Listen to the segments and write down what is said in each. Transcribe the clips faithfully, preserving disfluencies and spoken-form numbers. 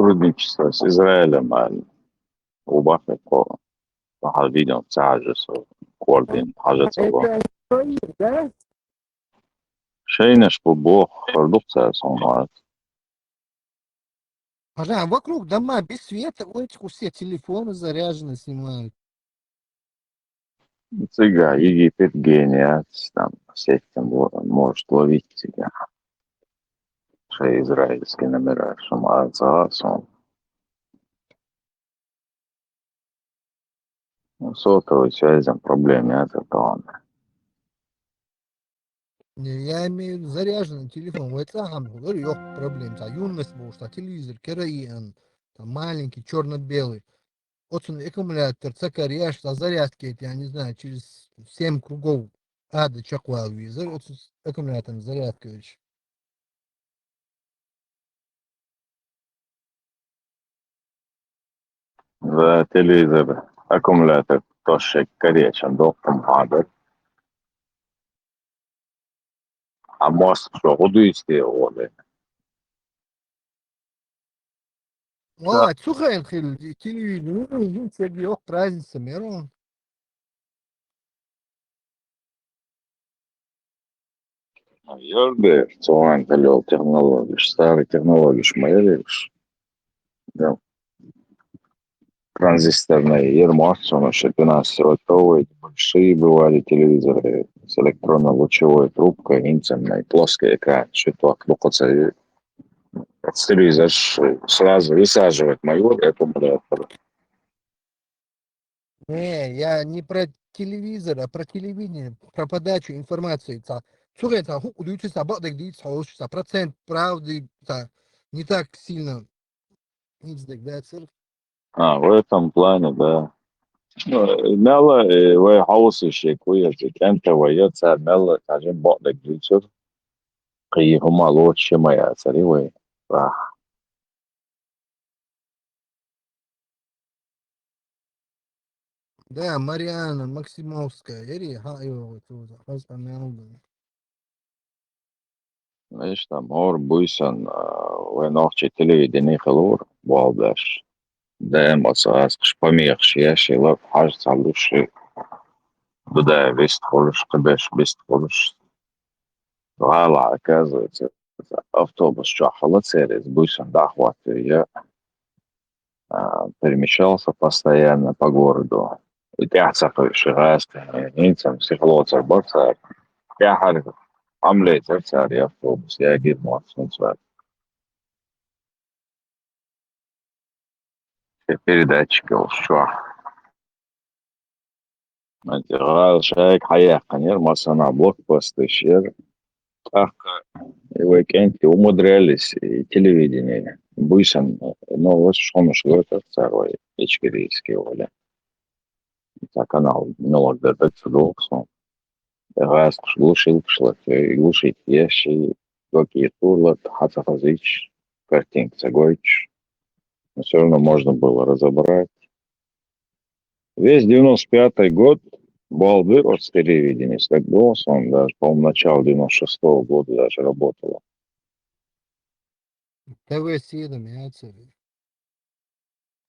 сотрудничество с Израилем, а, убахьа кхо, бахьа видео ца хьажа со, координ хьажа ца бо. Это что, да? Шайнаш бу бох, хардух ца сон вац. Пожалуй, вокруг дома без света, у этих у всех телефоны заряжены, снимают. Цига Египет гениац, там сеть там во-, может ловить тебя. Шай израильский номера, шум аца сон. Ну, сотовой связям проблем нет, это он. Не, я имею в виду заряженный телефон. Вот это самое, говорю, ёх, проблем. Та юность может, та телевизор, кераиан, там маленький, черно-белый. Вот он аккумулятор, цакар яш, та зарядка, это, я не знаю, через семь кругов ада чаквал визор, вот с аккумулятором зарядка ведь. За телевизор аккумулятор тошек короче, дохтом хадер. А мозг что, гудуйсти оле. Ва, цухайл хил, телевидение, ну, ну, сеги ёх разница, мерон. Ёрде, цуан талёл технологиш, старый технологиш майриш. Да. Транзисторный ермуарцуна, шепинас сотовой, большие бывали телевизоры с электронно-лучевой трубкой, интимной, плоский экран, щиток, лукоцави. Телевизор ш-, сразу высаживает майор, это аккумулятор. Не, я не про телевизор, а про телевидение, про подачу информации. Та, слушай, та, ху-, дивитися, та, бо-, так дивитися, та, процент правды, та, не так сильно. Видите, так, да, цирк? А, в этом плане, да. Ну, мелла, э, вай хаусы шекуя, НТВ, я ца мелла, скажем, бо-, так дивитися. Кыйы хума лучше моя, цари вай. Ах. Да, Марианна Максимовская, эри, ха, его, вот, вот, хас, а, не, ну, да. Знаешь, там, гьар буйсан, а, вай нохчи телевидение хилур, балдаш. Даим аса ас, кыш помехаш, яшила, хаж цалуши. Буда вест холуш, кыбеш вест холуш. Гала, оказывается, автобус чохала церез, буйсан дахвату я. А, перемещался постоянно по городу. И тяхца шигайста, инцам психолоцар барца. Тяхар амлецар цар автобус, я гид муатсун цар. Передатчик ошо. Гьал шайк хьаяккханер, масана блокпостышер. ТӀаккха вай кӀентӀи умудрялись и телевидение. Буйсан, ну, вот шонуш гортар цар вай ичкерийский воля. Та канал нолог да так цудоксон. Газ куш глушилкаш лат, глушить ящи, гокий тур лат, хата хазич, картинка цагойч. Но всё равно можно было разобрать. Весь девяносто пятый год балды от телевидения, так было, он даже, по-моему, начало девяносто шестого года даже работало. ТВ семь, я тебе.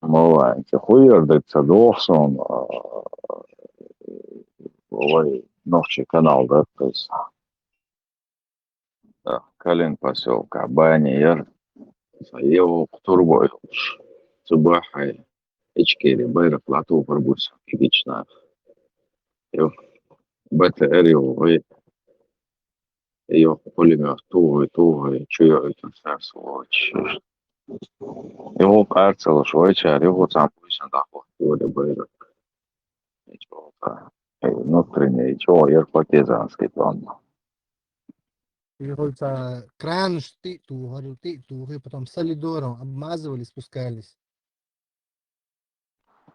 Мала, это хуйер, так цудоксон, а, вай нохчи канал, да, то есть. Да, Калин посёлка, Баня, Яр, Саево, Турбой, Цубахай, Ичкери, Байрак, Лату, Барбус, Кигична. Ё, БТР, ё, вай, ё, пулемёт, тугой, тугой, чуё, это всё, сволочь. Ё, карцело, швайчар, ё, вот сам пусть он так вот, ё, Байрак. Ничего, да. Э, внутреннее, ничего, я партизанский план. Приходится кран шти ту, говорю, ты ту, и потом солидором обмазывали, спускались.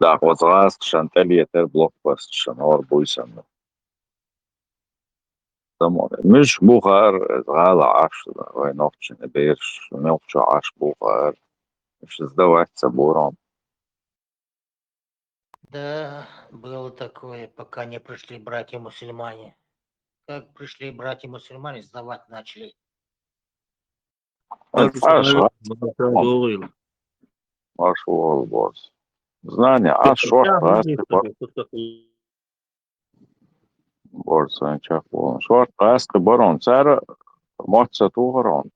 Да, вот раз шантель, это блокпост, шанор буйсан. Там, миш бухар, гала аш, вай нохчин, берш, нохчо аш бухар. Миш сдавать забором. Да, было такое, пока не пришли братья-мусульмане. Как пришли братья-мусульмане, сдавать начали. Аш, аш, Маршал Гогуил. Марш вогӀал, борз. Знание, а шорт гӀаьсти бар-, борз, сайн чакхволан. Шорт гӀаьсти барон. Цара мотт ца тухар хьона.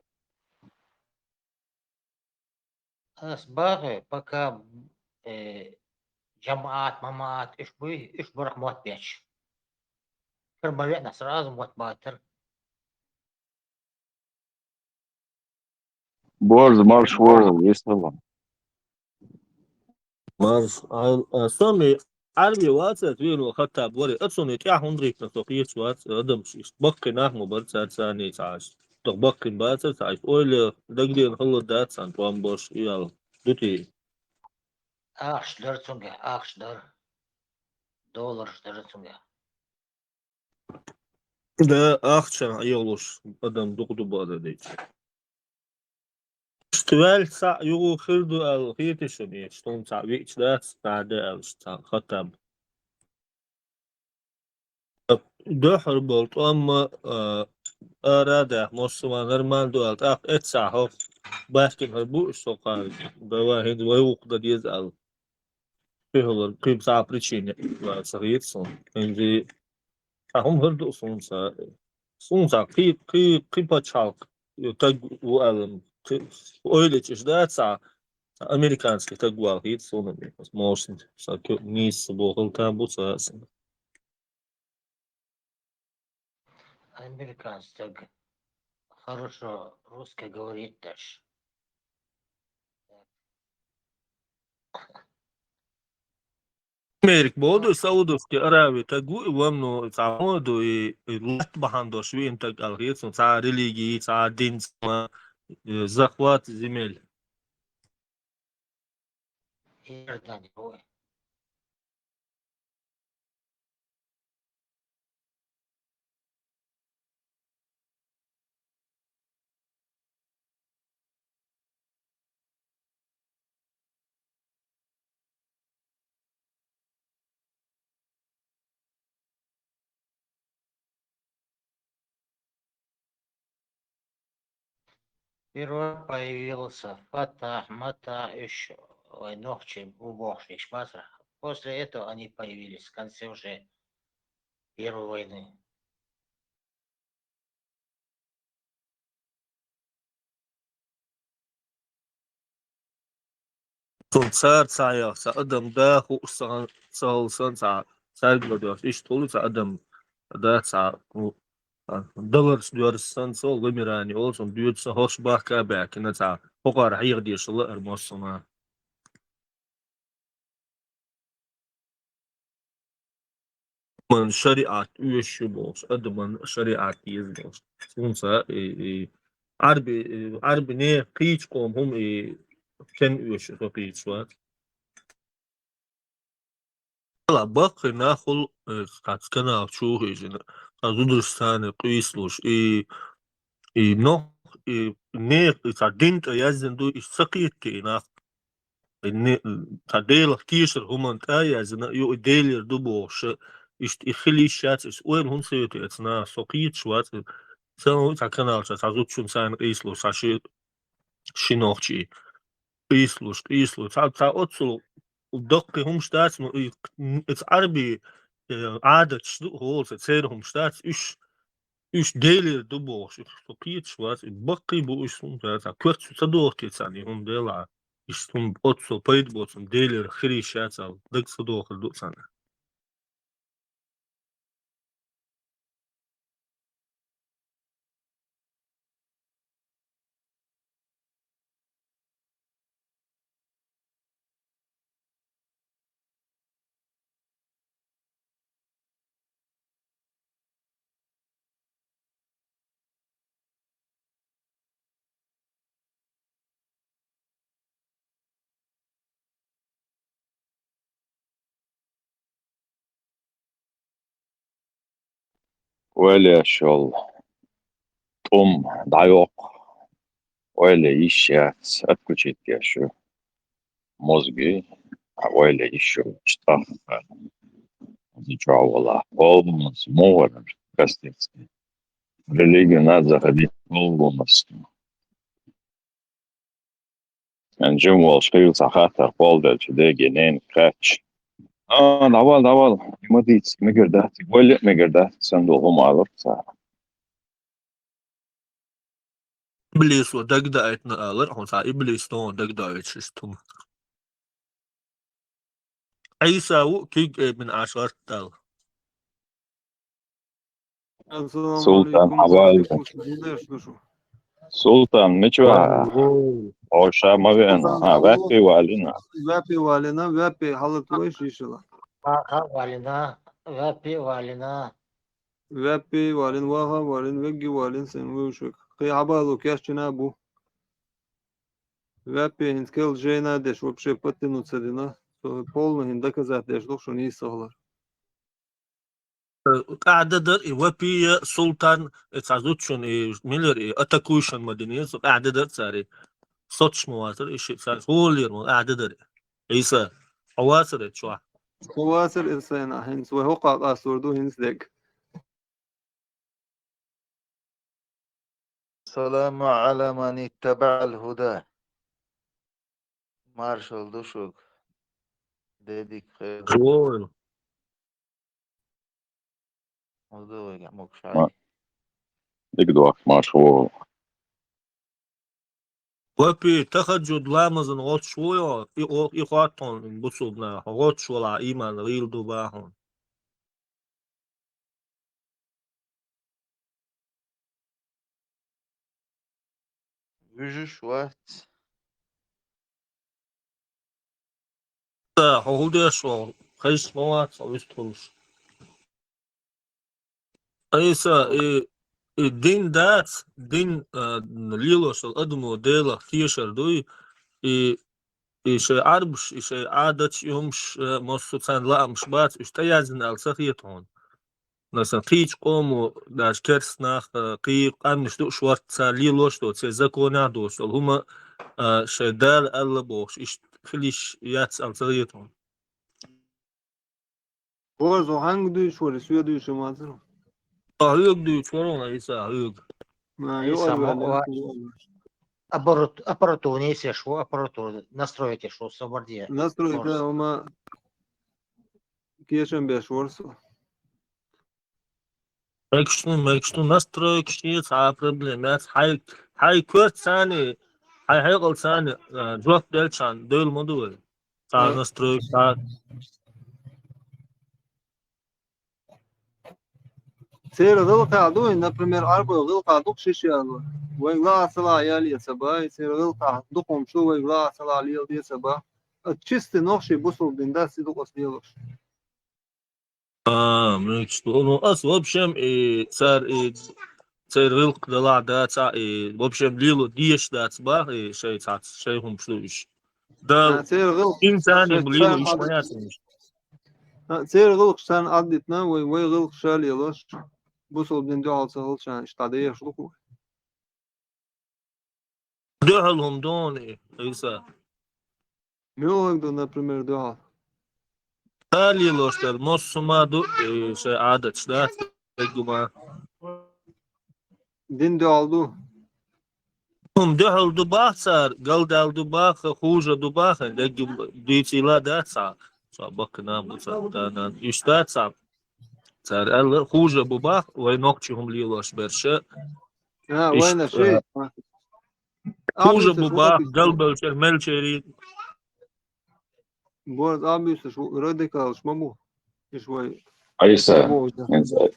Ас бахе, пока, э, жамаат, мамаат, уьш буй, уьш барах мотт беча. Кара ма веана, сразу мотт баттар. Борз, марш вогӀал, вислава. Марш, а, а, сами Ӏарбий вацар, венал Хаттаб варе, а цунна тӀехьа хӀунда гӀиттина со кхеташ вац, адамаш иштта баккхий нах ма бара цаьрца ца Ӏаш. Тох баккхий бацар ца Ӏаш, ойла дагадеана хала дац царна тӀом беш, и аьлла. Дути. Ахча дара цуьнга, ахча дара. Доллараш дара цуьнга. Да, ахча эгӀалуш адам дукха ду бада дайча. Иштта ваьлла цхьаъ юха хир ду аьлла хетий шуна, иштта хӀума цхьаъ веъча дац, цхьа да аьлла, цхьа Хаттаб. Дуьххьара болу тӀом а, ара а даьхна, массо а нормально ду аьлла, тӀаккха эццахь хӀокху баьхкина хӀара бу уьш со кхара, давай хӀинца вай вукху дан деза аьлла. Кхин хӀаллар, кхин цхьа причина ца хета суна. ХӀинца цхьа хӀума хӀара ду суна ца, суна ца кхин, кхин, кхин пачхьалкх таг ву аьлла, кхин ойла йича дац цхьа, цхьа американский таг ву аьлла хета суна, возможно, ца ко-, нийса ца бохал там бу ца аса. Американский таг. Хорошо русский говорит даже. Америка боху ду, Саудовский Аравия таг ву и вамно, цхьа мо ду и, и латта бахьана долуш веана таг аьлла хета суна, цхьа религии, цхьа дин, цхьа, э, захват земель. Иордания ву. Сперва появился Фатах, Матах, ещё, ой, нохчий, убогший, ещё бацара. После этого они появились, в конце уже Первой войны. Цул цара ца яхса, адам да хууш ца, ца хилла санна, цхьа цаьрга ладоьгӀуш, иштта хуьлу цхьа адам, да цхьа, ну, а, даларца доьрзуш санна, цо вымирание олу, цунна доьду сан хӀорш бахка а баьхкина, цхьа хӀокхара хьеха дешал лаара массо а нах. Адаман шариӀат оьшуш ю бохуш, адаман шариӀат деза бохуш. Цунца и, и Ӏарби, и Ӏарби нехан кхечу къоман хӀума и стенна оьшуш ю, со кхеташ вац. Ала баккхий нах хуьлу, э, цхьацца канал чу хиъна, цхьа зударшца къийсалуш, и, и нох, и нехан, и цхьа дин тӀе яздина ду, и ца кхетий и нах. И не, цхьа Делах тешар хӀуманна тӀе а яздина, ю и Делера ду бохуш, иштта и хила йиш яц, иштта ойла хӀунда ца йоьту эцна, со кхеташ вац. Сан цхьа каналча цхьа зудчун царна къийсалуш, цхьа ши, ши нохчий. Къийсалуш, къийсалуш. Цхьа, цхьа оццул даккхий хӀумаш дац, ну, и, эца Ӏарби, э, Ӏадаташ ду, хӀола ца церан хӀумаш дац, уьш, уьш Делера ду бохуш, уьш со кхеташ вац, и баккхий бу уьш хӀума дац, цхьа коьрта ца доху те царна и хӀума делахь. Иштта хӀума оццул пайда боцун Делера хир йиш яц аьлла, дага ца дохур ду царна. Ойла еш йолу тӀум дӀайоккху, ойла йиш яц, отключить еш ю мозги, а ойла йиш йолчу тӀаккха чохь вала полностью, муха вара, костецкий. Религия надо заходить полностью. Ан жим волуш хилла цхьа хаттар кхолладелча деге ненга хаьттича. А, дӀавала, дӀавала. И ма дийца, мегар дац, валли а мегар дац, сан долу хӀума алар цара. Иблисо дагдаийтина алар, хьуна цхьа иблис тохана дагдаийташ иштта хӀума. Ӏийса ву куьг эбина Ӏаш гӀарт аьлла. Ассаламу Султан, алейкум, хьавалла. Султан, мича ваха? Валла. Хьо ша ма веана. Султан, А, ваьппе валина. Ваьппе валина, ваьппе хьалат вай шишала. Ваха валина, ваьппе валина. Ваьппе валина, ваха валина, вегги валина, сайн вевшаг. Кхин хьабало кечйина бу. Ваьппе хӀинца кел жайна деш, вообще подтянуть ца дина. Со полный хӀин доказать деш ду шуна йиса хилар. Къаьхьа дан дара и Вапия, Султан, и цхьа зудчун, и миллер, и атакуйшан ма дина, со къаьхьа дан дара цара. Соцуш ма вацара, и ши цара хӀоллера ма къаьхьа дан дара. Ӏийса, хьо вацара чохь? Хьо вацара, Ӏийса, хӀинца вай хӀокху къастор ду, хӀинца дерг. السلام على من اتبع الهدى. Маршалла ду шуьга. Де дика хир. Вон. ХӀун ду вайга, могуш Ма-, хьай? Дика ду, маршалла. Вапи, тахаджуд ламазан гӀоттуш ву хьо, и, о, и хоттун бусулбана, хьо гӀоттуш валахь, иман гӀийла ду бахьун. Вуьжуш вац. Да, хьо хӀун деш ву? Хезаш ма вац хьо вистхуьлуш. Ӏийса, и, и дин дац, дин, а, лелош долу адамо Делах тешар дуй, и, и шайн Ӏарбаш, и шайн Ӏадаташ, и хӀумаш, а, массо а царна лаамаш бац, уьш тӀеяздина аьлла ца хета хьуна. Масала, кхечу къомо, даже керста нах, а, кхий къаьмнаш ду уьш варт, цара лелош долу, церан законехь доцуш долу хӀума, а, шайн Дала аьлла бохуш, иштта хила йиш яц аьлла ца хета хьуна. Бозо хьанга дуьйцуш вара, соьга дуьйцуш ма вацара? А, хьоьга дуьйцуш вара, Ӏийса, хьоьга. Ма, Ӏийса, юкъара ма ваьлла, ва-, юкъара ваьлла. Аппарат-, аппаратура нисеш ву, аппаратура настроить еш ву, собар де. Настройка, Бозо. Хьума кешам беш вара со. Мегаш ду, мегаш ду, настройкаш е цхьа а проблема яц. Хьай, хьай коьртаца, хьай хьекъалца, а, жоп делчхьана, девлла ма ду вай. Цхьа а настройка, цхьа. Церан гӀиллакхехь ду, например, Ӏарбойн гӀиллакхехь ду-кх шиша яло. Вайга лаахь ца лаахь ял а ца бай, церан гӀиллакхехь дукха хӀумаш ду, вайга лаахь ца лаахь леладе а ца бай. А чистый нохчий бусулба дин дац и дукъаца лелош. А, мегаш ду. Ну, ас, в общем, и цара, и церан гӀиллакх далахь дац, а, и, в общем, лело дезаш дац бах, и шайн цхьацца, шайн хӀумаш ду уьш. Дала, а, церан гӀиллакх, инсане шайн лело царна уьш ма яц уьш. А, церан гӀиллакхаш царна Ӏаддитина, вай, вай гӀиллакхаш ша лелош, бусулба дин дуьхьал ца хилчхьана, иштта дӀадехаш ду-кх вай. Дуьхьал хӀума ду хьуна и, Ӏийса? Муьлхарг ду, например, дуьхьал? Цара лелош дерг массо а ма ду, и шайн Ӏадаташ дац, деггума. Дин дуьхьал ду? ХӀума дуьхьал ду бах цара, галдаьлла ду бах, хуже ду бах, деггум дийцийла дац цхьа. Цхьа баккхий нах бу цара, да-нана. Иштта дац цхьа. Цара аьлла, хуже бу бах, вай нохчий хӀума лелош берш. А, иштта, вайна ши. А, хуже бу бах, галбелчар, мелчерий. Борз а буьйсуш радикалаш ма бу. Иш вай. Ӏийса, ма бу, да. Ӏийса,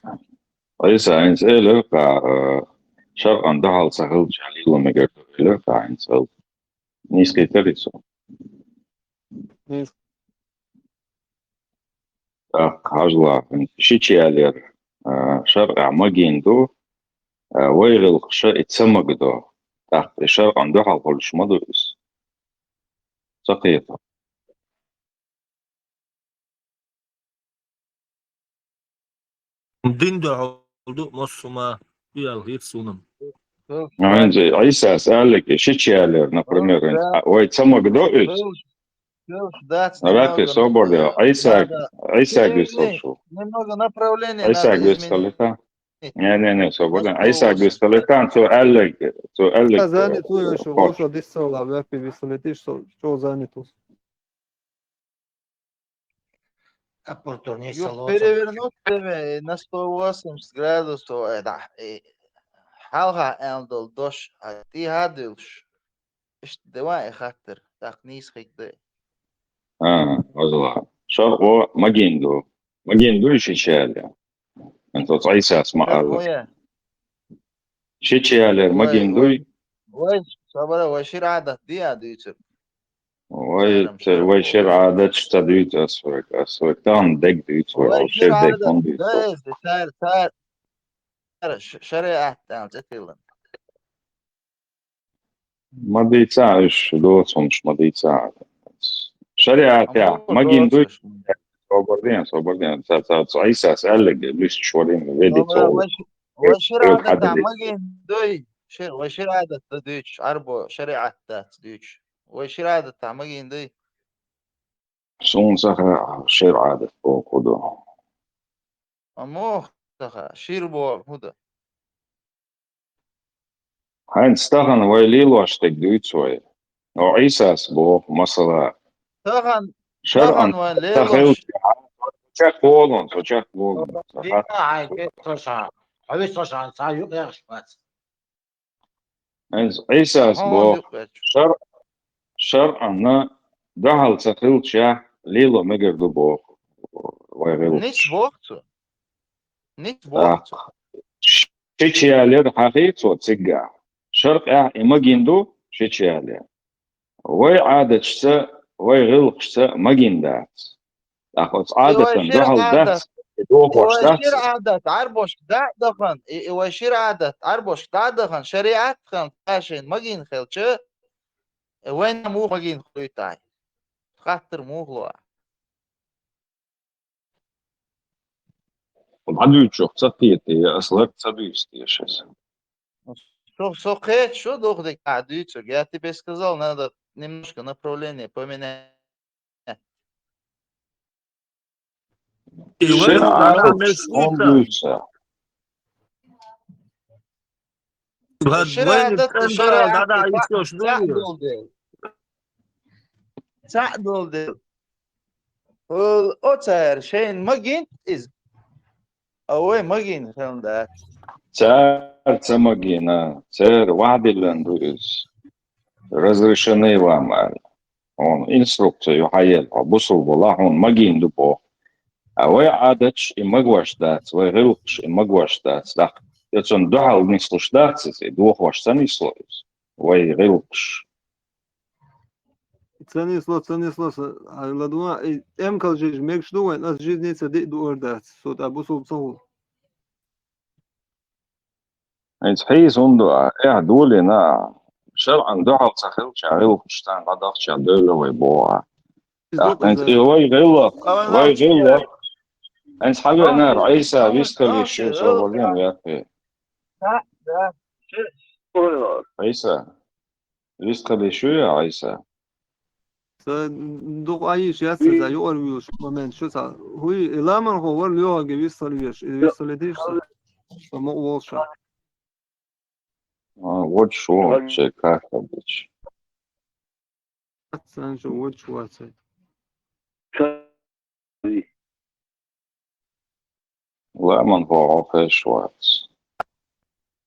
Ӏийса, хӀинца элира-кх, а, шарӀан дуьхьал ца хилча лело мегар ду элира-кх хӀинца. Нийса кхийтарий со? Нийса. ТӀаккха хьажал, шича ялар, а, шарӀехь магийна ду, а, вай гӀиллакхаша и ца магадо. ТӀаккха и шарӀан дуьхьал хуьлуш ма ду иза. Ца кхета. Дин дуьхьал ду массо а ма, и аьлла хета суна. ХӀинца Ӏийсас аьлларг, шича ялар, например, хӀинца, вай ца магадо иза. Ракхи, собар де, Ӏийса, Ӏийсага вистхила шу. Немного направление надо изменить. Ӏийсага вистхила. Не, не, не, свободен. Айса, без телефон, цо аьлларг, цо аьлларг, занят ву, э, шо, хош. Шо дисса ла, вяпи висалетиш, шо, шо занят ву. Аппаратура не салоса. Перевернуть тебе на сто восемьдесят градусов, э, да, э, хьалха аьнна дола дош, а, тӀехьа дуьллуш. Иштта давай хаттар, тӀаккха нийса хӀама да. А, оза ла. ШарӀо магийна ду. Магийна дуй ши чу аьлча? ХӀанз оцу Ӏийсас ма аьлла. Ши чу аьлча магийна дуй? Вай, вай, сабара, вай шира Ӏадат дий а дуьйцург? Вай, вай шира Ӏадаташ ца дуьйцу ас вайга, ас вайга тахана дерг дуьйцу вай, вай шира Ӏадат хӀунда дуьйцу? Да, цара, цара, ш-, шариӀат аьлла цӀе тиллина. Ма дийца уьш, доцунаш ма дийца. ШариӀатехь магийна дуй? Собар де, собар де. Ца, ца, ца Ӏийсас аьлларг, луьстуш варийна, веди ца. Вай ши-, вай шира Ӏадатехь магийна дуй? Ши-, вай шира Ӏадат дан дуьйцуш, Ӏарбо шариӀат дац дуьйцуш. Вай шира Ӏадатехь магийна дуй? Суна ца хаьа, шира Ӏадат бохург хӀун ду. Амма ца хаьа, шира бохург хӀун ду. ХӀинца тахана вай лелош дерг дуьйцу вай. Но Ӏийсас боху, масала. Тахана, шарӀан тахана вай лелош. Чекхволун, со чекхволун. Дика, хьайн кхеташ хьан. Хьо вист хьо шан, цхьа юкъ яхаш бац. ХӀинца Ӏийсас боху, шар-, шарӀанна дуьхьал ца хилча, лело мегар ду боху вай гӀиллакхаш. Ниц боху цо. Ниц боху цо. Ши чу аьлча хьахийра цо цигахь. ШарӀехь и магийна ду, ши чу аьлча. Вай Ӏадаташца, вай гӀиллакхашца магийна дац. ТӀаккха оцу Ӏадатан дуьхьал дац, и дохош дац. И вай шира Ӏадат Ӏарбошка дӀа а дахана, и, и вай шира Ӏадат Ӏарбошка дӀа а дахана, шариӀат хилла, цхьа шайна магийна хилча, и вайна муха магийна хуьлуьйту ахь? Хаттар муха ло ахь? ДӀадуьйцучух ца кхета, я ас ларг ца дуьйцу теша иза. Со, со кхеташ ду дукха дика ахь дуьйцург. Я тебе сказал, надо немножко направление поменять. И шира Ӏадат хӀунда дуьйцу? Шира Ӏадат, шира Ӏадат, цхьаъ долу дела. Цхьаъ долу дела. Оцара шайна магийна иза. А вай магийна хилла дац. Цара ца магийна, цара ваьхьа диллина ду иза. Разрешены вам аьлла. Хьуна инструкция ю хьаелла, хьо бусулба валахь, хьуна магийна ду боху. А вай Ӏадаташ и магош дац, вай гӀиллакхаш и магош дац. ТӀаккха я цунна дуьхьал нислуш дац иза, и дохош ца нисло иза. Вай гӀиллакхаш. Ца нисло, ца нисло, са, а, ладугӀа, и эмкал жижиг мегаш ду вайн, ас жизни ца диъ дуур дац, со тӀа бусулба ца хула. ХӀинца хьийза хӀунда ду ахь, эхь долийна ахь. ШарӀан дуьхьал ца хилча, гӀиллакхаш царна дӀадахча, девлла вай боху ахь. ТӀаккха хӀинца и вай гӀиллакх, вай гӀиллакх. ХӀинца хьавеанара Ӏийса вистхила йиш ю, со валийна ваьккхи. Ӏийса. Вистхила йиш ю я Ӏийса? Сан дукха Ӏийша яц сан, юкъара вуьйлуш момент шу сан. ХӀуй, и ламанхо вара лоьхарга вистхила веш, и вистхила дийш сан. Сан мукъа волуш сан. А, вот шу, шайн карта бича. Сан шу вот шу вацай. Ламанхо хьо хезаш вац.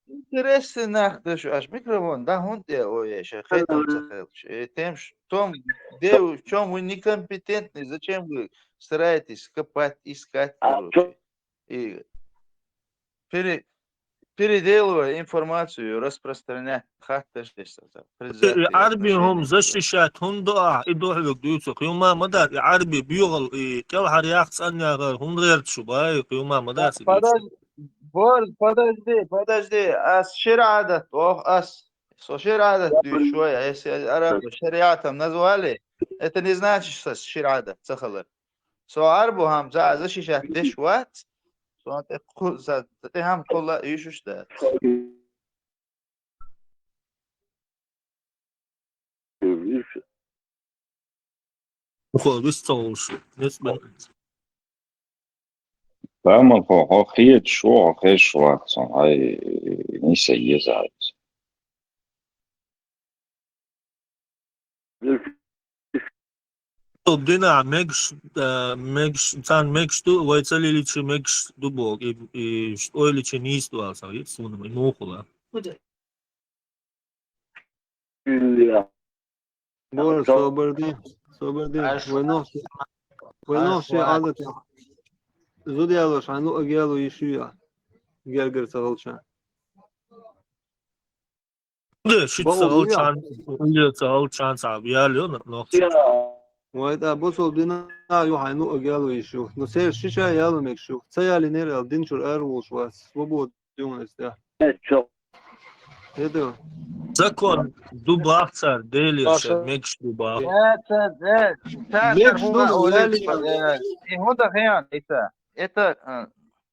Интересный нах ду шу, аш микрофон, да, хӀунда тӀе а ойеш, хетам ца хилча. Э, тем, ш-, том, де, в чём вы некомпетентны, зачем вы стараетесь копать, искать, короче? И пере-, переделывая информацию, распространять, хаттар деш ца, ца, предвзятый отношение. И Ӏарби хӀума защищать хӀунда до ахь, и духьалург дуьйцу, кхин ма ма дац, и Ӏарби боьхал, и кӀелхьара яккха цӀанъягӀар хӀунда гӀерта шу, бай, кхин ма ма дац, и дуьйцу. Подож-, бор-, подожди, подожди, ас шира Ӏадат, ох, ас, со шира Ӏадат дуьйцуш вай, если арабы шариатом назвали, это не значит, что шира Ӏадат ца хилар. Со Ӏарбу хӀама за защищать деш вац, со тӀе кху-, за тӀе хӀама кхулла а уьйшуш дац. Ухо вистхуьлуш, несбен. Тамал хьо, хьо хеташ ву, хьо хезаш вац, хьай нийса еза. Дина мегаш, а, мегаш, цан мегаш ду, вай ца лиличи мегаш ду бог, и, и ойличи нийс ду алсав, и суна, и мухула. Боже, собар де, собар де. Вай нохчи, вай нохчи адат. Зуд ялош, хьайна луъург яло йиш я. Гергара ца гӀалча. Де, ши ца гӀалчан, уйла ца гӀалчан ца ял йо, но. Вай да, бусулба дина ю, хьайна луъург яло йиш ю. Но сер шиша яло мегаш ю. Ца ялийнера ал дин чура ара волаш вац. Свобода юнес да. Закон ду бах цар, Дели ше, мегаш ду бах. Мегаш ду, яли. И хӀунда хиан, это, это, э,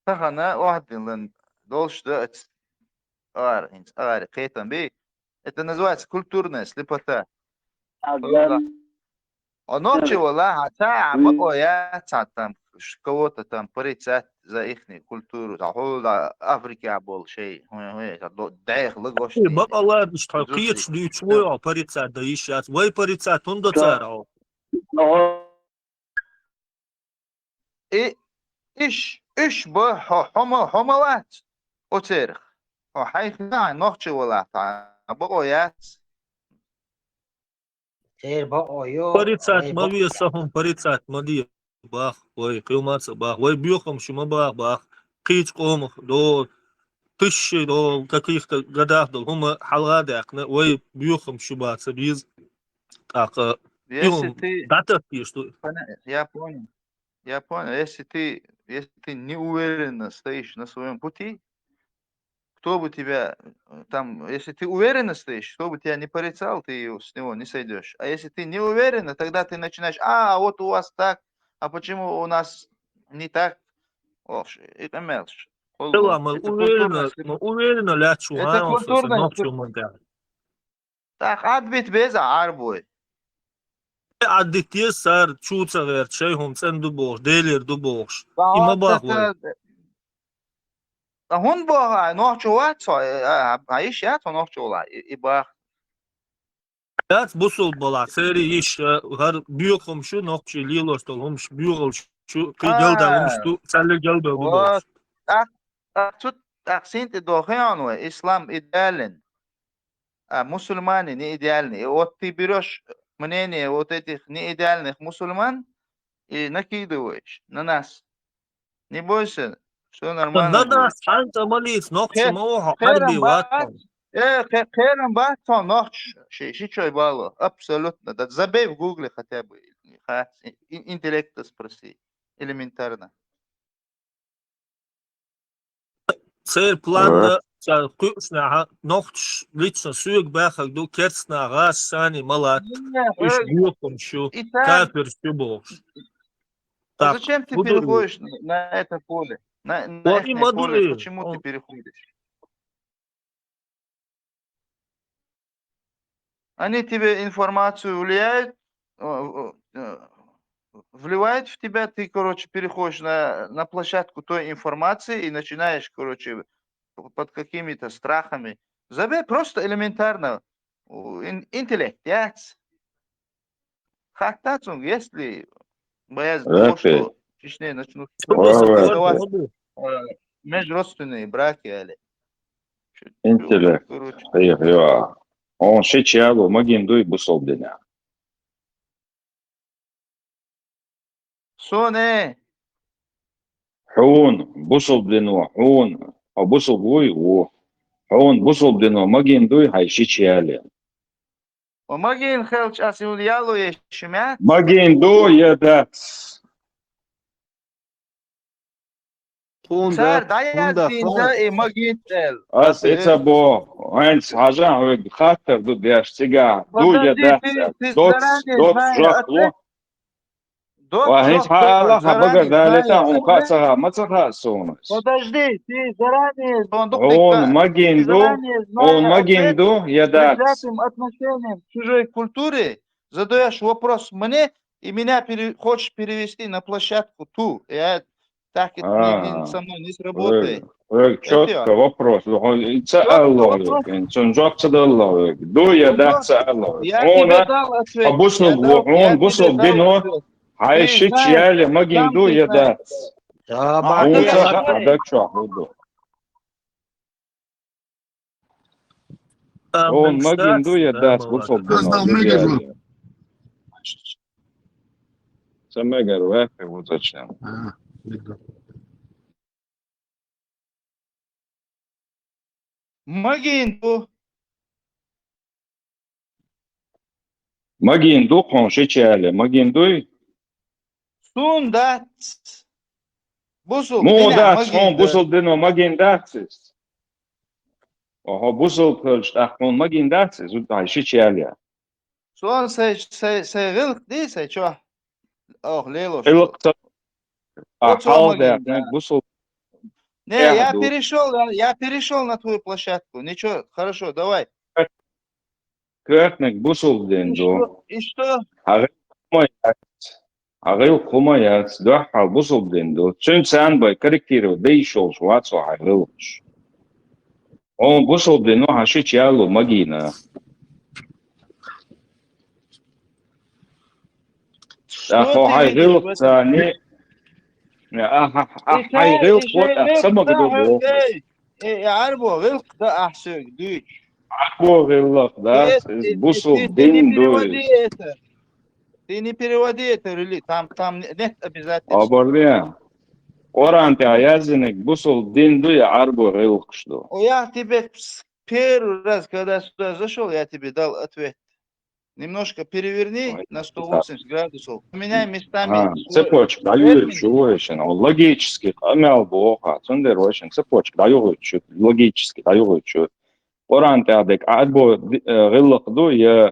тахана охьадин лан долаш да ац. Ар, хӀинца ари, кхетам бий. Это называется культурная слепота. А нохчи вала, хьа ца, а бакъо яц, хьа там, ш-, кого-то там порицать за ихнюю культуру, за хьул, за Африка бол шей, хьуй, хьуй, за до-, дайх лагош. Бакъала, иш тхо кхеташ дуьйцу вой, а порицать да йиш яц. Вай порицать хӀунда цара? И, иш, иш ба, хьо, хьо ма, хьо ма вац оцерах. Хьо хьайх нохчи вала, хьа бакъо яц. Цер бакъо йо, порицать ма вай ве, са хӀума порицать ма де, бах, вай, кхиъ ма ца бах, вай боьхам шу ма бах, бах, кхеча къомах, до, тысячи, до, каких-то годах дол хӀума хьалха даьккхина, вай боьхам шу бац, ца беза, тӀаккха, если ты, дӀататтийш ду. Поня-, я понял. Я понял. Если ты, если ты не уверенно стоишь на своем пути, кто бы тебя, э, там, если ты уверенно стоишь, кто бы тебя не порицал, ты его, с него не сойдешь. А если ты не уверенно, тогда ты начинаешь: «А, вот у вас так, а почему у нас не так?» Ох, ш-, и камелш. Дела, мы уверенно, мы уверенно лячу, это а, он культурная, нохчу мага. Так, Ӏадбит беза Ӏарбой. Ӏаддит еза цар, чу ца гӀерта, шай хӀума цӀена ду бохуш, Делера ду бохуш. И ма бах вай. Ткъа хӀунда боху, ай, нохчо вац хьо, а, а, а, йиш яц хьо нохчо вала, и, и бах. Яц бусулба балахь, церий йиш, а, хӀара боьхам шу, нохчий лелош долу хӀумаш, боьхалш шу, кхин а, галдал хӀумаш ду, цаьллиг галдал ду бохуш. ТӀаккха, тӀаккха цу, тӀаккха син тӀе доху хиан вай, ислам идеален. А мусульмане не идеальные. И вот ты берёшь мнение вот этих неидеальных мусульман и накидываешь на нас. Не бойся, всё нормально будет. На нас хьанца ма лийца, нохчи ма ву хьо, Ӏарби вац хьо. Э, кхе-, кхерам бац хьо, нохчи ши-, ши чой бало. Абсолютно. Да забей в гугле хотя бы. Ха, и-, и-, интеллекта спроси. Элементарно. Церан планна, ца кхуьушнехьа, нохчаш лично соьга баьхнарг ду, керстанаш гӀаш санна ма латта, уьш боьхамаш ю, кафирш ю бохуш. А зачем ты переходишь на, на это поле? На, на ихнее поле почему ты переходишь? Они тебе информацию влияют, э, э, э, вливают в тебя, ты, короче, переходишь на, на площадку той информации и начинаешь, короче, п-, под какими-то страхами. Забей, просто элементарно, у, ин-, интеллект, яц. Хаттац цунга, если боязнь того, что в Чечне начнут существовать, э, межродственные браки, али. Интеллект. Короче. Хьо, хьо. Хьуна шича яло магийна дуй бусулба динехь? Суна? Хьуна, бусулба дино, хьуна. Хьо бусулба вуй? Ву. Хьуна бусулба дино магийна дуй хьайн шича яле? Ва магийна хилча ас юна яло еш ма яц? Магийна ду я дац? Цара дӀаяздина и магийна аьлла. Ас и ца боху. Хьайнца хьажа хьоьга хаттар ду деш цигахь. Ду я дац? Доц, доц жоп ло. Ва хӀинца хьан ала, хьан багара далийта, хьуна хаа ца хаьа, ма ца хаьа суна? Подожди, ты заранее... Хьуна магийна ду, хьуна магийна ду я дац? К чужой культуре задаёшь вопрос мне, и меня пере-, хочешь перевести на площадку ту. Я Так это не, не, со мной не сработает. Вай, вай, чётко вопрос. Ца алло, цун жоп ца далло. Ду я да ца алло. Я тебе дал ответ. Хьо бусулба, хьо бусулба дин ду. Хьай ши чу яьле магийна ду я дац? Да, ма, хьо ца а да чохь ду. Хьуна магийна ду я дац бусулба дин ду? Ца мегар ваьккхи ву зачем? Магийна ду. Магийна ду хьуна ши чу яьле, магийна дуй? Суна дац. Бусулба дин магийна ду. Муха дац, хьуна бусулба дино магийна дац иза? Хьо бусулба хилча тӀаккха хьуна магийна дац иза, хьай ши чу яьле? Суна сай, сай, сай гӀиллакх ди, сай чохь. Ох, лелош. ГӀиллакх ца, а, оцо магийна ду. Бусулба. Не, я перешёл, я, я перешёл на твою площадку. Ничего, хорошо, давай. Коьртаниг бусулба дин ду. И что? И что? Хьан гӀиллакх хӀума яц? Хьан гӀиллакх хӀума яц? Дуьххьал бусулба дин ду. Цуьнан царна бай корректировать дан йиш йолуш вац хьо хьайн гӀиллакхаш. Хьуна бусулба дино хьан ши чу яьлло магийна. ТӀаккха хьо хьайн гӀиллакх царна, ахьа, ахьа, хьайн гӀиллакх ву, ахьа ца магадо боху. Эй, эй, Ӏарбо гӀиллакх дан ахь соьга дуьйцуш? Ӏарбо гӀиллакх дац, иза бусулба дин ду иза. Ты не переводи это, рели, там, там не-, нет обязательства. Оборден. Къуръан тӀехь яздинарг бусулба дин ду я Ӏарбо гӀиллакхаш ду? О, я тебе с-, первый раз, когда сюда зашёл, я тебе дал ответ. Немножко переверни на сто восемьдесят градусов. Поменяй местами. А, цепочка дӀайоьду шу вайшина. Логически къамел боху, цундела вайшина цепочка дӀайоьду шу, логически дӀайоьду шу. Къуръан тӀехь дерг Ӏарбо ди-, э, гӀиллакх ду я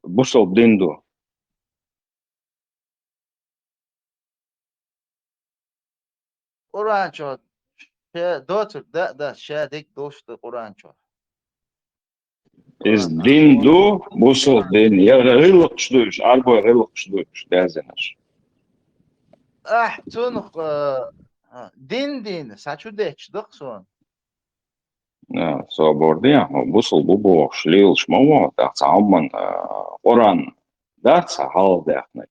бусулба дин ду? Къуръан чохь ша доцург дан а дац, ша дерг долуш ду Къуръан чохь. Иза дин ду, бусулба дин, я гӀиллакхаш ду уьш, Ӏарбой гӀиллакхаш ду уьш, даздинарш? Ахь цунах, а, дин дийна, схьа чу детташ ду-кх суна. А, собар де, хьо бусулба ву бохуш, лелаш ма ву, тӀаккха цхьа хӀуманна, а, Къуръан дац хьан хьалха даьхнарг?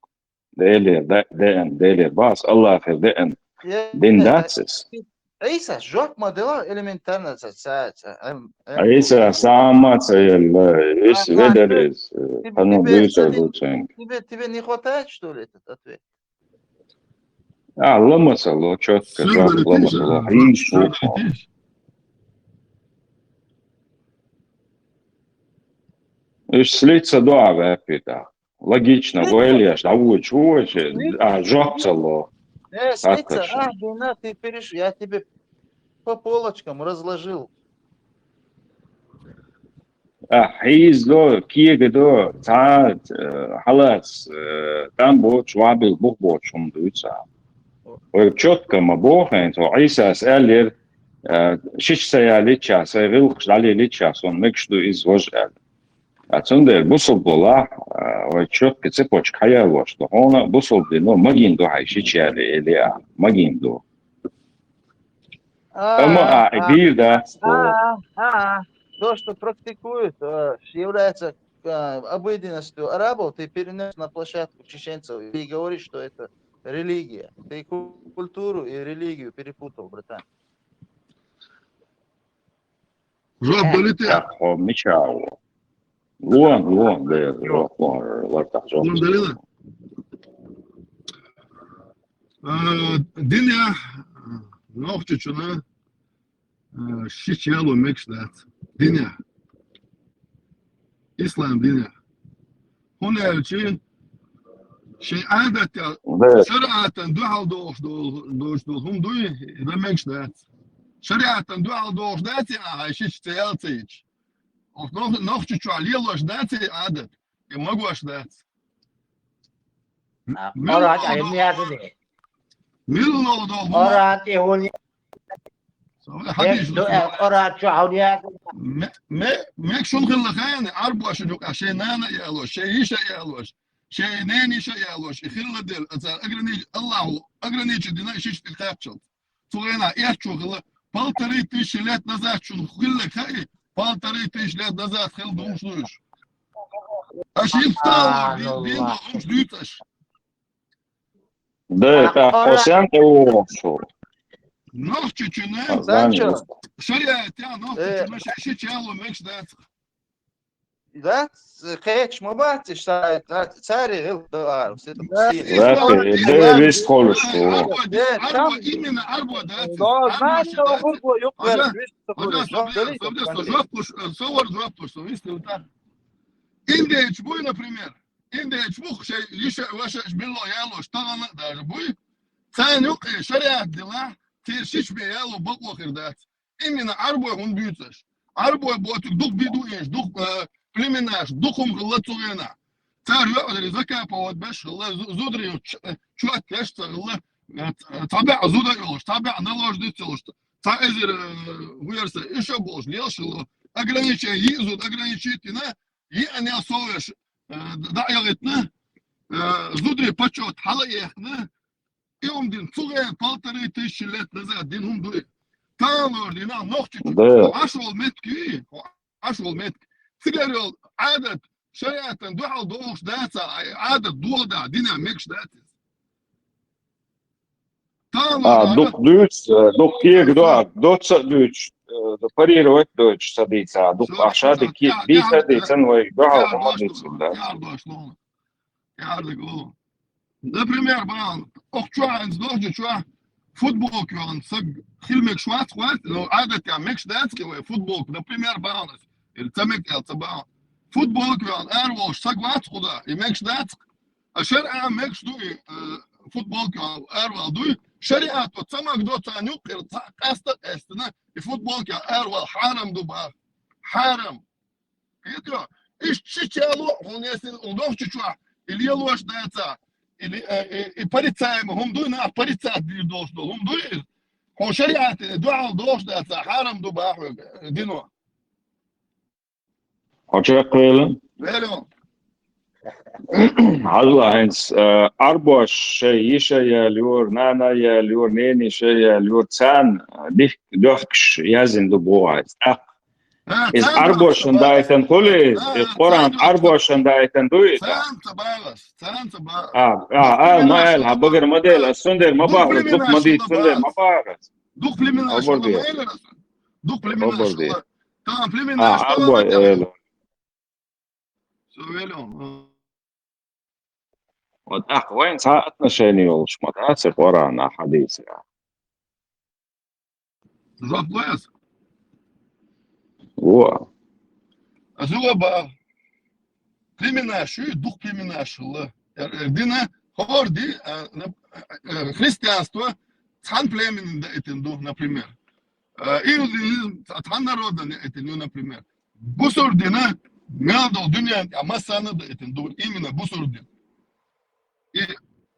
Делера де-, деана, Делера бац, Аллахера деана дин дац иза? Ӏийсас жоп ма делла элементарно ца, ца, ца, эм, эм, Ӏийсас сама ца елла, вис, аха, ведар иза, хьанна дуьйцур ду цуьнга. Тебе, тебе не хватает, что ли, этот ответ? А, лама ца ло, чётко жоп лама ца ло. Хьийза ву хьо. Уьш слиться ду а ваьппи тӀаккха. Логично, вай леш, дӀавоьдуш ву вай ше, а, жоп ца ло. Э, слиться, а, Дина, ты переш-, я тебе по полочкам разложил. А, хьийза до, кега до, цхьа, э, хьалаца, э, там боцуш, вабил бух боцуш хӀума дуьйцу а. Вай чётко ма боху хьайна, цо Ӏийсас аьллера, э, шича ца ялийча, сайн гӀиллакхаш дӀалелийча, суна мегаш ду иза важа аьлла. А цундела бусулба волахь, а, вай чётко цепочка хьаялош ду. Хьуна бусулба дино магийна ду хьайн шича яле, эле а, магийна ду. А, амма а, а, дийр дац, а, а, а, то, что практикуют, э, является, э, обыденностью арабов, ты перенёс на площадку чеченцев и говоришь, что это религия. Ты ку-, культуру и религию перепутал, братан. Жоп далита? Так, хьо мича ву? Лон, лон, бер, лон, лон, лартах жоп. Лон далита? Э, динехь, э, Нохчийчунна, э, шича яло мегаш дац. Динехь. Ислам динехь. ХӀунда аьлча, шайн Ӏадатехь, шариӀатан дуьхьал дохуш долу, долуш долу хӀума дуй, и дан мегаш дац. ШариӀатан дуьхьал дохуш дац и ахьа, шича ца ял ца йича. Оцу нох-, Нохчийчохь лелош дац и Ӏадат, и магош дац. А, милла Къуръан тӀехь хӀунда яздина? Милла долу хӀума? Къуръан тӀехь хӀунда яздина? Хьадис ду аьлла, Къуръан чохь хӀунда яздина? Ме-, ме-, мегаш хилла хенахь, Ӏарбоша юкъахь шайн нана а ялош, шайн йиша а ялош, шайн ненийша а ялош, и хилла дела, а цара ограни-, Аллаху ограничить дина и шича тӀе кхаччалц. Цу гӀена эхчо хилла, полторы тысячи лет назад шуна хилларг хаьий, полторы тысячи лет назад хилла дувш ду уьш. Аш ил стала дин, дин дохуш дуьйцу аш. Да, тӀаккха хьо сен тӀе вогӀу? Нохчичуна, шариатехь нохчичуна шайн шича яло мегаш дац. Да, кхеча ма бац, ца-, ца-, цари гӀилла ара. Да, да, вист холуш ду. Арбо, именно арбо дац. Арбо ши дац. Хьажа, хьажа, со жоп луш, со вара жоп луш, со вист хилла тӀаккха. Индейцаш буй, например. Индейцаш бух шайн йиша, ваша билла ялош, тахана а даже буй. Царна юкъе шариат дилахь, церан шича бен яло бакъо хир дац. Именно Ӏарбой хӀунда буьйцу аш? Ӏарбой боцург дукха би ду инш, дукха, э, племенаш, дукха хӀума хилла цу гӀенахь. Цара йоӀ дара закапа вад беш хилла, зу-, зударий ч-, э, чот еш ца хилла, э, ц-, цхьа баьӀ зуда йолуш, цхьа баьӀ налож диц йолуш, цхьа эзар, э, вуьрса, иша болуш, лелаш хилла. Ограничение, йиъ зуда ограничить йина, йиъанел совеш, э, дӀа а яхийтина, э, зударий почёт хьала а ехна, и хӀума дина, цу гӀена полторы тысячи лет назад дина хӀума ду и. Таханлера дийнахь нохчичу хьо Ӏаш волу меттиг юй, хьо Ӏаш волу меттиг. Цигара йолу Ӏадат шариатан дуьхьал дохуш дац, а Ӏадат дохадахь дина мегаш дац иза. Таханлера А, дукха дуьйцу, э, дукха кега до, а, доцца а дуьйцуш, э, парировать дойтуш ца дийца, дукха ахша дика дийца а дийцан вай дуьхьал хӀума дийцина дац. Яр дош луна. Яр дика луна. Например, бан, охчохь хӀинца дохчу чохь футболка йоьхна саг хила мегаш вац, вац, ну, Ӏадатехь мегаш дац-кх вай футболка, например, бан, или ца мега аьлла ца бан. Футболка йоьхна ара волуш саг вац худа, и мегаш дац-кх. А шарӀа мегаш ду и, э, футболка йоьхна ара вала дуй. ШариӀато ца магадо царна юккъера цхьа къаста а къаьстина, и футболка йоьхна ара вала хьарам ду бан. Хьарам. Кхетий хьо? Иштта шича яло, хьуна ясина, хьуна нохчу чохь, и лелош дацахь, или, э, э, и порицаемо хӀума дуй, нах порицать дийр долуш долу хӀума дуй иза? Хьуна шариӀатана дуьхьал долуш дацахь, хьарам ду бан хьоьга, э, дино. Хьо чекхвелла? Вело. Хьажал хӀинца, э, Ӏарбоша шайн йиша яьлла юра, нана яьлла юра, ненийша яьлла юра, царна дихка доьхкуш яздина ду боху хьайца. ТӀаккха иза Ӏарбошна даийтина хуьлий иза? Иза Къуръан Ӏарбошна даийтина дуй иза? Царна ца бахас, царна ца бахас. А, а, ала ма аьлла, хьан багара ма дела, ас цундела ма бахалуш, дукха ма дийца, цундела ма бахалуш. Дукха племенаш хилла ма элира ас. Дукха племенаш хилла. Тахана племенаш хилла. Ӏарбой элира. Со вело. Вот тӀаккха вайн цхьа отношение йолуш ма дац и Къуръана, хьадисехь. Жоп лой ас? Во. Ас юха бан. Племенаш ю, дукха племенаш хилла. Э, э, дина, хӀора ди, э, э, христианство цхьана племенна даийтина ду, например. Э, иудаизм цхьана народана даийтина ю, например. Бусург дина мел долу дуьнен тӀехь массарна а даийтина ду, именно бусург дина. И,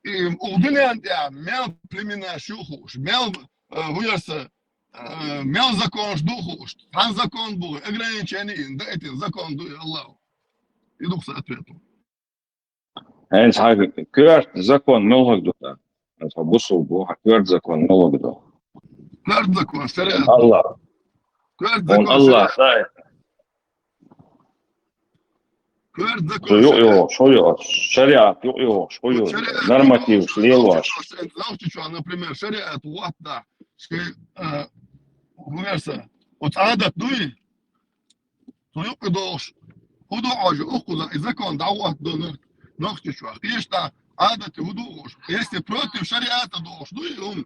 и укх дуьнен тӀехь мел племенаш ю хууш, мел, э, вуьрса, э, мел законаш ду хууш, цхьана закон бу, ограничение йина, даийтина закон ду и Аллахо. И ду-кх сан ответ. ХӀинца хьан коьрта закон муьлхарг ду тӀаккха? ХӀинца хьо бусург ву, хьан коьрта закон муьлхарг ду? Коьрта закон шариат. Аллах. Коьрта закон шариат. Аллах, дай. Коьрта закон шариат. Юкъ йогӀуш, хӀун йогӀуш? Шариат юкъ йогӀуш, хӀун ю? Нормативаш лелош. Нохчичохь, например, шариат ваттахь, шайн, а, вуьрса, оцу Ӏадат дуй? Цу юкъа дохуш, хӀун ду хьожа, укхуза и закон дӀахӀоттадо нах-, Нохчийчохь? Кхечу дӀа Ӏадатий хӀун ду хууш? Если против шариата дохуш ду и хӀума,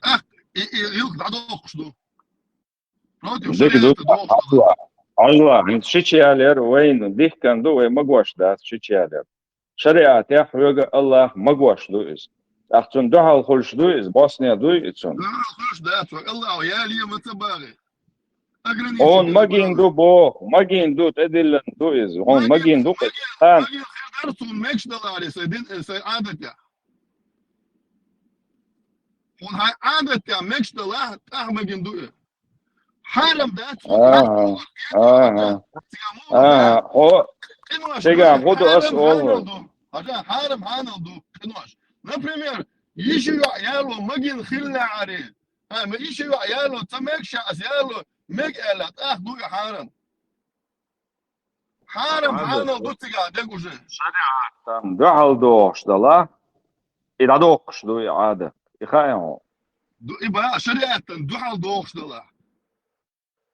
тӀаккха и, и гӀиллакх дӀадоккхуш ду. Против шариата дохуш ду. Хьажал, хьажал, хӀинца шича ялар вайна дихкина ду, вай магош дац шича ялар. ШариӀатехь хьоьга Аллах магош ду иза. ТӀаккха цунна дуьхьал хуьлуш дуй иза, босне дуй и цунна? Дуьхьал хуьлуш дац, хьоьга Аллахо ялае ма ца багӀи. Ограничить. Хьуна магийна ду боху, магийна ду, тӀедиллина ду иза. Хьуна магийна ду, магийна, магийна хир дара, цунна мегаш даларе сайн дин, сайн Ӏадатехь. Хьуна хьайн Ӏадатехь мегаш далахь, тӀаккха магийна ду и. Хьарам дац, ага, ага, ага. Хьо, цигахь хӀун ду ас олу? Хьажа, хьарам хьанал ду къинош. Например, йиша йоӀ яло магийна хилла ари. А, ма йиша йоӀ яло ца мег ша, ас яло мег аьлла, тӀаккха ду и хьарам. Хьарам хьанал ду цигахь дег уже. ШаригӀатан дуьхьал дохуш дала, и дӀадоккхуш ду и Ӏадат. И хаьа хьуна? Ду и ба шаригӀатан дуьхьал дохуш дала.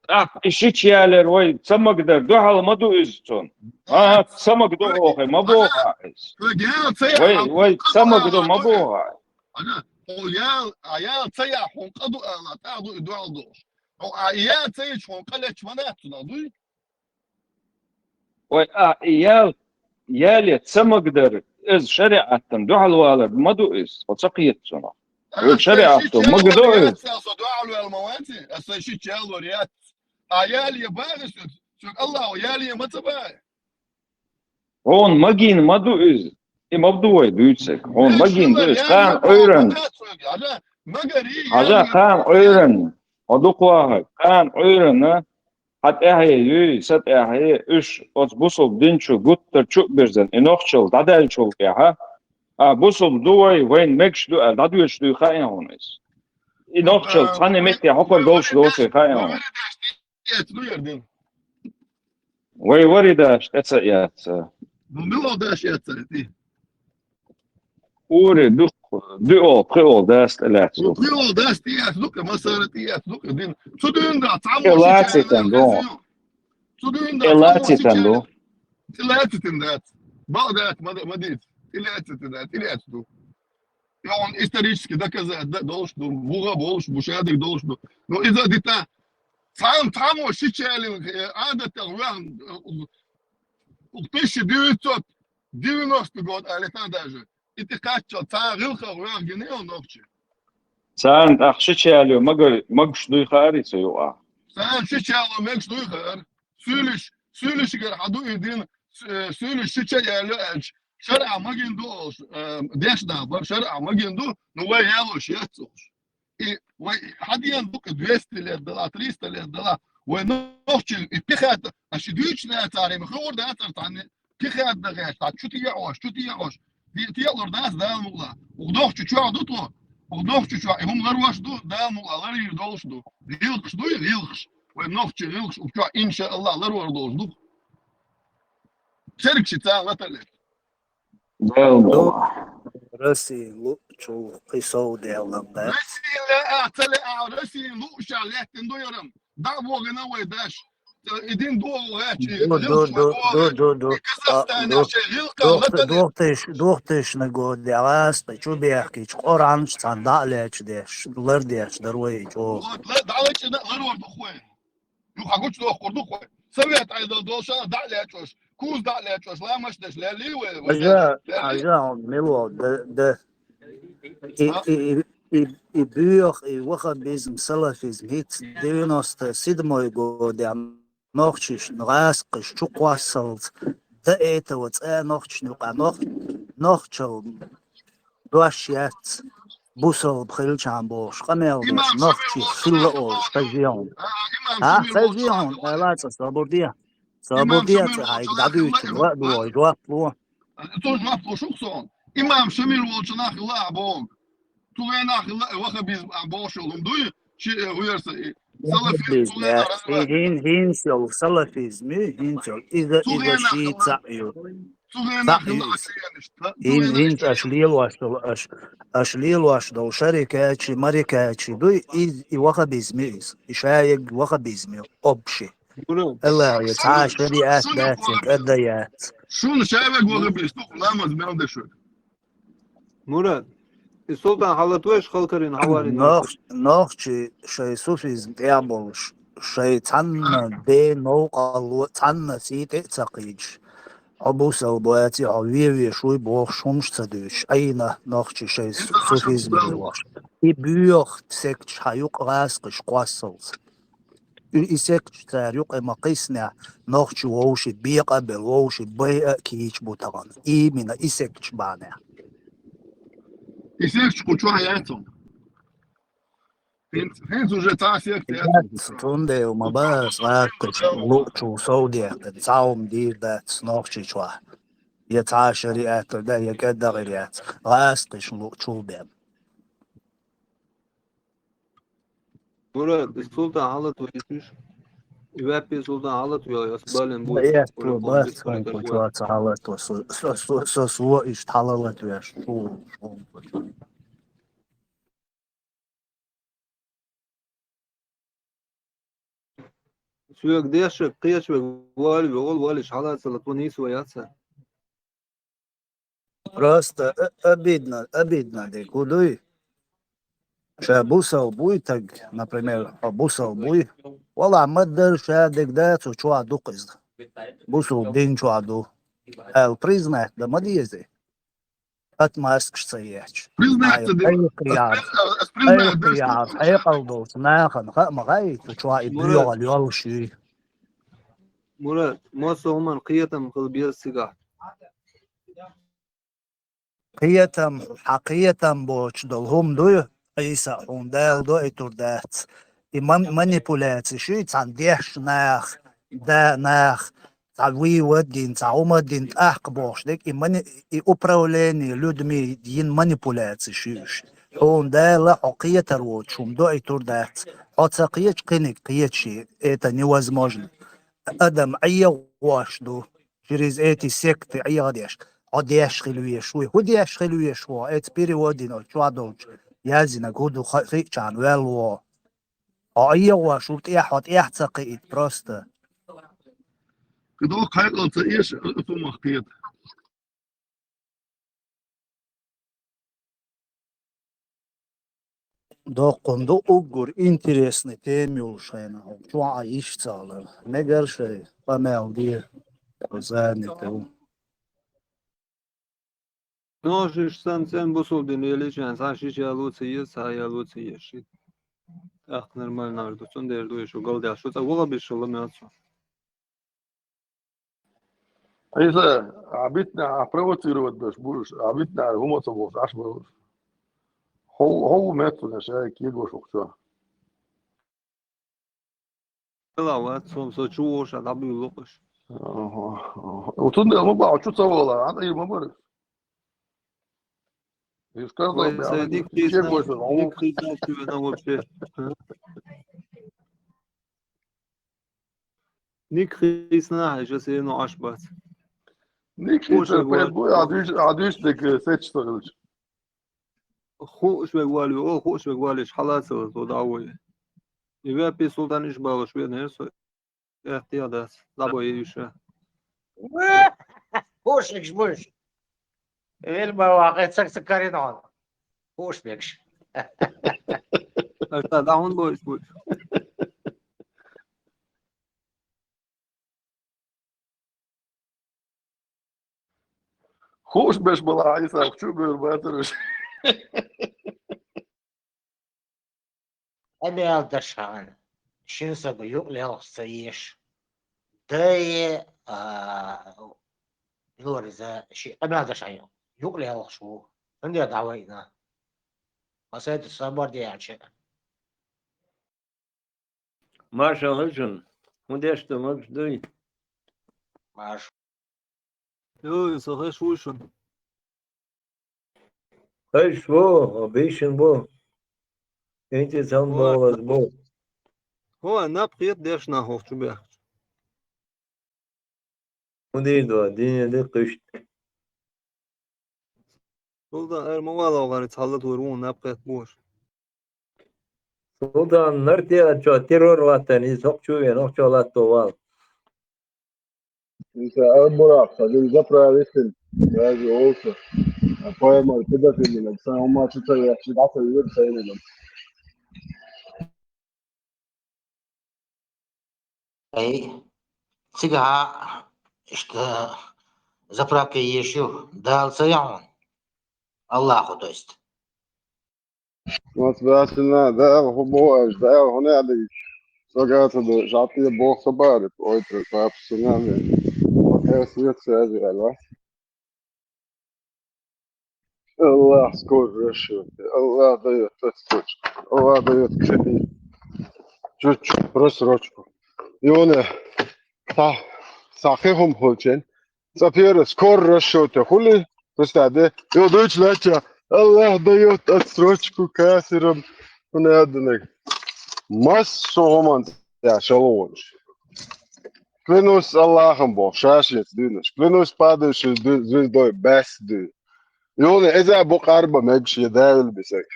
ТӀаккха и шича ялар вай ца магадар дуьхьал ма ду иза цунна? АхӀа, ца магадо оха, ма боху иза. Вай, вай ца магадо ма боху. Ана, хьо ял, а ял ца яхь хьуна къа ду ала, тӀаккха ду и дуьхьал дохуш. Хьо а ял ца йича хьуна къа леча ма дац цунах, дуй? Вай, а, и ял, яле ца магадар, иза шаригӀатан дуьхьал валар ма ду иза, хьо ца кхета цунах. Вай шаригӀато магадо иза. Со дуьхьал ваьлла ма вац, аса шича ялор яц. А яле багӀа соьга, соьга Аллахо яле ма ца багӀа. Хьуна магийна ма ду иза. И ма ду вай дуьйцург. Хьуна магийна ду иза. Кхана Ӏуьйранна. Хьажа, кхана Ӏуьйранна. Хьо дукха вахарг. Кхана Ӏуьйранна. Хьан тӀаьхье юй, сан тӀаьхье, уьш оцу бусалба дин чу гуттар чу а бирзина, и нохчалла дӀадаьллачул тӀаьхьа, а, бусалба ду вай, вайна мегаш ду аьлла, дӀадоьдуш дуй хаьа хьуна иза? И нохчалла цхьана метте хьокхар долуш доций хаьа хьуна? Вай вари даш тӀе ца эцца. Ну, мила даш эцца, ти? Ури, дух, дуьо, пхио дас тӀе лаьцна. Ну, пхио дас тӀе яц дукха, масара тӀе яц дукха, дин. Цу дуьйна да, цхьаммо лацитан ду. Цу дуьйна да, цхьаммо лацитан ду. Ти лацитан дац. Бал дац, ма ма диц. Ти лацитан дац, ти лац ду. И он исторически доказать да, долуш ду, вуха болуш, бушадиг долуш ду. Но иза дита, цхьам, цхьаммо шича ялин, э, Ӏадатах ваьхна, э, у, у тысяча девятьсот девяностый год, али тан даже. И ти кхаччал, цхьа гӀилхах ваьхна гина йо нохчи. Царна тӀаккха шича яло магар-, магаш дуй хаари ца юкъа? Царна шича яло мегаш дуй хаар. Суьйлиш, суьйлишигара хьан ду и дин, э, суьйлиш шича яло аьлча, шарӀа магин ду олуш, э, деш нах бара, шарӀа магин ду, ну вай ялош яц олуш. И вай хьадена ду-кх двести лет дала, триста лет дала, вай нохчий и пехата, а ши дуьйцуш дацара, ма хуур дацара цхьанне, пехата дахеш, цхьа чу тиаӀош, чу тиаӀош, ди-, тиалур дац Дала мукъла. Ух нохчу чохь ду тхо, ух нохчу чохь и хӀума ларваш ду, Дала мукъла ларйийр долуш ду. ГӀилкхаш дуй, гӀилкхаш. Вай нохчий гӀилкхаш, ух чохь, иншааллах, ларвар долуш ду. Церг ши царна латале. Дел Ду, Россия лучул кхин сов деллам дац. Россия ле а, ца ле а, Россия луша леттин ду ярам. Да вогина вай даш. Идин ду вогачи, Ду, ду, ду, ду, ду, ду. И Казахстан А, ду. Шей гилка Дохта-, латали. Дохтеш, дохтешна годи, аста, чу бехкич, Къуранш цан да леч деш, лар деш, дарвай чо. Вот, ла, да леч, да, лар вор духвай. Юха гуч дохкур ду хой. Совет айдал долша дӀа а лечӀош, куз дӀа а лечӀош, ламаш деш лелли вай, вай Хьажа, лелли. Хьажа, мило, да, да. И, А? и, и, и, и буьйох, и ваххабизм, салафизм, хӀиц девяносто седьмой годехь нохчиш, гӀаскхиш, чу кхоссалц, да этого цӀа нохчни юкъа нох-, нохчал дош яц, бусалба хилчахьан бохуш, къамел деш, Имам нохчи Шамил хилла волчу олуш, ца жехьун. А, имам А, Шамил ца волчу жехьун, нах ала ца, собур де. Собур Имам де, Шамил ца волчу хьайга нах дӀадуьйцу, хилла, ва, ва, жоп ло. Цо жоп ло шух сон. Имам Шамил волчу нах хилла а боху. Цу венах хилла а ваххабизм а бохуш йолу дуй, ши, э, гӀоьрса, и, салафизм, цу венах хилла. И хин-, хинца йолу салафизм, и, хинца йолу. Иза, Цу иза венах ши хилла. Цхьаъ ю. Цу венах Цхьаъ хилла иза. Асияниш, цу Хин-, венах хинца аш лелош долу, аш, аш лелош долу шарикачи, марикачи дуй, и, и ваххабизм ю иза. И шаерг ваххабизм ю, общий. Мурад. Аллах, я цхьа шариат дац, я кӀада яц. Шуна шаерг ваххабизм ду, ламаз мел дешуьйту. Мурад, и Султан хьалат веш халкарин хьаварин Нох-, нохчи шай суфизм тӀехь болуш, шай цхьанна бен новкъалло, цхьанна сий тӀе а ца кхийдаш. Хьо бусалба ваций, хьо вен веш вуй бохуш хӀумаш ца дуьйцуш, айна нохчи шай су-, суфизм лелош. И боьха секташ хьан юкъа гӀаскхиш кхоссалц. И, и секташ цара юкъе ма кхиснехь, нохчи вовши бекъа а белла, вовши байа а кийча бу тахана. Имина и секташ бахьанехь. И секташ кху чохь яц хьуна. ХӀинца, хӀинца уже цхьа секта яц хьуна. Яц, цундела ма бац, латташ луучул совдехкина, цхьа хӀума дийр дац нохчи чохь. я цхьа а шариӀат да, я кӀеддагӀир яц. ГӀаскхиш лу-, чул бен. Мурад, из султан хьалат ву ишиш? И ваьппе султан хьалат ву, я ас бален бу. Эс Мурад, бу, Мурад, бас Мурад, хун Мурад, кучуа ца хьалат ву, со, со, со, со, со иш хьалалат веш. Шу, шу, шу. Соьга дешшаг кхеча вег вали, вегӀал валиш хьалацалла, тхо нийса вай яц. Просто, э, обидно, обидно, дика, хӀу дуй? Ша бусал буй таг, например, хьо бусал буй. Вала ма дарра ша дика дац, цу чохь ду-кх иза. Бусул дин чохь ду. Аьлла признать дан ма дезий. Отмазкаш ца еча. Признать ца дина. Хьекъал яр, хьекъал долчу нахана хаа ма хаий, цу чохь и Мурад. ДоьгӀал йолуш юй. Мурад, массо хӀуманна кхетам хила беза цигахь. Кхетам, хьан кхетам боцуш долу хӀума дуй, Ӏийса, хьуна Дала доуьйтур дац. И ман-, манипуляци шуй, цхьана деш нах, да нах, цхьа вывод дина, цхьа хӀума дина, тӀаккха бохуш дерг, и мани-, и управление людьми йина манипуляцеш ю уьш. Хьуна Дала хьо кхетар воцуш хӀума доуьйтур дац. Хьо ца кхеча, кхиниг кхечи, это невозможно. Адам Ӏехош ду, через эти секты Ӏехадеш. Хьо деш хила веш вуй. ХӀун деш хила веш ву? Эца перевод йина, оцу чохь долчу яздинарг хӀун ду хи-, хиъчарна ваьлла ву. Хьо Ӏехош ву тӀехь, хьо тӀехь ца кхиийта просто. Кхидолу кхайкъал ца эша, оцу мах кхета. Доккхун ду уггар интересный тема йолуш хенахь, чохь а йиш ца хилар. Мегар шай, къамел де, занят ву. Ну, шиш сан цен бусул дин еличан, сан шиш ялу ца ес, сан ялу ца ес ши. Ах, нормально ар ду, цундер ду, шу галдя, шу ца вуха биш шу ламяцу. Иза, а битна, а провоцировать беш буш, а битна, хӀума ца бохуш, аш бохуш. Хьо, хьо метту, ша кегош ухчо. Ла вац, сом со чу воша, дӀабуьйлу лукъаш. Ага, ага. Утун дел ма бахьа, чу ца вала, а тӀе ма бара. Ишкар Ой, бахьа, сай ник чек хисна, бой сон, ник хисна чуьвена вообще. Ник хисна, хьаша сено аш бац. Ник хисна, пойт бой, а дуьш, а дуьш дек, э, сеч сагылч. Хууш вег валю, о, хууш вег валиш, хьалацалла, то да вой. И вепи султан иш балуш венер со. Эхтиядас, дӀабой иша. Хушигаш буш. Эл ма вакъе цак-цак карина хьона. Хушбекш. Аша дӀа хӀунда бойуш буш? Хууш беш бала Ӏийса чу бер бацараш. Къамел дашхьана, шин сага юкъ лелхаш ца еш. Дае, а, билориза, ши къамел дашхьана юкъ лелхаш ву. Хьунда дӀавайна? Масайда собар де аьлча. Маша хӀуьшун, хӀун деш ду, магаш дуй? Маша. Йой, со хеш ву шун. Хеш ву, бийшин бу. Инти цан Хо, болаз бу. Хо, нап хет деш на хох чу бехч. Худий до, дине де кышт. Султан эр ма вала гӀари цхьалла тур ву нап хет буш. Султан, нартия чо террор латтан, из хок чу вен, хок чо латто вал. Иса эр бурак, са дин заправитель, даже олса. А поэма педофилина, са ума чу ца яхши, да, са юр, са юр. Ай, цигахьа иштта заправка еш ю, Дала ца яхьун. Аллаху, то есть. Мотивацина, Дала хӀу бохуш, Дала хӀу не а дагиш. Со гацаду, жапъе боху со барит, ой, тра папа сунами. Пока свет связи, алло. Аллах скоро решит. Аллах даёт отсрочку. Аллах даёт кредит. Чуть-чуть просрочку. И он, э, са, са хи хӀума хулчен, Цӏа перас кор расчёте хули, представь, да? Йо, дойч лача, Аллах даёт отсрочку кафирам. ХӀуна яданаг. Массо хӀуман цӀа шалгӀонаш. Клянусь Аллахом боху, шашец дуьйнаш. Клянусь падающей ду-, звездой баьс дуьйна. Юна эза бу къарба мегаш я давил бисаг.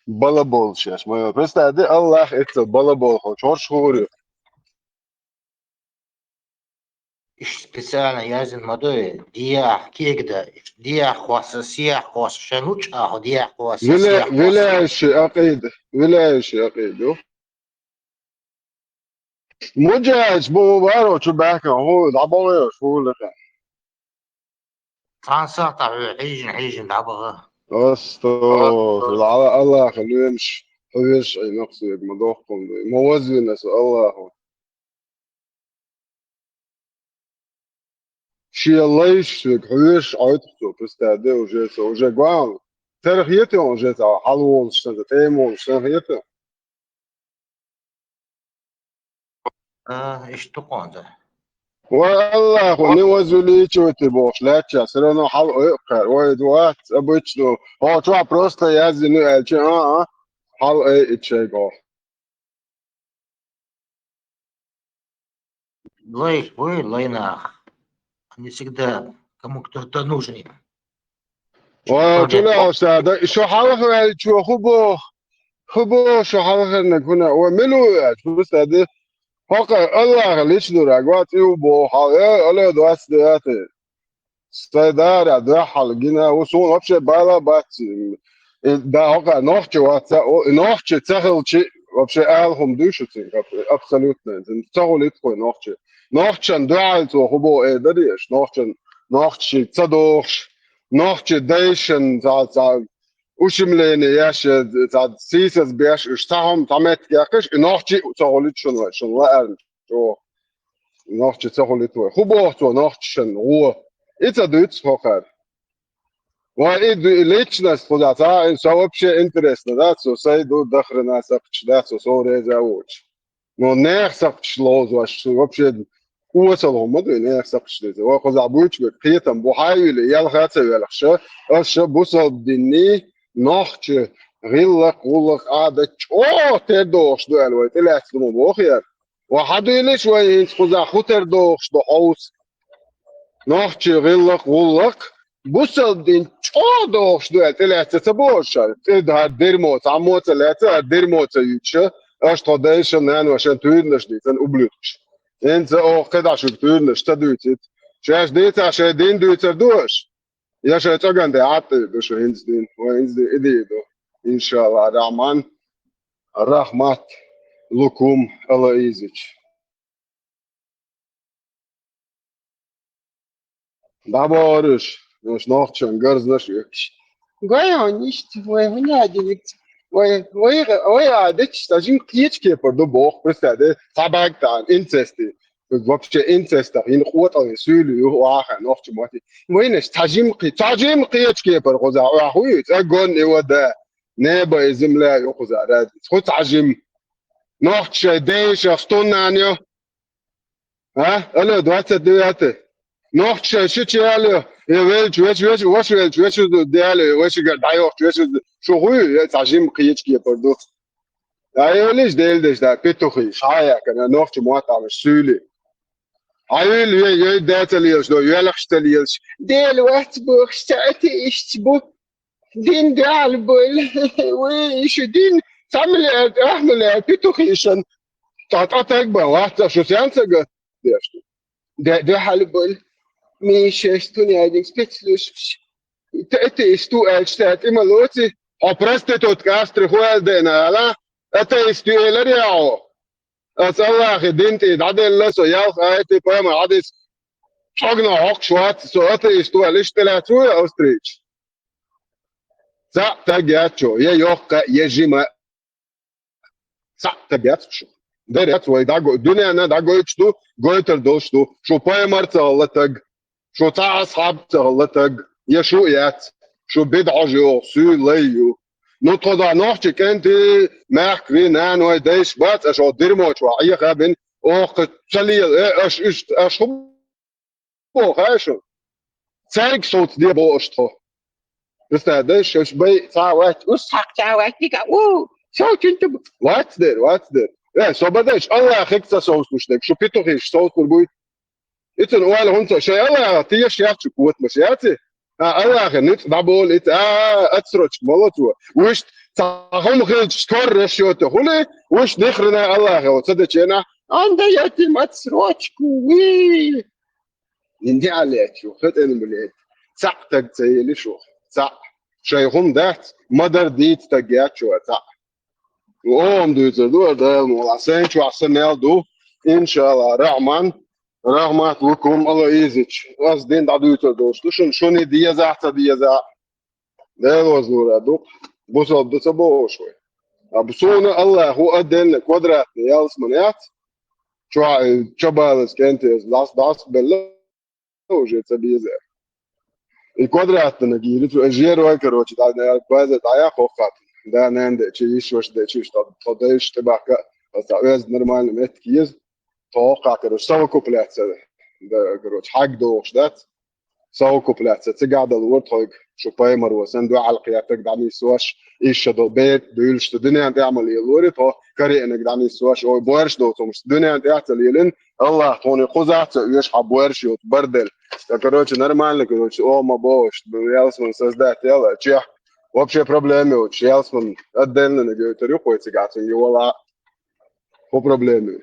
Балабол шеш. Ма представь, да, Аллах эццал балабол хо, чорш хури. Иштта специально яздина ма ду, дехьа кегда, дехьа хосса, сехьа хосса, шайн лучкъахьо дехьа хосса, Виля-, сехьа хосса. Виляющий акъида, виляющий акъида, ю. Муджахидаш бу варо чу баьхкан, хӀу дӀабогӀеш, хӀу лекха. Цхьана сахьтахь хьо хьийжина, хьийжина дӀабаха. Астагфирулла, Аллаха лоьмаш, хьоьжуш Ӏийна-кх соьга, ма дохкун ду. Ма вазвина со Аллахо. Шен лайш соьга хьоьжуш Ӏойту-кх цо, представь, да, уже со, уже гуам. Царах хета уже цхьа хьалволуш санна, тӀема волуш санна хета. А, иштта тукъонца. Вай Аллахо, не возувеличивайте бохуш лаьттача, всё равно хьал ойкхар, вай вац, обычно. Хьо чохь просто яздина ю аьлча, а, а, хьал ай ит шайго. Лайх буй, лайнах. Они всегда кому кто-то нужен. Ой, чу лаьа ша, да, и шу хьалха ваьлчо хӀу боху? ХӀу боху шу хьалхарниг хӀуна? Ой, мила ву аьлча, хӀу стади? ХӀокху Аллаха личнураг вац и ву боху хьал, э, алло, двадцать девятый. Сайн дара дуьхьал гина ву, суна вообще бала бац. И да, хӀокху нохчи вац, о, и нохчи ца хилчи, вообще ала хӀума дуй шу цуьнга, аб-, абсолютно. Ца хуьлу итт кхой нохчи. Нохчан дуьхьал цо хӀу боху, э, даре аша, нохчан, нохчи ца дохуш, нохчи дайшан, ца, ца, ущемление еш, ца, сийсаз беш, уьш цхьа хӀума, цхьа меттиг яьккхиш, и нохчи ца хуьлу итт шуна вай, шуна лаьарна чӀогӀа. Нохчи ца хуьлу итт вай. ХӀу боху цо нохчашан гӀо? И ца дуьйцу хӀокхара. Вай и ду-, и личность кхуза ца, и со вообще интересно, да, цо сай ду, дахрана сакхташ, да, цо со реза а воцуш. Но нехан сакхташ ловзош, цо вообще осал хӀума ма ду, нехан сакхташ деза. Вай кхуза буьйцу вай, кхетам бу, хьайвили, ялха а ца велхаш, аш ша бусалба динний, нохчи, гӀиллакх, гӀуллакх, Ӏадат чӀогӀа тера дохуш ду аьлла, вай тӀелаьцна ма боху яра. Ва хьан дуьйлиш вай хӀинца кхузахь хӀу тера дохуш ду хьовса? Нохчи гӀиллакх, гӀуллакх, бусалба дин чӀогӀа дохуш ду аьлла, тӀелаьцна ца бохуш шара? ЦӀе хӀара дермо, цхьаммо а ца лаьцна, хӀара дермо ца юьйтуш, аша тхо дайшан, наношан туьйранаш дийцан, ублюдкаш. ХӀинца оха кхидӀа шуьга туьйранаш ца дуьйцийта. Шаьш дийцахь, шайн дин дуьйцур ду аша? Я шайн цӀоган тӀе Ӏад а ду шу хӀинца дин, вай хӀинца дин, и дийр ду. Иншалла, Рахьман, рахмат лукум, Алаизич. ДӀабохур уьш, уьш нохчан гарзнаш оьхуш. Гой хьуна иштта, вай хӀуна а дилица. Вай, вай, вай а дечаш, сан жима кхечу кепара ду боху, представь, де, цхьа бӀаьрг таӀана, инцести. Вообще инцестах, хӀинца къотӀале суьйле ю, вахана, нохча мотти. Вайнаш цхьа жима кхе-, цхьа жима кхечу кепара кхузахь, охьа хӀу ю, цӀа гон и ва да. Небо и земля ю кхузахь, радица. ХӀу цхьа жима. Нохча шайн дайшах стуннан ю. А? Алло, двадцать девятый. Нохча шайн шича яло, я велча, веш, веш, ваш велча, веш, дяло, вешигара дӀайохча, веш, шу хӀу ю, я цхьа жима кхечу кепара ду. Ай, велиш, Дела деш, да, петухи, шая, кана, нохча мотт Ӏамаш, суьйли. Ай, вил, ве, ве, децал елаш, до, велахш тал елаш. Дела вац бохуш, ца атеисташ бу. Дин дуьхьал бу. Вай, ишу дин, цамле, ахмале, петухишан. Та, та, так ба, вац, шу сен сага? Деш. Де, дуьхьал бу. Миша, стуняди, спецслужбаш. Т-, атеист ву аьлча, тӀе ма лоций, хьо проститутка Австри хӀу аьлла деана ала, атеист ю элар яхьо. Аса Аллахе дин тӀе дӀаделла со, ялх аят, пайхамар хьадис, чӀогна хьокхуш вац, со атеист ву аьлла, иштта лаьцна ву Австрийчу. Цхьаъ таг яц чу, я йоккха, я жима. Цхьаъ таг яц шу. Дера яц вай дӀаго-, дуьненна дӀагойтуш ду, гойтар долуш ду. Шу пайхамар ца хилла таг, шу цхьа асхьаб ца хилла таг, я шу а яц, шу бидӀа йогӀу, суьй лай ю. Ну, тхо да нохчи кӀентий, маьхкарий, наной, дайш бац, аша дирмочу ван Ӏеха бин, оха ца лела, э, аш иштта, аш хӀу боху, хаьий шуна? Цаьрга совцаде боху аша тхо. Представь, да, шаьш бай цхьа вац, уж цхьа цхьа вац, дика, у, совцинчу бу-, вац дер, вац дер. Э, со бадеш, Аллахьига ца совцуш дерг, шу петухаш совцур буй? Ицун ойла хӀунца, шайн Аллахьа тешаш яц шу котамаш, яций? А, Аллахье ницкъ дӀаболу ица, а, отсрочка, молодец. Вуьшта цхьа хӀума хилча, скоро расчёте хуьлий, вуьшта нихрена Аллахье ца дечена, анда ятим отсрочку, уи. Нин де а лечу, хатӀена ма леца. Цхьаъ таг ца ели шу, цхьаъ. Шайн хӀума дац, ма-дарра дийца таг яц шу, цхьаъ. Оха-м дуьйцур ду, ара Дала мукъ лахь, сайн чохь сан мел ду, иншалла, Рахьман, рахьмат лукум Алла изича. Ас дин дӀадуьйцур долуш ду шуна, шуна и деза а, ца деза а. Дела вазлура ду, бусалба ду ца бохуш вай. А суна Аллахьу отдельно квадратный ялсаман яц, чохь, э, чабалас кӀентаза дӀас-, дӀасабелла, уже ца беза. И квадратный гири, цу жерой, короче, да, да, база дӀаяхьа хӀокху хатта. Да, нан дечи, йиш ваша дечи, что тхо дайша тӀебахка, аса оьзда нормально меттиг еза. Тхо хӀокхахь, короче, совокупляться, да, короче, хьаг дохуш дац. Совокупляться, цигахь дала вара тхойга, шу пайхамаро сан дуьхьал кхетаг дӀанисош, иша до бер, дуьйлуш, цу дуьнен тӀехь ма лелори, тхо кариънаг дӀанисош, ой, боьрш доцумаш, дуьнен тӀехь ца лелина, Аллахь тхуна кхузахь ца оьшу хьан боьрш йоцу бардел. Да, короче, нормально, короче, о, ма бохуш, ялсман создать яла, чех, вообще проблема йоцуш, ялсман отдельно нагойтар ю, кхой цигахь цуьнга вала, хӀу проблема ю.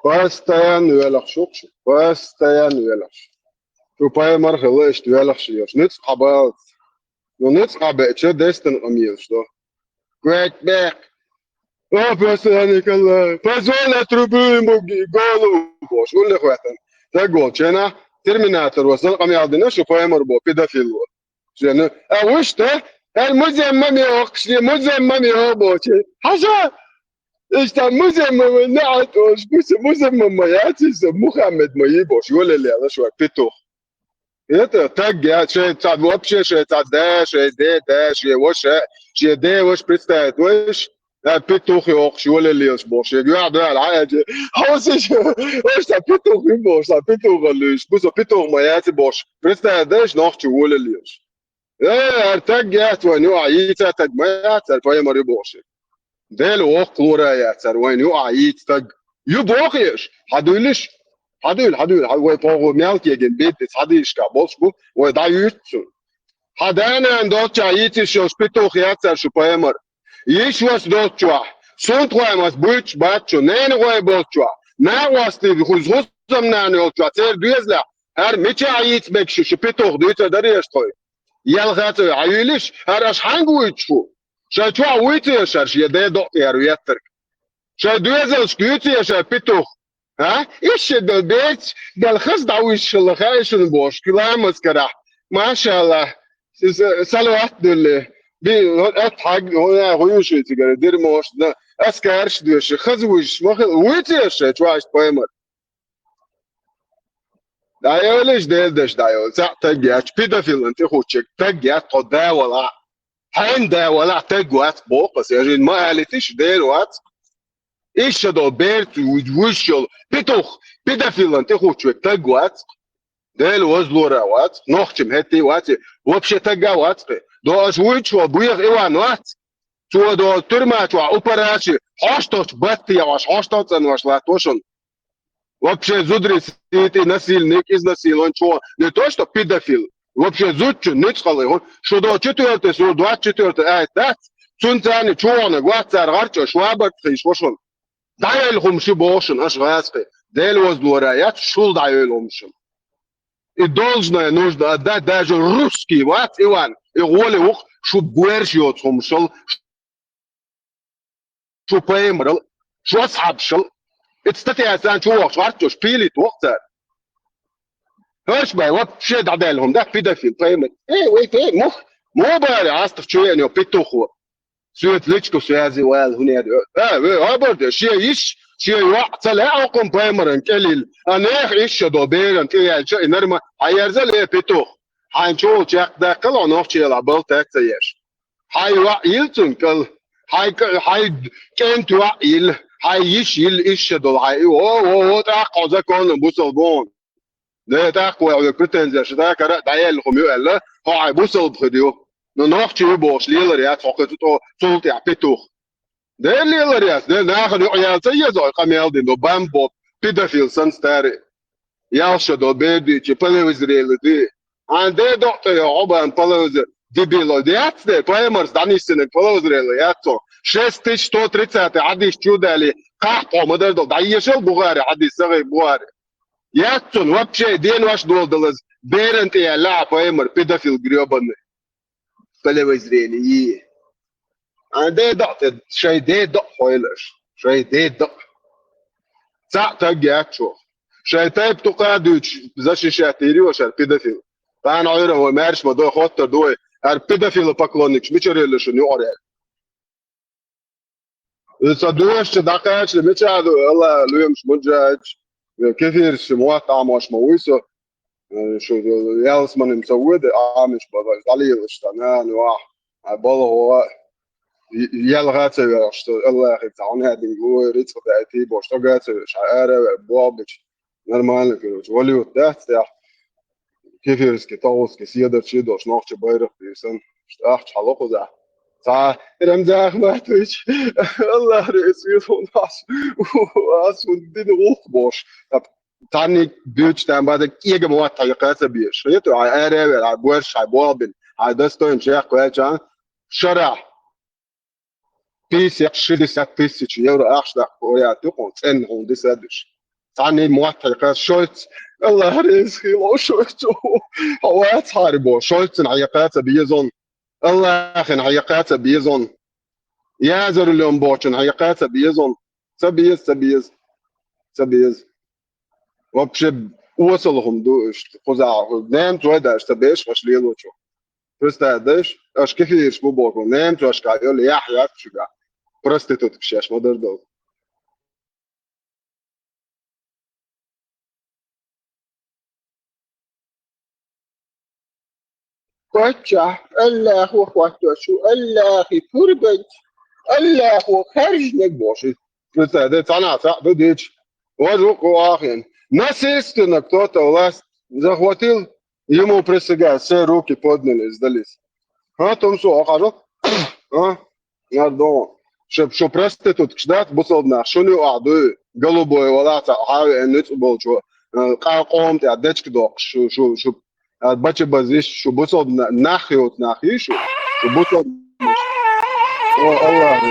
Постоянно велахь шу, постоянно велахь шу. Шу пайхамар хилла иштта велахь шу йош. Ницкъ хьабалц. Ну, ницкъ хьабеъча, дестан къамелаш до. Квет бек. О, постоянно калла. Позволь отрубить ему голову. Бош, улле хватан. Так вот, чена, терминатор, вот, сан къамел дина, шу пайхамар бо, педофил вот. Шена, а вуьшта, хӀара музаммам йохкуш, музаммам йоху боху. Хьажа! Иштта музаммам неӀалт олуш, муса-, музаммам ма яц иза, Мухаммед ма йий бохуш, йолалла шуьга петух. Это так, я, шайн цхьа, вообще шайн цхьа да, шайн де да, шен ваша, шен де ваша представить вайш, а, петух йохуш, йолалла бохуш, шен юьхь дуьхьал хьаьжа. Хьовсиша, ош цхьа петух ю бохуш, цхьа петух а луьйш, муса петух ма яц бохуш, представить дайш нохчо йолалла. Э, ара таг яц вайн юкъахь йийца таг ма яц, ара пайхамар ю бохуш. Дела воккха лора яц, ара вайн юкъахь йийца таг. Ю бохуш, хьадуьйлиш? Хьадуьйла, хьадуьйла, хьан вай погӀо мел кегина бедда, хьадийшка болуш бу, вай дӀаюьйцу цунна. Хьан да-нана долчохь йийциш йолуш петух яц ара шу пайхамар. Йиш вас долчохь, сунтхоймас буьйцуш бац шу, ненагӀой болчохь, накъостий хуза хӀусамнана йолчохь, церан доьзалехь, хӀара мичахь йийца мегаш шу, шу петух дуьйцур дарий аша тхой? Ялха а ца йо, хьан юьйлиш? ХӀара аша хьаьнга вуьйцуш ву? Шайн чохь вуьйцу аша, шен де докъера веттарг? Шайн доьзалшка юьйцу аша петух? А? Иша до берц, дала хаза дӀавуьйшуш хилла хаьий шуна бохуш, киламаз карахь. Машалла. Салават дуьлле. Би, ат хьаг, хӀун, хӀун ю шуьйцигара, дира мошна, аскарш доьшу, хаза вуьйшуш ма хилла. Вуьйцу аша шайн чохь иштта пайхамар? ДӀайолиш, Делан деш дӀайола. Цхьаъ таг яц, педофилан тӀехуччерг таг яц, тхо да валахь. Хьайн да валахь таг вац боху аса, я жин ма алитиш, Дела вац. Иша до берц вуьш йолу петух, педофилан тӀехуччерг таг вац. Дела вазлора вац, нохчим хӀетте вац, вообще тагга вац кхе. До аша вуьйчу ван, буьйха Иван вац. Цо до тюрьма чохь упараши, хьошталгӀачу батте яхьош, хьошталгӀа цӀанваш латтош шуна. Вообще зударий сийти насильник, изнасилован чу, не то что педофил. Вообще зудчун ницкъалла хӀун. Шу до четвёртый сур, двадцать четвёртый аят дац. Цунца царна чу вахана вац цара гӀарчо, швабарт хийш ва шуна. ДӀайойла хӀума шу боху шуна, аша гӀазкхи. Дела вазлора яц, шул дӀайойла хӀума шуна. И должное нужно отдать, даже русский вац, Иван, и гӀоле ву-кх, шу боьрша йоцу хӀума шал, шу пайхамарал, шу асхьабашал. Эцу статья царна чу вахча гӀарчош пилит ваху цара. ХӀорш бай, вообще дӀадаьлла хӀума дац, педофил, пайхамар. Э, вай, те, мух, муха бара, астах чу веана йо петухо. Соьца личку связи вала хӀунеда. А, вай, абар де, шен йиш, шен йоӀ ца лаьа хӀокхун пайхамаран кӀелил. А нехан иша до беран тӀе яьлча, и нарма, хьаерзал, э, петух. Хьайн чул чекхдаккхал, хьо нохчелахь балтак ца еш. Хьайн йоӀ йил цунна кӀал, хьайн кӀ-, хьайн кӀентан йоӀ йил, Хьай йиш йилла иша долу хьай и, о, о, о, тӀаккха хьо законно бусалба ву. Де, тӀаккха вай хьоьга претензеш, тӀаккха дӀаелла хӀума ю аьлла, хьо хьай бусалба хир ю. Ну, нохчий ю бохуш лелар яц хьо кхин цу тӀо-, цул тӀехь петух. Де лелар яц, де нахана юкъа ял ца еза хьо къамел дина, до бамбо, педофил санна старый. Ялша до бер дийчи, половозрелый ди. Хьан де докъ тӀе йо, хьо бан половозрелый, дебило, яц де, пайхамарс дӀанисинарг половозрелый яц цо. Шесть тысяч сто тридцатый хьадис чу дали, кхахь хьо ма дар до, дӀаешал Бухари хьадис, сахьихь Бухари. Яц цунна вообще денош доладалаза, беран тӀе яьлла а пайхамар, педофил грёбаный. Половозрелый. Ан де дакъ те, шай де дакъ хойла аша. Шай де дакъ. Цхьаъ таг яц чу. Шай тайп тукха дуьйцуш, защищать йийр ю аша, педофил. Тхьана Ӏуьйра вай маьрша ма дой, хоттар ду вай. Ара педофила поклонникаш мичара елла шуна юкъара? Иза ца доьшучу дӀакхачале мичахь ду, Алла лоьмаш Муджаич, кефираш мотт Ӏамош ма вуй со, шу ялсманим ца воьду, Ӏамош бала дӀалелаш сан, нана, вахь, хьан балгӀо, ялха ца вехаш, со Аллахе ца хьуна хӀадинга луой, рицкъ даийтий бохуш, тӀога ца вехаш, хьан ара а вер, бохбича, нормально, короче, валюта дац тӀехь. Кефирский, тахуцкий седарчий долуш нохча байракх бийсан, ахча хьалокхузахь. Цхьа Рамзан Ахматович, Аллах реза ву хьуна, ас, ас хӀунда дина гӀуллакх бохуш. Цхьанниг дуьйцу там база кӀегам ватта хьекха ца безаш. Хету, хьан ара а вер, хьан борш, хьан болбин, хьан достойн чекх кхачан. Шарахь. Пятьдесят, шестьдесят тысяч евро ахча даккха ваят ю хьуна, цӀенна хьуна диса а дуьш. Цхьанний мотт хьекха, Шольц, Аллах реза хила, Шольц, хьо вац хьари бо, Шольцин хьекха ца безон, Аллахин хьекха ца безон, язарулем бочун хьекха ца безон, ца беза, ца беза, ца беза. Вообще, осал хӀума ду, кхузахь, немцой даже ца беш, аш лелочу. Представь, даш, аш кефираш бу боху, немцошка йолу яхь яц шуьга. Проституткаш еш ма дар долу. Паччахь, Аллахо хӀотто шу, Аллахи пурбанча, Аллахо харжнаг боху. Представь, де цхьана цхьаъ ду дича. Важа ву кху ахин. Насильственно кто-то власть захватил, ему присягают, все руки подняли, сдались. ХӀа, тумсо, хьажал? А? Нардон. Шу, шу проституткаш дац, бусалба нах, шуна юкъахь дуй, голубой валахь цхьа хьави эн нуьцкъ болчо, э, къа-, къоман тӀехь дечка доккхуш, шу, шу, шу, а, бача базиш, шу бусалба на-, нах йоцу нах йий шу? Шу бусалба. О, Аллах.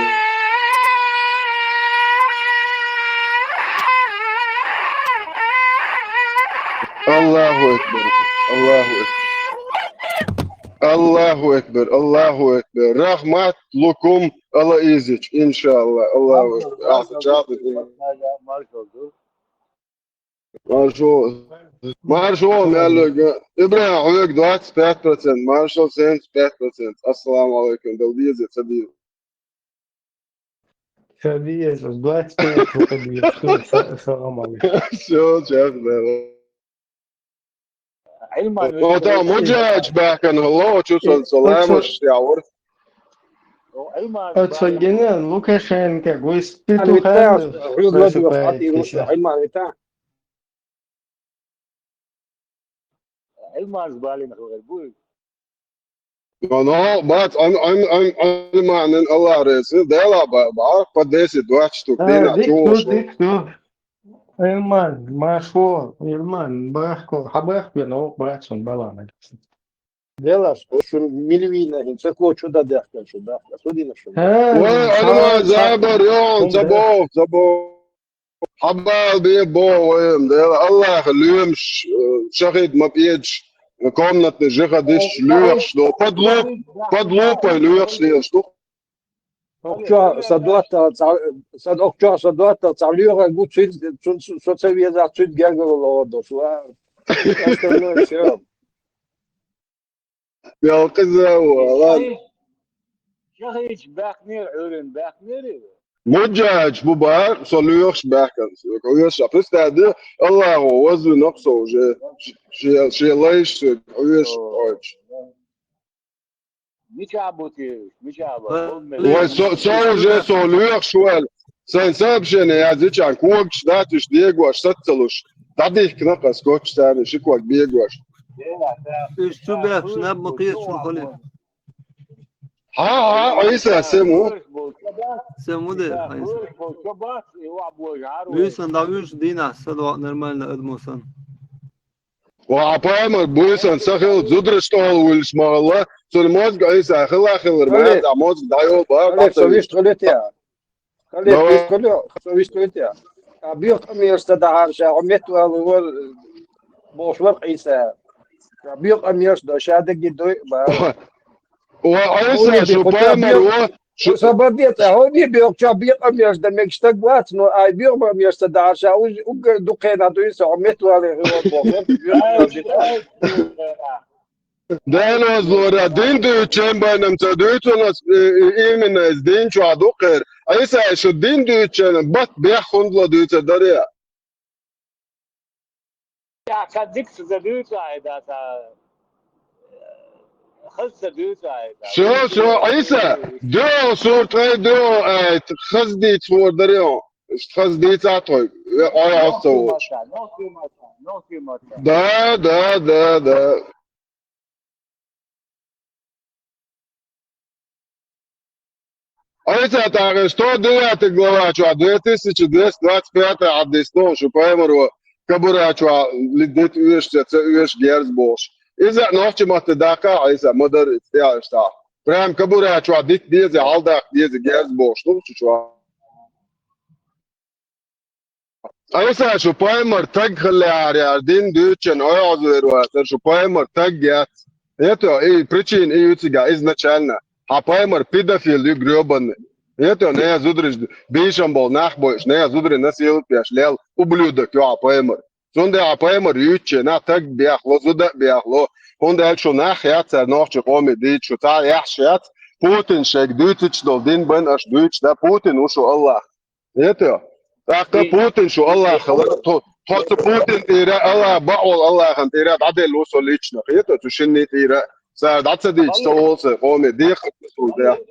Аллаху акбар. Аллаху акбар. Аллаху акбар, Аллаху акбар. Рахмат лукум Алла изич, иншалла. Аллаху акбар. Ахса чабы. Маршо, маршо, мяллига. Ибрахим, хьоьга двадцать пять процент, маршо, семьдесят пять процент. Ассаламу алейкум, дал веза, ца веза. Ца веза, двадцать пять выходит, что са-, салам алейкум. Всё, сейчас, да. Ӏилман, Ота веза, Муджач баьхкана, ло, чу сан, саламаш, я вар. Ӏилман, Оцо генен Лукашенко, гуйс петухами просыпаетесь. Ӏилман вита. Ӏилманца балийна хӀу гӀайр буй? Но, но, бац, ан, ан, ан, ан, манин Аллах рейсы, дела ба, ба, по десять, двадцать штук, а, дина, дик ду, чуваш, дик ду. Ӏилман, машо, Ӏилман, бахко, хьабах бен, о, бац, он баланаг. Делаш, шун милвина хин, ца кочу да дехка, шу да, судина шу. Ха, Ой, ха, Ӏилман, ха. Забар, йон, Ха, забо, забо. Хьабал бе бо вайм, Дела, Аллах лоьмаш, э, шахид ма пьедаш, комнатный жихадиш, лоьхаш до, под луп-, под лупой лоьхаш лелаш ду. Окчо садуатта, ца-, сад-, окчо садуатта, ца лоьха гу цуьд, цун, со ца веза, цуьд гергало ло до, суа. Остальное всё. Ялкъиза ву, ладно. Шахич баьхнера, Ӏуьйрин баьхнера. Муджач бу бар, со лоьхуш баьхкан. Лоьхуш, а, представь, Аллахо вазвинарг со уже. Ши, ши лайш, Ӏуьйш, Ӏойч. Мича бу те, мича бу? Вай, со, со уже, со лоьхуш ваьлла. Сайн сообщение язъеча когаш дац уьш дегош, сацалуш. ДӀадихкина-кх ас коччаьрца ши ког бегош. Уьш чу бехаш наб ма кхета шуна хали. Хьа, хьа, Ӏийса, сема ву. Сема ву де, Ӏийса. Буьйсан дӀавуьйш дийнахь, са догӀу нормально адамо санна. Ва Ӏа пайхамар буьйсан са хила зудараш тӀехула вуьллуш ма хилла, цуьнан мозга Ӏийса хила хилар ма Халид, аьлла, мозга дӀайолба, Халид, со дӀацавуьйш. Вуьшта хилийта. Халид, Давай. Вуьшта хилийта, со вуьшта хилийта. Ша боьха къамелаш ца дахьара ша, хьо меттавала вара, бохуш вара Ӏийса. Ша боьха къамелаш до, ша даггара дойъу бара. Ва Ӏийса, хьуни шу биху, ша пайхамар бе-, ва, шу- со бан децӀа, хьуни бехача бекъам еш дан мегаш стаг вац, но ай бекъам еш ца дахьара, ша уж-, уггар дукха хенахь дуьйна со, хьо меттавале хилла боху. Дала вазлора, дин дуьйцучен байнам ца дуьйцу нас, э, э, именно из дин чохь дукха хир. Ӏийса, шу дин дуьйцучен бат бех хӀунда ла дуьйцур даре? Ша ца дика ца дуьйцу айда, ца хаза ца дуьйцу айда. Всё, всё, Ӏийса, дуьо сур ткъе дуьо айт, хаза дийца хӀора даре хьо. Хаза дийца тхой, ой, ой, ой, ца волчу. Да, да, да, да. Ӏийса, тӀаккха сто девятый глава чохь, две тысячи двести двадцать пятый хьадис ду, шу пайхамаро кабура чохь лидит оьшуш, ца оьшуш герз бохуш. Иза а нохча матте даккха, Ӏийса, ма дарра иза тӀеӀаьштахь. Прям кабура чохь дита деза, хьалдаккха деза герз бохуш ду шу чохь. Ӏийса, шу пайхамар таг хиллехьара яра дин дуьйцучун, ой, Ӏоза вер вацара, шу пайхамар таг яц. Хетто, и причина и ю цигахь изначально. Хьан пайхамар педофил ю грёбаный. Хетто, нехан зудараш бийшам болу нах бойуш, нехан зударий насиловать беш лел ублюдок ю хьан пайхамар. Цундела хьан пайхамар юьйцучу нах таг бехло, зуда а бехло. ХӀунда аьлча шу нах яц цара нохчийн къоме дийца, шу цхьа а яхьаш яц. Путин шайга дуьйцуьйтуш долу дин бан аша дуьйцуш да, Путин ву шу Аллах. Хетто? ТӀаккха Путин шу Аллах хилар, тхо, тхо цу Путин тӀера Аллах, бакъволу Аллахана тӀера дӀаделла ву со лично. Хетто? Цу шинна тӀера. Цара дӀа ца дийцча, ца волу сайн къоме, дехар ду суна тӀе.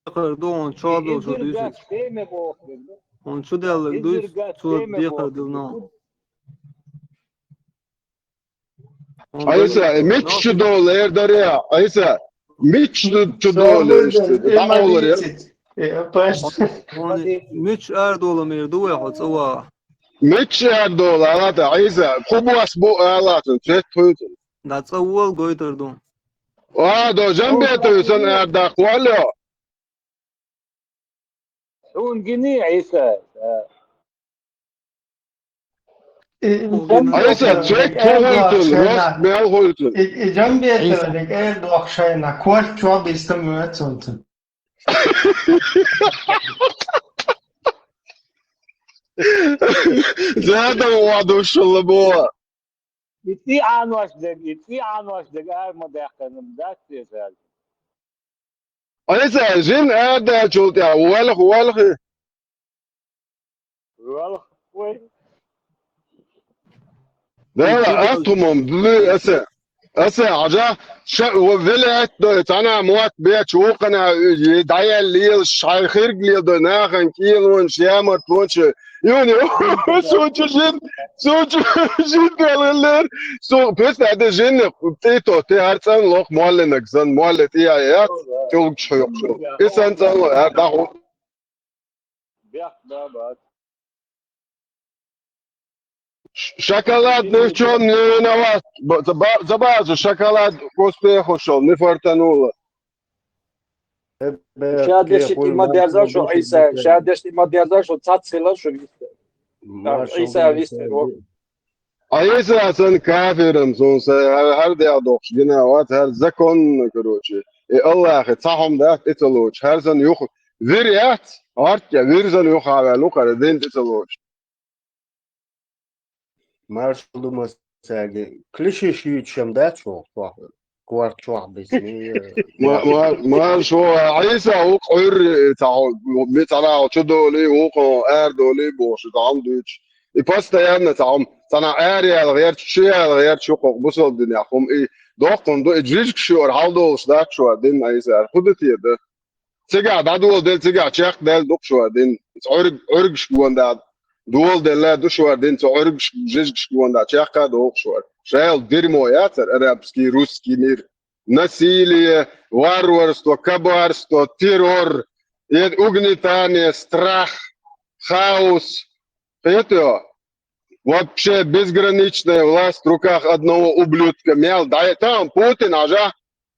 Дехар ду, хьуна чохь долу шу дуьйцуьйту. Хьуна чу даьлларг дуьйцу, цо дехар дилла нах. Ӏийса, мича чу долу эр даре, Ӏийса, мича чу долу эр, дӀакъовлар яра. Хьуна мича арадолу мер ду вай хьо цӀа ваха? Мича арадолу, алата, Ӏийса, кху бос бу алатан, цвет хуьйцу. Да цӀа вол гойтар ду. А, до жамбетовый сан арадаккха валло. Хьуна гиний, Ӏийса? Ӏийса, чек хуьлтун, рост мел хуьлтун. И, и жамбетовый дерг эр доху шайна, корт чо бистам вацунтун. Задам вадушшалла бо. И цӀий Ӏанош дерг, и цӀий Ӏанош дерг ара ма даьккхина, дац те цаьрга. Ӏийса, жин арадаьллачул тӀаьхьа, валха, валха. Валха, вай. Дала, ат хӀумам дуьллий аса. Аса, хьажа, ша, ва велаьтта дой, цхьана мотт бечу, вукхана, и, дӀаяьлла лелаш, шайн хирг леладой, нахана кӀелонаш, ямартлонаш, Юни, сучу жин, сучу жин белгӀаллера. Су, пусть аьда жин, тӀе то, те хӀара цӀанлох, моллинаг сан, молли тӀе яц, чулгаш хьоькхуш. И сан цӀанло, хӀара дӀаху. Ш-, шоколадный в чём не виноват? Б-, за ба-, за базу шоколад к успеху шёл, не фартануло. Ша деши тӀе ма дерза шу, Ӏийса, ша деши тӀе ма дерза шу, цац хила шу виста. Ӏийса виста. Ӏийса сан кафирам, сун са, хӀара, хӀара дегӀ дохуш гина вац, хӀара законно, короче. И Аллахе цхьа хӀума дац, и ца лоцуш. ХӀара сан юха вир яц, гӀорт я вир сан юха а ваьлла, хӀара дин тӀе ца лоцуш. Маршалла ду массаьрга. Клишеш юьйцуш-м дац хьо, хьо корта чохь бисний? Ма-, ма-, маршо, Ӏийса ву къуьрри, цхьа хьо, ми цхьана хьо чу долий, вукхо арадолий бохуш, цхьа хьо дуьйцуш. И постоянно цхьа хьо, цхьана ара яла гӀерташ, чу яла гӀерташ ю кху бусалба динехь хӀума и доккхун ду, и жижиг шуьйра хьал долуш дац шуьра дин Ӏийса. ХӀун ду те дан? Цигахь дӀадоладелла, цигахь чекхдаьлла ду-кх шура дин. Цу Ӏуьрг-, Ӏуьргашка гонда доладелла ду шура дин, цу Ӏуьргашка, жижигашка гонда чекх а ду-кх шура. Шайла дерьмо яцара арабский, русский мир. Насилие, варварство, кабарство, террор, э, угнетание, страх, хаос. Кхетий хьо? Вообще безграничная власть в руках одного ублюдка. Мел дӀа-, там Путин, хьажа,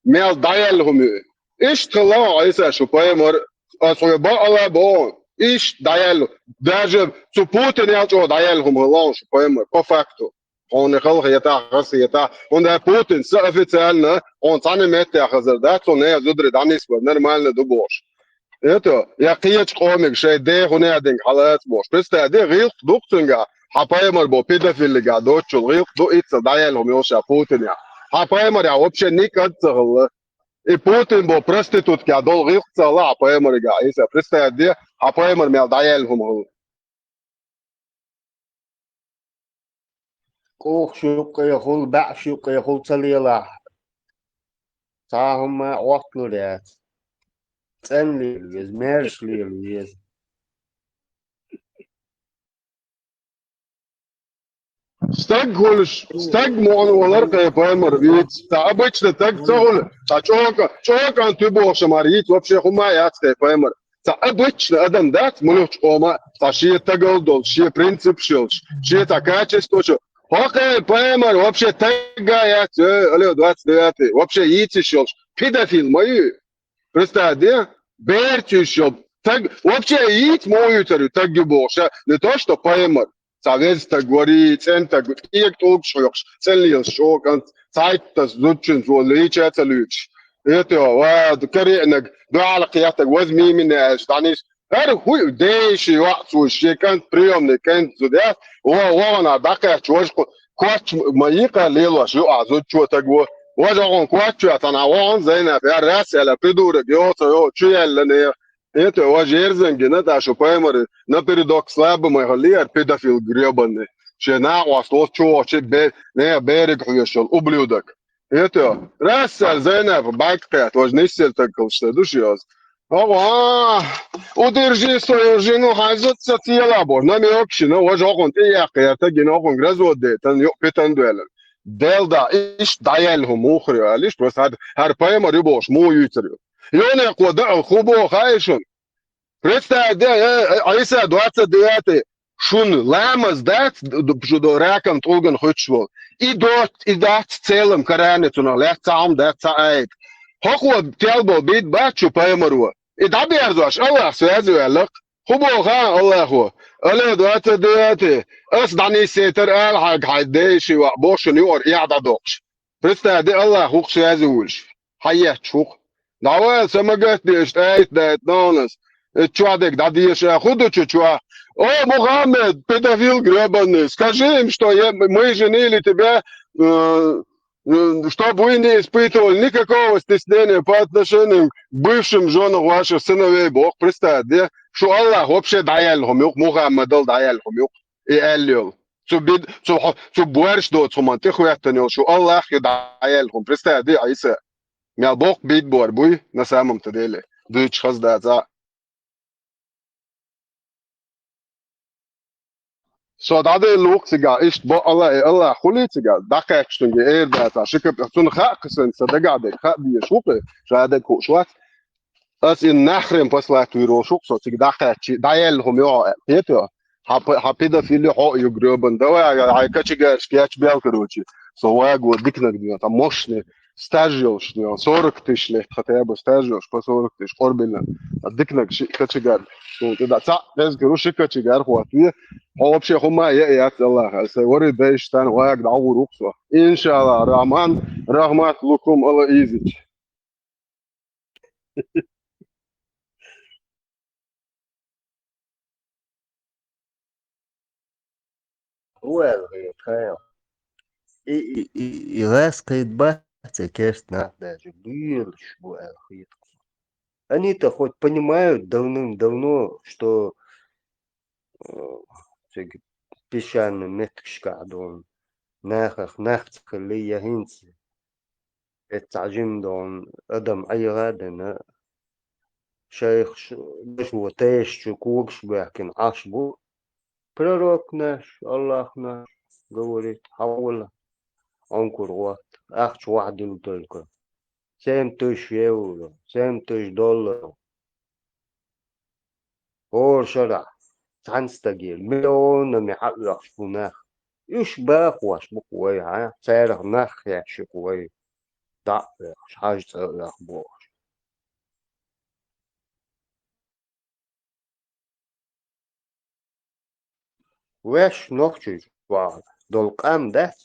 мел дӀаяьлла хӀума ю. Иштта хилла хьо, Ӏийса, шу пайхамар, ас хьоьга бакъ а боху, иштта дӀаяьлла. Даже цу Путинел чӀогӀа дӀаяьлла хӀума хилла хьо, шу пайхамар, по факту. Хьуна халахетахь, хазахетахь, хӀунда Путин са официально хьуна цхьана меттехь хазар дац, хьуна я зударий дӀанисбар, нормально ду бохуш. Это, я кхечу къомиг шайн дехуна а динга хьалаца бохуш. Представь де, гӀиллакх ду-кх цуьнга, хьан пайхамар бо педофилига доцучул гӀиллакх ду, иццал дӀаяьлла хӀума йолуш а Путинехь. Хьан пайхамарехь вообще никъ а ца хилла. И Путин бо проституткехь долу гӀиллакх ца хилла хьан пайхамарига, Ӏийса. Представь де, хьан пайхамар мел дӀаяьлла хӀума хилла. КӀуьхаш юккъехула, баьӀаш юккъехула ца лелахь, цхьа а хӀума Ӏотталур яц. ЦӀена лела веза, маьрша лела веза. Стаг хуьлуш, стаг муьлхха валар кхин пайхамар вийца. Цхьа обычно стаг ца хуьлу, цхьа чӀока, чӀокан туьбохуш мара йийца вообще хӀума а яц кхин пайхамар. Цхьа обычно адам дац муьлххачу къоман, цхьа шен стагал долуш, шен принципаш йолуш, шен цхьа качестваш йолуш. ХӀокху пайхамар вообще стаг а яц, э, алло, двадцать девятый, вообще йийца йиш йолуш, педофил ма ю. Представь де, берца йиш йолу стаг, вообще йийца муха юьйцур ю стаг ю бохуш, а? Не то, что пайхамар. Цхьа веза стаг варий, цӀена стаг, кӀега тӀулгаш хьоькхуш, цӀена лелаш чӀогӀа кӀант, цхьайтта зудчуьнца вон лийча а ца луьйцуш. Это, ва, кариънаг, дуьхьал кхеттаг, ваза мимина аьлча, дӀанис. ХӀара хӀуъа, ден ши йоӀ цо, шен кӀант, приёмный кӀант зуда яц, ва, вогӀана дӀакхаьчча, важа кху-, коч ма йикха лелош ю ахь зудчо стаг во. Важа хьуна коч веа, цхьана вогӀана Зайнап, яра рас аьлла, придурок, йоца, йо, чу яьлла, не. Это, важа ерзан гина, тӀа шу пайхамар, напередок слабый ма хилла, яра педофил грёбаный. Шен накъост волчу вохчу бе-, не, бериг хьоьжуш йолу ублюдок. Это, расса Зайнап бӀаьрг кхетта, важа нисъелла стаг хилча ду ши оз. Ого, а, удержи свою жену, хьайза ца цела бо, намёк шина, важа хьуна тӀеяккха, яра тагина хьуна развод де, тан ю-, питан дуьйлар. Делда, иштта дӀаяьлла хӀума муха ю, алиш, просто хӀара, хӀара пайхамар ю бохуш, муха юьйцур ю. Йонекхо даа хӀун боху хаьий шуна? Представь де, э, э, Ӏийса, двадцать девятый, шуна ламаз дац, д-, д-, шу до ракам тӀулган хуьттуш волу. И доц, и дац целам Коране цунах лаьцна цхьа хӀума дац, цхьа аят. ХӀокхо тел бо бид бац шу пайхамаро. И дӀаберзош, Аллах связь ваьллакх. ХӀун боху хаьий Аллахо? Алло, двадцать девятый, ас дӀанисъейтар ала хьайга хьайн ден ши йоӀ, боху шуна юкъара эхь дӀадоккхуш. Представь де, Аллах вукху связь вуьлуш. Хьан етташ вукху? ДӀавала, са магат деш, тӀаьйтта даьтта нонас. Э, чохь дерг дӀадеша, хӀун ду чу чохь? О, Мухаммед, педофил грёбаный, скажи им, что я, мы женили тебя, э, э, чтобы вы не испытывали никакого стеснения по отношению к бывшим жёнам ваших сыновей. Боху, представь де, шу Аллах вообще дӀаяьлла хӀума юкъу, Мухаммадал дӀаяьлла хӀума юкъу. И аьлла йолу. Цу бид-, цу хьо-, цу боьрша доцу хӀуманна тӀехӀоьттина йолу шу Аллах ю дӀаяьлла хӀума. Представь де, Ӏийса. Мел боккха бийд бор буй, на самом-то деле. Дуьйцуш хаза дац а. Со дӀаделла ву-кх цигахь, иштта бо Алла, э, Аллах хуьлий цигахь, дӀакхаьчча цуьнга эр дацахь, ши кап-, цунна хаьа кхин сан, сан дагахь дерг хаа дезаш ву-кх, ша дерг хууш вац. Ас и нахрен послать вуьйр волуш ву-кх со, цига дӀакхаьччи, дӀаяьлла хӀума йогӀу аьлла. Кхетий? Хьан п-, хьан педофил ю хьо а ю грёбан, давай, хьайн кочегарашка кечбел, короче. Со ваго диканаг дуьйна, тхан мощный стаж йолуш дуьйна, сорок тысяч лет хотя бы стаж йолуш, по сорок тысяч къорбина. Диканаг ши кочегар, суна тӀе да, цхьаъ, веза кара ву ши кочегар хӀоттаве. Хьо вообще хӀума а яа яц Аллаха, аса вари дайш тан вага дӀагӀур ву-кх со. Иншалла, Рахман, рахмат лукум ала изич. Хьо аьлла хета, хьан? И, и, и, и ласкхийта бац, и кешт нах даже буьйлуш бу аьлла хета. Они-то хоть понимают давным-давно, что, э, всякие песчаные меттигашкахь долу нахах нах ца хилли, я хӀинца эццахь жима долу адам Ӏеха а дина, шайх ш-, дашо тешачу когаш баьхкина Ӏаш бу. Пророкнаш, Аллахнаш, говорит, хьавола, Ӏункур гӀотта, ахча вахьдилла только. Семь тысяч евро, семь тысяч долларов. ХӀора шарахь цхьана стаге миллионами хьаоьхуш бу нах. Уьш бахош бу-кх вай, хьа? Царах нах хеш ю-кх вай. ДӀа а оьхуш, хьажа цӀа а оьху бохуш. Ваьш нохчий чохь долу къам дац,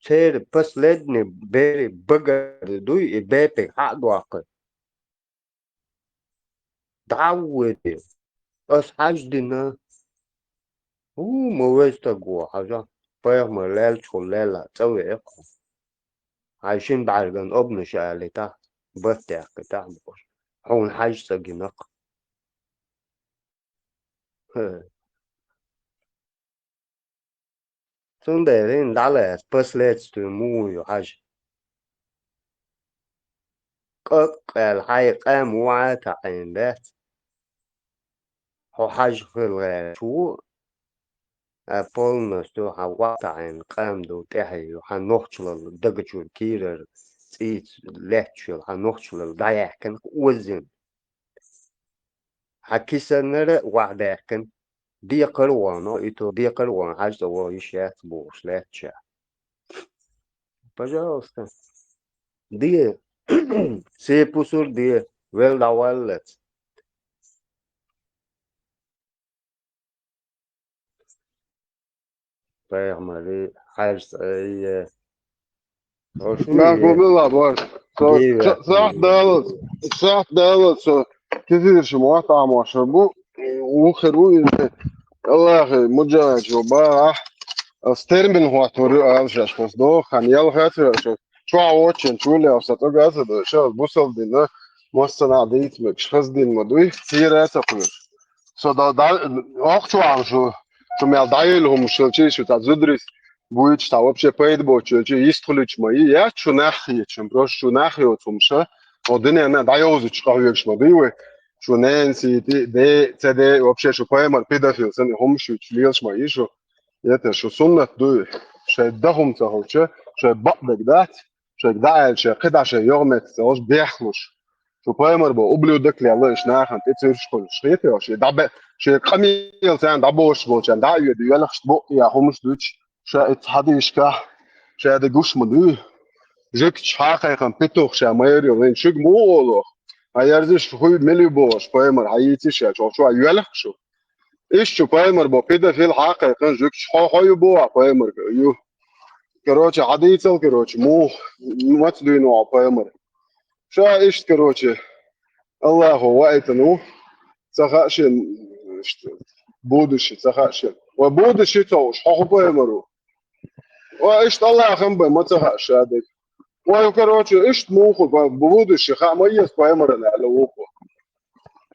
церан последний бери багар дуй и бепиг хьа а доккхур. ДӀа а вуьйти. Ас хьаждина. ХӀу, ма веза стаг ву хьажа. Пайхамар лаьллачхула лаьлла цӀа веа-кх хьо. Хьайн шина бӀаьрган обнаш алийтахь, бат даьккхийтахь бохуш. Хьуна хьажа ца гина-кх. Хе. Цундела хӀинца дӀалаьцна последствие муха ю хьажа. Къакъ аьлла хьайн къам ву а таӀийна дац. Хьо хьажа хила гӀерташ ву, а полностью хьан ватаӀийна къам ду тӀаьхье ю, хьан нохчалла дагачуьра кийрара цӀийца лаьтташ йолу хьан нохчалла дӀаяьхкина оззина. Хьан кисанара а вахьдаьккхина, декхар а вахана, и то декхар а вахана, хьажа цӀа ваха йиш яц бохуш лаьтташ. Пожалуйста. Де. Се пусур де. Вел дӀаваллац. Пайхамаре, хьаьжцӀе. Нахо билла баш. Со сахьт даллалц, сахьт даллалц, со кефираш мотт Ӏамош бу, вухар ву иза. Аллахе, муджахид ву бахахь, ас термин хӀоттор ю ала шаьш, хӀос доху хан ял хацара шуьга. Чохь а воччун чулех сан цӀогаз а ду, ша бусалба дина, массанхьа дийца мегаш, хаза дин ма дуй, цера а ца кхуьуш. Со да, да, охчу вахана шу, шу мел дӀайолу хӀумаш хилчий, шу цхьа зударис буьйцуш, цхьа вообще пайда боцуш хилчий, йистхуьлуьйтуш ма йий, яц шу нах хеташ, просто шу нах йоцу хӀумаша, о дуьненна дӀайовзуьйтуш къахьоьгуш ма дуй вай. Шу ненан сийти, де, ца де, вообще шу пайхамар педофил санна хӀумаш юьйцуш лелаш ма йий шу. Это шу суннат дуй, шайн дахум ца хилча, шайн бакъдерг дац, шайга дӀа аьлча, кхидӀа шайн йогӀу меттиг ца хилча, бехлуш. Шу пайхамар бо, ублюдок лелла иштта нахана тӀе цуьраш хуьлуш. Хетий, шен дӀабе-, шен къамел царна дӀабошуш болчарна дӀа а йоьду, йоьлхуш бу я хӀумаш дуьйцуш, ша и цхьа дийшкахь, ша де гуш ма дуй. Жуьгташ хьакхайкхина петух ша майра йолу, вайн шуьга муха олу? Хьан ерзиш хуй мила ю бохуш, пайхамар, хьан йийци ша, чохь чохь йоьлху шу? Иштта шу пайхамар бо, педофил хьакхайкхина жуьгташ хьо, хьо ю боху а пайхамар ю. Короче, хьан дийцал, короче, муха, маца дуьйна вахьа пайхамар. Ша иштта, короче, Аллахо ваийтина ву, ца хаьа шен, иштта, будущий ца хаьа шен. Вай будущий ца хууш, хьо хӀун пайхамар ву? Вай иштта Аллахам бен, ма ца хаьа ша дерг. Вай, короче, иштта муха, вай будущий хаьа ма еза пайхамаран аьлла вукхо.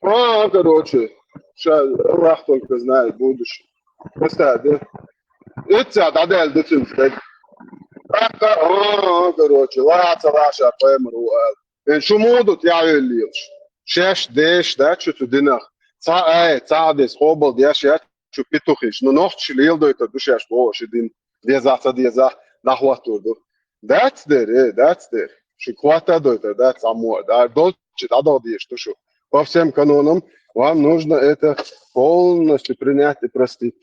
А, короче, ша Аллах только знает будущий. Представь, да? Иццехь дӀадаьлла ду цуьнца дерг. ТӀаккха, а, короче, ла ца ла ша пайхамар ву ала. Эн шу муха ду тӀаьхьавелла лелаш? Шаьш деш дац шу цу динах? Цхьа а ай, цхьа а хьадис къобал деш яц шу петухиш? Ну, нохчаша леладойтур ду шаьш боху ши дин. Дезахь, ца дезахь, дӀахӀоттор ду. Дац дер, э, дац дер. Шу хӀотта а дойтур дац, Ӏамо а, да, долчу дӀадала дезаш ду шу. По всем канонам вам нужно это полностью принять и простить.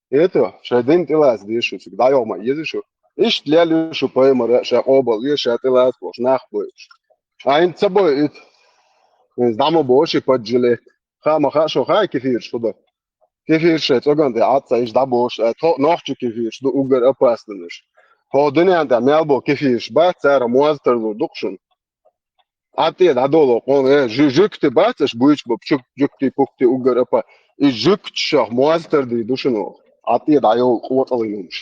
Это, шайн дин тӀелаца деза шу, цига дӀайогӀу ма еза шу. Иштта лелла ю шу пайхамара, ша къобал е, ша тӀелаца бохуш, нах бойуш. А хӀинца ца бойу ит. ХӀинца дӀа ма боху ши поджилет. Хаа ма хаьа шу, хаа кефираш хӀун ду. Кефираш шайн цӀоган тӀе Ӏад ца иш дӀабохуш, а тхо нохча кефираш ду уггар опасныйш. Тхо дуьнен тӀехь мел бо кефираш бац, цара моз тарлур ду-кх шуна. Ӏад тӀе дӀадоло къона, э, жу-, жуьгти бац аша буьйцуш бо, пучук-, жуьгти, пукти уггар апа. И жуьгташах моз тардийр ду шуна оха. Ӏад тӀе дӀайовла къотӀалгӀа хӀумаш.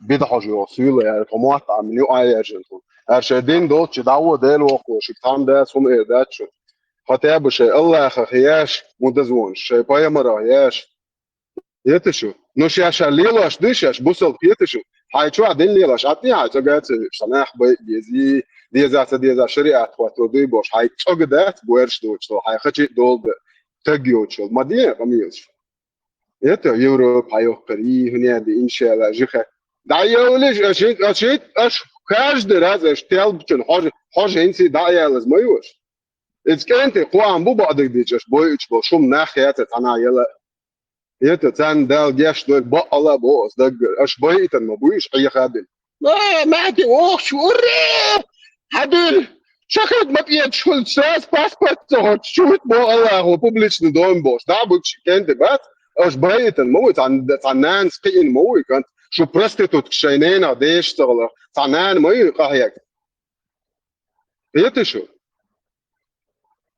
Бидхьожа йогӀу суьйла яра, тхо мотт Ӏамина ю а яьржина тхуна. Аьлла шайн дин долчу дӀа а во, Дела воккхо, шуьга тхьамда дац, хӀума эр дац шуна. Хьо тӀе а бу шайн Аллахах еш, мудазонаш, шайн пайхамарах еш. Хета шу? Ну, шаьш ша лелош ду шаьш, бусалба хета шу? Хьай чохь дин лелаш, Ӏад хьай цӀога ца веш, сан нах бай дези, деза ца деза шариат хӀотто дуй бош, хьай цӀога дац, боьрш доцу, хьай хачи долда, таг йоцу, ма де, къамелаш. Это Европа хьайохкар, и хӀуня де, иншалла, жиха. Да йовлиш, аш, аш, аш, каждый раз аш телбчун, хож, хож инси да ялаз ма йош. Эц кӀенте кхоам бу баъдагдичаш бойуч бо, шум нах яца цхьана яла. Это цан дал геш дой баъала бо, ас даггар. Аш байтан ма буйш, хьехабин. Ма, маьхки охш, ура! Хьадур! Шахид ма пьет шул сас паспорт цохот, чуйт бо Аллаху публичный дом бош. Да буч кенте бац, аш байтан ма буй, цан, цан нанс киин ма буй, кант. Шу проститутка шайнена деш цагла. Цан нан ма юй къахьяк. Кхета шу?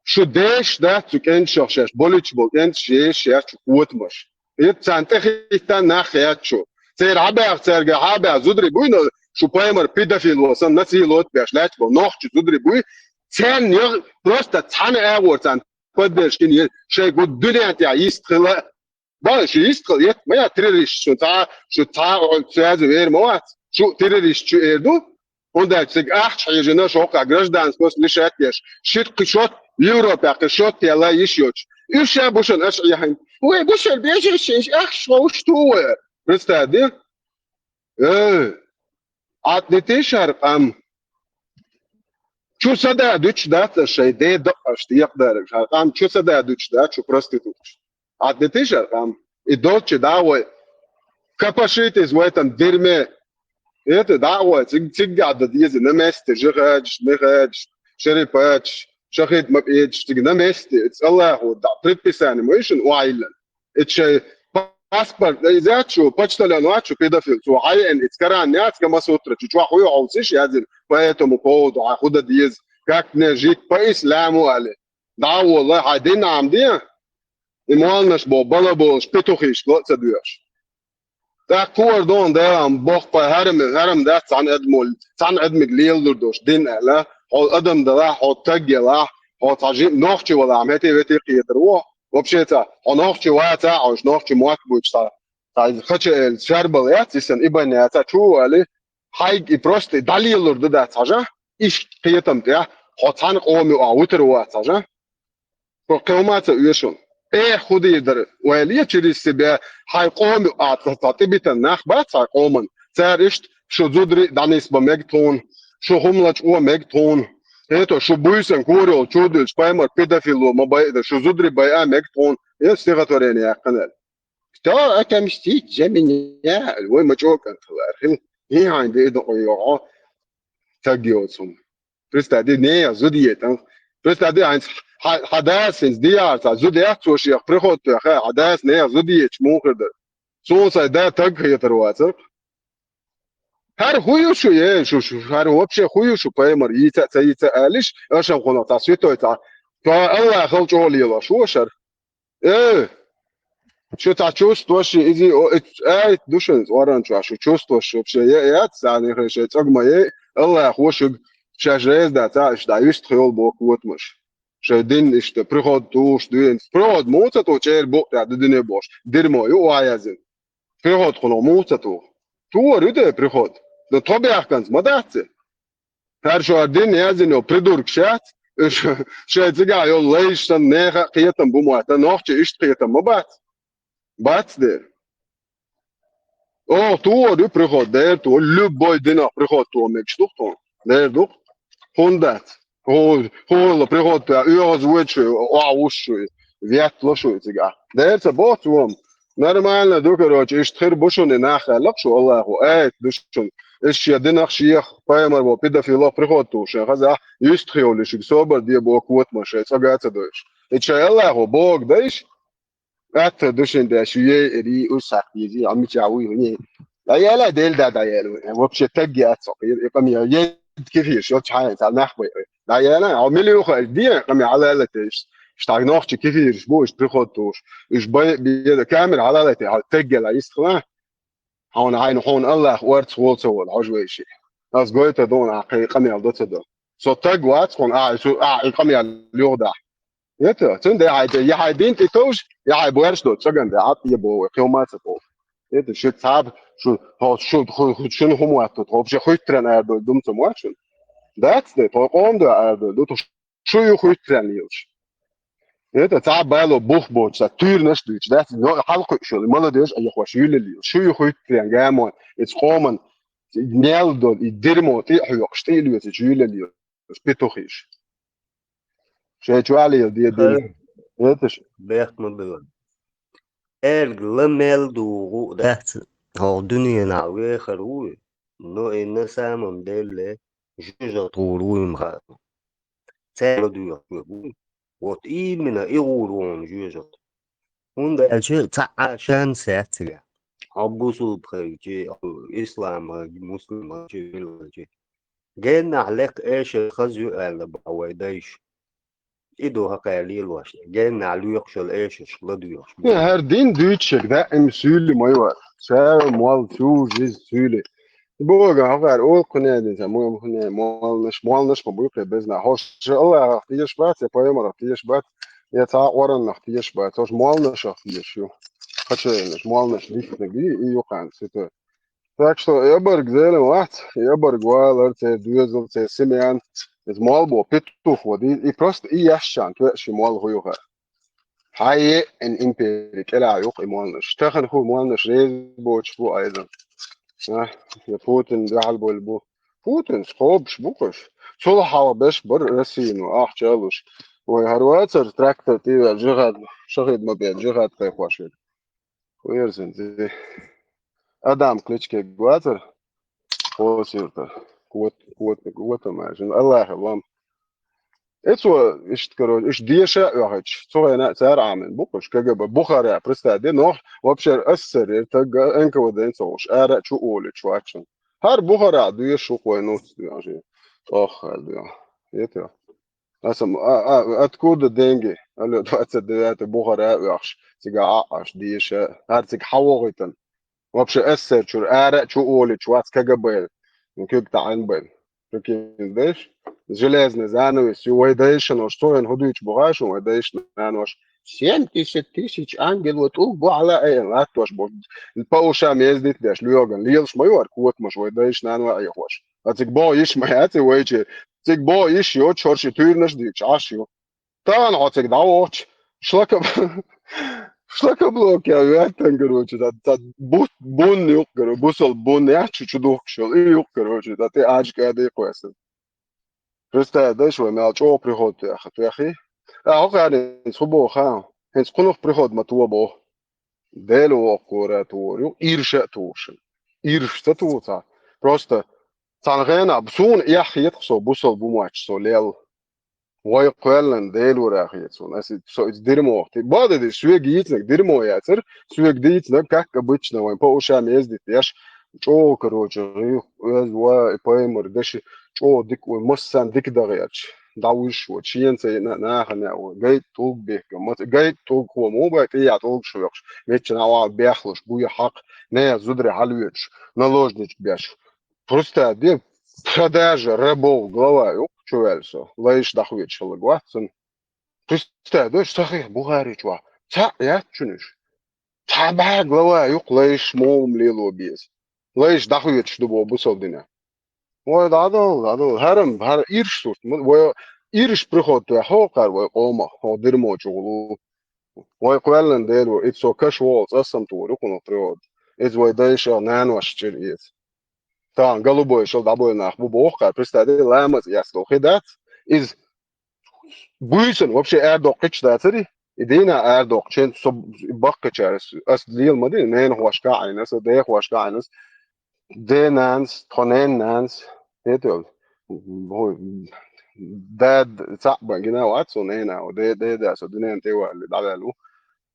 Шу деш дац цу кӀенташах шаьш, болуьйтуш болу кӀенташ еш шаьш чу котамаш. Кхета царна тӀехиттан нах яц шу. Церан хьабаьхча цаьрга хьабаьхча зударий буй, но шу пайхамар педофил ву сан насиловать беш лаьтташ болу нохчу зударий буй. Царна ял просто цхьана агӀор царна поддержка йина, шайн гу дуьнен тӀехь йист хила. Бала шу йист хила, ет, ма я террорист шу, цхьа, шу цхьа, шу цаьрца вер ма вац. Шу террорист шу эр ду? ХӀунда аьлча цига ахча хьежина, шоккха гражданскость лишать деш. Шит кхишот, Европа кхишот яла йиш йоч. Уьш ша бушан аш яхин. Вай бушан бежишин ахча ховш ту вай. Представь, ди? Э, Ӏад де ти шар къам. Чу сада дуьч дац аш шай де дакъаш декъ дараг. Шар къам чу сада дуьч дац, чу проститутка. Ӏад де ти шар къам. И долчи да вай. Капашитис вай там дерьме. Это да вай, циг, цигга да дизи, на месте, жихач, михач, шерипач, шахид мапьеч, циг на месте. Аллаху да, предписание, мой шин уайлен. Эт шай паспорт, изяч шу, почтальон вач шу, педофил, цу хьайен, эт скаран яц, Камасутра, чу чохь хуй хьовсиш язин, по этому поводу, а худа диз, как мне жить по исламу али. Да, валла, хьай дин ам де, и молнаш бо, бала болуш, петухиш, ло ца дуьхьаш. Так кор дон, да, ам, бох, по хьарам, хьарам да, цан эдмол, цан эдмиг лел дур дош, дин ала, хьол адам дала, хьол таг яла, хьол ца жи, нохчи вала, ам хети вети кхетар во. Вообще ца, хьо нохчи ваца, хьо нохчи мот буч ца. Ца хача эл шарбал яц, исан ибан яца, чу али, хайг и просто далилур да дац хьажа, иш кхетам тя, хьо цан къоми а вутар вац хьажа. Хьо кхелма ца оьшун. Э, худий дар, вай ле через себя, хьай къоми а ца, ца тибитан нах бац хьай къоман. Цар ишт, шу зудри данис ба мег тхун, шу хумлач о мег тхун. Это шу буйсан корол чудулч, паймар педофило ма бай, да шу зудри бай а мег тхун. Э, стихотворение яхканал. Кто отомстит за меня? Вой ма чокан талар. Хин, хин, хин, де, до, йо, таг йо, цум. Представь, ди не я, зуд етан. Представь, ди хьайнц хьа-, хьадас, хьайнц диярца, зуд яц цо шех, приход тӀе, ха, хьадас, не я, зуд ечу, муха дар. Цо сай да таг хетар вацар. ХӀара хӀу ю шу, е, шу, шу, хӀара вообще хӀу ю шу, паймар, йийца, ца йийца алиш, аша хьуна, ца святой, ца, ца Аллахал чӀогӀа лелош, шу шар. Э, шу ца чувствуешь, изи, о, э, ай, душин, оран чуа, шу чувствуешь, вообще, е, е, ца, не, хе, ше, цӀогма, е, Аллах, хӀу шуг, ша жезда, ца, иш, да, юст хьол бок, вот муш. Шай дин иштта, приход туш, дуьйна. Приход муца ту чер бу, я, ду дине бош. Дерьмо, ю, ва язин. Приход хьуна муца ту. Тур ю де приход. Да тхо бяхканц ма дац ци. ХӀара шу дин язин йо придурк шац. Ш-, шай цигахь йо лайш сан неха кхетам бу ма, та нохча иштта кхетам ма бац. Бац дер. О, тур ю приход, дер ту, любой динах приход ту мегаш ду тхуна. Дер ду. ХӀунда дац? Ху-, хӀула приход ту, оьгӀаз вуьйцу шу, охьа вуш шу, веттало шу цигахь. Дер ца боху цо. Нормально ду, короче, иштта хир бу шуна и нах аьлла шу Аллаху, ай, ду шуна. Иш шен динах шех, паймар бо, педофилах приход ту шен хаза, юст хьевли шуьга собар де бо, котма шай, цӀога ца дойш. И шай Аллаху, бог дайш, Атта душин деш, ю е эри, уж сахти зи, а мича вуй хуьне. Да яла, дел да, да яла. Вообще таг яц, и, и къамия, е кефир, шо чхьа, ца нах бай. Да яла, а мили уха, ди, къамия, ала, ала, те, ш-, штаг нохчи кефир, ш-, бу, ш-, приход туш. Уж бай, би, камера, ала, ала, те, а таг яла, ист хла. Хьуна хьайна хьуна Аллах орца гӀолца волу, хьожа вайши. Ас гойтар дуна, а кхин къамел до ца до. Со таг вац хьуна, а, цу, а, и къамел югӀдахь. Это, цуьнан де хьай де, я хьай дин тӀе товш, я хьай боьрш до, цӀаган де, хьаб, я бо, кхин ма ца бо. Это, шу цаб, Шу, хьо, шу, ху-, ху-, шуна хӀума ватту, тхо вообще хуьттаран арадойла ду-м ца моа шуна. Дац де, тхо къоман дуьхьа арадойла ду, тхо шу ю хуьттаран лелаш. Это цхьа бало бух боцу, цхьа туьйранаш а дуьйцуш, дац, но хьалкхуьуш йолу, молодежь а яхош юьллал йолу. Шу ю хуьттаран гамон, иза къоман мел долу, и дерьмо тӀе а хьоькхуш, тӀе а лоьцуш юьллал йолу. Петухиш. Шайн чу а лела де дина. Ха. Эташ. Бехк ма била. Эрг ла мел дугӀу дац. ХӀокху дуьненахь вехар ву, но и на самом деле жоьжахати гӀур ву и ма хаьа. Церан ладоьгӀуш верг ву. Вот именно и гӀур ву хьуна жоьжахати. ХӀунда аьлча цхьа а шанс яц цигахь. Хьо бусулба хилча, хьо ислам хилча, муслим хилча, вилла хилча. Геннахь лекха эшар хаза ю аьлла боху вай дайша. И ду хӀокхара лелош. Геннахь лоькхуш йолу эшарш ладоьгӀуш бу. Э, хӀара дин дуьйцуш ерг даим суьйли ма ю хӀара. Ша молла, чу жизнь суьйли. Боху хӀокхара олу кхуьнан дин, сан муьлхха кхуьнан молланаш, молланаш ма буй кхин безна. Хьо ша Аллахах тешаш бац, я пайхамарах тешаш бац, я цхьа а Къуръанах тешаш бац. Хьо ша молланашах тешаш ю. Кхаченаш, молланаш дихнарг и, и юкъана сита. Так что и обарг Делан вац, и обарг валар, церан доьзал, церан семьян, иза молла бо, петух вади, и просто и яшчан, тоьа ши молла хӀу юха. Хьан еъ ин импери кӀелахь юкъа и молланаш. Тахана хӀу молланаш реза боцуш бу айза. А, я Путин дуьхьал болу бу. Путинс кхобуш бу кхуш. Цул хьалха беш бара Россияно ахча а луш. Вай хӀара вацара трактор тӀе ваьлла жихад, шахид ма бен, жихад кхайкхош верг. Ву ерзина зи. Адам Кличкег вацара? Кхосирта. Кот, кот, кот ма жин. Аллахьа лам. Эцо, иштта, короче, иштта деша а оьхуьйтуш. Цу хенахь цара Ӏамин бу кхуш, КГБ, Бухара, представь, де, нох, вообще, СССР, таг, НКВД ца гӀуш, ара а чу олуьйтуш вачун. ХӀара Бухара доьшу вай нуц доьху. ТӀоххара доьху. Аса, а, а, откуда деньги? Алло, двадцать девятое Бухара а оьхуш, цига а Ӏаш, деша, хӀара цига хьан вогӀуьйтан? Вообще, СССР чуьра ара а чу олуьйтуш вац КГБ, ну, куьг таӀан бен. Прикинь, деш? Железный занавес, ю вай дайшан, ош, цо хӀу дуьйцу бухаш, вай дайшан, нанош. Семьдесят тысяч ангелов тӀулг бу хьала а, э, латтош бу. По ушам ездить деш, лоьган, лелаш ма ю хӀара котамаш, вай дайшан, нанва а Ӏехош. А цига боху йиш ма яц и вайчи. Цига боху йиш йоцу, хӀорши туьйранаш а дийцуш, Ӏаш ю. Тахана хьо цига дӀавохучу, шлака-, шлакоблок я веттан, короче, цхьа, цхьа бу-, бун юкъ, короче, бусал бун яц шу чу духкуш йолу, и юкъ, короче, цхьа тӀе аьжка а дийкхо аса. Представь, дайша вай мел чӀогӀа приход тоьхна, тоьхий? А, хӀокхара хӀинца хӀу боху, ха? ХӀинца кхунах приход ма тобоху. Дела воккхура а тухур ю, ирша а тухур шуна. Ирша ца туху цхьа. Просто цхьана хенахь суна эхь хетах со, бусал бу моьттуш со лел. Вай кхоьллина Делора хета суна. Аса со иза дерьмо. Ти бада диш, соьга йийцинарг дерьмо яцара, соьга дийцинарг как обычно вайн по ушам ездить деш. ЧӀогӀа, короче, гӀийх, оьзда ва, и пайхамар, даши, чӀогӀа дика вай, массарна дика дан гӀерташ. ДӀавуьйш ву, шена ца йина нахана а ву, гайта тӀулг бехка, маца, гайта тӀулгхо ма ву бай, тӀехьа тӀулгаш хьоькхуш, мичча нахьал бехлуш, буй хьакха, нехан зударий хьалавоьдуш, наложничка беш. Просто де, продажа рабов глава юкъ чу ваьлла со, лайш дӀахоьдуш хилларг вац цунна. Представь, дойш, Сахих Бухари чохь цхьаъ яц чуьнаш. Цхьа бӀе глава юкъ лайш муха лело беза. Лайш дӀахоьдуш ду боху бусалба динехь. Вай дӀадал, дӀадал, хӀара-м, хӀара ирш сурт, ма, вай ирш приход тоьхна хӀокхара вай къомах, хӀокху дерьмо чу гӀулу. Вай кхоьллина Делора, иза со каш вогӀу цӀа сам тухур ю кхунах приход. Иза вай дайша, наноша чуьра эца. Тахана голубой шал дӀабойла нах бу боху кхара, представь, ламаз эцна долу хи дац, иза буьйсанна вообще арадоккхуьйтуш дацари, и дийнахь арадоккхучу хенахь со баккхачара, ас, ас лела ма дина, ненахошка а Ӏийна ас, дехошка а Ӏийна ас, ден-нанас, тхо нен-нанас, хетий, хӀу, дада цхьаъ бан гина вац со ненан, де-, деда со дуьненна тӀе валли, дӀаваьлла ву,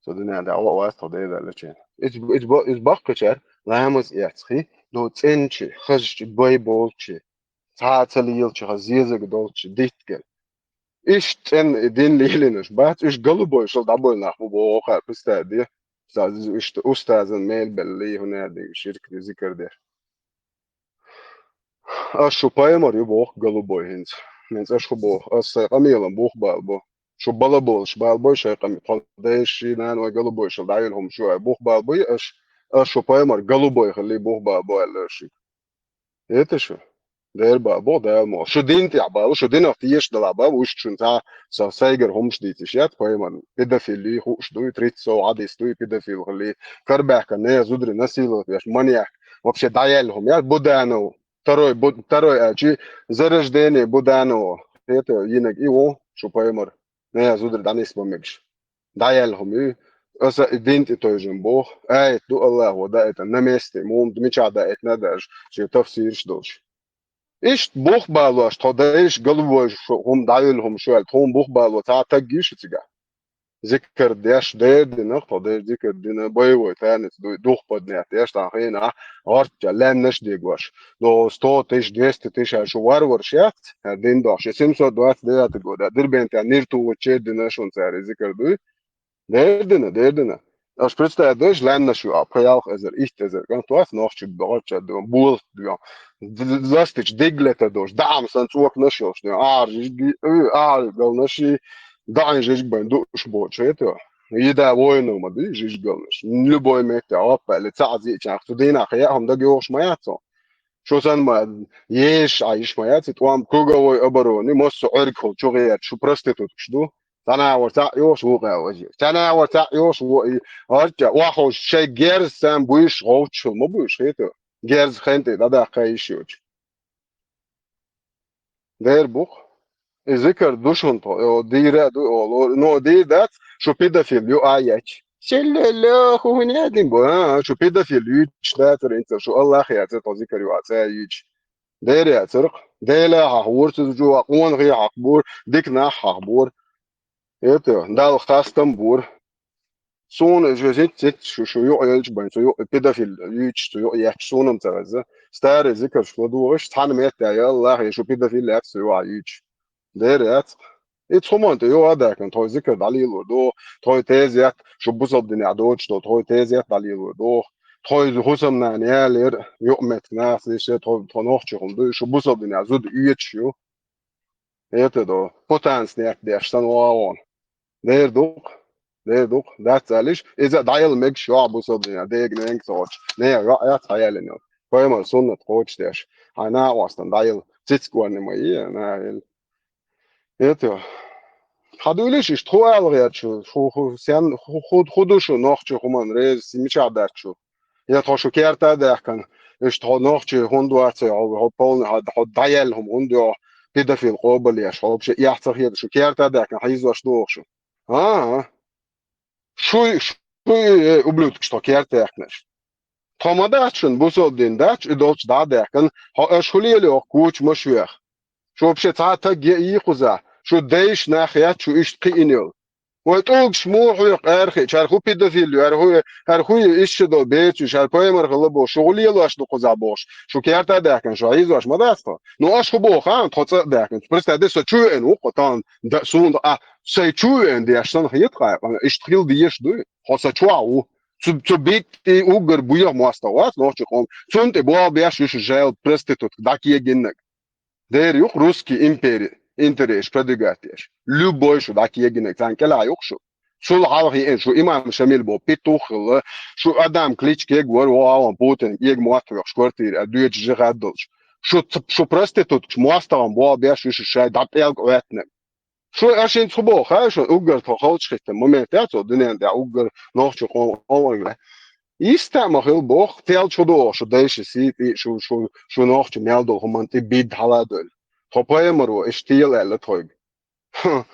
со дуьненна тӀе вац тхо деда лечен. Иза, иза ба-, иза баккхачара ламаз эцна хи, но цӀеначи, хазачи, бай болчи, цхьа а ца лелачи, хаза зезаг долчи, диттиган. Иштта цӀена и дин лелийнарш бац, уьш голубой шал дӀабойла нах бу боху кхара, представь де. Ца-, уьш устазан мел беллий, хӀунда аьлла ширк де, зикар де. Ас шу пайхамар ю боху голубой хӀинца. ХӀинца аш хӀу боху, ас сайн къамелан бух бала бу. Шу бала болуш бала бой шайн къамел. Тхо дайша, нанойн голубой шал дӀайолу хӀума шу ай бух бала буй аш. Аш шу пайхамар голубой хилли бух ба боалла шуга. Это шу? Дер ба бо Дала мо. Шу дин тӀехь ба, шу динах тешаш дала ба, уж шун ца са сайгар хумш дийциш яц пайхамар. Педофили хуш дуй, тридцать сов хьадис дуй, педофил хилли. Карбаьхка не зудри насиловать веш, маньяк. Вообще даял хум яц, Буданов. Второй, Бу-, второй ачи, зарождение Буданова. Это йинаг и о, шу пайхамар. Не зудри данис бамегш. Даял хум ю. Аса и дин тӀе тойжин бох. Аят ду Аллахо да это на месте. Мум дмича да это надо аж. Ше тафсирш долш. Ишт бух балош, тхо дайш галвой шу хум даял хум шуэл, тхум бух бало, ца тагги шу цига. Зикр деш, дер дина, тхо деш зикр дина, боевой танец дуй, дух поднять, деш, та хина, орча, лемнеш дегош. Но сто тысяч, двести тысяч, а шу варвар шец, а дин дох, ше семьсот двадцать девятый года, Дербент, а нирту вот чер дина шун цари зикр дуй. Дер дина, дер дина. Аш представь, деш, лемнеш ю, а пхаялх эзер, ихт эзер, кан туас нохчи богача дуй, буолт дуй. Застич, деглета дош, дам сан цуок нашош дуй, ар жижги, ар гал наши, даин жижг байн душ бочу это. Еда воину ма дуй, жижг гал наш. Любой метте, опа, ли ца ази чах, цу дина хая, хам даги охш маяцо. Шу сан ма, еш, а иш маяци, туам круговой обороны, моссу эргхол, чугият, шу проститутш ду. Цана вар цаӀ йош вукъа важи. Цана вар цаӀ йош ву-, и, орча, вахо шай герз сам буйш, говчул ма буйш, хету. Герз хенте, да, да, кайш йоч. Дер бух. И зикр душун то, о, дира ду, о, ло, но дир дац, шу педофил ю а яч. Селле, ле, ху, не, дин бу, а, шу педофил ю, чда, царинца, шу Аллах я, це то зикр ю, а, це ю. Дер я, царх. Дела хахур, цу жуа, он хи хахбур, дик нах хахбур. Это, дал хастам бур. Суна же зит, зит, шу, шу, ю, элч бан, су, ю, педофил, юч, су, ю, яч, сунам цараза. Старый зикр, шу, дугаш, цан мет, я, Аллах, я, шу, педофил, яч, су, ю, а, юч. Дер, яц. И цуман, ты, ю, адакан, твой зикр, далилу, ду, твой тез, ят, шу, бусал дин, я, доч, ду, твой тез, ят, далилу, ду. Твой хусам, на, не, лер, ю, мет, нас, лише, твой, твой нох, чихум, ду, шу, бусал дин, я, зуд, юч, ю. Это до. Потанс не отдашь, сан ваон. Дер дух. Дер дух. Дац алиш. Иза дайл мег шо бусо дня. Дег ненг соч. Не, я, я, цаялин. Койма суннат хоч деш. Ана вастан дайл. Цицкуан не мои, на, ил. Это. Хадуйлиш иш тхуал герчу. Ху, ху, сян, ху, ху, худушу нохчу хуман рез, симича дачу. Я тхо шу керта дахкан. Иш тхо нохчи хундуаце, хо, хо полный, хо, хо даял хум хундуа, педофил къобал яш, хо вообще яхцах ед шу керта дахкан, хайзуаш дуохшу. А, а. Шуй, шуй, э, ублюдок, что керта яхнеш. Тхо ма дачун, бусол дин дач, и долч да дахкан, хо эш хулиели ох куч ма шуях. Шу вообще цата ге и хуза. Шу дейш нах ят, шу ишт ки инил. Ой, тӀулгаш муха хьоькху аьрхи, чар хӀу педофил ю, аьр хӀу, аьр хӀу ю, ишши до бецуш, аьр паймар хила бо, шу гӀуллелош ду кхуза бохуш, шу керта даьккхина, шу хьийзош ма дац тхо. Ну, аш хӀу боху, а, тхо цӀа а даьккхина. Представь, де со чу веана ву, кхо тан, да, суна, а, сай чу веана деш сан хетта, иштта хила дезаш дуй, хьо са чохь ву. Цу, цу битти уггар буьйха мостагӀа вац, нохчи къом. Цунна тӀе болх беш, уьш жаьла проститутка дӀакегиннарг. Дера юкъа русский импери-, интерес продвигать деш. Любой шу дӀакегинарг, царна кӀелахь юкъа шу. Цул хьалха еана шу имам Шамил бо петух хилла, шу Адам Кличкег вара, вон Путин, ега мотт вехаш квартире, а доьчу жихад долчу. Шу ц-, шу проституткаш мостагӀан болх беш, уьш шай дӀапӀелга гӀоьттинарг. Шу а шинца хӀу боху, хай шу уггар тхо халчахӀитта момент яц, цо дуьнен тӀехь уггар нохчу къом, къом. Иштта а ма хила боху, тел чу догӀу шу дайша сий тӀе, шу, шу, шу нохчу мел долу хӀуманна тӀе бидда хьала а доьлу. Тхо пайхамаро иштта тела аьлла тхойга. А?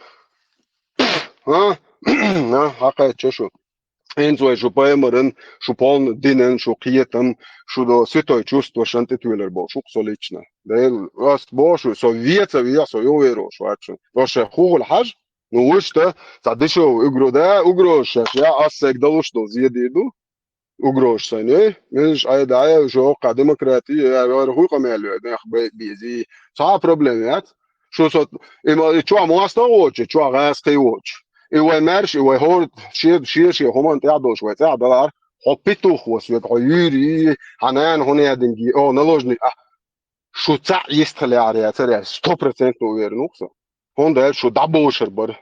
А? Хьакхаьчча шу. ХӀинца вай шу пайхамаран, шу полный динан, шу кхетам, шу до святой чувство шан тӀе туьйлар болу, шу кху со лично. Дела, ас боху шу, со веца веха, со юхаверо шу вац шу. Ша хӀу хуьлу хьажа? Ну, вуьшта, цхьа дешевый угро-, да, угроза шаьш, я ас сайга далуш долу зеде ду. Угроза сайна, эй, милаш айда, ай, шу хӀокху демократия, я, вара хӀуй къамел йой, нах бай-, бези. Цхьа а проблема яц. Шу со, и ма, и чохь мостагӀа воцучу, чохь гӀазкхий воцучу. И вай маьрша, и вай хӀора, шен, шен, шен хӀуманна тӀехь долуш вай цӀахь далахьара, хьо петух ву соьга, хьо юьйрий, хьан нана хӀун яьдинге, о, наложник, а, шу цхьаъ йистхила яхьара яцара, сто процентов уверен ву со. ХӀунда аьлча шу дӀабовшар бара.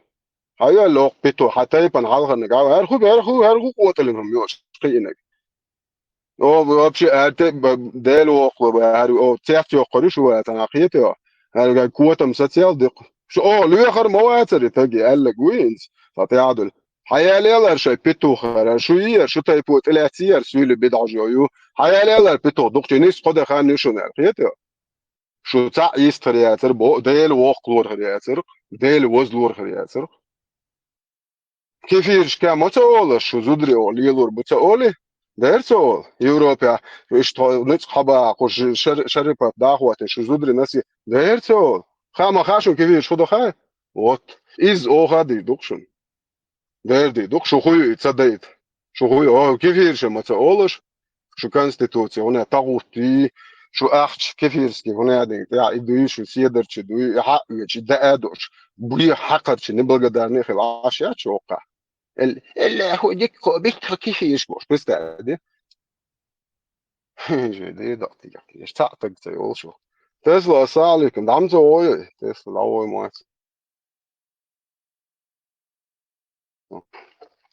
Хьан йоьлла оха петух, хьан тайпана хьалхарниг, хьан хӀара хӀу, хӀара хӀу, хӀара хӀу къотӀалин хӀума йош, кхиинарг. О, вообще, аьрте, б-, Дела воккхалур бу, аьр, о, цец йоккхур ю шу вацахь, хетий? Аьр, гай котам сацел дикх. Шу, о, лоьхар ма вацар и таги, аьллаг ву инц. Ца тӀаьхьадуьлу. Хьаялелар шай петухара, шу йияр, шу тайпо тӀелаьццияр, суьйлу бидӀажо ю. Хьаялелар петух, дукхчи нис кхо де хан ю шуна, аьр, хетий? Шу цхьаъ йистхир яцар, бо-, Дела воккхалур хир яцар, Дела вазлур хир яцар. Кефирашка ма ца олуш, шу зударий оха лелор бу ца олий? Дера ца олу. Европехь, шу иштта ницкъ хьабаха, кху ш-, шар-, шарипат дахватин, шу зударий наси. Дера ца олу. Ха ма ха шун кефираш хӀу ду хай? Вот. Иза оха а дийр ду-кх шуна. Дера дийр ду-кх, шу хӀу ю и ца дайта. Шу хӀу ю, оха кефираш ма ца олуш. Шу конституция, хӀуна тагӀут дуй, шу ахча кефирский, хӀуна дин, тӀехь и дуй, шу седарчи дуй, и хьаъ вечи, даа а душ, буй хьакхарчи, неблагодарный хила Ӏаш яц шу воккхахь. Эл-, элла хӀу дикко, битхо кефираш бош, представь, ди? Жи, ди, да, ти, я, ти, я, цхьаъ таг ца йолуш ву. Тесла, ассалам алейкум, дам ца вой, Тесла, дӀавой мац.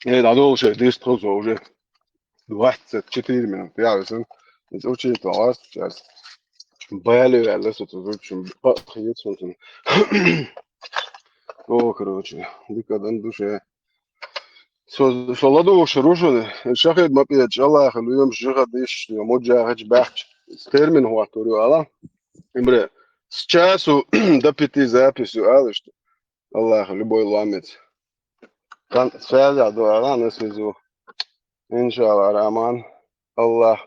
Э, дӀадолу шайн дистхула со уже двадцать четыре минут. Я весен. Иза учить вац сейчас. Бали ваьлла со цу зудчун бакъ хеташ ву цун. О, короче, дика дан душе. Со, со ладугӀуш рушуна. Шахид ма пӀеча, Аллаха лоьмаш жиха диш, муджахидаш баьхча. Термин хӀоттур ю ала. Имре, с часу до пяти запись ю ала иштта. Аллаха, любой ломец. Кан связь а дуара на связу. Иншалла, Раман. Аллах,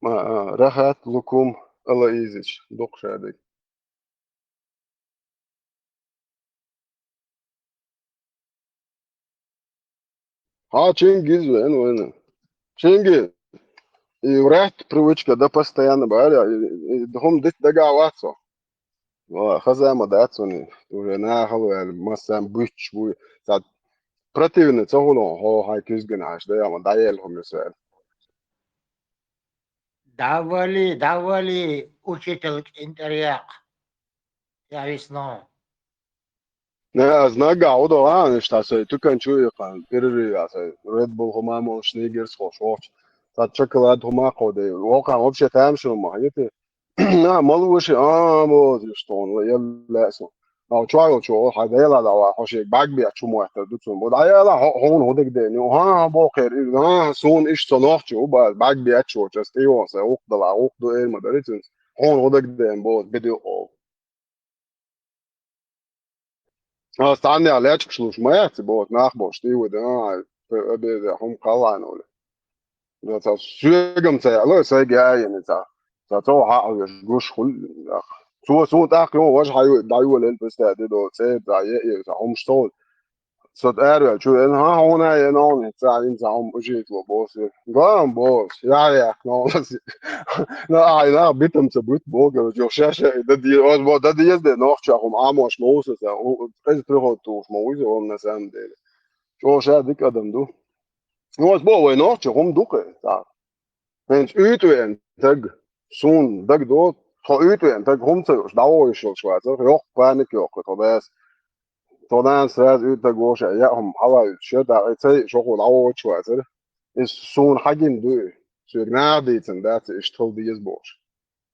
а, а, рахат лукум Алла изич. Дукха шадик. Хьа, Чингиз вен вайна. Чингиз, и врать привычка, да, постоянно бара, и, и хӀума дита дага а вац со. Ва, хаза ма дац суна, уже нахала ваьлла, массарна буьттуш буй. Цхьа противно ца хуьлу хьо хьайн куьзгана хьаьжча, да, я ма дӀаелла хӀума юсаьлла. Давали, давали, учитель кӀентӀер яккха. Я висно. Не, аз наггахь хӀу до ван, иштта сайн тукан чу иккхана, перерыв а сайн, Red Bull хӀума а молуш, снигерс хӀуш вохчу. Цхьа шоколад хӀума а кховдий. Вокхахь вообще тамаш хӀума ма хьан йити? На, малуш, а, бозуш тхуна, ла, елла а со. А, чохь йолчо, хьан дела дӀаван, хьо шега бӀаьрг беача хӀума моьттар ду цунна. Бо, дӀаяла, хьо-, хьуна хӀу дагадеана ю? ХӀан, хӀан, боху кхера, и, хӀан, суна иштта со нохчи ву, ба-, бӀаьрг беача волчу, ас тӀе йоха, сайн гӀукх дала, гӀукх ду, эр ма дара цуьнца. Хьуна хӀу дагадеана, бо, беди оха. Ас цхьаннех лечкъаш луш ма яц, боху, нах бохуш, тӀе вада, а, обеде, хӀума кхаллахьна олу. Ца соьгам ца яьлла, сайга яйина ца. Ца цо хьаъ веш гуш хуьлу. Цо суна тӀаккха йо, важа хьайо, дӀайолаелла пуста де до, цӀе, ца е, е, ца хӀумаш ца хуьлу. Со араваьлла чу веана, хьан хьуна а е, ногӀана ца, хьан ца хьуна ужитло босу. Гам босу, я, я, ногӀана. На, ай, на, битам ца бут, бо, короче, ша, ша, да де, оз бо, да де, де, нохча хӀума Ӏамош ма ву со, ца, у, у, эза приход тухуш ма ву иза, он на самом деле. Чо ша дика адам ду. Оз бо, вай нохча хӀума ду кхе, ца. ХӀинца уьйтӀа веана таг, суна дага до, тхо уьйтӀа веана таг хӀума ца йоуш, дӀавогӀуш йолуш вацара, йоккха паник йоккху тхо дас. Тхо нана сразу уьйтӀа таг вовша, яа хӀума хьала а уьйтуш, я тӀаккха и ца йиъ шо хӀума дӀавогӀуш вацара. Иза суна хьагина ду и, соьга наха дийцина дац, иштта хила деза бохуш.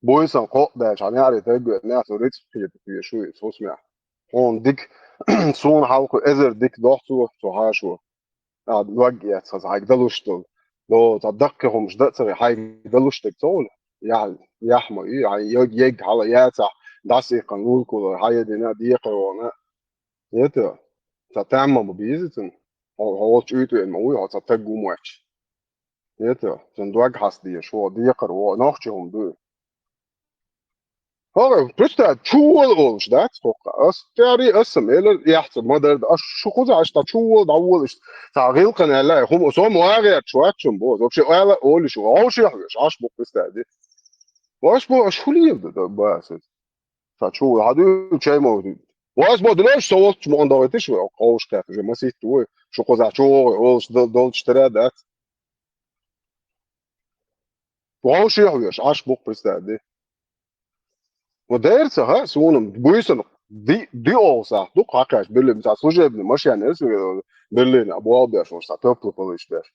Буйсан кхоъ даьлча, хьан яаре тайгоьтнехь со рицкъ кхета теша ву иза хӀусамехь. Хьуна дика, суна хьалха эзар дика доху цо, цо хьашо. А, дог эцхаза хьайга далуш долу. До, цхьа даккхий хӀумаш дан а ца гӀи, хьайга далуш дерг ца хуьлу. Яхь, яхь ма ю, хьайн йог, йог хьала яцахь, дӀасаиккхина лулкула, хьан едина, декхар вона. Ета, цхьа тамма ма бийзацун. Хьо, хьо волчу уьйтӀа веана ма вуй, хьо цхьа таг ву моьттуш. Ета, цун дог хьаста дезаш, хьо декхар во, нохчи хӀума ду. ХӀара, представь, чу вола олуш дац хӀокху. Ас тӀаьхьаре ас сам, элар яхьца ма-дарра, ас шу кхузахь, аш та чу вола, дӀавола иштта. Цхьа гӀиллакхана аьлла, хӀума, со ма вагӀерчу вац шуна боху. Вообще, ойла олуш ву, вовшехь веш, аш бу, представь, ди. Ваш бу, аш хулиев да, да, баса. Цхьа чу вола, хьан дуьйла чай ма ву. Вас ма дуьлеш, со волчу ма ондагӀийтиш вай, ховш кхаьт, уже масийтта вой, шу кхузахь чу вогӀу, олуш дол-, долчу тера дац. Вовшехь веш, аш бу, представь, ди. Ма дера ца хаьа суна, буьйсанна ди-, диъолгӀа сахьт ду-кх хьакхаьчча, Берлин, цхьа служебный машен эцна, Берлина, а болх беш, ваш цхьа тёплый полыш беш.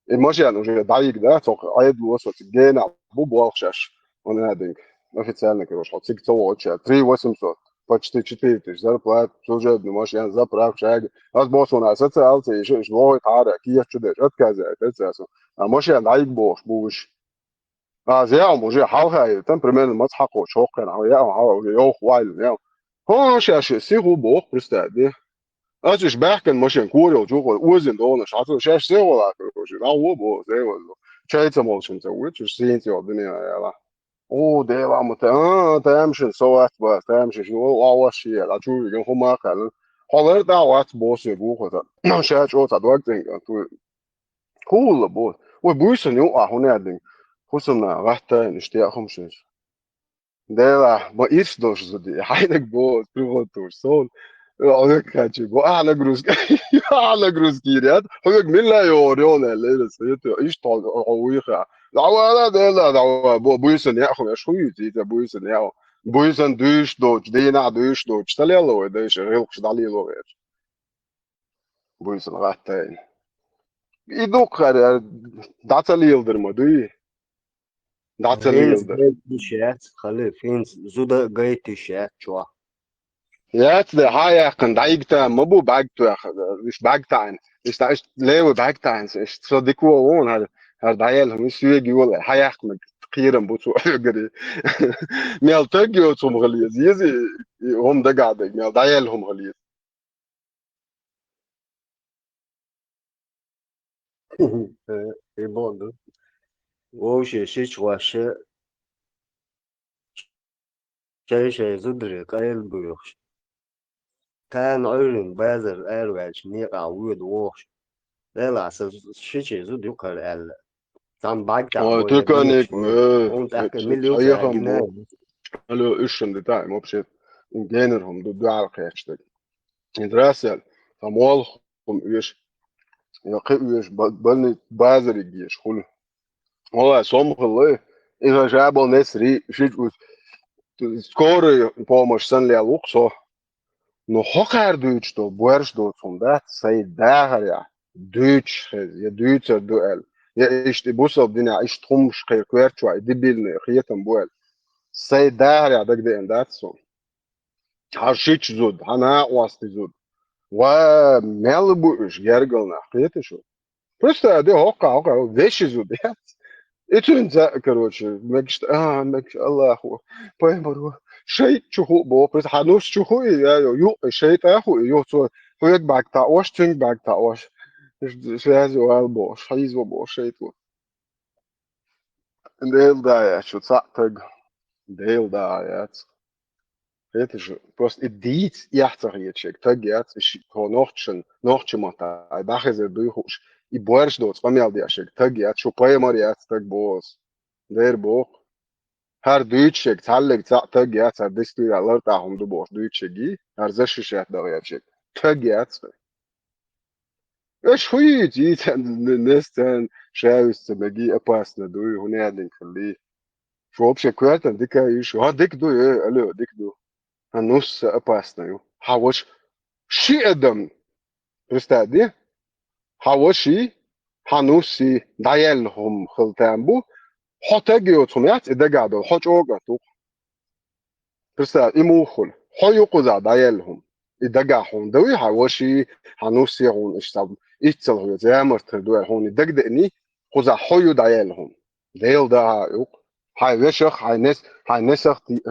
И машен уже дӀайига, да, цо Ӏедало со цига генахь бу болх шаьш. Вон адинг. Официально, короче, хьо цига ца воцуш, три восемьсот, почти четыре тысячи зарплата, служебный машен, заправка, шайга. Ас босс вон а социалца, и ш-, ш-, вогӀий тхьара, кийча чу деш, отказ яйтар цаьрца. А машен дӀайига бохуш бу уьш. А, зяум уже хьалха ю, там примерно маца хьакхочу хӀокхуьнан, хьо яа, хьо уже йовха вайл, яа. Хьо шаьш сиху боху, представь, де. Ас уьш баьхкина машен кора йолчу хӀокху озин догӀанаш, хьацо шаьш сиху ла, уже, а, во бо, зевалло. Чай ца молчун ца вуьйцуш, сийна ца йолу дуьне яла. О, Дела, ма та, а, тамашин со вац бац, тамашин ши, о, а, ваш ши, а, чу виган хӀума кхаьлла. Хьо лар тӀа вац босс вегу хӀота. Ша чӀо ца дог цӀинга, ту. Хула бо. Ой, буьйсан ю а хӀун яьддинг? ХӀусамна гӀатта ин, иштта яа хӀума шуьнца. Дела, ма ирс долуш зуди, хьайнаг бо, приготуш, сон. Хьоьга кхачи бо, а нагрузка. А нагрузка йир яд. Хьоьга милла йогӀур йона лерас, хӀета, иштта хьо, хьо вуйха. Дава, дела, дава, бо, буьйсан яа хӀума, аш хуй, цица буьйсан яа. Буьйсан дуьйш доцуш, дийнахь дуьйш доцуш, ца лелла вай, дайша, гӀилкхаш дӀалело вай. Буьйсанна гӀаттайна. И дукха хӀара, дӀа ца леладар ма дуй? ДӀа ца Хинца леладар. Гайтиш яц, хали, хинца зуда гайтиш яц чохь. Яц де, хьа яьккхина, дӀайигта ма бу бӀаьг тоьхна, иш бӀаьг таьӀна. Иш та, иш лева бӀаьг таьӀна, иш со дика вон, хӀара, хӀара дӀаелла хӀума, иш соьга йоле, хьа яьккхина кхерам бу цо оьгури. Мел таг йоцу хӀума хила еза, еза и, и хӀума дагахь даг, мел дӀаелла хӀума хила еза. Э, и боху. Вовше шича гӀоша шай-шай зударе къайла буьйхуш. Тана Ӏуьйрин базар араваьлча некъахь воьду вохуш. Делахь сан шича зуда юкъара аьлла. Цхьана бӀаьг тӀехь Ой, вай ту каник, дагадогӀуш вай. Э, Хьуна тӀаккха э, мила ю айхам бу. Алло, уьш шин ди таьӀ, вообще, генер хӀума ду, дуьхьал кхечу даг. Здравствуйте. Сан молла хӀума оьшу. Я кхин оьшу, ба-, больни-, базариг еша хуьлу. Валлай, сом хилла, иза жабал несри, шич уьш, скорый помощь сан лел ву-кх со. Ну, хӀокхара дуьйцуш долу, боьрша доцу хӀума дац, сайн дахарехь, дуьйцуш хеза, я дуьйцур ду аьлла, я иштта и бусалба динехь, иштта хӀумаш кхайкхоьрчохь, и дебильный хетам бу аьлла. Сайн дахарехь дагадеана дац суна. Хьан шича зуда, хьан накъостий зуда. Ва мел бу уьш гергал нах, кхета шу? Просто а де хӀоккха, хӀоккха, веши зуда яц. И цуьнца, короче, мегаш, а, мегаш, Аллаху, пайхамаро, шайтӀа чу ху боху, просто хьан нус чу ху и, я, ю, ю, шайтӀа ху и, ю, цо, хьоьга бӀаьг таӀош, цуьнга бӀаьг таӀош. Связи вал бохуш, хьийзо бохуш, шайтӀа. Дела да яц шу цхьаъ таг. Дела да яц. Хеташ, просто и дийца эхь ца хеташ, таг яц, и ши-, тхо нохчан, нохча мата, ай дӀахезар дуй хууш, и боьрша доцу къамел деш, таг яц, шу пайхамар яц, таг боху. Дера боху. ХӀара дуьйцуш, цхьаллиг цхьаъ таг яц, хӀара дистуьйра лартӀахь хӀума ду бохуш дуьйцуш, хӀара защищать дахь яц, таг яц. Аша хӀун йийца, йийца, н-, н-, несцан, шаьвица меги, опасно дуй, хӀун яьллинг хилли. Шу вообще коьртан дика йиш, хӀа, дика ду, э, алло, дика ду. ХӀа, нус опасно ю. Хьан ваша ши адам, представь, ди? Хьан ваши, хьан нуси, дӀаяьлла хӀума хила там бу. Хьо таг йоцу хӀума яц, и дагахь долу, хьо чӀогӀа ту. Представь, и муха хуьлу? Хьо ю кхузахь дӀаяьлла хӀума. И дагахь хьуна дуй, хьан ваши, хьан нуси хьуна иштта, иццал хьоьца ямарт хир дуй, хьуна и дагадеъний, кхузахь хьо ю дӀаяьлла хӀума. Дела дахьа юкъа. Хьайн вешах, хьайн нес-, хьайн несах ти-,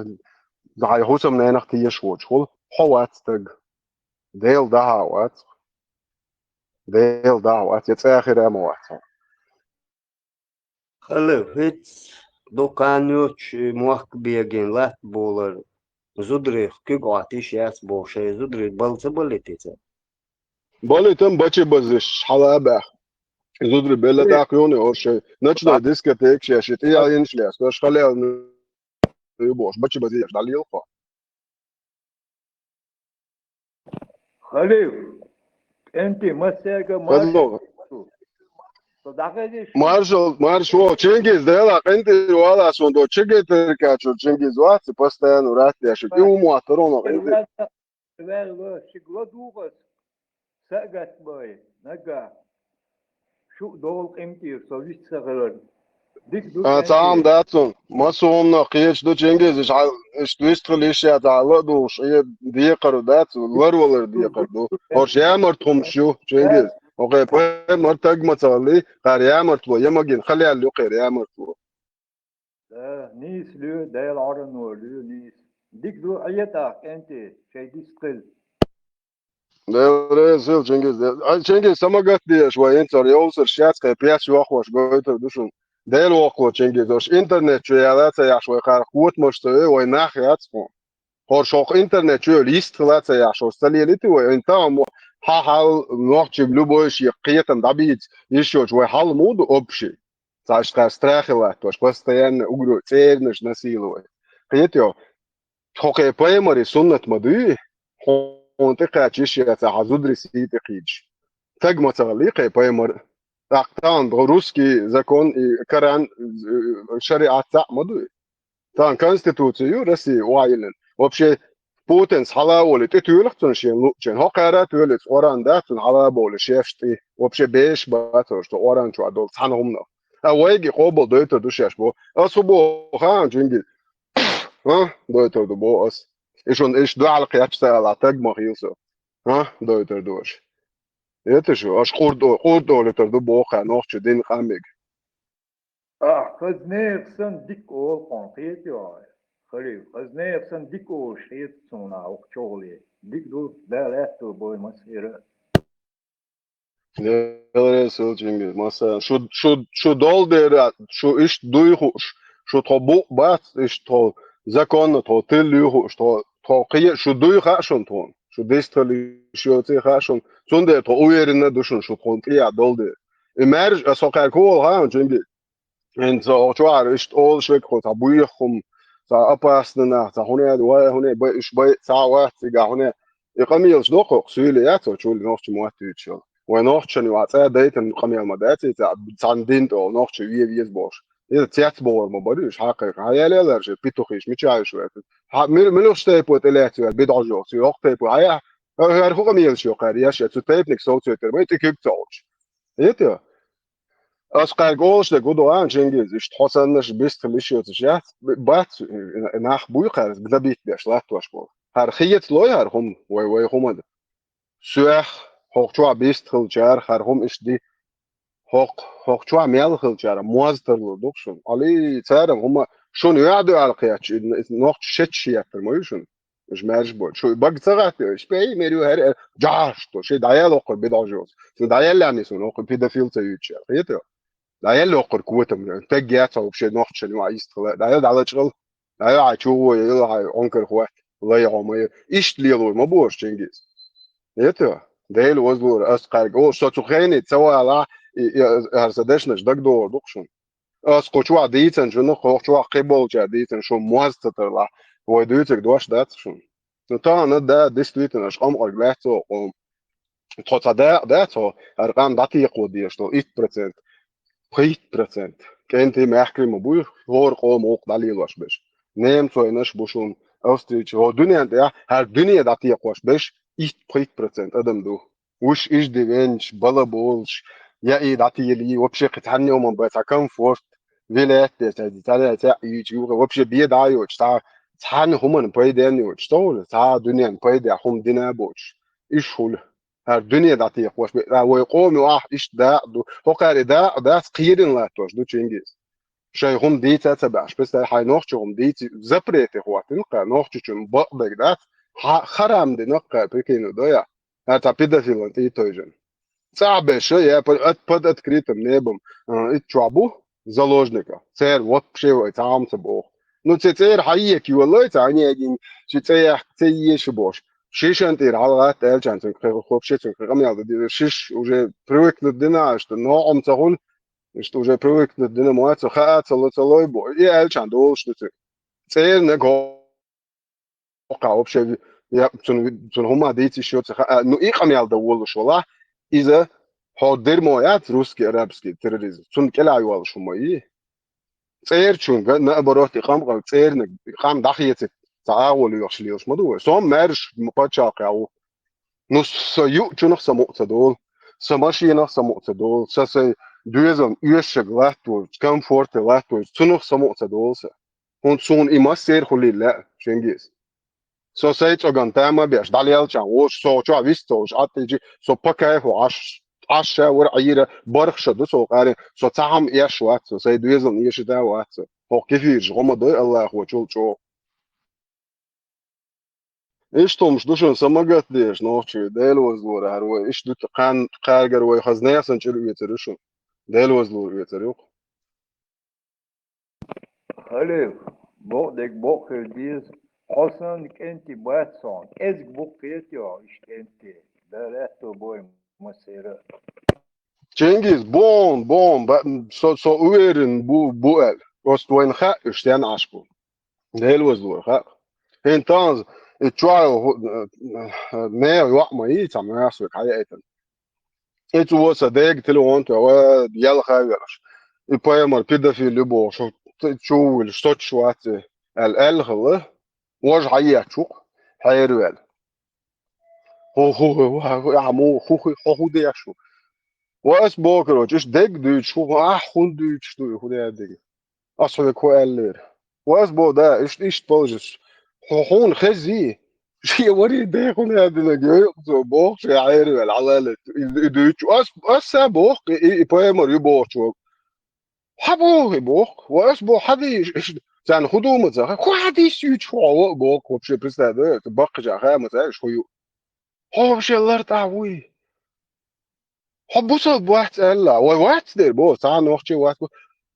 хьайн хӀусамненах тешаш воцуш хуьлу, хьо вац таг. Дела дахьа вац. Дела дахьа вац, я цӀа хира ма вац. Хала, хӀинца дукха хан йоцуш и мохк бегина латта болар, зударих куьг Ӏоттийш яц боху, шайн зударий бала ца балийти цара? Балийтам бачи базиш хьала а баьхна. Зударий белла тӀаккха юхне оршай. Ночной дискотека шаьш, и тӀехьа йинаш лаьцна, аш халел ю бохуш, бачи базиш дӀалелхо. Халил, кӀентий, массаьрга Хазло. Маршал, маршо, Чингиз, дела, кӀентий вала сон до Чигитарка чу Чингиз вац, постоянно рат яшик. И умо тароно кӀентий. Ваьлла, шигла дугӀас, сагат бай, нага. Шу долу къинтӀера со вист ца хилар. Дика ду, А, цхьа хӀума дац цунна. Массо хӀуманах кхеташ ду, Чингиз, иштта хьал, иштта вистхила йиш яц, хьала а духуш, и декхар дац, ларвалар декхар ду. ХӀорш ямарт хӀумаш ю, Чингиз. ХӀокхе пайхамар таг ма ца хилли, кхара ямартло, я магин, халаьлла ю кхера ямартло. Да, нийса лоь, Дала Ӏорано лоь, нийса. Дика ду, Ӏе тӀаккха, кӀентий, шайн дист хила. Дела реза хила, Чингиз. Ай, Чингиз, самагат деш вай, инцар йовсар шац, кхе пес йохош гойтур ду шуна. Дела воккхало, Чингиз, ош интернет чу яла ца яхаш вай кхара котамаш ца ве, вай нах яц хьуна. ХӀорш хӀокху интернет чу йолу йист хила ца яхаш, ош ца лелийти вай, ин таам хьан хьал нохчий любой шен кхетам дӀабийца, йиш йоцуш вай хьал муха ду общий? Цхьа иштта кхара страхе латтош, постоянно угро цернаш насиловать. Кхетий? ХӀокхе пайхамаре суннат ма дуй, хьуна тӀекхача йиш яц хьан зударий сий тӀе кхийдаш. Таг ма ца хилли кхе пайхамар. ТӀаккха тахана русский закон и Коран, э, шариат цхьаъ ма дуй. Тахана конституция ю России охьайиллина. Вообще, Путинс хьала а волий, тӀетоьлу-кх цунна шена луучун. ХӀокхара а тоьлуьйту, Къуръан дац цунна хьала а бовлий, шаьш тӀе. Вообще, беш бац ош цу Къуръан чохь долу цхьана хӀуманах. Ткъа вайга и къобал дойтур ду шаьш боху. Ас хӀун боху хаьа, Чингиз? А? Дойтур ду боху ас. И шуна иштта дуьхьал кхетча ца ала, таг ма хила со. А? Дойтур ду аша. Эта шу, аша къурдо-, къурдолуьйтур ду боху кхара нохчо дина къамега. Ахь хаза нехан санна дика олу хьуна, кхетий хьо? Халил, хаза нехан санна дика олуш хета суна хӀокху чухуле. Дика ду, Дала аьтто бойла массеран а. Дела реза хила, Чингиз, массарна. Шу, шу, шу долу дера, шу иштта дуй хууш, шу тхо букъ бац, иштта тхо законна, тхо тилла юй хууш, тхо, тхо кхе-, шу дуй хаьа шуна тхуна. Шу дистхила йиш йоций хаьа шуна. Цундела тхо уверенно ду шуна, шу тхуна тӀехь долу дела. И маьржа, аса хӀокхаьрга хӀун олу хаьа, Чингиз? ХӀинца оха чохь иштта олуш верг кху цхьа буьйху хӀума, цхьа опасный нах, цхьа хӀуне, вай хӀуне, бай, уьш бай, цхьа вац цигахь хӀуне. И къамелаш доккху, суьйле яц оцу чуьра нохча мотт юьйцуш йолу. Вай нохчашна юкъа цӀа дайтина къамел ма дац, и цхьа, цхьана дин тӀе олу нохча ве веза бохуш. Иза цец бохур ма бара уьш, хьакхайкха. Хьан ял ялар ши петухиш, мичахь уьш ваьтта? Хьан мил-, милуш тайпо тӀе лаьцна ваьтта, бидӀожоху, цу йоккха тайпо. Хьан я, хӀара хӀу къамелаш йоккхара, яш я, цу тайпаниг сов цойтар, вай тӀе куьг ца олуш. Эта? Ас кхаьрга олуш дерг хӀун ду аьлла, Чингиз, иштта хьо саннаш бистхила йиш йоцуш яц, б-, бац, э, нах буй кхаьрга забит беш латтош болу. ХӀара хецалой хӀара хӀума, вай, вай хӀума ду. Соьх, хӀокху чохь бистхилчара, хӀара хӀума иштта ди. ХӀокху, хӀокху чохь мел хилчара, моз тарлур ду-кх шуна. Али, цара хӀума, шуна юьхь ду аьлла кхетча, и, и нохча шеташ еттар ма ю шуна. Уьш маьрша бу. Шу бага ца гӀаттий, уьш пей мер ю хӀара, жахьаш ду, ши дӀаяла оккхур бидӀожоз. Шу дӀаяла лаьний суна, оккхур педофил ца юьйцуш яра. Хета? ДӀаяла оккхур котам, таг яц хьо вообще нохчашна юкъа йистхила. ДӀаяла дӀалачкъал, дӀаяла хьайн чугӀо, яла хьайн Ӏункар хӀотта, лай хьо ма ю. Иштта лелор ма бу аша, Чингиз. Хета? Дела вазлора, ас кхаьрга. О, со цу хене ца валахь, и, и, хӀара сан дешнаш дагадогӀур ду-кх шуна. Ас кху чохь дийцинчунах, хӀокху чохь кхин болчара дийцина, шун моз ца тарлахь, вай дуьйцург дош дац шуна. Ну, тахана, да, действительно, аша къамкъарг лаьцна цо къом. Тхо цхьа дакъа дац хьо, хӀара къам дӀатекхо дезаш долу итт процент, пхийтта процент. КӀентий, мехкарий ма буй, хӀора къоман гӀуллакх дӀалелош берш. Немцойнаш бу шуна, австрийчий, хӀо дуьнен тӀехь, хӀара дуьне дӀатекхош берш итт-пхийтта процент адам ду. Уьш ижди венча, бала болуш, я и дӀатийла, вообще кхин цхьанна а хӀуман бен цхьа комфорт, вилет деш, цхьа, цхьа, цхьа, и чу юха, вообще бен дӀа а йоцуш, цхьа, цхьанна хӀуманна пайденна йоцуш, цо хӀуна, цхьа дуьненна пайдехь хӀума дина а боцуш. Иш хуьлу. ХӀара дуьне дӀатекхош, бе, а, вай къоми ахь иштта дакъа ду. ХӀокхара и дакъа дац, кхерина латтош ду, Чингиз. Шайн хӀума дийца а ца баьхьаш, представь, хьайн нохча хӀума дийца, запрете хӀоттина кхара, нохчачун бакъдерг дац, хьа-, харам дина кхара, прикинь, доя. ХӀара цхьа педофилан тӀе а тевжина. ЦӀахь беша, я под, от-, под открытым небом, а, итт чохь бу заложника. Церан вообще вай цхьа хӀума ца боху. Ну, ци цӀера хьаекха йолой, цхьа Онегин, ши цӀе яхка, цӀе еша бохуш. Шишан тӀера хьалагӀатта аьлча, цуьнга кхин, вообще цуьнга кхин къамел дан деза. Шиш уже привыкнуть дина, что ногӀум ца хуьлу, что уже привыкнуть дина ма ца хаа, ца ло, ца лой бо. И аьлча долуш ду цуьнга. ЦӀерниг хӀокхахь вообще, я, цунна, цунна хӀума дийца йиш йоцу ха-, а, ну, и къамел дан волуш валахь, иза хьо дермо яц, русский, арабский терроризм. Цунна кӀелахь йолуш хӀума йий? ЦӀерачунга, наоборот, и къамкъа цӀерниг, и къам дӀахецийта, цхьа агӀо лоьхуш лелаш ма ду вай. Со-м маьрша пачхьалкхехь ву. Ну, со юучунах сан мукъа ца долу. Сан машинах самукъа ца долу, сан сайн доьзална оьшург латтор, комфорте латтор, цунах самукъа ца долу сан. ХӀунда суна и массеран хуьлийла лаьа, Чингиз. Со сайн цӀоган тама беш, дӀалелча, вуш со чохь вист цо уьш Ӏаттийчи, со по кайфу Ӏаш, Ӏаш ша вара Ӏийра, барх ша ду со къаре, со цхьа хӀума еш вац, со сайн доьзална эшита вац. ХӀокху кефираш гӀо ма дой Аллахочул чӀогӀа. Иштта хӀумаш ду шуна самагат деш, нохчий, Дела вазлора хӀара вай, иштта ду кхан-, кхаргара вай хазна ясан чӀир оьцар ю шуна. Дела вазлора оьцар ю. Халил, бокъ дерг бокъ хир деза. Хьо санна кӀентий бац хьуна. КӀезиг бу кхетий хьо, иштта кӀентий. Дан лаьтто бой массера. Чингиз, бон, бон, ба-, со, со уверен бу, бу аьлла. Просто вайна хаьа, уьш стенна Ӏаш бу. Дела вазлора хаьа. ХӀинца танза, и чохь, э, э, нехан йоӀ ма йий, цхьа маьрша верг хьаяийтина. И цо сан дега телефон тоьхна, ялха а велаш. И пайхамар педофил ю бохуш, чу вуьйлуш, соцуш вац и, аьлла, аьлла хилла. Важа хьаечу, хьерваьлла. ХӀу, хӀу, хӀу, хӀу, хӀу, хӀу, хӀу, хӀу, хӀу деш ву? Ва ас боху, короче, иштта дег дуьйцуш, хӀу, ахь хӀунда дуьйцуш ду и, хӀун дерг? Ас хьоьга хӀу аьллера? Ва ас боху, да, иштта, иштта положи. Хьо, хьуна хезий? Шен вари дехуна аьллинарг йойу цо боху, шен хьерваьлла, хьалале, и, и дуьйцуш. Ас, ас са боху, и, и, и пайхамар ю бохучо. Хьан боху и боху? Ва ас боху, хьан дийш? Царна хӀун ду ма ца хаьа? ХӀун хьан дийш юьйцуш хьо а боху, вообще представь, да, баккхача хаьа ма ца, хӀу ю? Хьо вообще лартӀахь вуй? Хьо бусалба вац аьлла? Вай вац дера, бо, цхьа нохчи вац, бо.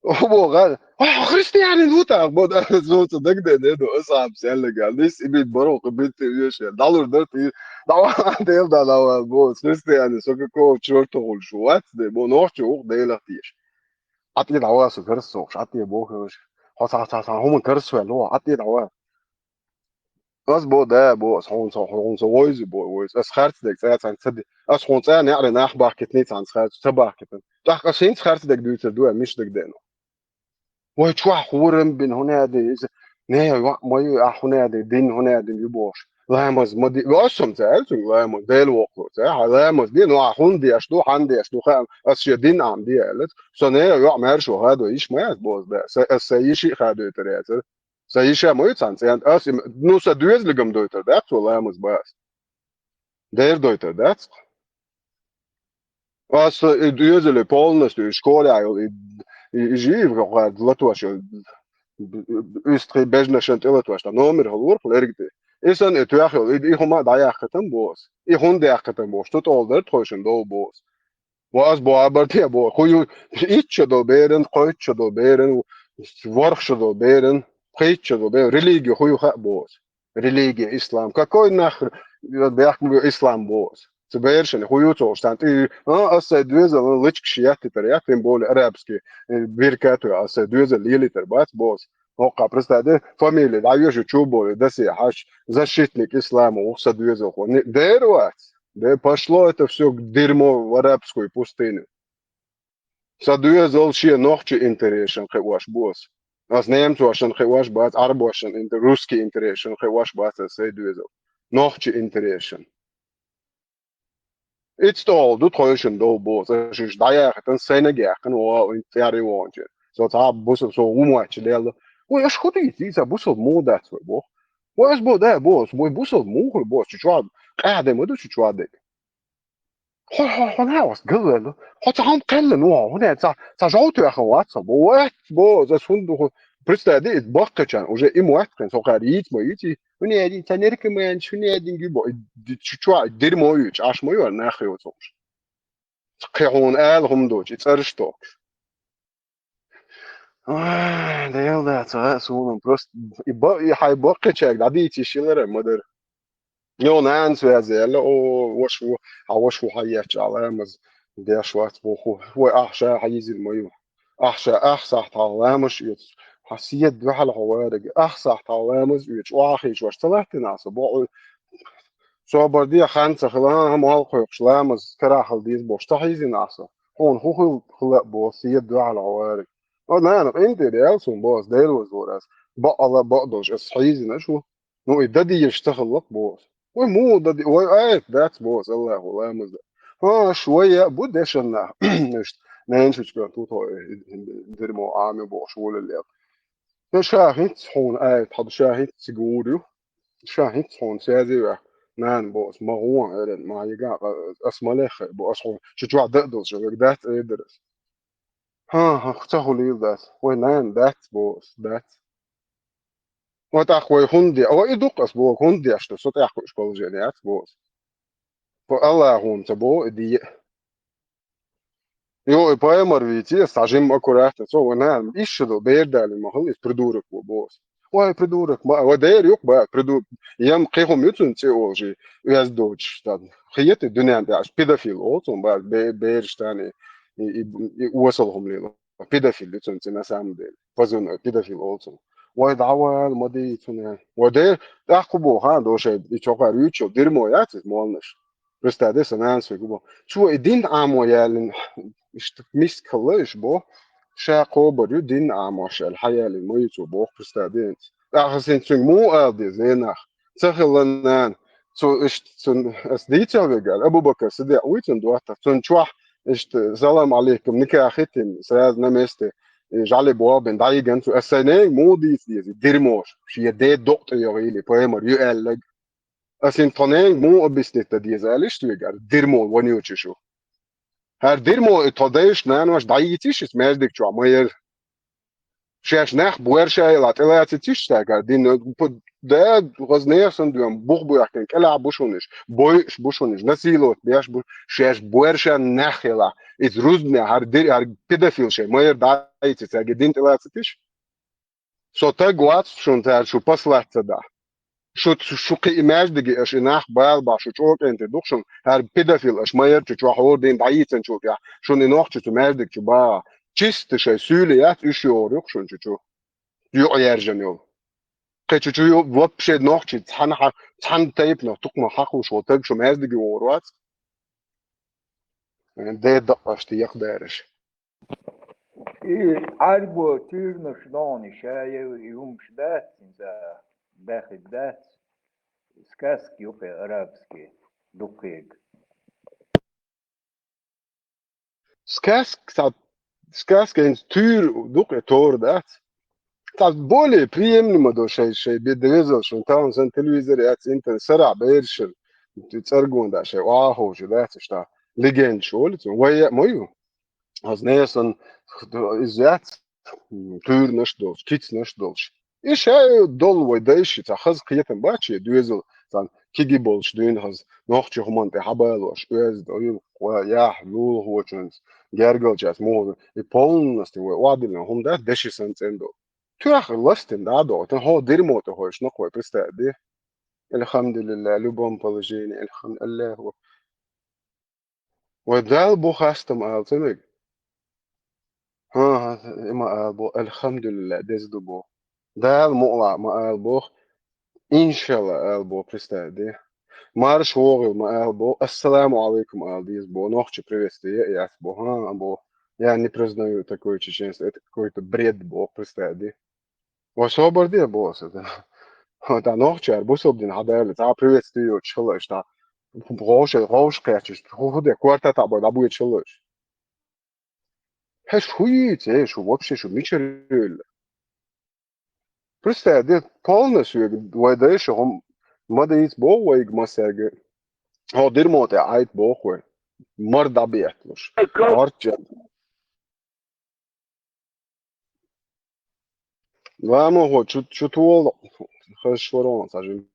О, бо, гӀа-, а, христианин ву тах, бо, да, зуца дагадене, до, асхьаб сяьллага, нис и бит баро, кху бит те вешен. Далур дар ти, давай, дел да, давай, бо, христианин, со какого чёрта хуьлуш ву, вац дера, бо, нохчи ву, делах теш. Ӏа тӀе дӀаваса, карс сохуш, Ӏа тӀе бохуш. Хьо цхьа, цхьа, цхьа, хӀуман карс ваьлла, Ӏа тӀе дӀаваса. Ас бо, да, бо, ас хьуна ца, хьуна ца войзи, бо, войзи. Ас харц дег цӀа цхьаьна ца де. Ас хьуна цӀа неӀарина нах бахкитний цхьаьна харц, ца бахкитан. ТӀаккха ас хӀинца харц дег дуьйцур ду, миш дег дена. Вай чохь хурам бин хӀунадин, иза, не, ва, ма ю, а хӀунадин, дин хӀунадин ю бохуш. Ламаз ма ди, ва ас сум ца аьлла цуьнга ламаз, Дела воккхур ца, хьа ламаз ди, ну, а хӀунда деш ду, хьан деш ду, хаам, ас шен дин Ӏам ди аьлла. Со не, ва, мер шу хадо, иш ма яц боза, да. Са, ас са йиши хадойтар яцар. Сан йиша ма ю цхьаьна цӀен, ас им, ну, сан доьзалигам дойтар дац цо ламаз бац. Дер дойтар дац. Ас и доьзале полностью и школе йолу, и, и, и жив гӀар латош йолу, уьстхи бежнашан тӀе латош, та номер хьалурх лерг тӀе. И сан и тоьхна йолу, и, и хӀума дӀаяхкатан бос. И хӀунда яхкатан бос, ту тӀол дар тхойшин дов бос. Ва ас боху абар те боху. Ху ю итт шо долу беран, кхойтта шо долу беран, ворхӀ шо долу беран, пхийтта шо долу беран. Религия ху ю хаьа боху. Религия ислам. Какой нах бехк ислам боху? Цу берашна ху ю цо уьш цхьаьна тӀе, а, ас сайн доьзал личкаш яттитар, я, тем более арабский, э, бирка а тоьхна, ас сайн доьзал лелийтар бац боху. ХӀокху, представь, де, фамилия дӀайоьшу чу боху, дасе хьаш, защитник ислама, ух, сан доьзалхо. Не, дера вац. Да пошло это всё к дерьмо в арабскую пустыню. Сан доьзал шен нохчи интересан кхиош бу ас. Ас немцошан кхиош бац, Ӏарбошан интер-, русский интересан кхиош бац ас сайн доьзал. Нохчи интересан. Ицтолу ду тхойшин дов бу ас, аш уьш дӀаяхатан сайнаг яьккхина вогӀу цӀерий вогӀунче. Со цхьа бусал, со ву моьттуш лелла. Вай, аш хӀу дийца, ца бусал муха дац вай боху? Вай, ас бо, да, бо, ас бо, бусал муха бо, ас чу чохь къаьхьа де ма ду чу чохь дерг. Хьо, хьо, хьо нагӀас галвелла. Хьо ца хьан кхелла, ну, хьо, хьо не, ца, ца жов тоьхна вац, ца, бо, вац, бо, за сунду, хьо, представь, ди, баккхачан, уже и моьтту кхин, со кхара йийца ма йийци. Хьо не, ди, ца наркоман, хьо не, ди, бо, и, ди, чу, чу, дерьмо ю, чаш ма ю, нах ю, цумш. Кхин хьуна ала хӀума дочу, и цӀараш тохуш. Ай, Дела дац, а, суна просто и ба-, и хьайн баккхачаьрга дӀадийца йиш йилар ма дара. Йо, нана связи аьлла, о, ваша ву, хьан ваша ву хьан ечча, ламаз деш вац боху. Вай, ахь ша хьан йизина ма ю. Ахь ша, ах сахьт хьан ламаз оьцу. Хьан седа дуьхьал хьо варега. Ах сахьт хьан ламаз оьцу. Охьахийча ваша ца латтина ахь со боху. Собар де, хан ца хила, а, молла кхойкхуш ламаз карахь хила деза бохуш ца хьийзина ахь со. Хьуна хӀун хила, хила а боху, седа дуьхьал хьо варега. О, нана, къинтӀера ял суна боху, Дела вазлора ас. Бакъала, бакъдолуш ас хьийзина шу. Ну, и дан дезаш ца хилла-кх боху. Вай муха дан де-, вай аят дац боху, Аллаху ламаз дан. ХӀа, аша вай яа бу дешан нах. Иштта, ненан шучкан тут хьо, дерьмо Ӏама бохуш волаллел. Ша хӀинца хьуна аят хьаду, ша хӀинца цига гӀур ю. Ша хӀинца хьуна саьзе ваьхна, нана боху, ас ма гӀо, эран, ма йига, ас ма леххе бо, ас хьуна шу чохь дан а долуш, вега дац, эр дара ас. ХӀан, хӀан, ца хуьлийла дац. Вай нана дац, бо ас, дац. Ва тӀаккха вай хӀунда де? Ва и дукха ас боху, хӀунда деш ду? Со тӀехь кхуьуш положение яц, бо ас. Ва Аллахьуна ца боху и де. Йо, и пайхамар вийци, ас цхьа жимма аккуратно, со ван нана, ишша ду, бер далин ма хила, иза придурок ву, бо ас. Ой, придурок, ма, ва дера юкъ ба, придурок, ям кхин хӀума ю цунна цӀе олу жи, оьз доцуш, тан, хета дуьнен тӀехь, педофил олу цунна ба, бе-, бераш тани, и, и, и осал хӀума лела. Педофил ю цунна цӀе, на самом деле. Пазун, педофил олу цунна. Вай, дӀавала, ма дий цунна. Ва дера, тӀаккха боху, хан, дошай, и чокхар юьйцуш, дерьмо яц иза, молнаш. Представь, де, сан нанас вега бо. Цо и дин Ӏамо яллина, иштта миска хилла иш бо. Ша кхобар ю дин Ӏамош аьлла, хьаяллина ма ю цо боху, представь, де. ТӀаккха сан цуьнга муха ала деза, нах? Ца хилла нана. Цо иштта цунна ас дийцар вега аьлла, Абу-Бакар Сиддикъ вуй цунна доттагӀа. Цунна чохь иштта салам алейкум, никахь хӀиттина, сразу на месте, и жӀали бохбина, дӀайиган цо. Ас сайн ненга муха дийца деза, дерьмош, шен ден докъа тӀе йогӀийла, пайхамар ю аьлларг. Ас хӀинца тхо ненга муха объяснить дан деза аьлла иштта вегара, дерьмо вонючий шу. ХӀара дерьмо и тхо дайша, нанош дӀайийцийша иза маьждиг чохь, ма яра. Шаьш нах боьрша елахь тӀелацийта иштта цаьргара дин, п-, да, хаза нехан санна доьхна, бух боьхкина, кӀелахь бу шуна иш, бойуш бу шуна иш, насиловать беш бу, шаьш боьрша нах елахь. Иза рузбане хӀара дир-, хӀара педофил шайн ма яра дӀайийцийта цаьргара дин тӀелацийта иштта. Со таг вац шуна цара шу послать ца дахь. Шу, шу кхин и маьждиге аша и нах бала бахь, шу чӀогӀа кӀентий ду-кх шуна, хӀара педофил аша ма яра чу чохь хӀора дийна дӀайийцинчул тӀаьхьа, шуна и нохчи цу маьждиг чу багӀахь. Чисто шайн суьйле яц, уьш йогӀур ю-кх шуна чу чу. Юкъа яьржина йолу. Кхин чу чу ю-, вообще нохчи цхьана хьа-, цхьана тайпанах, тукхамах хьакхуш волу таг шу маьждиге вогӀур вац. Ден дакъашта якхадараш. И Ӏаьрбо туьйранаш догӀуна ша ян и хӀумаш дац, иза баьхиг дац, сказки юкъе арабский дукхега. Сказка, цхьа сказка хӀинца туьйра дукхе тора дац. Цхьа более приемлемо до шай, шай бе-, безал шун таун сан телевизор яц, интернет, сарахь бершин, цӀаргон да шай, охьаховшу дац, иштта легендаш олу цунна. Вай яа ма ю. Аз несан иза яц, м, туьйранаш долуш, кицанаш долуш. И ша долу вай дайша, цхьа хаза кхетам бац шен доьзал, цхьана киги болуш дуьйна хаза, нохчи хӀуманна тӀе хьабалош, оьзда, уьлху, яхь, лулахочунца, гергалчаьрца, муха, и полностью вай охьадиллина хӀума дац, деши санна цӀена долу. Тоьхна ластина дӀа а догӀу, тан хьо дерьмо тӀе хойшна кхой, представь, де. Эльхамдулиллах, в любом положении, эльхам-, Аллаху. Вай Дала бу хастам ала ца мега. ХӀан-хӀа, и ма ала бо, Альхамдулилла, деза ду бо. Дала мукъалахь ма ала бо, иншалла ала бо, представь де. Марша вогӀийла ма ала бо, ассаламу алейкум ала деза бо, нохча приветствие яц бо, хӀан бо. Я не признаю такое чеченство, это какой-то бред бо, представь де. Ва собар де бо аса. Ва та нохчар бусалба дин хьадаллица, а приветствие йоцуш хилла иштта. ГӀовша, гӀовша кхаьччаш, хӀу-, хӀу де, квартата бой, дӀабоьдуш хилла иштта. Хьеш хӀу йийца, э, шу вообще шу мичара йевлла? Представь, де, полностью вай дайша хӀума ма дийца боху вайга массаьрга. Хьо дирмо тӀе Ӏайта боху вай. Мар дӀабетталуш. Ай, кал- Орча. Ламо хӀо, чу, чу туола хазаш вара ван ца жим.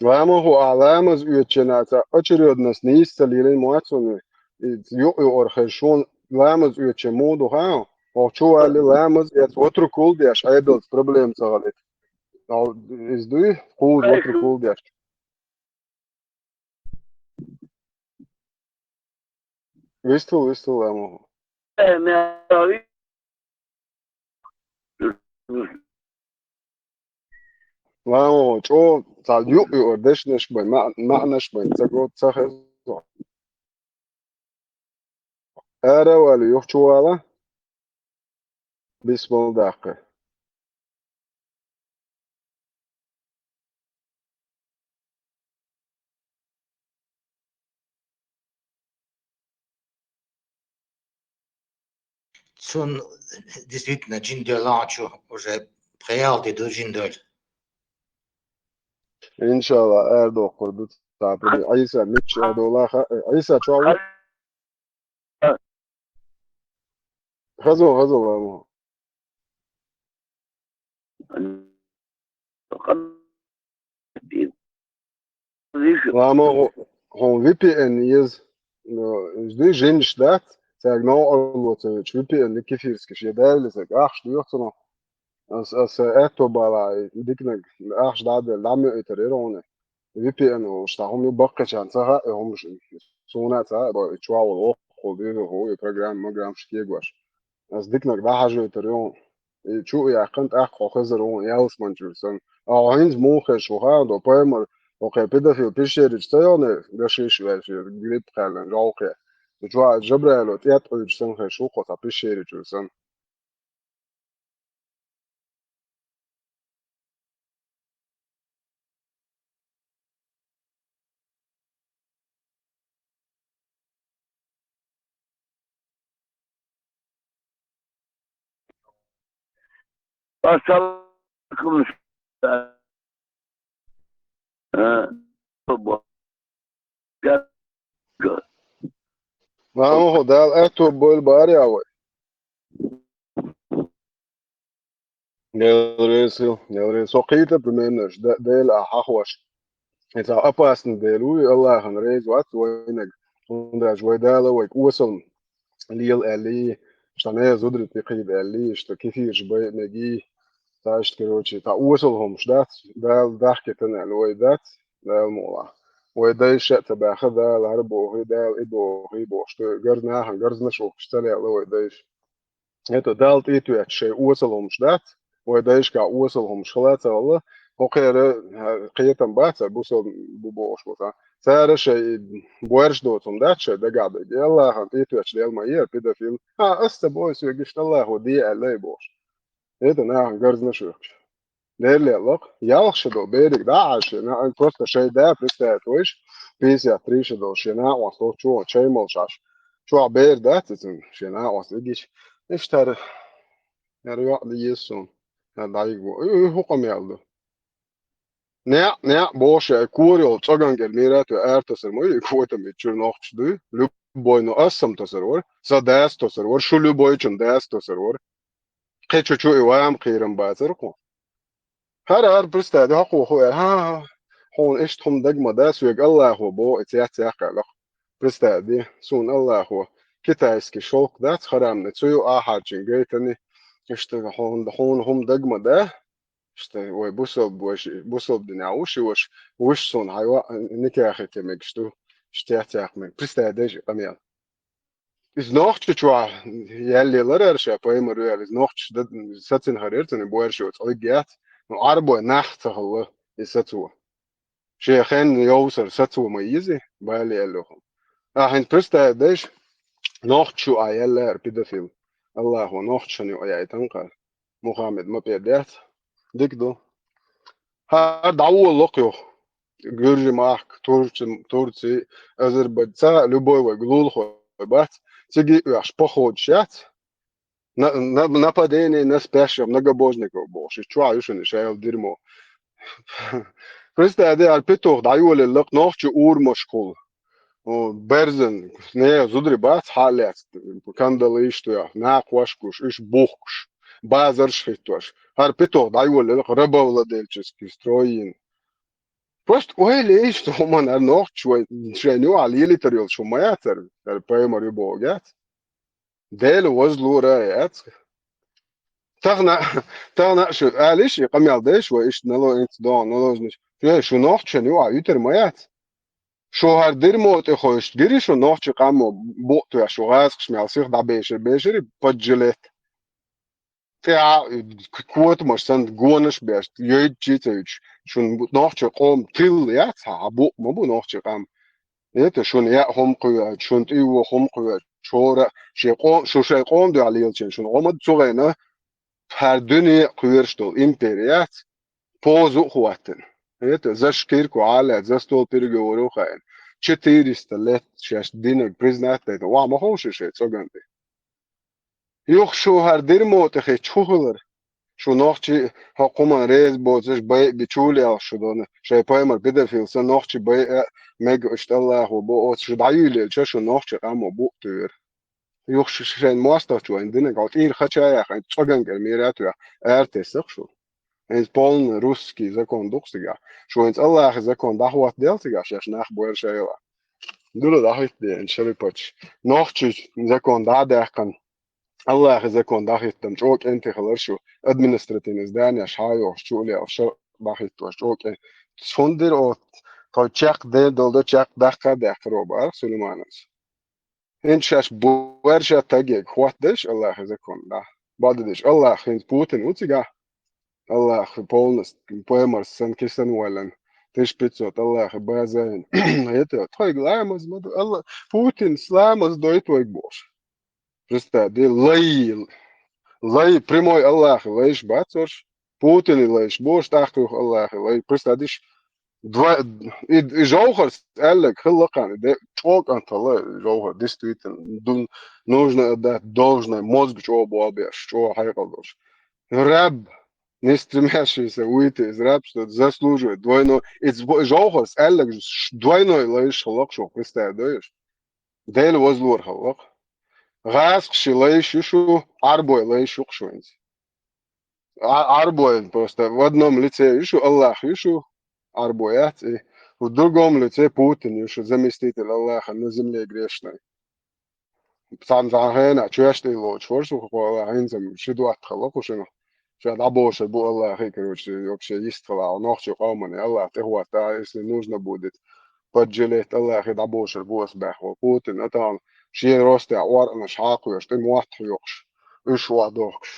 Ламо хӀо, а ламаз оьччена ца очередность нийса ца лелийна ма вац хьуна, и юкъ-юкъара хазаш ван ламаз оьччен муха ду хаьа? Хьо чу валли ламаз эц, ватру кул деш, Ӏедалца проблема ца хилийта. Иза дуй? Кхуза ватру кул деш. Вистхула, вистхула, амма. Э, ме-, Ламо, чӀо, цхьа юкъ-юкъара дешнаш бен, маъ-, маьӀнаш бен, ца го, ца хеза. Ара вали, юхачу вала. Бисмал даккха. цунна действительно жиндолу лаьа чу уже пхиалти ду жиндолу. Иншалла, аьрдоккхур ду цхьа пури. Ӏийса, мичча аьрдолаха? Ӏийса, чохь ву? Хазо, хазо, ламо. Ламо, хьо-, хьуна V P N еза. Ну, иза дуй жинаш дац, цаьрга новкъарло ца йоьдуш, V P N кефирский шен давле ца ахча доьху цунах. Ас, ас аьтто бала, диканаг ахча дӀа а делла, дӀа а моьуьйтур яра хьуна. V P N волуш цхьа хӀума ю, баккхийчарна ца хаьа и хӀумаш, суна а ца хаьа, и чохь волу воккхахула дуьйна хӀу, и программа, маграммаш кегош. Ас диканаг дӀахьажойтур ю хьуна. И чу а яьккхина, тӀаккха хьо хезар ву хьуна ялсаманчуьра санна. А хьо хӀинца муха хезаш ву хаьа, до пайхамар, хьо кхе педофил пещеричу ца йогӀу, гашиш ваьлча, грипп кхаьллина, жовхе. И чохь Жабраило тӀетӀуьйчу санна хезаш ву хьо цхьа пещеричуьра санна. Пасалкъумаш. Ма хьо Дала аьтто бойла бара а вай. Дела реза хила, Дела реза. Со кхийта примерно, Дела а хьахош. И цхьа опасный Дела ву, и Аллахана реза вац вайнаг. ХӀунда аьлча вай Дала вайга осал лела аьллий, ша не зударий тӀекхийда аьллий, ша кефираш бай мегий, цхьа иштта, короче, цхьа осал хӀумаш дац, Дала дахкийтина аьлла вай дац, Дала мукъалахь. Вай дайша а ца баьхна, Дала хӀара бохий, Дала и бохий бохуш, гарз нахана гарзнаш воккхуш ца лела вай дайша. ХӀета Далла тӀетоьттуш шайн осал хӀумаш дац, вай дайшкахь осал хӀумаш хила а ца хилла, хӀокхера кхетам бац, бусал бу бохуш бу цхьа. Цара шайн боьрша доцу хӀума дац шайн дагахь дерг. И Аллахана тӀетоьттуш лела ма яра педофил. А, ас ца боху соьга иштта Аллахо де аьлла и бохуш. ХӀета нахана гарзнаш вехаш. Дера леллакх, ялх шо долу бериг дӀа а Ӏаш, шен на-, просто шайн да представить вайш, пятьдесят три шо долу шен накъост лоцу чу чай молуш Ӏаш. Чохь бер дац иза, шен накъост игиш. Иштта хӀара, хӀара йоӀ еза суна, хӀара дӀайиг бу. И, и хӀу къамел ду? Неа, неа, бохуш, ай кора йолу цӀоган кӀел мира а тоьу ара тасар ма ю, и котам и чуьра нохчаш дуй. Любой, ну, ас сам тасар вара, сан дас тасар вара, шу любойчун дас тасар вара. Кхечу чу и ваам кхийрам бацара кху. ХӀара, хӀара представь де, хьо кху хӀу аьлла, хьа, хьуна иштта хӀума дага ма дац, соьга Аллахо боху, и цец яьккхаллах. Представь де, суна Аллахо, китайский шелк дац, харамный, цу ю ахьарчун гайтани, иштта хьуна, хьуна хӀума дага ма да, иштта вай бусалба, вай ши-, бусалба динехь ву ши ваша, вуьш суна хьайва, никахе ке мегаш ду, иштта цец яккха мег. Представь де, и къамел. Иза нохча чохь яьллера ара ша пайхамар ву аьлла, иза нохчаш дан сацина хӀара яра цунна, боьрша йоцу Ӏуьйгга яц, ну, Ӏарбой нах ца хилла и сацо. Шен хенна йовсар сацо ма еза, бали аьллехула. Ахьа хӀинца представь дайша, нохча шу а яьллера педофил. Аллахо нохчашна юкъа яйтан кхара. Мухаммед ма пӀе дац. Дика ду. ХӀара дӀаволалакх юха. Гуьржи махка, Турци, Турци, Азербайджан, ца любой вайга лулахой бац. Цига а оьхуш походаш яц. На-, на-, нападение на спящих многобожников бохуш. И чохь ю шуна шайла дирмо. Представь де, хӀара петух дӀайолаллакх нохча урамашкахула. О, берзан, не, зударий бац хьа а лаьцна, кандалла иштта, накхош гуш, уьш бухкуш, базарш хӀиттош. ХӀара петух дӀайолаллакх рабовладельческий строй йина. Просто ойла еш цу хӀуманна, хӀара нохчаш вай шайна юкъахь лелийтар йолуш хӀума ма яц хӀара, хӀара пайхамар ю бохург яц. Дела вазлора а яц. Тахана, тахана а шу, алиш, и къамел деш вай, иштта нало инца догӀу, наложнаш. Шу, шу нохчашна юкъахь юьтар ма яц. Шу хӀара дирмо тӀе хойшта гири шу нохча къамо букъ тоьхна, шу гӀазкхаш мел сих дӀабешар, бешари поджилет. ТӀаьхьа котамаш санна гонаш беш, йойдчий ца юьтуш, шун нохча къом тилла яц, хьан букъ ма бу нохча къам. Это шуна яа хӀума кхоьру, шуна тӀе йо хӀума кхоьру, шора, шен къом, шу шайн къом дуьхьа лелачийн, шуна гӀо ма ду цу гӀайна, хӀара дуьне кхоьруш долу импери яц, позу а хӀоттина. Это за шкирку Ӏалаьцна, за стол переговоров хаийна. Четыреста лет шаьш динарг признать дайтина, охьа ма ховшу шайн цӀоган тӀе. Юха шу хӀара дерьмо тӀе хетча хӀун хилар? Шу нохчий хӀокху хӀуманна реза боцуш, байъа бечу лелаш шу дона, шайн пайхамар педофил санна нохчий байъа мега, иштта Аллахо бо, оцу шу дӀаюьйлелча, шу нохчий къамо букъ туьйра. Юха шу шайн мостагӀчо вайн динарг, хьо тӀера хача яхьа, хӀинца цӀоган кӀел мера а тоьхна, ара тесса-кх шу. ХӀинца полный русский закон ду-кх цигахь. Шу хӀинца Аллахьан закон дӀахӀоттаделла цигахь, шаьш нах бовла шайла. Дуьра дӀахӀиттаде хӀинца шариаташ. Нохчийн закон дӀа а даьккхина, Аллахьан закон дӀахӀиттам, чӀогӀа кӀентий хилар шу, административный зданеш хьа а йохуш, чу а лелаш, шарӀ дӀахӀиттош, чӀогӀа кӀен. ХӀунда дира оцу, тхо чекх де долу до чекх даккха а даьккхира боху Сулайманас. ХӀинца шаьш бу-, бовла ша тагега хӀоттадеш Аллахьан закон дӀа. Бакъдерг дийцича, Аллахь хӀинца Путин ву цигахь. Аллахь полностью пайхамар санна кисан валлан. Тысяча пятьсот Аллахьан база йина. ХӀета тхоьга ламаз ма ду, Алла-, Путинас ламаз дойту вайга бохуш. Представь, де лай, лай, прямой Аллахьан лайш бац уьш, Путинан лайш бу уьш, тӀаккха юха Аллахьан лай. Представь, диш, два, и, и жовхӀарс аьлларг хилла кхана, де, чӀогӀа кӀант хилла жовхӀар, действительно, ду-, нужно отдать должное, мозг чӀогӀа болх беш, чӀогӀа хьекъал долуш. Раб, не стремящийся выйти из рабства, заслуживает двойной, и з-, жовхӀарс аьлларг ш-, двойной лайш хилла-кх шу, представь, дойуш. Дела вазлора хилла-кх. ГӀазкхийн лайш ю шу, Ӏарбойн лайш ю-кх шу хӀинца. Ӏа-, Ӏарбойн просто в одном лице ю шу, Аллахь ю шу, Ӏарбой яц и, в другом лице Путин ю шу, заместитель Аллаха на земле грешной. Цхьана, цхьана хенахь чоьш тӀе лоцуш вара шу, хӀинца-м ши дотта хилла-кх шу шинах. Ша дӀабошур бу Аллахьа, короче, вообще йист хилахь, нохчийн къоманна Аллахь тӀехӀотта, если нужно будет, поджилет Аллахьа дӀабошур бу ас баьхна волу Путин, а тахана шен ростехь оркъанаш хьакхоьхьуш, тӀе мотт хьоькхуш, уьш охьадохкуш.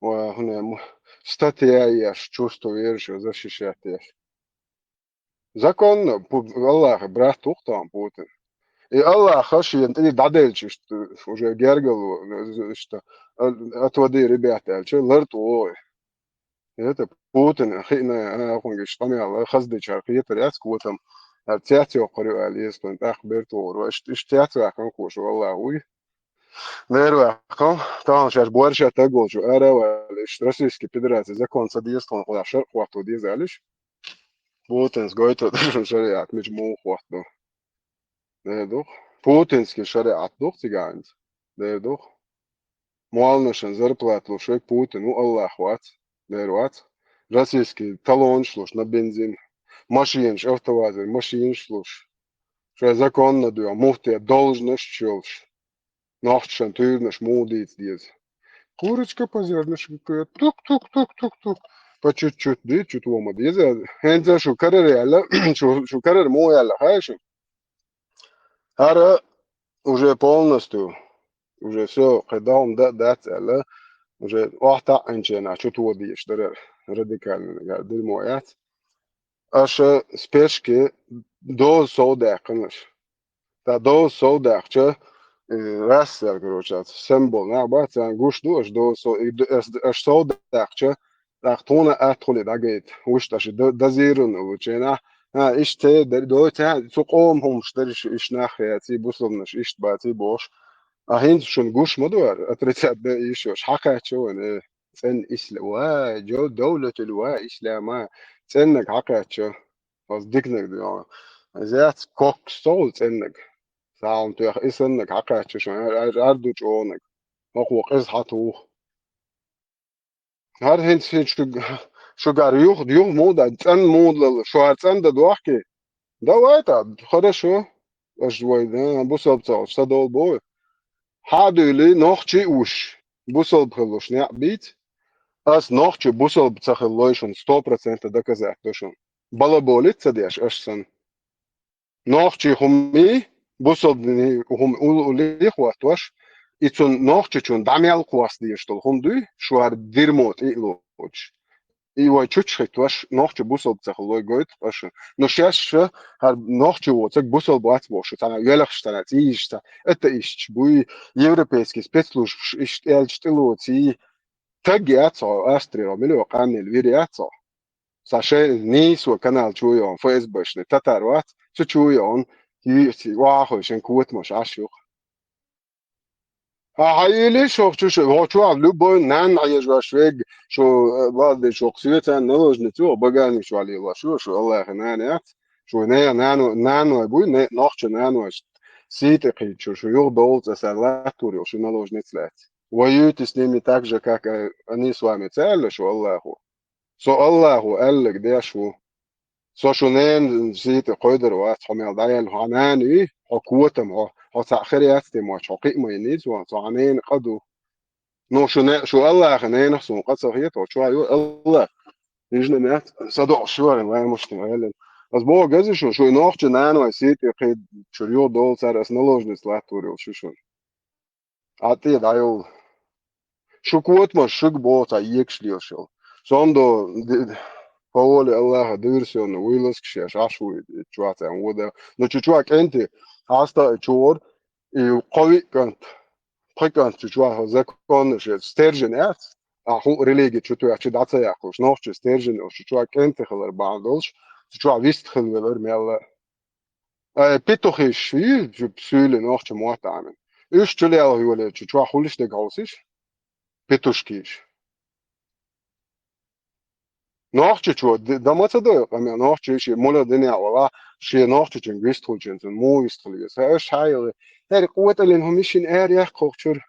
Ва, хӀун, статья еш, чувствуешь, защищать еш. Законно, пу-, Аллахьан брат ву-кх тахана Путин. И Аллахьа шена тӀе дӀаделча иштта, уже гергало, иштта, а, отводи, ребята, аьлча, лар тӀе вогӀу. Это Путин хиъна, а, хӀунга иштта къамел, хаздичара хетар яц котам, а, цец йоккхур ю аьлла, еза тхуна тӀаккха бертахур ву. Иштта, иштта цец ваьккхина кхуша, Аллахь вуй. Лер ваьккхина, тахана шаьш бовла ша таг волчу ара а ваьлла, иштта Российский Федерацин закон ца деза тхуна, хӀунда шарӀ хӀотто деза аьлла иштта. Путинс гойту шуна шариӀат мича муха хӀоттаду. Дера ду-кх. Путинский шариӀат ду-кх цигахь хӀинца. Дера ду-кх. Молланашна зарплата луш верг Путин ву, Аллахь вац. Дера вац. Российский талонаш луш на бензин. Машинаш, автовазер, машинаш луш. Шайн законна дуьхьа, муфтий должносташ йолуш. Нохчашна туьйранаш муха дийца деза? Курочка по зернышку кует. Тук-тук-тук-тук-тук. По чуть-чуть ди, чуть лома деза. ХӀинца шу карара яьлла, шу, шу карара муха яьлла, хаьий шу? ХӀара уже полностью, уже всё, кхин дӀа хӀума дан а дац аьлла, уже охьатаӀӀинченахь чу тодийша дара радикальный, дерьмо яц. Аша спешке доза сов даьккхина аша. Ткъа доза сов даьккхича, э, рас аьлла, короче, символ нах бац, царна гуш ду аша доза сов, и д-, ас-, аша сов даьккхича, тӀаккха тхуна а атта хуьлий дӀагайта. Вуьшта аша д-, дозированный лученахь, а, иштта дер-, дойту, цу къоман хӀумаш дара иш, иш нах яций, бусалбанаш иштта баций бохуш. А хӀинца шуна гуш ма ду хӀара, отрицать дан йиш йолуш, хьакхаьчча вайна, э, цӀена исла-, ва, жо-, довлатул ва ислама, цӀеннаг хьакхаьчча. Оцу диканиг ду, иза яц коккус ца хуьлу цӀеннаг. Сагьална тоьхна и саннаг хьакхаьчча шуна, ар-, ар-, ар ду чӀогӀанаг. ХӀокхо къиза хьатуху. ХӀара хӀинца хӀинца шу, шу гар юха, юха муха дан, цӀена муха лала, шу хӀара цӀена дан дохкий? Давай тӀа, хорошо. Аша вай, а, бусалба ца хуьлуш, са долу бой. Хьа а дуьйлий, нохчий а вуш, бусалба хилуш некъ бийца. Ас нохчий бусалба ца хилла лой шуна сто процентов доказать до шуна. Балаболить ца деш, аша санна. Нохчий хӀумий, бусалбанийн хӀума уллий хӀоттош, и цунна нохчичунна дӀа мел кхосса дезаш долу хӀума дуй, шу хӀара дерьмо тӀе а лоцуш. И вай чучу хӀиттош, нохчий бусалба ца хилла лой гойту аша. Ну, шаьш ша, хӀара нохчий воцург бусалба вац бохуш, цхьана велахаш, цхьана цӀийзаш, цхьа атеисташ буй, европейский спецслужбаш иштта аьлча тӀелоций. Таг яц хьо, Австрера мила йо къаннийла вир яц хьо. Сан шайн нийсо канал чу йогӀун, ФСБшный татар вац, цу чу йогӀун, йиъций, вахой шайн котамаш Ӏаш юха. Хьа, хьа, или шох чу шу, хьо чу а любой нан хьежаш вег, шу, э, валде шу ксуе цан наложница, багани шу али ла шу, шу Аллахи нан яц. Шу не, нан, нан вай буй, не, нохча нан вай. Сите кхи чу, шу юг долца сар латур, шу наложница лац. Воюйте с ними так же, как, э, они с вами. Цаля шу Аллаху. Со Аллаху аллаг деш ву. Со шу нен сийта кхойдар вац, хьо мел дӀаял хьо нани, хьо котам, хьо, хьо цхьа хер яц те моч, хьо кхиъ ма йини цо, цо хьа нен къа ду. Ну, шу не, шу Аллаха ненах сун къа ца хета, хьо чу ю Аллах. Ижна мят, садо шуарин вай муштин вайлин. Аз бо гази шу, шу нохча нан вай сийта кхи чур ю дол цар ас наложница латтурил шу шун. ӀатӀи дӀайол. Шу котмаш шуг боца екаш лелшал. Сондо ди-, по воле Аллаха диверсионный вылазка шеш аш вуй чуацаан вода. Но чу чуа кӀенти хаста чур и кхови кӀант, пхи кӀант чу чуа законно шеш стержень яц. А ху религия чу туя чи даца яхуш. Нохчи стержень ош чу чуа кӀенти хилар бан долш. Чу чуа вист хил велар мелла. Э, петухиш, и, жу псули нохча мотамин. Уьш чулел юле чу чуа хулиш дег хаусиш? Петушкиш. Нохча чу, д-, дамаца дой, къамя нохча ши, мула диня вала, ши нохча чин вист хулчин, цун му вист хулгес. Э, шайли, эр къоталин хумишин эр ях хохчур.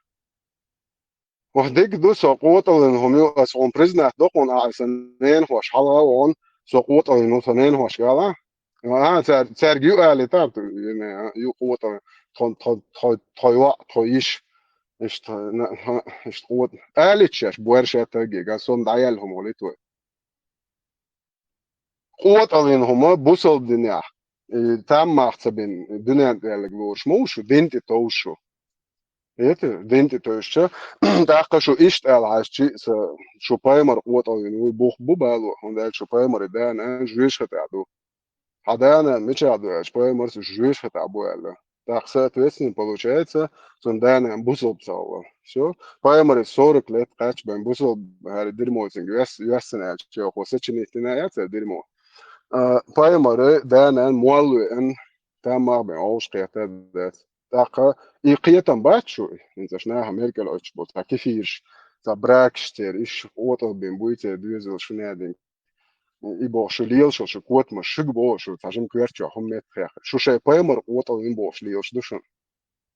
Ва дик ду со къоталин хумю, ас хум признат докъун а сан нен хош, хала он, со къоталин хум сан нен хош гала. А, цар, цар гю али тар, ту, ю не, ю къоталин, тон, тон, тон, тон ва, тон иш. Ишт, на, ха, ишт къот. Али чеш, буэр шатаги, га сон даял хум холит вай. Къоталин хума бусал диня. Э, там махца бин, дунян тӀелг лурш мушу, дин ти товшу. Это, дин ти товшу. Тахка шу ишт ал хаш чи са, шу паймар къоталин вуй бух бу балу, он дал шу паймар дана, жуиш хата ду. Хадана, мича ду, аш паймар су жуиш хата бу ала. Так, соответственно, получается, цун дана бусал псалла. Всё. Паймар сорок лет кач бен бусал, хари дерьмо цинг, вес, вес сан ачо, хо сочинить на я, цар дерьмо. А, паймар, дана, муаллу, эн, там мах бен, оуш кхета, да. Так, и кхетам бачу, ин цаш на Америка лоч, бо, так и фирш, за брак штер, иш, отал бен, буйте, дуэзел, шунядин. И бо, шу лил, шу, шу кот, ма, шуг бо, шу, цажим кверчо, хум мет хех. Шу шей паймар, отал, ин бо, шу лил, шу душун.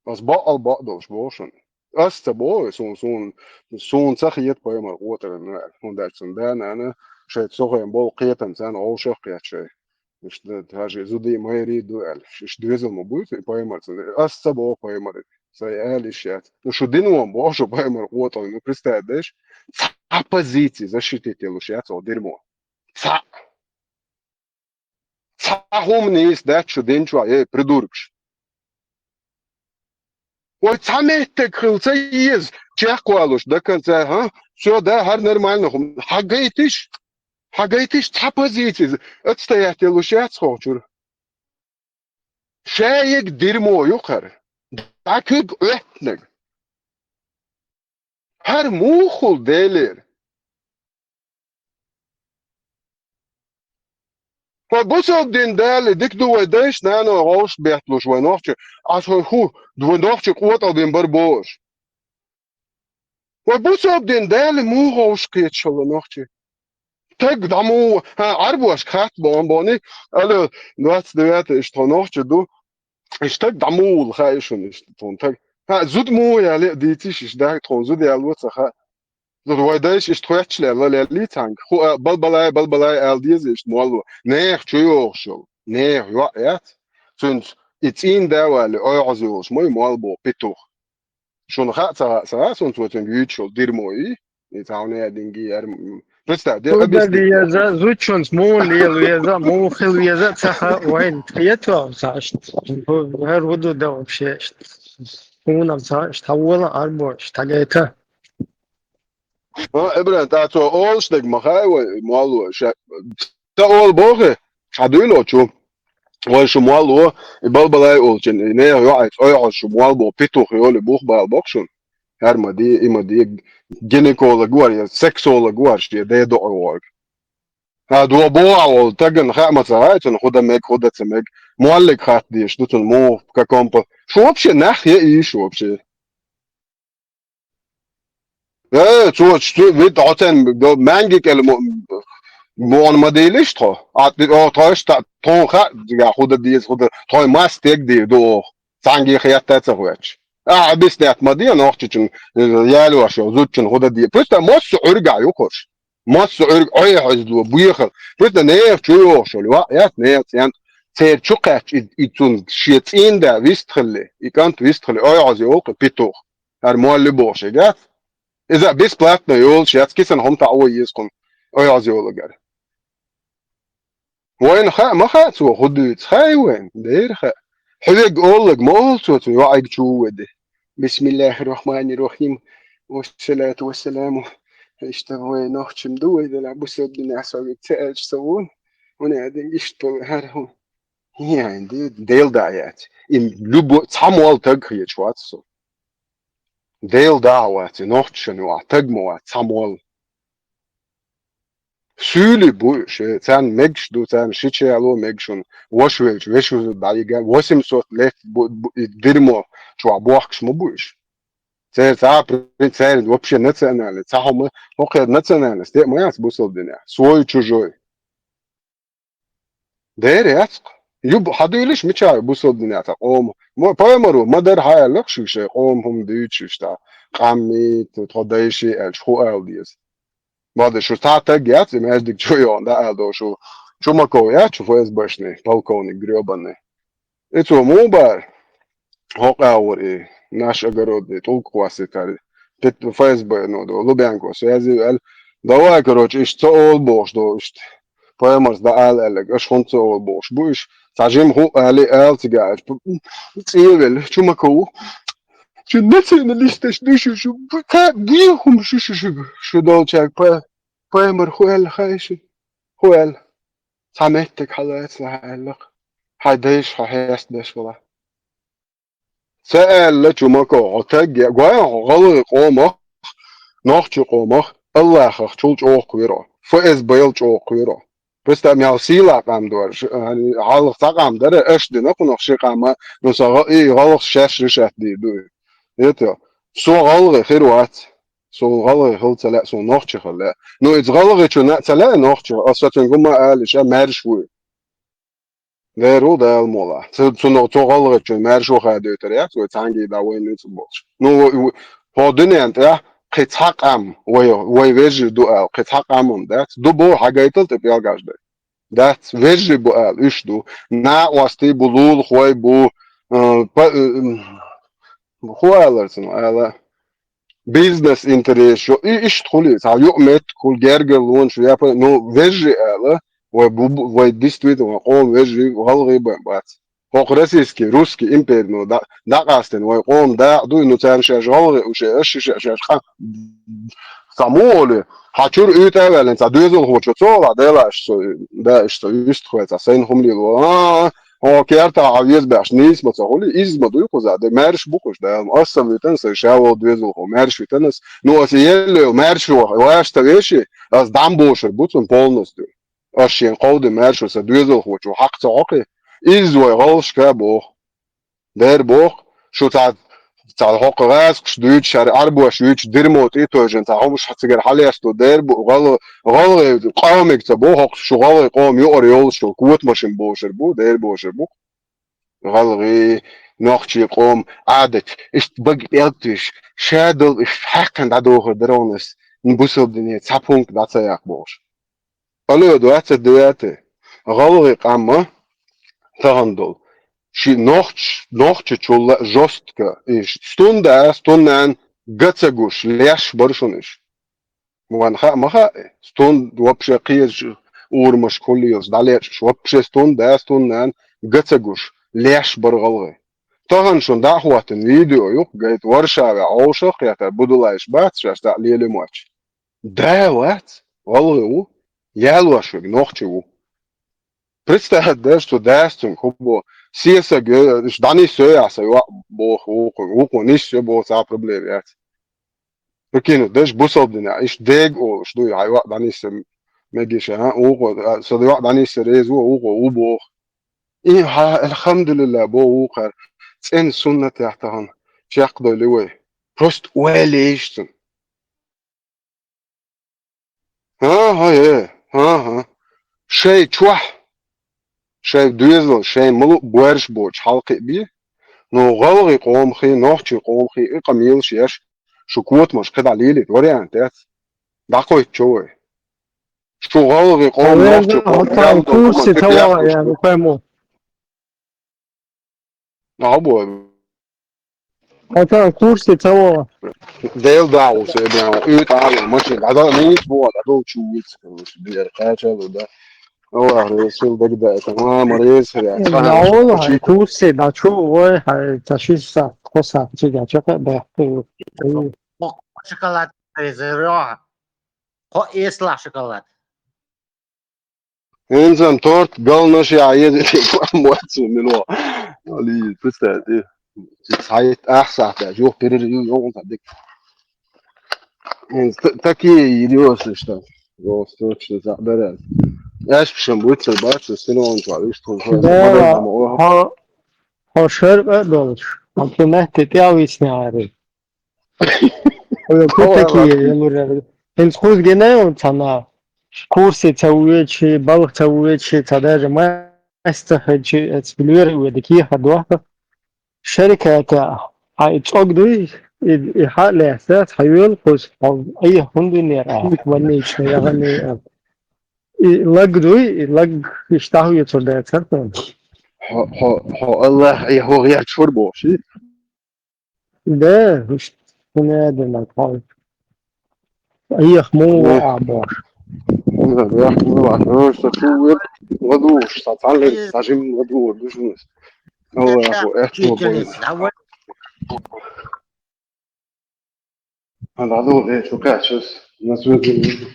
Ас баъал баъдалш бошун. Ас ца бо, сун, сун, сун ца хиет паймар къотаран, хун дач сун да, нана, шайт сохен бол кхетан цан, олшах кхет шай. Ишт, даже зуди майри дуэл. Ишт дуэзал ма буй, паймар цан. Ас ца бо паймар. Сай али шат. Ну, шу дин вон бо, шу паймар къотал, ну, представь, даш. Ца позиции защитить луш, я цо дерьмо. Ца. Ца хум нис дач шу дин чуа, эй, придуркш. Ой, ца меттег хил, ца иез, чехкуалуш, до конца, ха? Всё, да, хар нормально хум. Хагайтиш, хагайтиш, ца позиция, отстоять луш яц хохчур. Шаек дерьмо юхар. Дакуг оттнаг. Хар мухул делер. Хо бусал дин дали, дик ду вай дайш, нано, гъовш бехтлуш вай нохчи. Ас хо ху, ду вай нохчи къотал бин бар бош. Вай бусал дин дали, му гъовш кечала нохчи. Так даму, ха, арбуаш кхат бон бони, але, двадцать девятое, что нохчи ду. Иштаг дамул, ха, ишун, ишт, тон, так. Ха, зуд му я ле, дитиш, иш, да, тон, зуд я луца, ха. Зуд вайдайш, ишт, хуяч ле, ла, ле, ли, цанг. Ху, а, балбалай, балбалай, ал, диез, ишт, муаллу. Нех, чу, йохшул. Нех, юа, яц. Цунц, и цин да, вали, ой, азулш, мой, муал бо, петух. Шун ха, ца, ца, сун, цо, цунг, ючул, дерьмо, и. И цауне, динги, яр, м, представь, де, Куда объясни. Веза, зучунс, мун лил веза, мун хил веза, цаха, вайн, тхетва, сашт. Гар вуду да вообще, шт. Унам сашт, хавула арбо, штагайта. А, Эбран, та цо олш дег махай, вай, муаллу, ша, та ол бохе, шадуйло чу. Вай шу муаллу, и балбалай олчин, и не, ё, ай, ой, ой, шу муал бо, петух, ёли, бух, бал, бокшун. Хар ма ди, има ди, гинеколог вар, я сексолог вар, ши, де, до, ой, ой. А, дуа, бо, а, ол, таган, ха, ма, ца, ай, цун, худа мег, худа ца мег. Муаллик хат диш, ду цун, му, в каком по-, шу вообще, нах, я, и шу вообще. Э, цо, цо, вид, хьо цен, до, маьнги кӀел мо-, мон ма дийлиш тхо. А, ти, о, тхо иштта, тхо ха, дига, худа диз, худа, тхо мас тег ди, до, цанги хиятта ца хуяч. А, объяснять ма ди, нохчичун, э, ялуаш, зудчун, худа ди. Просто мос урга юхош. Мос ург, ой, хозло, буехал. Просто нех чу йошол, ва, яс, нех, ян. Цер чу кач, и, и цун, ши цин да, вистхли, и кант вистхли, ой, ози, олк, петух. Ар молли боши, гас. Иза бесплатно йолуш яц, кисан хӀума таӀо йеза кхунна, оьгӀаз йолагара. Вайна хаьа ма хаьа цо хӀун дуьйцу, хаьий вайна? Дера хаьа. Хьоьга оллаг ма олу цо, цу йоӀайга чу ву веди. Бисмиллахир-рахманир-рахим. Вассалату вассаламу. Иштта вай нохчим ду, вай дала бусалба динехь со вига ца аьлча ца вон. ХӀуна аьлла, иштта хӀара хӀу. ХӀин, Дела даа яц. И любой, цхьа мол таг хеташ вац со. Дела даа вац, и нохчашна юкъахь таг ма вац, цхьа мол. Суьйли бу уьш, э, царна мегаш ду, царна ши чу яло мегаш ву, ваша велча, вешан зуда дӀайига, восемьсот лет бу, бу, и дерьмо чохь бохкуш ма бу уьш. Церан цхьа а при-, церан вообще национальный, цхьа хӀума, хӀокхеран национальность, тӀе а ма яц бусалба динехь, свой, чужой. Дера яц-кх. Ю бу-, хьан дуьйлиш мичахь ю бусалба динехь цхьа къома? Мо-, пайхамаро ма-дарра хьан аьлла-кх шуьга шайн къома хӀума дуьйцуш иштта? Къаммит, тхо дайши аьлча, хӀун ала деза? Бада шу цхьа таг яц, и маьждиг чу йогӀун дӀаала до шу. Чумаков яц шу ФСБшный, полковник грёбаный. И цо муха бара? ХӀокху агӀор и наш огородный тӀулг кхоссийтара. Пет-, ФСБ, ну, до, Лубянко связь аьлла. Давай, короче, иштта ца олу бохуш до, иштта. Пайхамарс дӀаала аьлларг, аша хӀунда ца олу бохуш бу уьш. Цхьа жима хӀуъа али ала цига аьлча, цӀе а велла, Чумаков. Шу националисташ ду шу, шу, ка-, бехум шу, шу, шу, шу долчаьрга па-, пайхамар хӀун аьлла хаьий шу? ХӀун аьлла? Цхьа меттиг хьалаца лахьа аьлла-кх. Хьайн дайша хьо хьестадеш вала. Ца аьлла Чумаков, хьо таг я, гой хьо гӀалгӀай къомах, нохчий къомах, Аллахах чул чӀогӀа кхоьру, ФСБ-л чӀогӀа кхоьру. Представь, мел сийла къам дора, ш-, хьалха цхьа къам дара, аша дина кхунах ши къам, ну, сан гӀа-, и гӀалгӀас шаьш решать дийр ду. Это, со гӀалгӀай хир вац, со гӀалгӀай хила ца лаьа, со нохчи хила лаьа. Ну, иза гӀалгӀайчунна а ца лаьа нохчи, аса цуьнга хӀума ала, ша маьрша вуй. Дера ву Дала мукъ лахь. Цу-, цунах цу гӀалгӀайчун маьршо хадойтар яц, вай цхьаьнгге дӀа вайна нуьцкъ болуш. Ну, вай, вай, хӀо дуьнен тӀехь кхин цхьа къам, вай, вай вежарий ду аьлла, кхин цхьа къам хӀума дац. Ду боху, хьагайтал тӀе пӀелгаш дай. Дац, вежарий бу аьлла, уьш ду. Накъостий бу, лулахой бу, э, па-, э, м, хӀун алара цунах, ала? Бизнес-интерес шу, и иштта хуьлий, цхьа юкъаметтиг хуьлу, гергарлонаш шу, япон-, ну, вежарий ала, вай бу-, бу-, вай действительно, вай къоман вежарий, гӀалгӀай бен бац. ХӀокху российский, русский импери, ну, да-, дӀакъастина, вай къоман дакъа дуй, ну, царна шаьш гӀалгӀай уьш, аша шаьш, шаьш къа-, цхьа муха олий, хьан чуьра уьйтӀа а ваьллина, цхьа доьзалхочо ца олахь, делаш со, да, иштта, вистхой, цхьа сайна хӀума лело, а, а, Хьо кертахь хьан веза баьхча нийса ма ца хуьлий, изза ма дуй кхуза, де маьрша бу кхуш, да, аса витана сайн ша волу доьзалхо, маьрша витана ас. Ну, аса елла йолу маьрша ваха, ваьшта веши, ас дӀам бошур бу цунна полностью. Ас шен кховдина маьрша сан доьзалхочо хьакха ца хьокхи, изза вай гӀалгӀашка боху. Дера боху, шу цхьа, цхьа хӀокху гӀазкхаш дуьйцуш, хӀара Ӏарбош юьйцуш, дирмо тӀе а тойжина, цхьа хӀумаш хьан цигара хьалесто, дера бу, гӀал-, гӀалгӀай къомиг ца боху, хӀокху шу гӀалгӀай къома юкъара йолуш йолу котамашин бошур бу, дера бошур бу. ГӀалгӀай, нохчий къоман Ӏадат, иштта бага пӀелг туьйсуш, ша долу иштта хьаькхна дӀадохур дара хьуна ас, бусалба дине цхьа пункт дӀа ца яккха бохуш. Алло, двадцать девятое. ГӀалгӀай къам а тахана долу. Ши нохч-, нохчачул а жестко, и стунда, стуннан га ца гуш, леш бара шуна иш. Вайн хаьа ма хаьа, стунда вообще кхечу урамашка хӀуллелаш дӀалечкъаш, вообще стунда, стуннан га ца гуш, леш бара гӀалгӀай. Тахана шуна дӀа а хӀоттина видео ю-кх, гайта Варшавехь Ӏовшах а кхетар, будулайш бац, шаьш дӀа а лелий моьттуш. Да вац, гӀалгӀай ву, ялош верг нохчи ву. Представь, даже цу дас цуьнга хӀун боху. Сесаг, э, уьш дӀанисса йо ахь сан йоӀ боху, вукхо, вукхо нисса йо боху, цхьа а проблема яц. Прикинь, даже бусалба динехь, иштта дега олуш ду, хьан йоӀ дӀанисса мегиша, а, вукхо, а, сан йоӀ дӀанисса реза ву, вукхо ву боху. И хьан, алхамдулилла, боху вукхара, цӀена суннатехь тахана чекхдойли вай. Просто ойла еш цунна. ХӀан-хӀа, э, хӀан-хӀа. Шай чохь, шай доьзал, шай малу а боьрша боцу хьалкхи а бе. Ну, гӀалгӀи къомахий, нохчий къомахий и къамелаш еш, шу котамаш кхидӀа лелийта вариант яц. ДӀакхойтта чо вай. Шу гӀалгӀи къоман, нохчий къоман, хьо цхьа курсе ца вогӀу, ян, укхамо. Хьо бо. Хьо цхьа курсе ца вогӀу. Дел дагӀу се бян, уьйтӀа а машин, дӀадал, нийса богӀу, дӀадал чу вуьйцу, короче, дер кхачал, да. Аллах, Расул, дагда, это, мама, реза, я, Э, цхьа, да, Аллах, ши- курсе, да, чу, ой, хьай, ца ши са, кхо са, чига, чакха, да. Э, э. Кхо шоколад реза, кхо эсла шоколад. ХӀинца торт галнаш яхьа еза, моцу мино. Али, представь, ты. Цхьайтта ахьа сахьта, юха перерыв, юха дик. ХӀинца та-, такие идиоты, что. Просто точно заберет. Аьшпашам буьйцур бац, синонча вуьйш тхуна. Да, хьо, хьо шаркъа а долуш, хьо кху метте тӀе а висна ари. Хьо кху такие, я лур. ХӀинца кхуза гина ю цхьана, курсе ца вуьйчи, балха ца вуьйчи, ца даже ма Аса хӀечи эцбилера веда кехат вахта. Шериката, хьан и цӀог дуй, и, и хьа а лаьцна, цхьа йоьлу кхуза, хьо айхьа хӀунда винера ахьа, больничный яхана и, и лаг дуй, и лаг иштта хьоьцур дацара тхуна. Хьо, хьо, хьо Аллах, айхьа хӀо гӀерташ вара боху ши? Да, иштта хӀун а дина тхьой. Айхьа муха а бохуш. Да, да, да, да, ша чу вир, ладугӀуш, сан цхьаьна, сан жим ладугӀур ду шуна. Аллаху, эхь, чу бой. Ана ладугӀу, э, чу кхаьчус. На связи.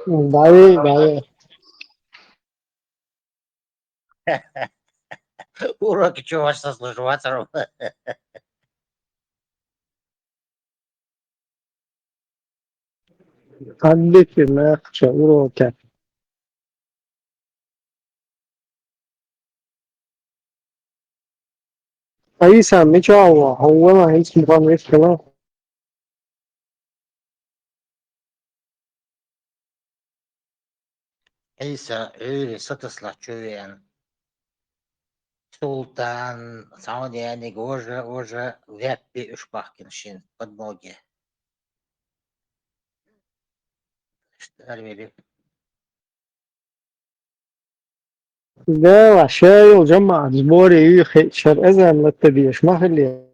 Дави, дави. Уроки чего вас сослуживателя? Отдыхи нахча уроки. Айса, мича ву, хьо вала, хӀинца мукъан веш хила. Ӏийса, Ӏуьйре сатаслахь чу веана. Султан, Саудяниг, важа, важа, веппи уьш бахкина шин подмоге. Арвели. Дела, шайыл жамаат сборе юй хи-, шар азан латта деш ма хили.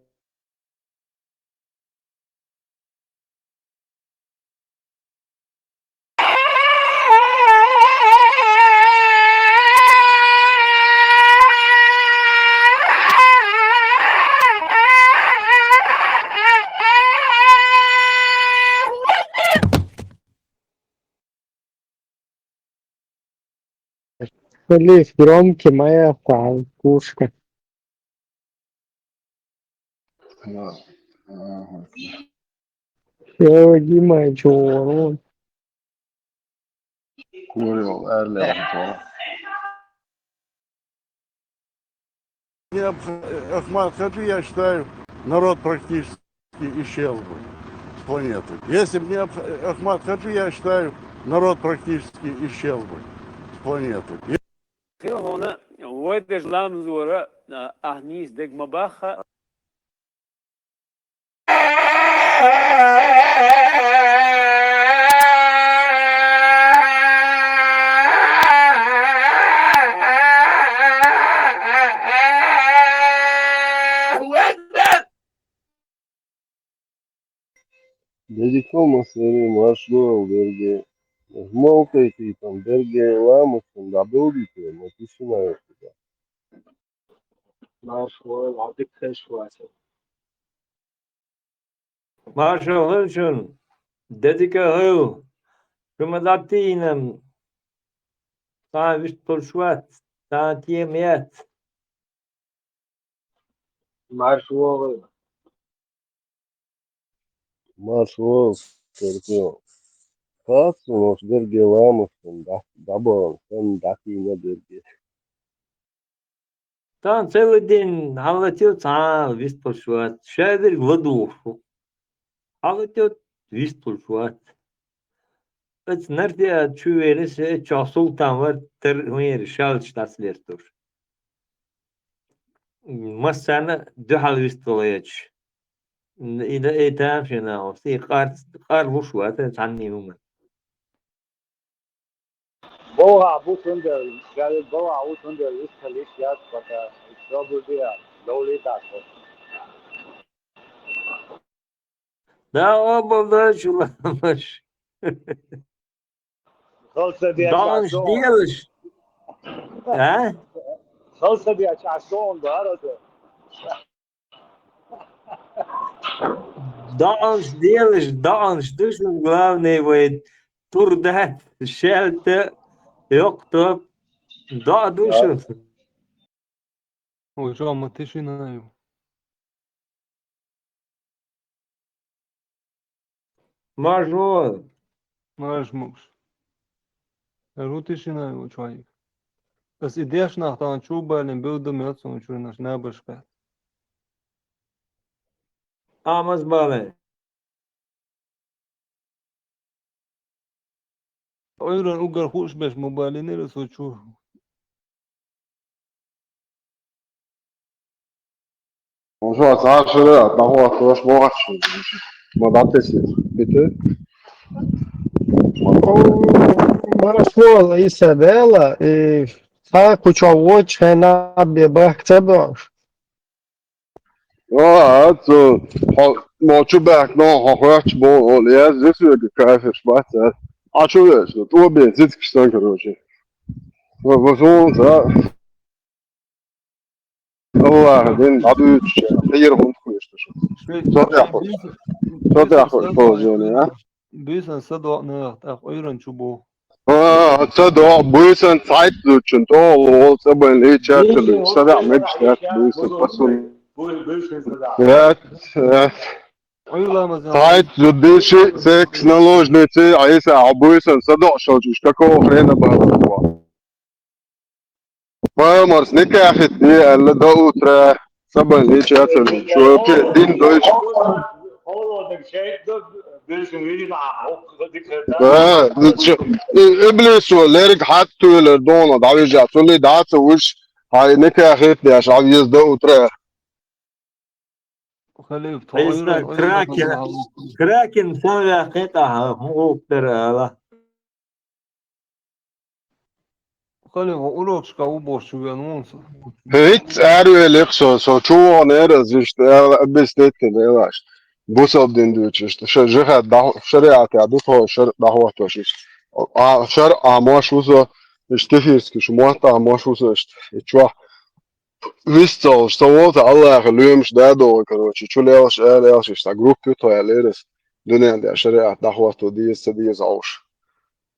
Лис громкий моя там пушка. Ага. Всё, Дима, чё, вот. Курил, эрли, антон. Ахмат Хаджи, я считаю, народ практически исчез бы с планеты. Если бы не Аб-, Ахмат Хаджи, я считаю, народ практически исчез бы с планеты. Хьуна вай деш ламзора, а, ахь нийса дег ма бахха. Дедиков Масери, маршрол берге. Мовкай типом берге, ламастан дабылдите, ма тишина туда. Маршрол, адик хешваса. Маршал хилчун, дедика хил, шума даттийнам, цхьа вист пулш вац, цхьа тема яц. Марш вогӀий. Марш вогӀий, Сергей. Кхаьчча, оцу дерриге ламастан дахьа дӀаболу, санна дӀатийна дерг. Тахана целый день хьалатийла, цхьа а вистхуьлуш вац. Шадерг ладугӀуш ву. Хьалатийла, вистхуьлуш вац. Оцу Нартеа чу веана, сан чохь Султан вара, тар хӀун яра, шаьлташ дӀасалертуш. Массарна а дуьхьал вистхуьлуш. И да, и тамашийна оцу, и къар, къар луш вац цхьанний хӀума. БогӀа бу цундела, шаьлташ богӀа бу цундела, вистхуьлуш яц пока. Что будет? Довлий тӀаккха. Да, обал даьчу ламаш. Халса деш ДоӀанаш а со. Делаш. А? Халса деш а сон дара аса. ДоӀанаш делаш, доӀанаш ду шуна, главный вай тур дац, шаьлта, йоккха топ, доӀа ду шуна. Ой, чо ма тишина ю. Марш вон! Марш мукш! Ру тишина ю чуьйга. Ас и деш нах тахана чу балийна, билггал мел цунна чуьра наш набаш кхетта. Амаз бале. Ӏуьйранна уггар хууш берш ма балийнера со чу. Ма цхьа шариӀат дӀахӀоттош ма вац, ма дӀатесира. Битий? Марш вон, Ӏийса, Дела, и цхьа кху чохь воцчу хенахь бен бахка ца боьлхуш. А, цу, хьо, мо чу баьхкина хьо хоьттуш боху, олу, яздо соьга, кафирш бац аьлла. Ахь чу веача, тӀо бен, цицигаш сан, короче. Ва, ва, суна ца. Аллаха дин дӀадуьйцуш, кхера хӀунда кхоьшу шу? Со тӀехь хуьлуш. Со тӀехь хуьлуш положение, а? Буьйсан садоӀу нехан тӀаккха Ӏуьйранна чу бу. А, ца догӀу, буьйсан цхьайтта зудчун тӀехула волу цӀа бан лийча а ца луьйчу, садаӀа мегаш дац буьйсан пасун. Яц, яц. Ӏуьйра ламаз ян. Цхьайтта зуда дийши, секс наложницы, Ӏийса, хьо буьйсан садоӀуш волчу уьш какого хрена бахьана бу? Пайхамарс никахь хӀиттаде аьлла, до утра, цӀа бан лийча а ца луьйчу, чу дин дойчу. Да, ну чё, и-, иблисо лерриг хьатта туьйлар дона дӀавижа, цуьнан дӀа а ца вуьш, хьайн никахь хӀиттадеш, Ӏавеза до утра. Халиф, тхо Ӏуьйранна, Ӏуьйранна кракен, кракен сан ваьккхина тӀаьхьа, хӀун гӀуллакх дара ала? Халиф, хьо урокашкахь ву бохуш чу веана ву со. ХӀинца аравелира со, со чу ваханера, аз иштта аьлла, объяснить дина делаш. Бусалба дин дуьйцуш, иштта, ша-, жихад дӀа-, шариӀатехь ду тхо, шар дӀахӀоттош иштта. А, шар а мош ву со, иштта кефирский шу мотт а мош ву со, иштта, и чохь. Вист ца олуш, со волу сан Аллаха лоьмаш да а догӀу, короче, чу лелаш, а лелаш, иштта группа ю тхо аьллера аса, дуьнен тӀехь шариӀат дӀахӀотто деза, ца деза хьовш.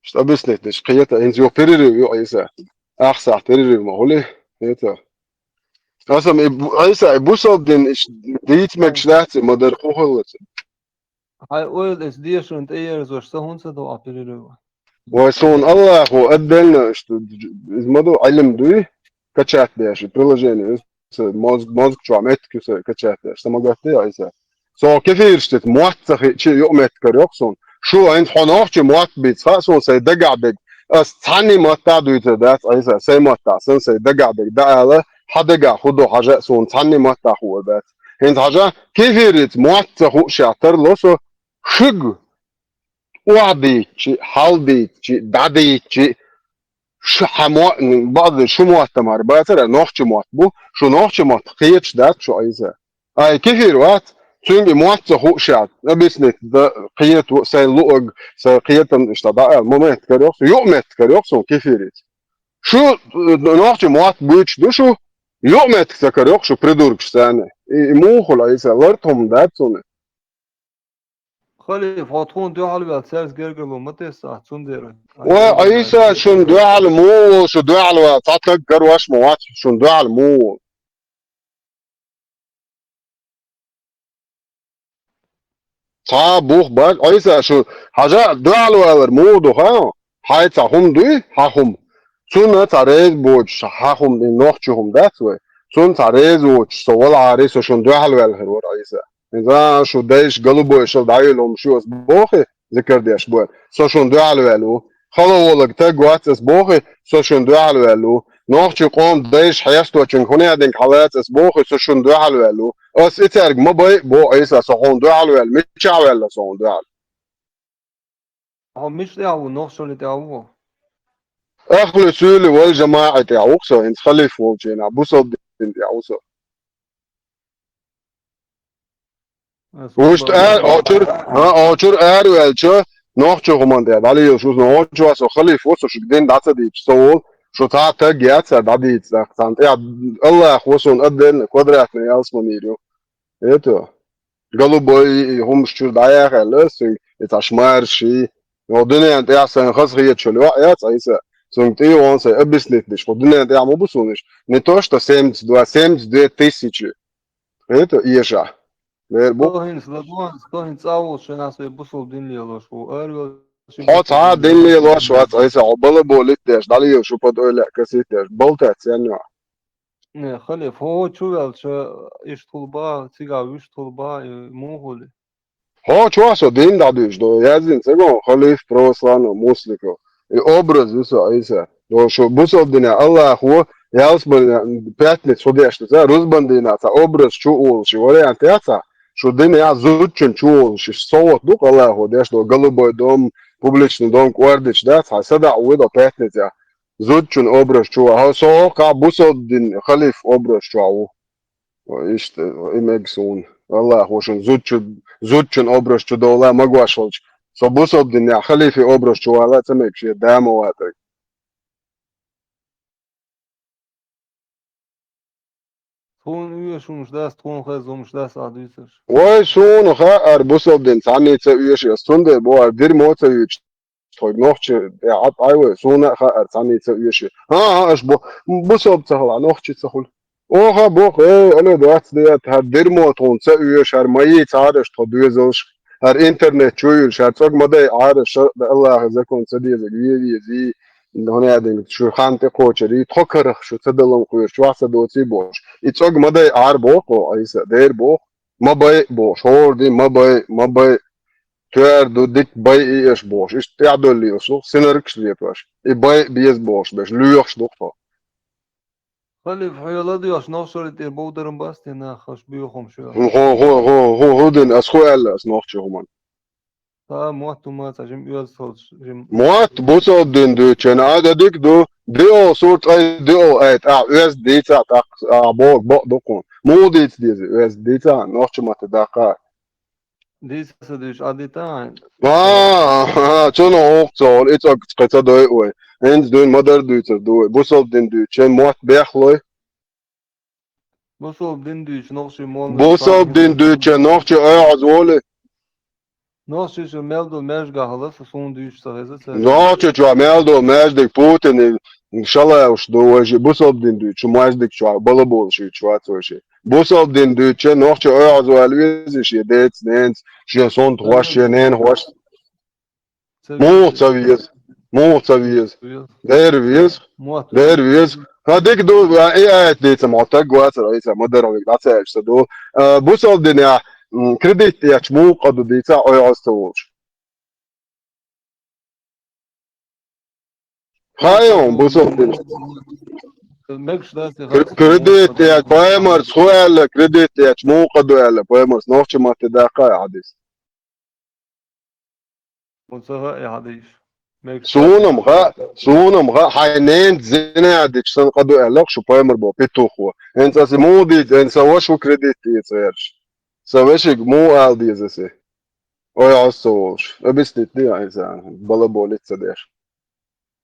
Иштта объяснить дича кхета, хӀинца юха перерыв ю Ӏийса. Ахсахь перерыв ма хуьлий, хета. Аса-м и бу-, Ӏийса, и бусалба дин иштта дийца мегаш дац, и ма-дарра кху хилла ца. Хьайн ойла эца дешарна тӀеерзош сан хӀунда ца до ахь перерыв? Вай суна Аллахо отдельно, что иза ма ду, Ӏилм дуй, качать деш, и приложение, иза мозг, мозг чохь меттиг ю сан качать деш, сан ма гатде Ӏийса. Со кефираш тӀе мотт ца хиъча, юкъаметтиг кара йоккху суна. Шу хӀинца хьо нохчи мотт бийца хаьа суна сайн дагахь берг. Ас цхьанний маттахь дуьйцур дац Ӏийса, сайн маттахь, сан сайн дагахь берг дан ала, хьан дагахь хӀун ду хьажа а суна цхьанний маттахь хуур бац. ХӀинца хьажа, кефирица мотт ца хууш тарло со, шуьга охьадийцчи, хьалдийцчи, дӀадийцчи, шу хьан мо-, бакъда шу мотт ма хӀара бацара, нохчи мотт бу, шу нохчи мотт кхеташ дац шу Ӏийса. Ай, кефир вац, цуьнга и мотт ца хууш, объяснить дан кхета ву, сайн луъург, сайн кхетам иштта дӀа аьлла, ма меттиг кара йоккху суна, юкъаметтиг кара йоккху суна кефирица. Шу, э, нохчи мотт буьйцуш ду шу, юкъаметтиг ца кара йоккху шу придуркаш санна. И, и муха хуьлу Ӏийса, ларт хӀума дац суна. Халиф, хьо тхуна дуьхьал ваьлла, цаьрца гергарло ма тесса ахь, цундела. Вай, Ӏийса, шуна дуьхьал муха волу, шу дуьхьал ваьлла, цхьа таг карош ма вац, шуна дуьхьал муха волу. Цхьа а бух бац, Ӏийса, шу хьажа дуьхьал валар муха ду, ха? Хьай цхьа хӀума дуй, хьа хӀума. Цунна цхьа реза боцуш, хьа хӀума, и нохчи хӀума дац вай. Цунна цхьа реза воцуш, со валахьара, со шуна дуьхьал ваьлла хир вара Ӏийса. ХӀинца шу дайша голубой шал дӀайолу хӀума шу ас бохи, зикар деш бу. Со шуна дуьхьал ваьлла ву. Хала волаг таг вац ас бохи, со шуна дуьхьал ваьлла ву. Нохчи къом дайша хьесточунга хӀунехдинга хьалаца ас бохи, со шуна дуьхьал ваьлла ву. Ас и цаьрга ма бай, бо Ӏийса, со хьуна дуьхьал ваьлла. Мичахь ваьлла со хьуна дуьхьал? Хьо мича тӀехь ву, нохчалла тӀехь ву? Ахлу суьйли вал жамаӀа тӀехь ву со, хӀинца халиф волчу хенахь, бусалба дин тӀехь ву со. Вуьшта ар-, очур, а, очур араваьлча, нохчо хӀуманна тӀехь дӀалелаш ву со, очу а со халиф ву со, шуьга дин дӀа ца дийцча, со волу, шу цхьа а таг яц а дӀадийца, цхьана тӀехь Аллах ву суна а делла, квадратный ялсманийр ю. Это, голубой и хӀумаш чуьра дӀаяхаьлла, ас цуьнга и цхьа шмарший. Йо, дуьненан тӀехь сайна хаза хеташ йолу йоӀ яц Ӏийса. Цуьнга тӀе а вон сайн объяснить деш, хӀо дуьненан тӀехь ма бу суна иштта. Не то, что семьдесят два, семьдесят две тысячи. Это эша. Бер бу. Со хӀинца ладогӀа, со хӀинца цӀа волуш, шайна ас вай бусалба дин лелош ву, аравелла ши Хьо цхьа а дин лелош вац Ӏийса, хьо балаболитта деш, дӀалелаш шу под ойла а касийтта деш, балтац царна йо. Не, халиф, хӀо чу ваьлча, иштта хуьлу баха, цигахь вуьшта хуьлу баха, и муха хуьлу? Хьо чохь со дин дӀадуьйш до, яздина ца го, халиф православного муслика. И образ ю со Ӏийса. До шу бусалба динехь Аллахо, ялсмани пятница хӀу деш ду ца, рузбан дийнахь цхьа образ чу а волуш, и вариант яц цхьа, шу динехь зудчун чу а волуш, и совгӀат ду-кх Аллахо деш до, голубой дом, публичный дом, кӀордачу дац, хьан садаӀа вуй до пятницехь. Зудчун образ чу ван. Хьо со хӀокхахь бусалба дин халиф образ чохь ву. Иштта, и мега суна. Аллахо шуна зудчу-, зудчун образ чу довла магош волчу. Со бусалба динехь халифи образ чу вала ца мега шен дама ватарг. Тхуна оьшуш дац, тхуна хеза хӀумаш дац ахь дуьйцурш. Вай, суна хаьара бусалба дин цхьанний ца оьшуш, ас цундела боху, дермо ца юьйцуш, тхойга нохчи тӀе Ӏад Ӏай вай, суна а хаьара цхьанний ца оьшуш. ХӀан-хӀа, аша бу-, бусалба ца хилахь, нохчи ца хуьлу. Оха боху, э, ала дац де, хӀара дермо тхуна ца оьшу, хӀара ма йийцахьара аша тхо доьзалш, хӀара интернет чу а юьллуш, хӀара цӀог ма дайа Ӏара аша, Аллахьан закон ца дезарг вен везий, хӀунда аьлла шу хан тӀе кхочарий, тхо карах шу ца далам кхоьру, чохь ца доций бохуш. И цӀог ма дайа Ӏара боху, Ӏийса, дера боху, ма бай бохуш, хӀора ди, ма бай, ма бай, тоьар ду, дика бай и аша бохуш. Иштта тӀаьхьадоллий аша, синаргаш летош. И бай беза бохуш, беш, лоьхуш ду-кх тхо. Халиф, хьоьла ладоьгӀуш нохчалла тӀера бовдаран бац те нах, аша боьху хӀума шоьгӀа. ХӀу, хӀу, хӀу, хӀу, хӀу дина, аса хӀу аьлла аса нохчи хӀуманна? Ца мотт хӀума ца жима оьзда хилча, жима. Мотт бусалба дин дуьйцучун, а, дан дика ду, диъол сурт ай, диъол ай, тӀаккха оьзда дийца, тӀаккха, а, боху, бакъ ду кхуна. Муха дийца деза, оьзда дийца, нохча матте даккха. Дийца ца дуьйцуш, Ӏадита хьайна? А, а, цунах гӀуллакх ца хуьлу, и цӀогца кхин ца дойу вай. ХӀинца дуьйна ма-дарра дуьйцур ду вай. Бусалба дин дуьйцучун мотт бехлой. Бусалба дин дуьйцучу нохчий молла Бусалба дин дуьйцучун нохчий айхьаза волий. Нохчий шу мел долу маьждигехь хилла, со суна дуьйцуш ца хеза ца. Нохчий чохь мел долу маьждиг Путин шалаваш ду вай ши, бусалба дин дуьйцучу маьждиг чохь балаболуш юьйцуш вац вай ши. Бусалба дин дуьйцучу нохчо айхьаза ваьлла веза шен деца, ненца, шен сонта хьош, шен нена хьош. Ца Муха веза. ца веза? Муха ца веза? Веза. Дера веза? Мотт Дера веза? Ха, дика ду, а, и аят дийца, ма таг вацара, Ӏийса, ма дара виг, дӀа ца аьлча ца ду. А, бусалба динехь, м, кредит тӀехь муха къа ду дийца, айхьаза ца волуш. Хьайо, бусалба дин. Мегаш дац те Кр-, хаза кредит тӀехь, пайхамарца хӀу аьлла, кредит тӀехь муха къа ду аьлла, пайхамарца нохча матте даккха а хьадис. Хьуна ца хаьа и хьадис? Мегаш дац те Суна-м хаьа, суна-м хаьа, хьайн ненца зина а дича сан къа ду аьлла шу пайхамар бо, петух ву. ХӀинца аса муха дийца, хӀинца сан ваша ву кредит тӀе ца гӀерташ. Сан вешиг муха ала деза аса? Ой, Ӏос ца волуш. Объяснить де, Ӏийса, балаболить ца деш.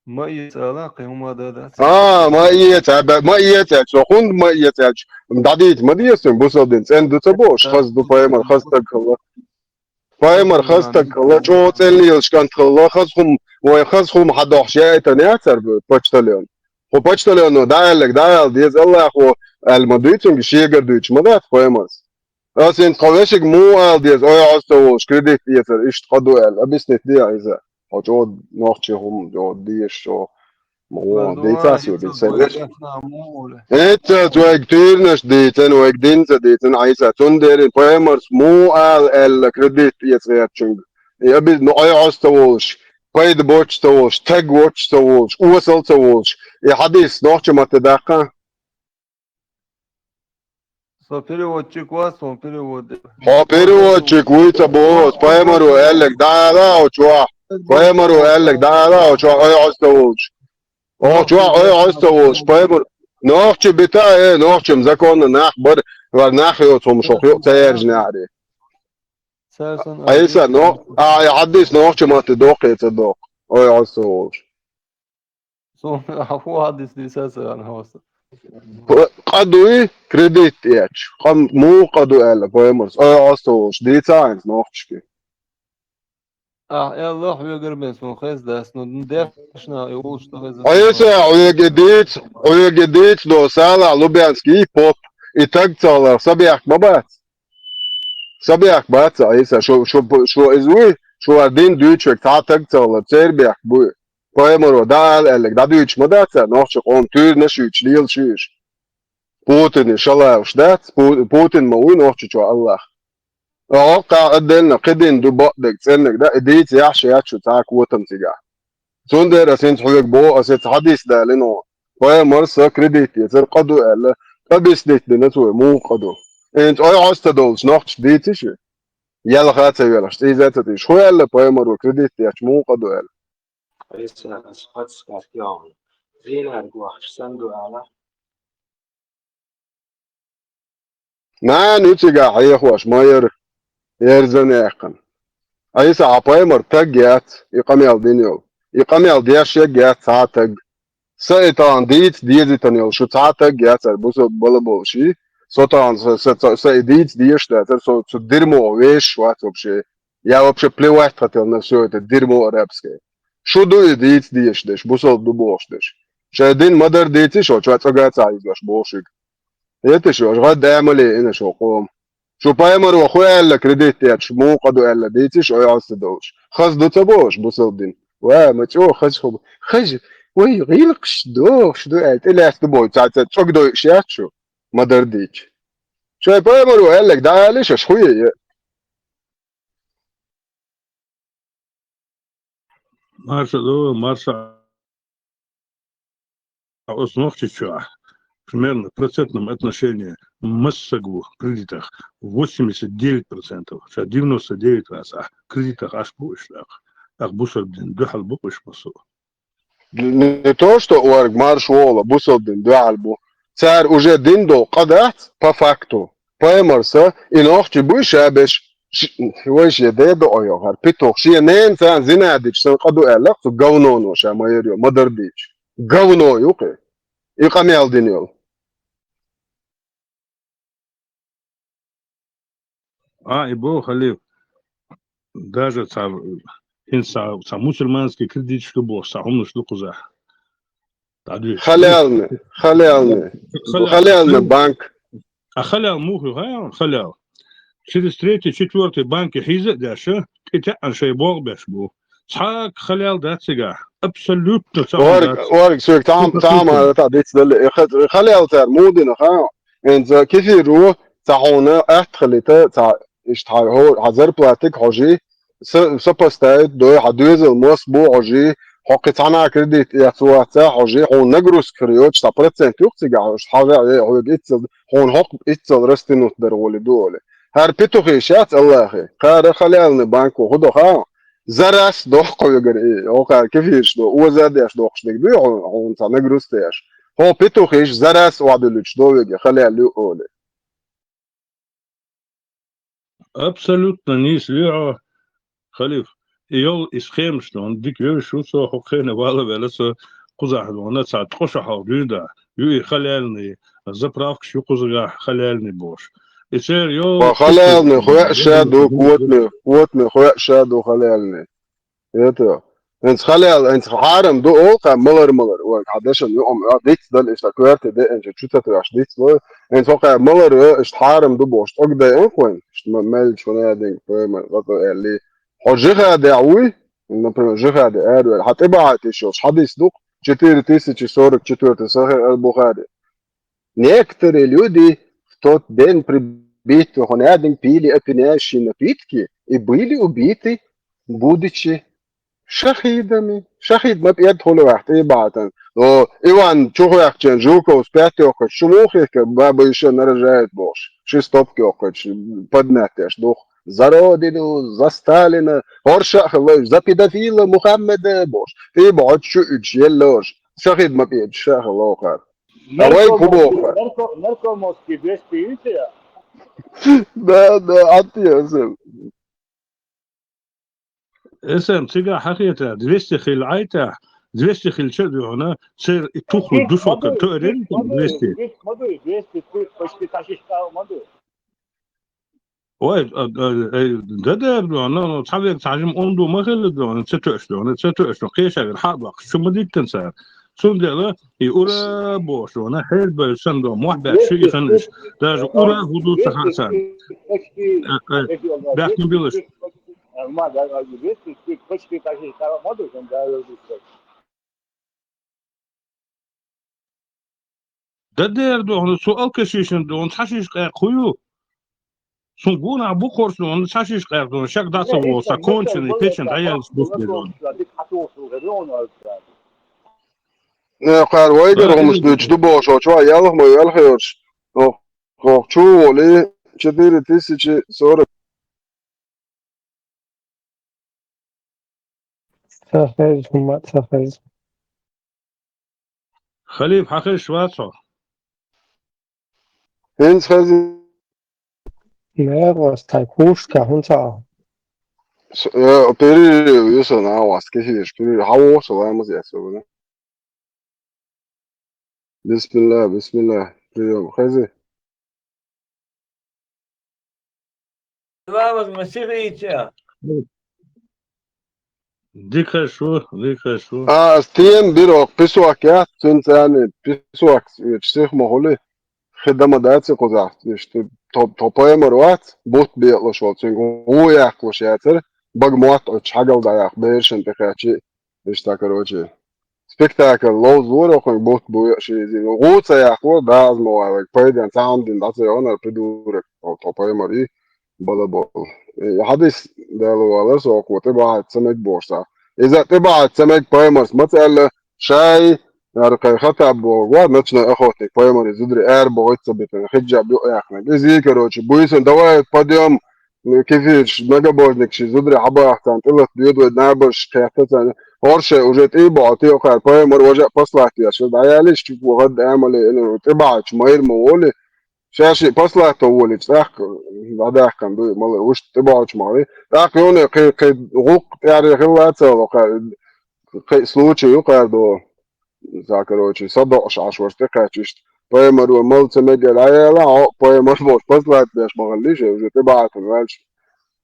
Ма эца ала, кхин хӀума дан дац. А, ма эца, бе-, ма эца, со хӀунда ма эца аьлча, дӀадийца ма деза суна, бусалба дин, цӀена ду ца бохуш, хаза ду пайхамар, хаза стаг хилла. Пайхамар хаза стаг хилла, чӀогӀа цӀена лелаш кӀант хилла, хаза хӀума, вай хаза хӀума хьадохуш яийтина яцара почтальон. Кху почтальоно дӀааьлларг дӀаала деза, Аллахо аьлла ма дуьйцу, шегара дуьйцуш ма дац пайхамарс. Ас хӀинца тхо вешиг муха ала деза, ой, Ӏос ца волуш, кредит эцар, иштта къа ду аьлла, объяснить де, Ӏийса. Хьо чӀогӀа нохчий хӀума, чӀогӀа дезаш, чӀогӀа ма гӀо, дийцас ю, дийцас. ХӀетта вайга туьйранаш дийцина, вайга дин ца дийцина, Ӏийса, цундела пайхамарс муха ала аьлла кредит эца гӀертачуьнга? И абиз, ну, Ӏой Ӏоз ца волуш, пайда боцуш ца волуш, таг воцуш ца волуш, осал ца волуш, и хьадис нохча матте даккха? Со переводчик вац, он перевод. Хьо переводчик вуй ца боху, пайхамаро аьлларг дӀаала хьо чохь. Пайхамаро аьлларг дӀаала хьо чохь, Ӏой Ӏоз ца волуш. Хьо чохь Ӏой Ӏоз ца волуш, пайхамар. Нохча бита, э, нохчам законна нах бар, вар нах йоцу хӀума шох юкъа ца яьржина аьлла. Цаьрсан Ӏийса, но, а, и хьадис нохча матте доккхий ца доккху, Ӏой Ӏоз ца волуш. Суна хӀун хьадис дийца ца веана хьоса? Къа дуй, кредит эцча. Къам муха къа ду аьлла пайхамарс, Ӏой Ӏоз ца волуш, дийца хьайнца нохчашка. Ахь аьлла, хьоьгара бен суна хеза дац, ну, дешна и уллуш ца хеза. Ӏийса, хьоьга дийца, хьоьга дийца до Салахь Лубянский поп, и таг ца хиларх са бехк ма бац? Са бехк бац, Ӏийса, шу, шу, шу иза вуй, шу вар дин дуьйцуш верг цхьа а таг ца хилар, церан бехк буй. Пайхамаро дӀаала аьлларг дӀадуьйцуш ма дац цара, нохча къоман туьйранаш а юьйцуш, лелаш а юьйцуш. Путине шалаваш дац, Пу-, Путин ма вуй нохча чохь Аллах. Ткъа хӀокху а отдельно кхидина ду бакъдерг, цӀеннарг дан, и дийца яхьаш яц шу цхьа а котам цигахь. Цундела ас хӀинца хьоьга боху, ас хӀинца хьадис далийна хьуна. Пайхамарс кредит эцар къа ду аьлла, объяснить дина цо, муха къа ду. ХӀинца Ӏой Ӏоз ца долуш нохчашка дийци шу? Ялха а ца велхаш, цӀийза а ца тӀийш. ХӀун аьлла пайхамаро кредит эцча муха къа ду аьлла? Хьайса ас хаза скат йогӀу. Зийнарг вахаш санна ду ала? Нана ю цигахь хьехош, ма яра, ерзан яьккхина. Ӏийса, хьан пайхамар таг яц, и къамел дина йолу. И къамел деш ерг яц цхьа а таг. Са и тахана дийца дезийтина йолу шу цхьа а таг яцара, бусалба бала болуш и. Со тахана са, са, са, са и дийца дезаш дацара, со цу дерьмох вешаш вац вообще. Я вообще плевать хотел на всё это дерьмо арабское. Шу ду и дийца дезаш дерш, бусалба ду бохуш дерш. Шайн дин ма-дарра дийци шу, чохь цӀога а ца хьийзош боху шуьга. ХӀетта шу, аша гӀадда амале ина шу къома. Шу пайхамаро хӀун аьлла кредит эцча, муха къа ду аьлла дийци шу, Ӏой Ӏоз ца долуш. Хаза ду ца бохуш, бусалба дин? Ва, ма чӀогӀа хаза хӀума. Хаза, вай, гӀиллакхаш дохуш ду аьлла, тӀелаьцна ду боху, цхьа, цхьа цӀога дойуш яц шу, ма-дарра дийцича. Шайн пайхамаро аьлларг дӀаалий шу, аша хӀун е? Марша ду, марша. Оцу Нохчийчохь примерно в процентном отношении массаг ву кредитах, восемьдесят девять процентов, ша девяносто девять раз а кредитах аш бу уьш дакъа. ТӀаккха бусалба дин дуьхьал бу уьш массо. Не то, что орг марш вола, бусалба дин дуьхьал бу. Цара уже дин долу къа дац, по факту. Пайхамарса, и нохчий буй ша беш, ш-, вай шен ден до йо, хӀара петух, шен ненан царна зина дича, сан къа ду аьлла, цу говноно ша ма яр йо, ма-дарра дийцича. Говно ю кхе. И къамел дина йолу. А, и боху, Халиф, даже цхьа, хӀинца цхьа, цхьа мусульманский кредиташ ду боху, цхьа хӀуманаш ду кхузахь. ДӀадуьйш. Халялни, халялни. Халялни банк. А халал муха ю, халал? Через третий, четвёртый банки хьийза а деш, тӀетаьӀна шайн болх беш бу. Цхьа а халал дац цигахь. Абсолютно цхьа а Орг, дац. Орг, соьга там, там, а, та диц дале. Э, ха-, халал цара муха дина, ха? ХӀинца кефир ву, цхьа хьуна атта хилийта, цхьа иштта хьан хьо-, хьан зарплатиг хьожий, са-, сопоставить дой, хьан доьзал мос бу хьожий, хьо кхин цхьана кредит эцна вац хьожий, хьуна нагрузка хир йоцуш, цхьа процент юкъа цигахь, хьожа веа хьоьга иццал, хьуна хӀокху иццал растянуть дар гӀоли ду олий. ХӀара петухиш яц Аллахе, кхара халялни банко хӀу до ха? Зарас дохкхуьгара и, хӀокхара кефирш до, оза а деш дохуш дерг дуй хьуна, хьуна цхьа нагрузка еш. ХӀо петухиш зарас охьадуьллуьйтуш до вега, халал ю олий. Абсолютно нийса луьйхьо, Халиф. И йолу и схемаш ду, дика вевзаш ву со, хӀокху хенахь вала а велла со кхузахь ду, цхьа ткъа шо хьалха дуьйна да, ю и халялни, заправкаш ю кхузахь халялни бохуш. И церан йо Ва халялни хоьа ша ду, котни, котни хоьа ша ду халялни. Это, хӀинца халал, хӀинца хьарам ду олу кхара малар-малар, вай, хьан дашан юкъам, а, диц дала иштта коьрте деанча чу ца тоьхча диц ло, хӀинца хӀокхара малар, э, иштта хьарам ду бохуш, цӀога дайан кхойн, иштта ма-, мелча хӀун а динга, поймар, къа-къа аьлли. Хьо жихадехь вуй, например, жихаде араваьлла, хьан тӀебахьа йиш йолуш хьадис ду-кх, четыре тысячи сорок четвёртый, Сахих аль-Бухари. Некоторые люди в тот день прибиты, хьуна аьлла, пили опьяняющие напитки и были убиты, будучи шахидами. Шахид ма пӀеда хуьлу ваьхьа тӀебахьатан. О, Иван чухваьккхича Жуковс пять йоккхуьйтуш, шу муха хихкира, баба ещё нарожает бохуш, ши стопка йоккхуьйтуш, поднять деш дух. За Родину, за Сталина, хӀорша а хилла, за педофила Мухаммада бохуш. ТӀебахьа шу уьдуш елла лоруш. Шахид ма пӀеда ша хилла вокхара. А вай хӀун боху? Нарко-, наркомовский двести ю те? Да, да, а ты, Эсен. Эсен, цигахь хьан хетара, двести хилла Ӏайтахь, двести хилча а дуьхьана, церан и туххула душоккара тоьарен ма ду, двести. Ма ду, двести, почти ташиш кӀал ма ду. Вай, а, а, э, дан дера дуьхьана, ну, цхьа вега цхьа жима онда ма хилла дуьхьана, ца тоьаш дуьхьана, ца тоьаш дуьхьана, кхечаьргара хьа а баккхаш, шу ма диттина цара. Цундела и ура бохуш дуьхьана, хьербевлла санна дуьхьана, мохь баьлла шу и ханаш, даже ура хӀун ду ца хаьа царна. Э, э, баьхкина билаш. Дан дера дуьхьана, цу алкашишна дуьхьана, цхьа шиш къаьккха хӀун ю? Цунна гонах бу кхорш дуьхьана, цхьа шиш къаьккха дуьхьана, шек дӀа ца волу, сан конченый печень дӀаяллаш бу хир дуьхьана. Э, кхара вайгара хӀумаш дуьйцуш ду бохуш, чохь ялх ма йоьлхуьйтуш. Хо-, хо-, чу волий, четыре тысячи сорок. Ца хеза, хӀумма ца хеза. Халиф, хьан хезаш вац хьо? ХӀинца хеза. Мегаш вац, тхайн пушка хӀунца а? С-, э, перерыв ю сан, а, вац, кхин хезаш, перерыв. Хьан воху со ламаз эцна вана? Бисмилла, бисмилла. Приём. Хези. Слава Масихича. Дика шу, дика шу. А, ас тема бира оха песок яц, цуьнан царна песок, уьш сиха ма хуьлу. Хи дан ма дац и кхузахь. Иштта тхо, тхо пайхамар вац, бутт бекъалуш волу, цуьнга гӀу яккхалуш яцара, бага мотт оцу хьагал дӀаяккха, берашна тӀекхаьччи, иштта, короче. Спектакль ловзалора, кхуьнга бутт буй а ши иза. ГӀу ца яккхалора, даза ма вай, вайга пайденна цхьа хӀума дина дӀа ца йогӀура, придурок, тхо, тхо пайхамар и, балабол. И хьадис далла валара со кхо тӀебахьа ца мега бохуш цхьа. Иза тӀебахьа ца мега пайхамарс ма ца аьлла, шай, яра кхай Хаттаб боху, ва, ночной охотник, пайхамаре зударий ара бохуьйту ца битана, хиджаб юкъа яьккхинарг. Иза, короче, буьйсанна, давай, подъём, кефирш, многобожник, ши зударий хьабаха, царна тӀелата доьду вай набарш, кхетта царна. ХӀорше уже тӀе а бохьу, тӀе а кхара, пайхамар важа а послать веш, дӀаялийша, чу вахар да амале, тӀебахьачу майра ма волий. Ша шиъ послато волийча, тӀаккха дӀадаьккхина дуй, мала, вуьшта тӀебахьачу махий. ТӀаккха юхане кхин, кхин гӀуллакх тӀаьхьаре хилла ца вала, кхара, кхин случай ю кхара до. Ца, короче, садоӀуш Ӏаш ваша тӀекхаьчча иштта. Пайхамар ван мала ца мегар Ӏаяла, хьо пайхамар волчу послать беш ма хилла, ша уже тӀебахьатун ваьлча.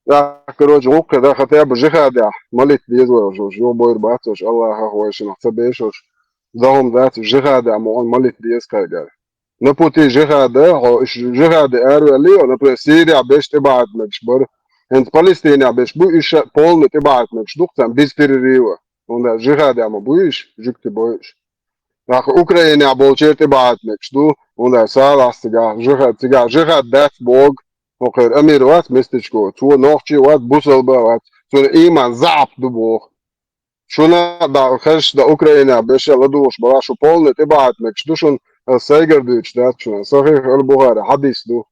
ТӀаккха, короче, гӀуллакхе дан хотя бы жихадехь молитва деза вай, уж, уж юха бойр бац, уж Аллахах вай шинах ца бешалаш. Дан хӀума дац, жихадехь ма ван молитва деза кхайгара. На пути жихада, хьо уьш жихаде араваьллий, например, Сирехь берш тӀебахьат мегаш бара. ХӀинца Палестинехь берш бу, уьш ша полный тӀебахьат мегаш ду-кх царна, без перерыва. ХӀунда жихаде ма бу уьш, жуьгти бойуш. ТӀаккха Украинехь болчеран тӀебахьат мегаш ду, хӀунда Салахьс цигахь жихад, цигахь жихад дац боху, хӀокхеран амир вац местечко, цо нохчи а вац, бусалба а вац, цуьнан ийман заьӀап ду боху. Шуна а дан, хезаш дан Украинехь берш а ладугӀуш бара, шу полный тӀебахьат мегаш ду шуна, ас сайгара дуьйцуш дац шуна. Сахих аль-Бухари хьадис ду.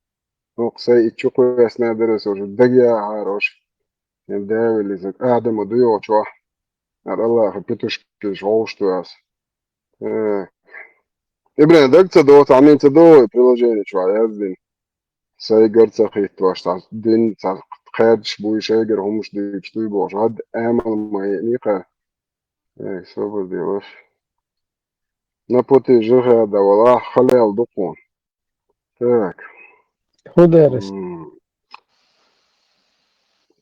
ХӀокху сайн и чу кхоьссина дара аса, уже дагаяхьара уьш. Эн Давила иза Адама ду йолчохь. Ара Аллаха петушкаш вовшах ду аса. Э. Ибрин, даг ца доцу, Ӏамин ца до, приложение чохь яздина. Сайгара ца хӀиттош, цхьа дин, цхьа кхаьрдаш буй, шайгара хӀумаш дуьйцуш дуй бохуш, хӀад амал ма еъний кхара. Эй, собар де ваша. На пути жихада вала халел ду кхуна. Так. ХӀун дерас? М.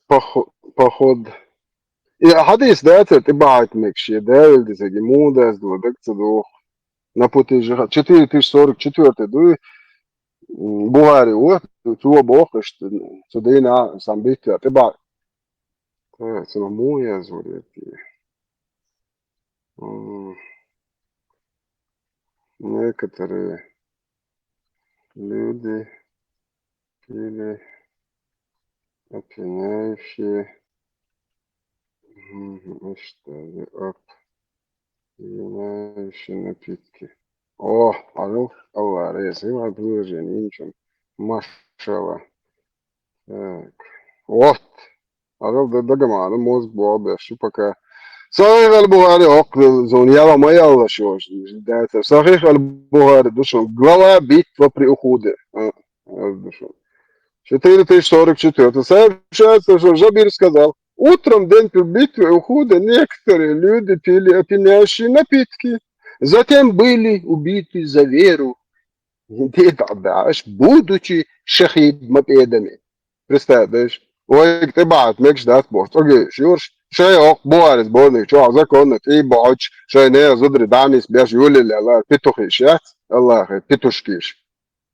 Похо-, поход. И хьадис дацара тӀебахьат мегаш, я Давила дисаги, муха даздала, даг ца доху. На пути жихад. Четыре тысячи сорок четвёртый дуй. М, Бухари ву, цо боху, иштта, цу дийнахь сан битта тӀебахьа. Так, цунах муха язвар яр те? М, некоторые люди пили опьяняющие, мгм, что ли, опьяняющие напитки. О, Аллах, Аллах, рейс, и вот выложение, ничего. Машалла. Так. Вот. Арал да дагамана мозг бо беш пока. Сахих аль-Бухари, ок, зон яла ма яла шо. Да, это Сахих аль-Бухари, да шо. Глава «Битва при Ухуде». А, а, да шо. Четыре тысячи сорок четыре. Сообщается, что Жабир сказал: «Утром в день битвы Ухуда некоторые люди пили опьяняющие напитки, затем были убиты за веру». Де да, да, аш будучи шахид мапедами. Представь, да, аш. Ой, ты бат, мекш дат бот. Окей, шурш. Шай ок, буарис, борник, чё, законно, ты боч, шай не, зудри, данис, беш, юли, ла, ла, петухи, шат, Аллах, петушкиш.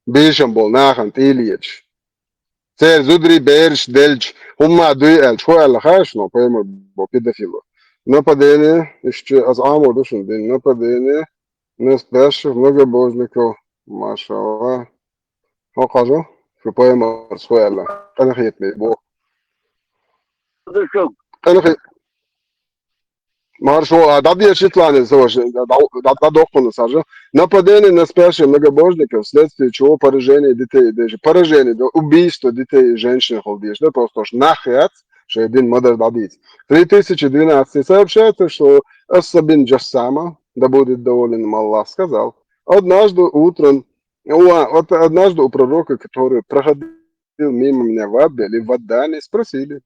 Бишам бол, нахан, ты лиеш. Цер зудри, берш, дельч, хумма, дуй, элч, хо, элла, хаш, но, пойма, бо, педофилу. Нападение, ещё, аз аму, душун, день, нападение, настоящих многобожников, машалла. Хо кажу, шу пойма, схуяла. Кана хет ме, бо. Душук. Кана хет. Маршо, а, да, дия шитлане, слушай, да, да, да, да, дохуна, сажа. Нападение на спящих многобожников, вследствие чего поражение детей и даже поражение, да, убийство детей и женщин холдишь, да, просто ж нахряц, что один мадер дадит. Три тысячи двенадцатый сообщается, что Асса бин Джассама, да будет доволен им Аллах, сказал: «Однажды утром, у, вот однажды у пророка, который проходил мимо меня в Аббе или в Аддане, спросили,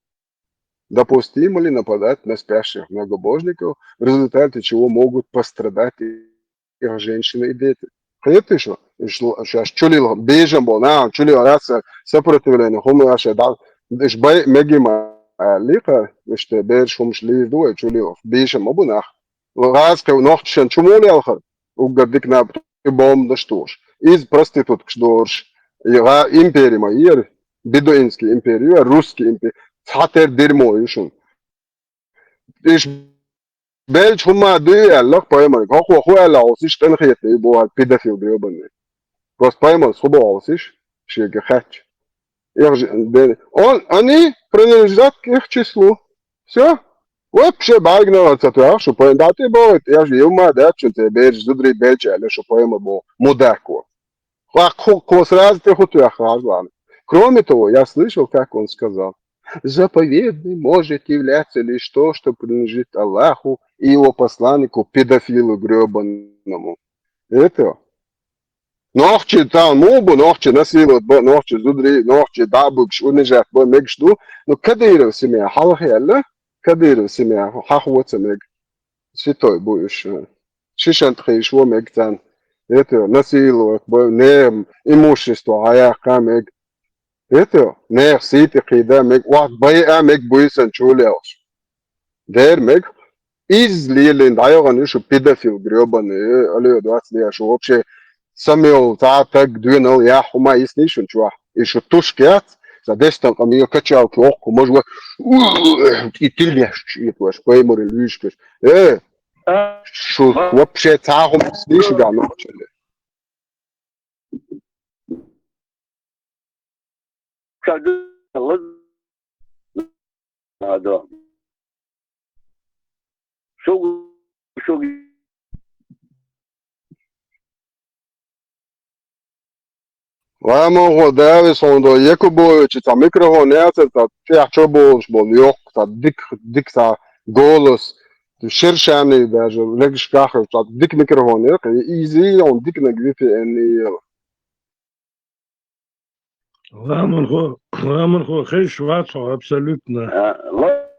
допустимо ли нападать на спящих многобожников, в результате чего могут пострадать их женщины и дети». Хет ты шо? Иш л-, иш аш чулил, бежам бол, на, чулил, раз, сопротивление, хуму аш да, иш бай, мегима, а, лика, иш те, беш, хумш лир дуэ, чулил, бежам, обу нах. Раз ка нохчан чумул ялхар, уггар дик на бом да штуш. Из проститутк шдорш, и га империя ма ир, бедуинский империя, русский империя, цатер дерьмо ишун. Иш белч хума дуй, аллах поймай. Хохо хо ала осиш, тен хет, и бо педофил грёбаный. Просто поймал, схуба осиш, шега хач. Их же, де-, он, они принадлежат к их числу. Всё. Вообще, байгнала цатуя, что поем, да ты бо, я же юма, да, что ты берешь, зудри белч, али что поема бо, мудако. Ха, ко, ко сразу ты хутуя хажлан. Кроме того, я слышал, как он сказал: «Заповедный может являться лишь то, что принадлежит Аллаху и его посланнику, педофилу грёбаному». Это. Нохчи там мубу, нохчи насиловать бо, нохчи зудри, нохчи дабукш, унижать бо, мегш ду. Ну, Кадыров семья, халхи, алла? Кадыров семья, хахвоца мег. Святой будешь. Шишан тхиш во мег тан. Это, насиловать бо, не имущество, а я ка мег. Это, не сити кида мег, вах бай а мег буйсан чулялш. Дер мег, из лилин, да, я шу педофил грёбаный, э, алё, двадцать лет, шу вообще самел, та, так, двинул, я хума, из нишун чуа. И шу тушкет, за десять там, там, её качалки, ох, может, вот, и ты лешь, и твой, поймур, и лишкаш. Э, А, шу, а, вообще, цахум, слышь, да, ну, чё ли. Шагы, вот. А, да. Шуг-, шуг-. Ламо го дави сондо Якубович, та микрофон яца, та тя чо болш бол, йок, та дик, дик та голос, шершани даже, легшках, та дик микрофон, йок, изи, он дик на гвипи, эн, йок. Ламан хо, ламан хо, хеш вацо, абсолютно. А, ла-,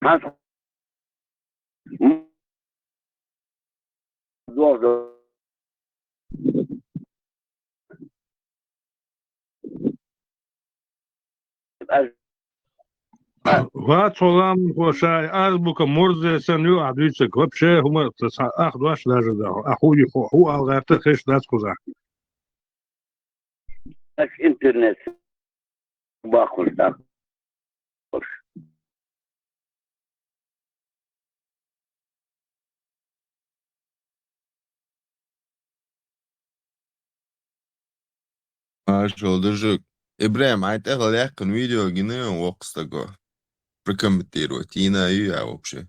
а, м, дождь. Ва цолам хошай, азбука мурзе сан ю адвицек. Вообще, хума, ца, ах, дуаш даже да. Аху и хо, ху алгарта хеш дац куза. Аш интернет. бахуш дан. Машалла, дужик. Ибрахим, хьай тӀехьа яьккхина видео гина воккха стага прокомментировать. Йина ю я вообще?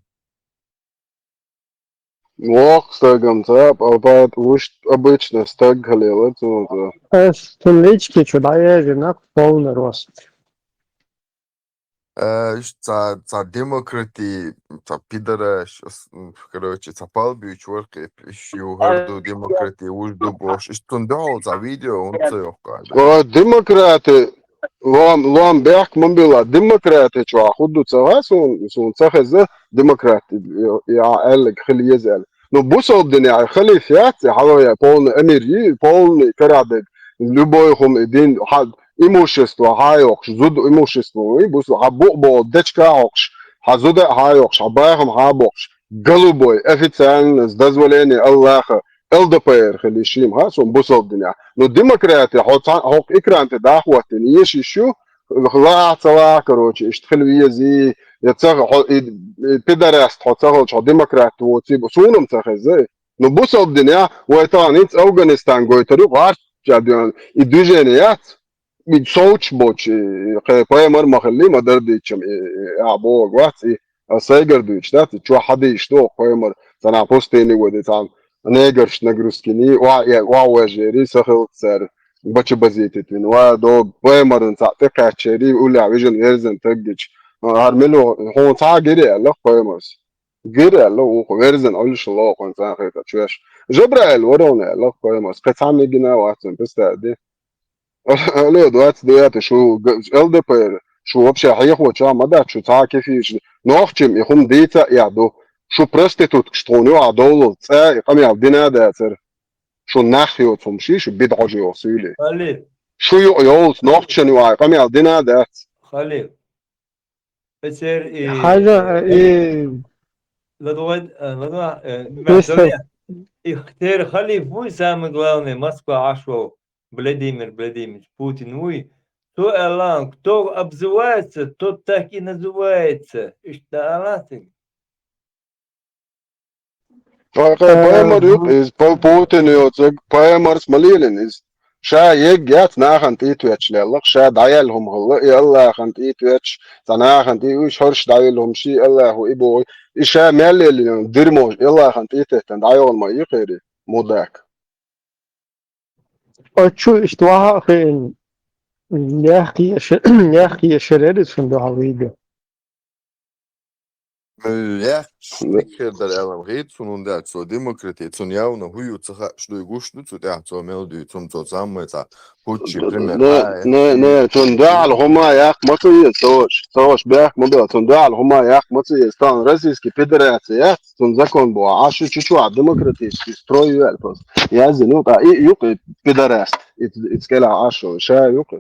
Воккха стагам ца, палпат вуш обычно стаг халела цунца. Ас цун лички чу дӀаежина полный рост. Э, иш ца, ца демократи, ца пидораш, ас, м, короче, ца палбуьйчу варкъе, иш ю хӀара ду демократи, вуж ду бош. Иш цун дуьхьал ца видео, хӀунда ца йоккха? О, демократи, лом, лом бехк ма билла, демократи чохь хӀун ду ца ва, сун, сун ца хеза, демократи, я, я аьлларг хила еза аьлла. Ну, бусалба динехь халиф яц, и хьалха я полный амир ю, полный карадерг, любой хӀума и дин, хьан имущество хьан йоккхуш, зуда имущество вуй, бусу хьан букъ боху дечка а хьокхуш, хьан зуда а хьан йоккхуш, хьан бахам хьан а боккхуш, голубой, официально, с дозволения Аллаха, ЛДПР хили шим, ха, сун бусалба динехь. Ну, демократи, хьо цхьа, хьо экран тӀе дӀахӀоттина, еш йиш ю, лаахь ца лаахь, короче, иштта хила вези, я ца хьо, и, и пидораст хьо ца хилча, хьо демократ воций, бу-, суна-м ца хеза. Ну, бусалба динехь, вай тахана хӀинца Афганистан гойтур ю, гӀарчча дуьйна, и движение яц, и совцуш боцу, и, кхе, пайхамар ма хилли, ма дара дийчам, и, и, а, бохург вац, и, а, сайгара дуьйцуш дац, и, чохь хьадийш ду, пайхамар, цхьана пустыне ваде, цхьана негрш нагрузкини, ва, я, ва вежери, сахилца цара, бача базитит вина, ва, до, пайхамаран цхьаъ тӀекхаьччери, уллехь вижина верзина таггича, а, хӀара мила, хьуна цхьа а гири аьлла, пайхамарс. Гира аьлла, вукху верзина Ӏуьллуш лохуна цӀа хетар чоьш. Жабраил варовна аьлла, кхоймас, кхин цхьа мегина вац цунна, представь де. Алло, двадцать девятый, шу г-, ЛДПР, шу вообще хьехоча ма дац, шу цхьа кефиш, нохчим и хӀума дийца а ду. Шу проституткаш тхуна ю а довлал, цӀа и къамел дина а дацара. Шу нах йоцу хӀума ши, шу бидхьожа йоху суьйле. Халил. Шу ю а йовлц, нохчан ю а къамел дина а дац. Халил. Эцер и Хьажа, э, и ладогӀа, э, ладогӀа, э, Мистер. Мадалия. И тера халиф вуй, самый главный, Москва Ӏаш ву, Владимир Владимирович Путин вуй. Цо аьлла, кто обзывается, тот так и называется. Иштта аьлла цига. Кхе, кхе, Э, пайхамар ю, иза па-, Путин йоцург, пайхамарс ма лелийна иза. Ша егга яц нахана тӀе а тоьттуш лелларх, ша дӀаяьлла хӀума хилла, и Аллахана тӀе а тоьттуш, цхьа нахана тӀе а уьш хӀорш дӀаелла хӀума ши Аллахо и боху, и ша мел лелийна дирмо Аллахана тӀе а теттина дӀайогӀу ма ю кхерий, мудак. Оцу чу иштта ваха а хиъна, яхкъе ше-, яхкъе шерера цунна дуьхьал видео. Э, яхкъаш дика хир дара аьлла ма хета суна, хӀунда аьлча цо демократи, цунна явно хӀун ю ца хууш ду, и гуш ду цу тӀехь цо мел дуьйцу хӀума, цо цхьамма цхьа хӀуттачу пример. Не, а, не, не, цунна дуьхьал хӀума яккха ма ца еза, ца ваша, ца ваша бехк ма бела, цунна дуьхьал хӀума яккха ма ца еза, тахана Российский Федерация яц, цунна закон бу, а шу чу чохь демократический строй ю аьлла просто. Яздина ю, ткъа и юкъа пидорас, и, и цкъелахь а шу, ша юкъа.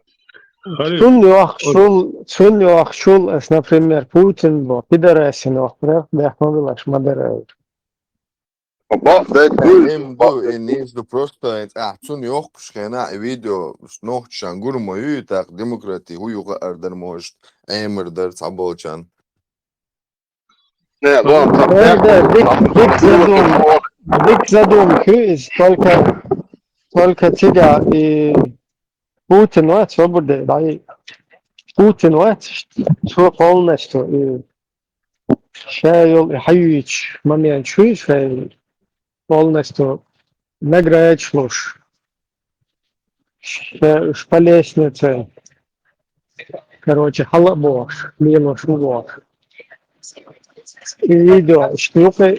Халил. Цунна йохкушул, цунна йохкушул ас, например, Путин бу, пидорасин йохкура, бехк ма билаш, ма дара. Ба, бек дуй. Эм ду, э, ниш ду просто, э, а, цунна йохкуш хенахь, и видео, нохчашан гур ма ю, и тӀаккха демократи хӀун ю хаар дар, может, Ӏемар дар цхьаболчарна. Не, ладно, там Э, бехк, да, дик, там дик задум-, дик задумка, иза только, только цига и Путин вац, свобода, да, и Путин вац, цо полностью, и ша йолу и хьаюьйцуш момент чуьйцу, ша полностью наградашлуш. Ша уьш по лестнице, короче, хьала а бохуш, лелош ву бохуш. И видео, иштта юкъа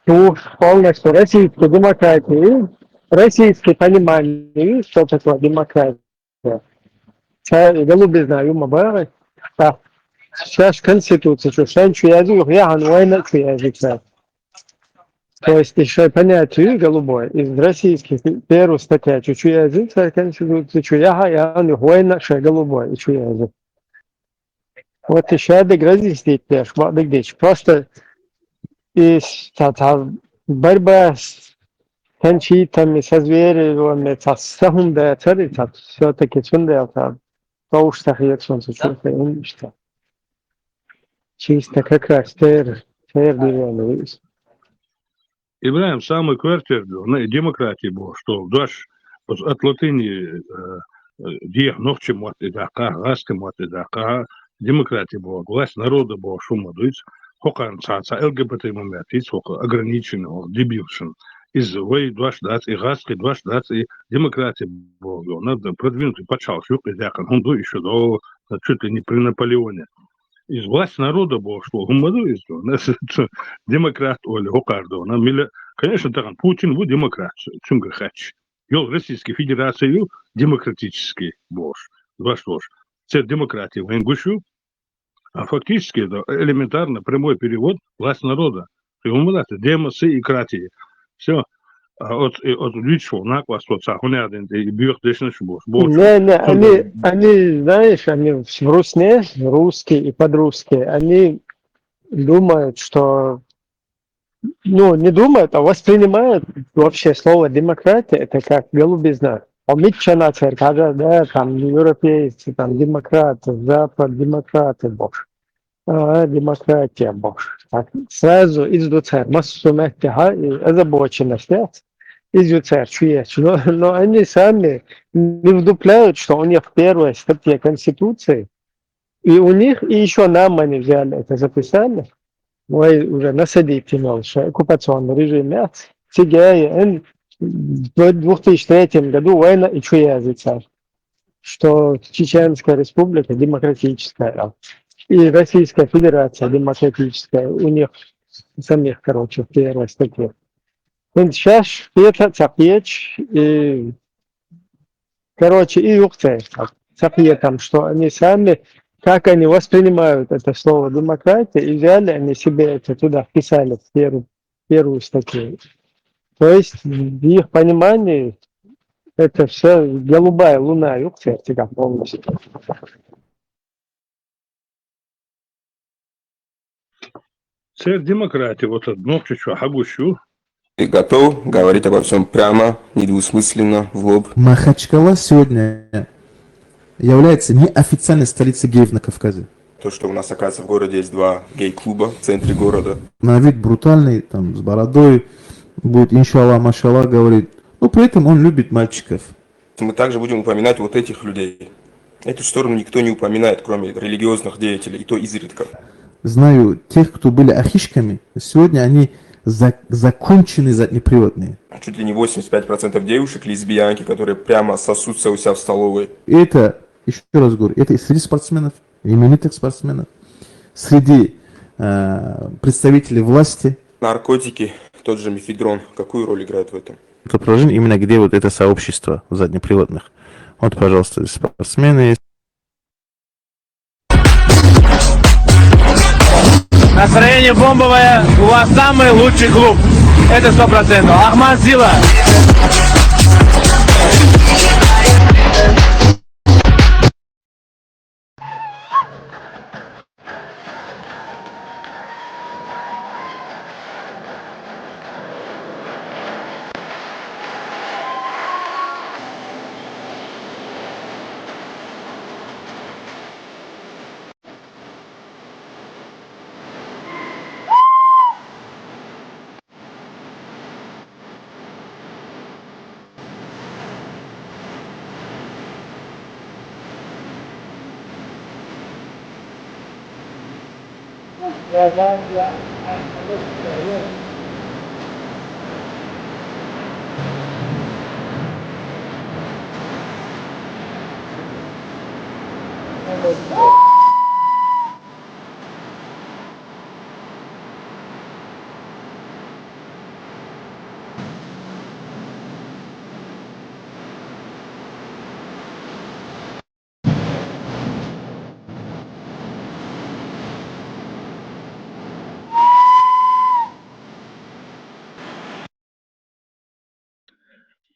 тухуш полностью российский демократии, российский понимание, что такое демократия. Ша и голубизна ю ма бахара. Так, шаьш конституция чу, шайн чу яздина, юха яхьана вайна а чу яздина ша. То есть и шайн понятие ю голубой. Из российских первую статья чу, чу яздина ша конституция чу, яхьа, яхьана юха вайна а шайн голубой, и чу яздина. Вот и ша дерг разъяснить деш, бакъдерг дийцича. Просто и ца, ца борьба с, сан читами, со зверем, ца са хӀума дацара, и ца всё-таки цундела ца Товш ца хеташ, он ца чу хӀун иштта. Чисто как раз тер, тер диван вис. ИбрахӀим, самый коьртера дуьхьа, и демократия бохуш долу дош, оцу от латыни, э, э, деха нохчийн мотт и даккха, гӀазкхийн мотт и даккха, демократия боху, власть народа бохуш хӀума дуьйцу, хӀокхарна цхьа, цхьа Л Г Б Т момент йиц, хӀокху ограниченный, хӀокху дебилшна. Иза вай дош дац, и гӀазкхийн дош дац, и демократия боху, надо продвинутый пачхьалкхаш юкъа и даьккхина, хӀума ду и шу долу, чуть ли не при Наполеоне. Иза власть народа бохуш волу хӀума ду иза. Демократ олу хӀокхара ду. Мила, конечно, тахана Путин ву демократ, цуьнгара хаьттича. Йолу Российский Федерация ю демократический бохуш, дош бохуш. Церан демократия вайн гуш ю, а фактически это элементарно прямой перевод власть народа. Ты умылаешь? Демосикратия. Всё. А оцу, и оцу луьйчу ву накъост ву цхьа хӀун аьлла дина, и боьха дешнаш бу, бу. Не, не, они, они, знаешь, они в русне, русские и подрусские, они думают, что, ну, не думают, а воспринимают вообще слово демократия, это как голубизна. А мы чё на церковь, да, там европейцы, там демократы, Запад, демократы, бог. А, демократия, бог. Так, сразу из дуцер, массу меттиха, и озабоченность, из дуцер, чуешь. Но, но они сами не вдупляют, что у них в первой статье Конституции, и у них, и ещё нам они взяли это, записали, мы уже насадить имел, что оккупационный режим, я, Цигея, эн, в две тысячи третьем году война и чуя, что Чеченская Республика демократическая, и Российская Федерация демократическая, у них самих, короче, в первой статье. Сейчас это цапьеч, и, короче, и юхте цапьетам, что они сами, как они воспринимают это слово демократия, и взяли они себе это туда, вписали в первую, первую статью. То есть, в их понимании, это все голубая луна, юхте, полностью. Церан демократия, вот это, нохчичо хьагуш ю. Ты готов говорить обо всем прямо, недвусмысленно, в лоб? Махачкала сегодня является неофициальной столицей геев на Кавказе. То, что у нас, оказывается, в городе есть два гей-клуба в центре города. На вид брутальный, там, с бородой, будет иншаллах, машаллах говорить. Но при этом он любит мальчиков. Мы также будем упоминать вот этих людей. Эту сторону никто не упоминает, кроме религиозных деятелей, и то изредка. Знаю тех, кто были ахишками, сегодня они за-, законченные заднеприводные. Чуть ли не восемьдесят пять процентов девушек лесбиянки, которые прямо сосутся у себя в столовой. Это, ещё раз говорю, это и среди спортсменов, именитых спортсменов, среди, э, представителей власти. Наркотики, тот же мефедрон, какую роль играет в этом? Это положение именно где вот это сообщество заднеприводных. Вот, пожалуйста, здесь спортсмены есть. Настроение бомбовое, у вас самый лучший клуб. Это сто процентов. Ахмат, сила.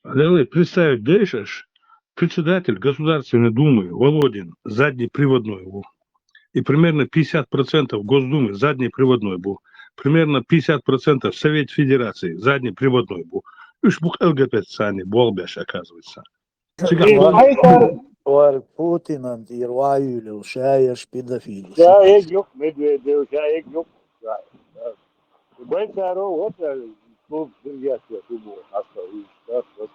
Лелай, представить дайшаш, председатель Государственной Думы Володин задний приводной ву. И примерно пятьдесят процентов Госдумы задний приводной бу. Примерно пятьдесят процентов Совет Федерации задний приводной бу. Уьш бу Л Г Б Т царни болх беш, оказывается. Цигахь Э, ван- Айхар, Ор Путинан тӀера ваьюлел шаеш педофилаш. Ша эгюк, Медведев, ша эгюк. Байцаро вот клуб дыргъясте клубу, аста уж, да, просто.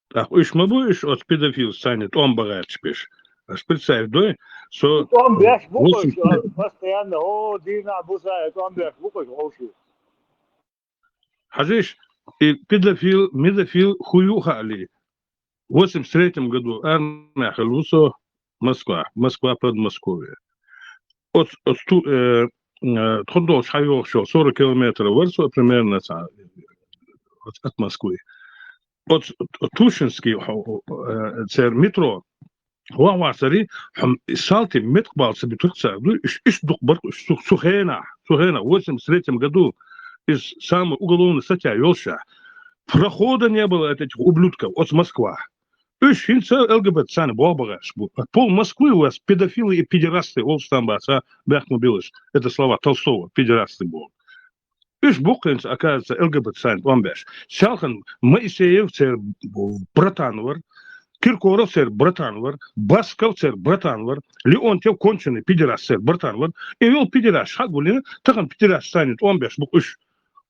ТӀаккха уж ма бу уж оцу педофилашца тӀом бан гӀерташ берш. Аш представь дой, со ТӀом беш бу-кх уж, восемьдесят постоянно, о, дийнахь буса тӀом беш бу-кх уж вовший. Хьажийша, и педофил, медофил хӀун ю хаалий? Восемьдесят третьем году армехь хилла ву со Москва, Москва, Подмосковье. Оц, оц ту, э, э, тхо долчу хьан йогӀуш йолу сорок километров вара со примерно ца, оц, от Москвы. Оц, Тушинский, хьо-, э, церан метро, вахварцари, хьо-, салти меткъ бал ца битура цара, ду, иш, иш дукха барх, иш цу, цу хенахь, цу хенахь, восемьдесят третьем году, из самая уголовная статья йолшехь. Прохода не было от этих ублюдков, от Москва. Уж хӀинца Л Г Б Т царна болх бан гӀерташ бу. Пол Москвы у вас педофилы и педерасты, олуш там баца, бехк ма билаш. Это слова Толстого, педерасты боху. Уж бу-кх хӀинца, оказывается, Л Г Б Т царна тӀом беш. Селхан Моисеев церан братан вара, Киркоров церан братан вара, Басков церан братан вара, Леонтьев конченый педерас церан братан вара. И йолу педерас хьа а гулина, тахана педерас царна тӀом беш бу-кх уж.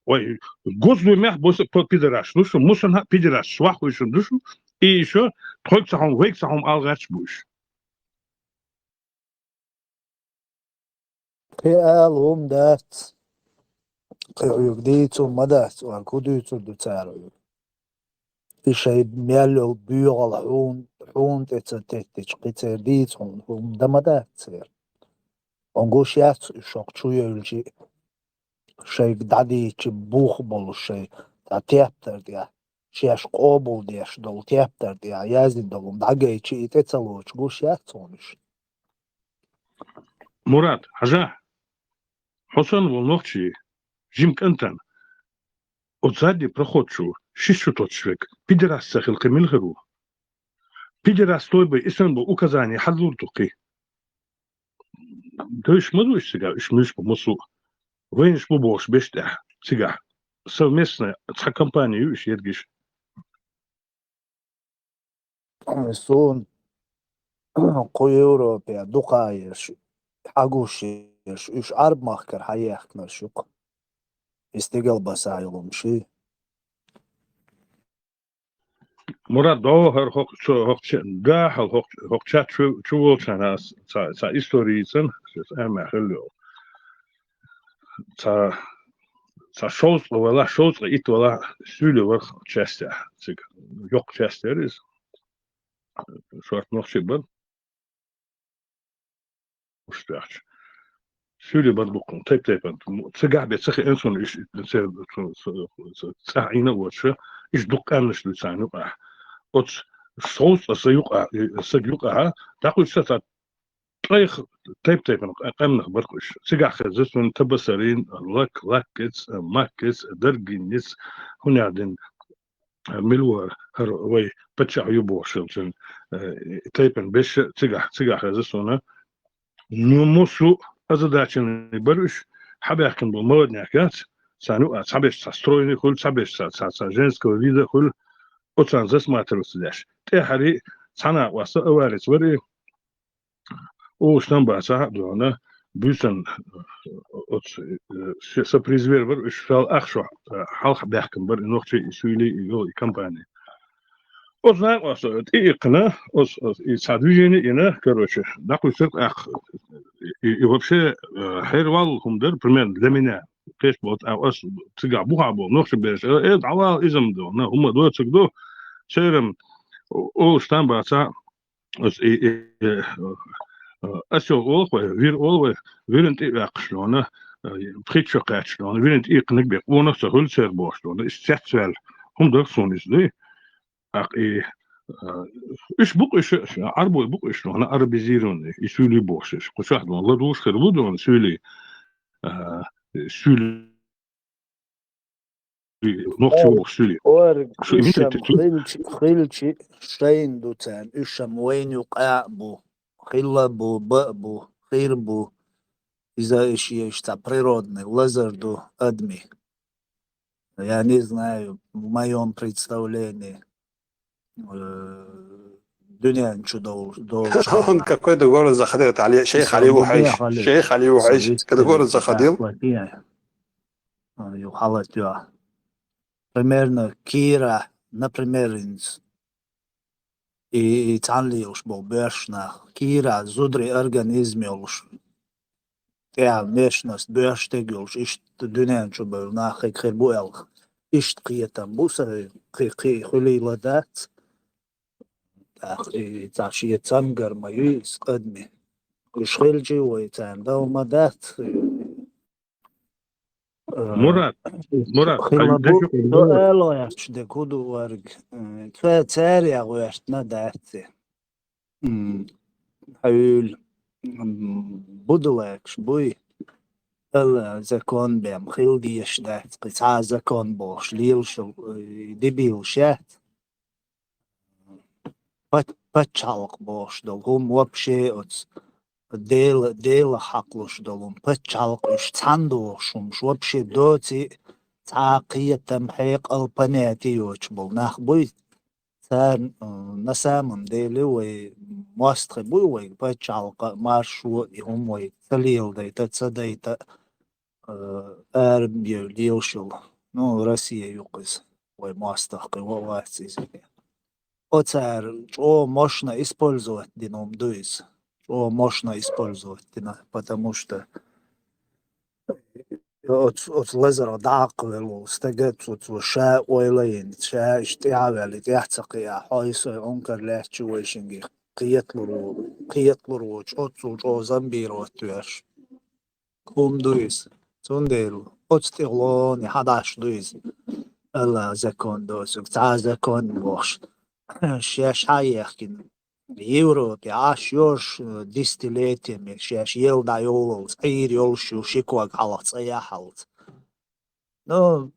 Ой, Госдумехь бу со пидораш ду шу, мусульман пидораш, вахуьйшина ду шу, и ещё тхойга ца хьума, вайга ца хьума ала гӀерташ бу уьш. Кхин ала хӀума дац. Кхин хьоьга дийца хӀума дац, ван хӀун дуьйцур ду цара хьоьга? И шайн мел йолу боьгӀал хьуна, хьуна тӀе ца теттича, кхин церан дийца хӀума, хӀума дан ма дац церан. Хьуна гуш яц уьш хӀокху чу евлчи а. Шайга дӀадийча бух болуш шайн цхьа тептар тӀехь, шаьш къобалдеш долу тептар тӀехь яздина долу дӀагайча и тӀе ца лоцуш гуш яц хьуна уьш. Мурат, хьажахь, хьо санна волу нохчий, жима кӀантана, оцу задний проход чу шиш чу тоттуш верг, пидорас ца хила кхин мила хир ву? Пидорас той бай, и санна бу указание хьан лур ду кхин? Девш ма ду уьш цигахь, уьш муьлш бу массо а. Вайнаш бу бохуш берш тӀехь цигахь. Совместная цхьа компания ю уьш ергиш. Суна кху Европе дукха ерш, хьагуш ерш, уьш Ӏарб-махкара хьаехкинарш ю-кх. И стигал баса йолу хӀума ши. Мурат, дӀо хӀара хӀокху-, цо хӀокху ча-, гахьал хӀокху-, хӀокху чат чу, чу волчарна ас цхьа, цхьа истори йийцина, соьца амма хилла йолу. Цхьа, цхьа шовзткъа вала, шовзткъа итт вала суьйле вара частехь, цига, йоккха часть яра иза. Шорта нохчий бара. Уьш тӀехь. Суьйле бара дуккха, тайп-тайпана. Цигахь бен ца хиъна суна уьш, церан, цу, цу, цу, цӀахь Ӏийна а воцуша, уьш дуккха къаьмнаш ду царна юкъахь. Оцу шовзткъа са юкъа-, сага юкъахь, дӀакхуьйсуш цхьа ткъайх тайп-тайпана къ-, къаьмнах бара-кх уьш. Цигахь хезна суна Табасарин, Лак-, Лаккец, Маккец, Даргинец, хӀунда аьлла, мила вара хӀара вай паччахь ю бохуш йолчун, э, тайпана берш а цигахь, цигахь хезна суна. Ну, массо а озадаченный бара уьш, хьабаьхкина болу молодняк яц, царна юкъахь цхьаберш цхьа стройный хуьлу, цхьаберш цхьа, цхьа, цхьа женского вида хуьлу, оцарна засматриваться деш. ТӀаьхьарий цхьа накъост аварица вара и, олуш там бацахь а дуьйна, буьйсанна, э, оцу, э, се-, сан приза вер вара, уьш шал ах шо, э, хьалха баьхкина бара и нохчий, и суьйлий, и йолу, и компания. Оцу накъоста тӀеиккхина, оцу, оцу, и цхьа движение йина, короче, дӀакхуьйсура тӀаккха. И, и вообще, э, хьервал хӀума дара, примерно, для меня. Кхечу болу тӀаккха ас цигахь бухахь болу нохчий берш, э, э, дӀавала иза-м ду, на, хӀума доцург ду, церан, о-, олуш там бацахь, Ас и, и, э, э, асёл олу вай, вир олу вай, виран тӀе а ваьккхаш нона, э, пхи чу кхаьчна нона, виран тӀе иккхинарг бен къонах ца хуьлу церан бохуш нона, иза цецваьлла. ХӀума дара суна иза дуй? ТӀаккха и, э, уьш бу-кх уьш, Ӏарбой бу-кх уьш нона, арабизированный, и суьйлий бохуш уьш. Кху чохь нона, ладугӀуш хир ву нона суьйлий, э, суьйлий. Нохчо бохуш суьли. Ор, шу и уьш винтер ам ту. Хилчи, хилчи шайн ду царна, уьш ам вайн юкъа а бу, хилла бу, ба а бу, хир бу. Иза и шен иштта природный лазар ду адми. Я не знаю, в моём представлении. э, дуьнен чу дол-, долчу хьалха. Он какой-то город заходил, это Али-, шейх Али Ухайш. Шейх Али Ухайш, какой-то город заходил. Ю халат ю. Примерно кира, например, инц и, и цхьаьна лелаш болу боьрша нах. Кира зударий организм йолуш, тӀехь местность боьрша стаг йолуш, иштта дуьнен чу бевлла нах хир бу аьлла. Иштта кхетам бу сан, кхи-, кхи-, хуьлийла дац. ТӀаккха и цхьа шен цамгар ма ю иза къадаме. Уьш хилчий вай царна дала ма дац. Мурат, Мурат, хила бу, со ала гӀерташ де ку ду варг. М, ца-, царя гӀертана дац. М, хьуьлла, м, будулакаш буй. Ала закон бен хила дезаш дац, кхин цхьа закон бохуш, лелаш йолу, э, дебилаш яц. Пат-, пачхьалкх бохуш долу хӀума вообще оцу Дела, Дела хьакхалуш долу хӀума, пачхьалкх уьш цхьаьна дохуш хӀумаш вообще доций, цхьа а кхетам, хьекъал, понятие йоцуш болу нах буй. Царна, э, на самом деле вай мостагӀий буй вайга пачхьалкх а, маршо а, и хӀума вайга ца леладайта, ца дайта, э, арабевлла лелаш йолу. Ну, Россия ю-кх иза, вай мостагӀ кхин вац иза. Оцара чӀогӀа мощно использовать дина хӀума ду иза. ЧӀогӀа мощно использовать дина, потому что оцу, оцу лазарах дӀакхвелла волу стага цо, цо ша ойла йина, ша иштта тӀаьхьа ваьлла, тӀаьхьа ца кхиа, хьо и со Ӏункар лаьттачу вайшинга кхеталур ву, кхеталур воцуш, оццул чӀогӀа зомбировать веш. ХӀума ду иза. Цундела оцу тӀехула хьан даш ду иза? Алла закон доцург, цхьа а закон бохуш. Шаьш хьан ехкина? Европе Ӏаш йош, э, десятилетиями шаьш ел дӀайолалц, Ӏийр йолуш ю ши ког хьалха цӀа яхьалц. Ну,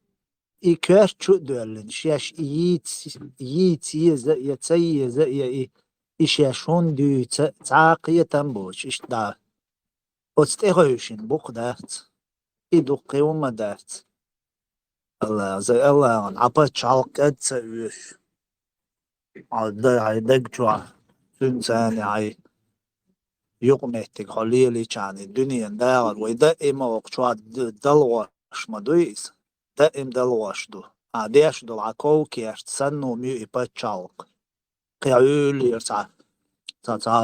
и коьрта чу а доьллина, шаьш и йийц-, йийца еза а, я ца еза а, я и, и шаьш хӀунда дуьйцу, цхьа а кхетам боцуш, иштта да. Оцу тӀехуьйшина букха дац. И дуккха хӀума дац. Алла, за Аллахьан, хьан пачхьалкх кӀад ца оьшу. Хьан да-, хьайн даг чохь, цуьнан царна хьайн юкъаметтиг хьо лелийчарна, и дуьненан дагӀар вай даима оха чохь д-, далгӀош ма дуй иза. Даим далгӀош ду. Хьан деш долу хьан ков-керт санна хӀума ю и пачхьалкх. Кхин Ӏуьллера цхьа, цхьа, цхьа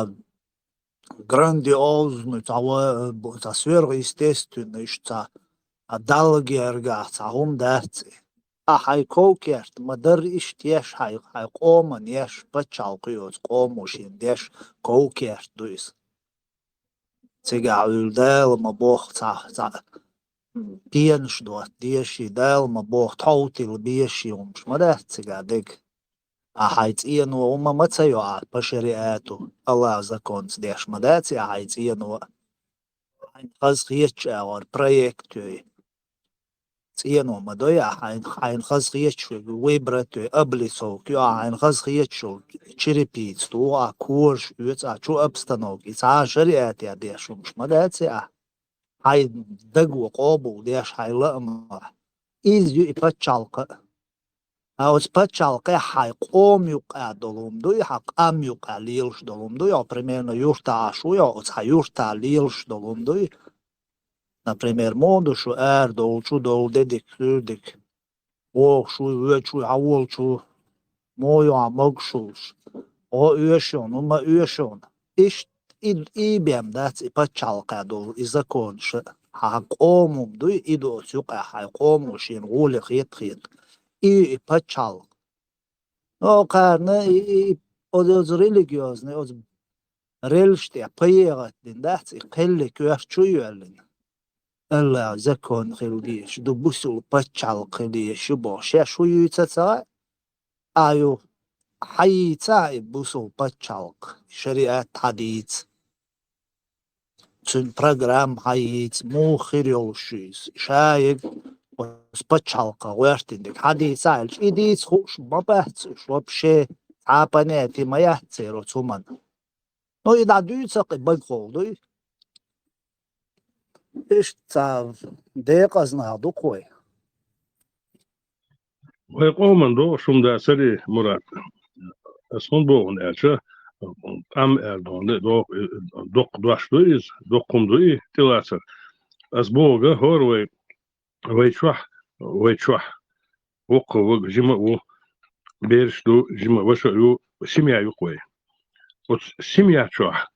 грандиозный, цхьа ва-, цхьа сверхъестественный, иштта цхьа, а Далла гергахь цхьа хӀума дац и. Ахьа хьайн ков-керт ма дарра иштта еш, хьайн, хьайн къоман еш, пачхьалкх ю оцу къомо шен деш ков-керт ду иза. Цигахь Ӏуьллу Дала ма боху цхьа, цхьа пенаш дотта дезаш, Дала ма боху тховтийла безаш хӀумаш ма дац цигахь дерг. Ахьа хьайн цӀено хӀума ма ца йо ахьа, по шариату, Аллахьан законца деш ма дац ахьа хьайн цӀено. Хьайна хаза хеташ агӀор проект йой. ЦӀено ма дой ахьа хьайна, хьайна хаза хеташ выбрать йой, облицовка йо ахьа хьайна хаза хеташ йолу черепица туху ахьа, кожа оьцу ахьа, чу обстановка, и цхьа а шариатехь деш хӀумаш ма дац ахьа. Хьайн даго къобал деш хьайн лаамехь. Иза ю и пачхьалкх а. Ткъа оцу пачхьалкхехь хьайн къоман юккъехь долу хӀума дуй, хьан къам юккъехь лелаш долу хӀума дуй, йо, примерно, юьртахь Ӏаш ву, йо, оцу хьан юьртахь лелаш долу хӀума дуй. Например, муха ду шу арадовлу, чу довлу, де дика, суьйре дика. ВогӀуш вуй, воьдуш вуй, хьан волчу, муха ю хьан могушаллаш, гӀо оьшу хьуна, хӀума оьшу хьуна. Иштта и, и бен дац и пачхьалкхехь долу и законаш а. Хьан къоман хӀума дуй, и ду оцу юккъехь хьайн къомо шена гӀоле хета-хета. И, и пачхьалкх. Но кхарна и, и, и, оцу, оцу религиозный, оцу релаш тӀе пайегӀат дина дац, и кхелли коьрта чу а йоьллина. Аллахьан закон хила дезаш ду, бусул пачхьалкх хила дезаш ю боху. Шаьш хӀун юьйцу ца хаьа, а ю хьан йийца и бусул пачхьалкх, шариат хьан дийца. Цуьнан программа хьан йийца, муха хир йолуш ю иза. Ша ерг оцу пачхьалкхах гӀоьртина дерг хьан дийца аьлча, и дийца хууш ма бац уьш вообще, цхьа а понятие ма яц церан оцу хӀуманна. Ну, и дӀа дуьйцу-кх и багахула дуй. Иштта цхьа декъаза нах ду-кх вай. Вай къоман догӀуш хӀума дацарий, Мурат? Ас хӀунда боху аьлча, къам аьлла доху, доккха дош ду иза, доккха хӀума ду и тӀелацар. Ас боху, хӀора вай, вай чохь, вай чохь, воккха вага, жима а ву, бераш ду, жима ваша а ю, семья ю-кх вай. Оцу семья чохь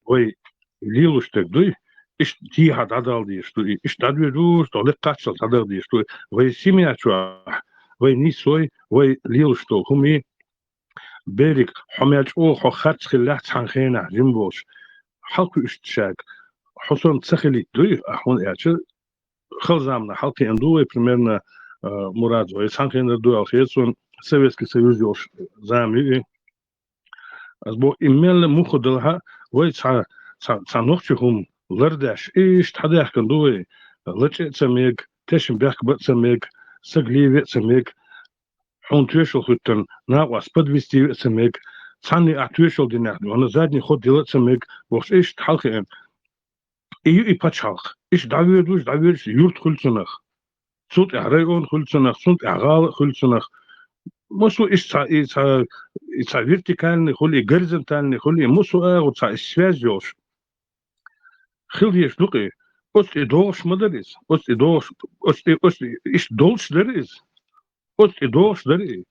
вай лелош дерг дуй, иштта дехьа дӀадала дезаш ду и, иштта дӀадоьдуш, тхо лекха кхаччалц дӀадаха дезаш ду и. Вай семья чохь, вай нийсой, вай лелош долу хӀума и, берриг хьо мел чӀогӀа хьо харц хиллехь цхьана хенахь, жима волуш, хьалакхуьуш шаьрга, хьо санна ца хилийта дуй, ахь хӀунда аьлча, хала заманахь хьалакхиъна ду вай, примерно, а, Мурад, вай цхьана хенара ду аьлла хета суна, Советский Союз йолуш зама ю и. Ас боху, и мелла муха делахь а, вай цхьа, цхьа, цхьа нохчи хӀума лардеш, иштта хьадаьхкина ду вай, лачкъа а ца мега, тешнабехк бан а ца мега, саг леве а ца мега, хьуна тоьшалла хӀуьттина накъост подвести ве а ца мега, цхьанне ахь тоьшалла динехь, ванна задний ход дила а ца мега, бохуш, иштта хьалакхиъна. И ю и пачхьалкх. Иштта дӀавоьдуш, дӀавоьдуш, юрт хуьлу цунах. Цул тӀаьхьа район хуьлу цунах, цул тӀаьхьа гӀала а хуьлу цунах. Массо а иштта цхьа, и цхьа, и цхьа вертикальный хуьлу, и горизонтальный хуьлу, и массо а агӀор цхьа и связь йолуш. Хила дезаш ду-кх и. Оцу тӀе догӀуш ма дара иза. Оцу тӀе догӀуш, оцу тӀе, оцу тӀе иштта долуш дара иза. Оцу тӀе догӀуш дара и.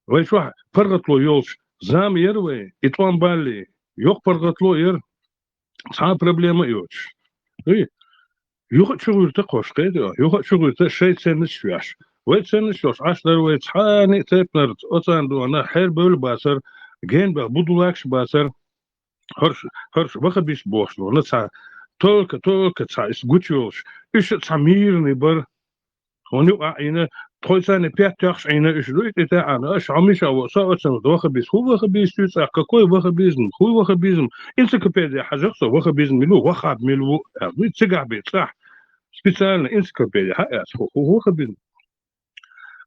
Вай чохь паргӀатло йолуш зама яра вай, и тӀом баллий, йоккха паргӀатло яра, цхьа а проблема а йоцуш. Дуй? Юха а чугӀуьрта кхош кхета, юха а чугӀуьрта шайн ценность веш. Вай ценность йолуш Ӏаш дара вай цхьана а тайпанара, оцарна дуьхьал хьербевлла бацара, генбелла будулакаш бацара. ХӀорш, хӀорш вахабист бохуш ду, ванна цхьа, только, только цхьа иза гучуйолуш. Уьш а цхьа мирный бара. Хьуна юкъахь Ӏийна, тхойцарна пет тоьхча Ӏийна уьш дуй, тӀе таьӀна, аша хьо миша во, со оцунах вахабист. ХӀун вахабист ю цӀахь? Какой вахабизм? ХӀун вахабизм? Энциклопедия хьажахь со, вахабизм мила ву, ваххаб мила ву, аьлла, дуй, цигахь бен цӀахь. Специально энциклопедия хьаэца, хӀун, хӀун вахабизм?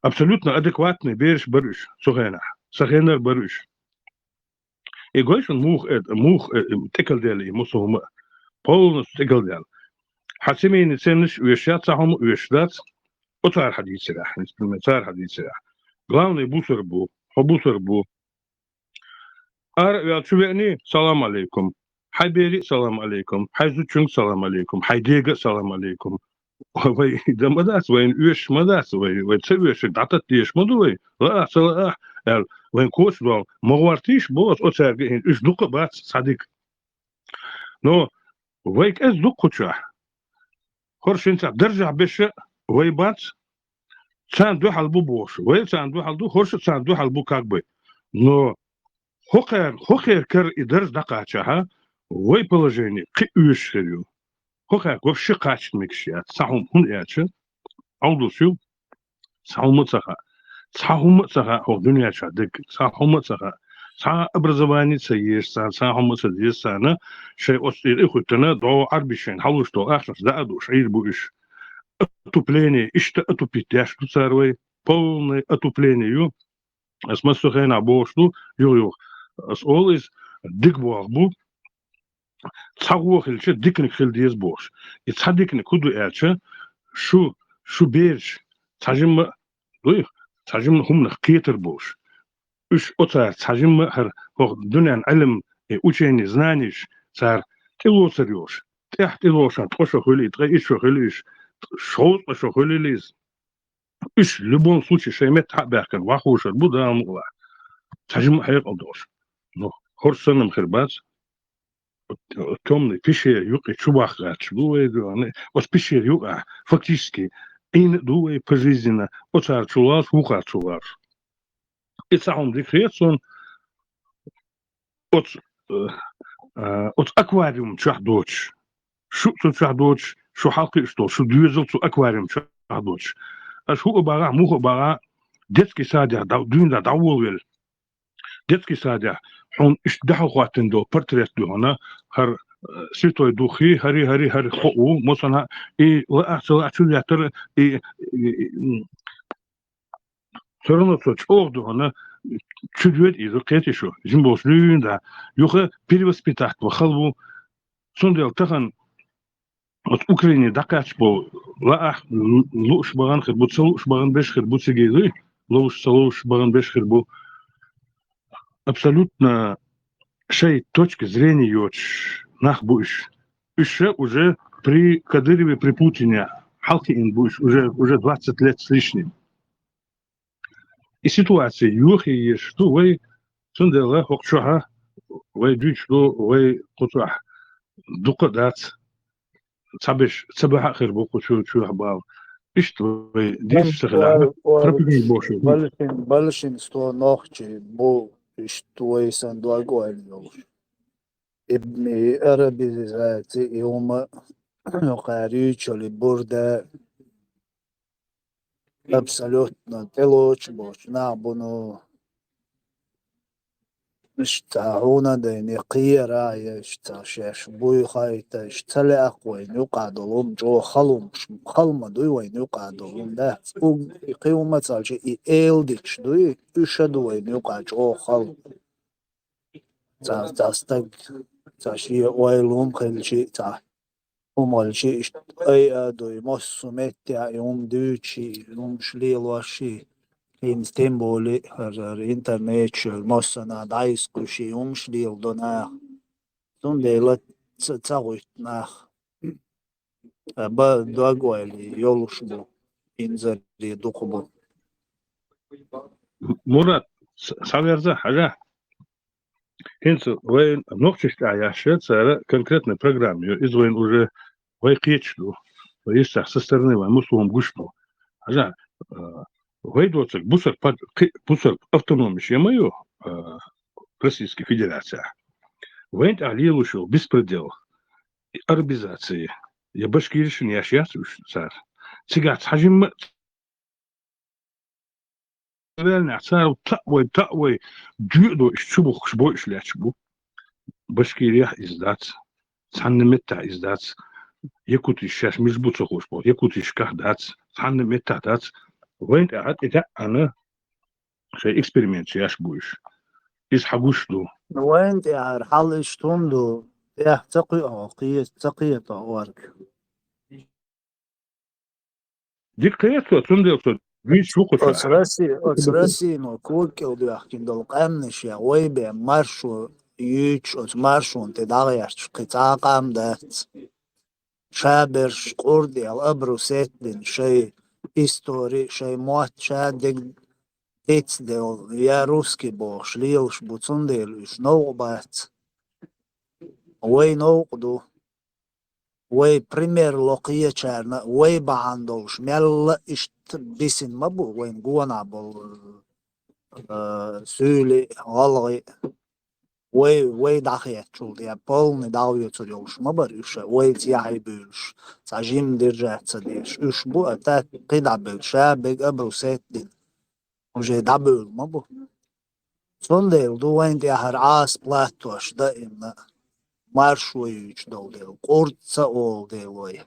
Абсолютно адекватный бераш бара уьш цу хенахь. Сан хенара бара уьш. И гой шуна муха, э, муха, э, тӀекалделла и муса хӀума а. Полностью тӀекалделла. Хьан семейный ценность оьшуш яц, цхьа хӀума оьшуш дац, оцара хьан дийцарехь, например, цара хьан дийцарехь. Главный бусар бу, хьо бусар бу. Ара а ваьлла чу веъний, салам алейкум. Хьайн берий а салам алейкум. Хьайн зудчуьнга салам алейкум. Хьайн дега а салам алейкум. Вай дан ма дац, вайна оьшуш ма дац, вай, вай ца оьшург дӀататта дезаш ма ду вай, лаахь, ца лаахь, аьлла, вайн коча дол ма гӀортийша боху, оцаьрга а хӀинца уьш дукха а бац цхьа дика. Но вай кӀеза дукха кхучахь, хӀорш хӀинца даржехь беша вай бац, царна дуьхьал бу бохуш, вай царна дуьхьал ду, хӀорш а царна дуьхьал бу как бы. Но хӀокхара, хӀокхара кара и дарж дӀакхачахьа, вай положение кхин оьшуш хир ю. ХӀокхара вообще кхаччалц мегаш яц, цхьа хӀума хӀунда аьлча, хьовдалц ю, цхьа хӀума а ца хаьа. Цхьа хӀума а ца хаьа хӀокху дуьнен чохь дерг, цхьа хӀума а ца хаьа. Цхьа а образование ца езаш царна, цхьа а хӀума а ца дезаш царна, шайн оцу тӀера и хӀуьттина, догӀу Ӏарбий шайна хьалуш долу ахчанаш даа а дууш, Ӏийр бу уьш. Отопление, иштта отопить деш ду цара вай, полное отопление ю. Ас массо а хенахь бохуш ду, юха-юха. Ас олу иза дика боху бу, цхьа гӀо хилча, диканиг хила деза бохуш. И цхьа диканиг хӀун ду аьлча, шу, шу бераш цхьа жимма а дуй, цхьа жимма а хӀуманах кхетар болуш. Уьш оцара цхьа жимма а хӀара хӀокху дуьненан Ӏилм, и учение, знанеш цара тӀелоцар йолуш. ТӀехь тӀелошан ткъа шо хуьлий, ткъе итт шо хуьлий уьш, шовзткъа шо хуьлий иза. Уьш, в любом случае, шайн метта хьа а баьхкина, вахушар бу Дала мукъалахь. Цхьа жимма а хьекъал долуш. Ну, хӀорш санна-м хир бац. Тёмный пещера юкъе чу бахкъаьрташ бу вай дуьхьал. Оцу пещера юкъахь, фактически, Ӏийна а ду вай пожизненно, оцара чу лалуш, вукхара чу лалуш. И цхьа хӀума дика хета суна, оцу, э, э, оцу аквариум чохь доцуш, шу цу чохь доцуш, шу хьалакхуьуш долу, шу доьзал цу аквариум чохь доцуш. Аша хӀуъа багӀахь, муха а багӀахь, детский садехь дӀа-, дуьйна дӀаволавелла. Детский садехь хьуна иштта дуьхьал хӀоттийна долу портрет ду хьуна, хӀара, э, Святой Духи, хӀари, хӀари, хӀари хӀоъ ву, масана, и лаахь, ца лаахь чу лаьттара, и, и, и, м, Всё равно цо чӀогӀа ду хьуна, чу доьду иза, кхетий шу, жима болуш дуьйна да. Юха перевоспитать ван хала ву. Цундела тахана оцу Украине дӀакхаьчча болу лаахь, лу-, лууш бахана хир бу, ца лууш бахана беш хир бу цига дуй, ловш, ца ловш бахана беш хир бу. абсолютно шайн точка зрения йоцуш нах бу уьш. Уьш ша уже при Кадырове, при Путине хьалкхиъна бу уьш, уже, уже двадцать лет с лишним. И ситуация йохаеш ду вай, цундела хӀокху чохьа вай дуьйцуш ду, вай кху чохь дукха а дац, цхьаберш ца баьхьа а хир бу кху чу-, чохь бала. Иштта вай дийцаш ца хилахь, пропаганда бохуш ву. Большин-, большинство нохчий бу, иштта вай санна дог-ойла йолуш. И, и арабизация, и хӀума, кхара юьйцуш йолу и бурда, абсолютно тӀелоцуш болчу нах бу, ну, иштта хьуна дайна кхера, я иштта шаьш буй хайта, иштта ца лаьа-кх вайна юкъа долу хӀума, чӀогӀа хала хӀумаш, хала ма дуй вайна юкъа долу хӀума, дац. Уг-, и кхин хӀума ца аьлча, и эладиташ дуй, уьш а ду вайна юкъа чӀогӀа хала. Цхьа, цхьа стаг, цхьа шен ойла хӀума хилчи, цхьа хӀума хилчи, иштта айа а дуй, массо а меттехь и хӀума дуьйцуш, и хӀумаш лелош, и хӀинца тем более хӀара, хӀара интернет чуьра массо а нах дӀаискхуьйш, и хӀумаш леладо наха. Цундела ца, ца гӀуьтту нах. Ткъа бан дог-ойла йолуш бу, инзаре дукха бу. Мурад, с-, схьаверза, хьажа. ХӀинца вайн нохчашна тӀехь еш цара конкретная программа ю. Иза вайн уже вай кхеташ ду. Вай иштта со стороны вайн муслухан гуш ду. Хьажа, а, вай доцург бусар пад-, кхи-, бусар автономиш я ма ю, а, Российской Федерацехь. Вайн тӀехь лелаш йолу беспредел, арабизация, я башкирашна еш яц уьш цара. Цигахь цхьа жимма а ваьллехь, цара таӀ вай, таӀ вай, доьадо уьш чу бухкуш бой уьш лаьтташ бу. Башкирехь иза дац, цхьанна меттехь иза дац. Якутиш шаьш мила бу ца хууш болу, якутишкахь дац, цхьанна меттехь дац. Вайн тӀехь тӀе таьӀна шайн эксперименташ еш бу уьш. Иза хьан гуш ду? Вайн тӀехьара хьал иштта хӀума ду, тӀех ца кхуьу хьо, кхе-, ца кхета хьо орга. Дика кхета со, цундела со вуьйцуш ву кху чохь. Оцу Росси-, оцу Россино кога кӀел доьхкина долу къаьмнаш я, вай бен маршо юьйцуш, оцу маршонна тӀе дӀагӀерташ кхин цхьа а къам дац. Шаберш къурд яьлла, абру сеттина, шайн истори, шайн мотт ша диг дицделла, я русский бохуш лелаш бу, цундела уьш новкъа бац. Вай новкъа ду. Вай пример ло кхечарна, вай бахьана долуш мелла а иштта бисина ма бу вайн гонахь болу, э, суьйли, гӀалгӀи. Вай, вай дӀахецчул тӀе полный дӀахоьцур йолуш ма бара уьш, вайца яхье буьйлуш, цхьа жимма держаться деш. Уьш бу а так кхин дӀабевлла, ша бега абру сеттина. Уже дӀабевлла ма бу. Цундела ду вайн тӀехьара Ӏаса платтош даимна маршо юьйцуш долу дела, къурд ца олу дела вай.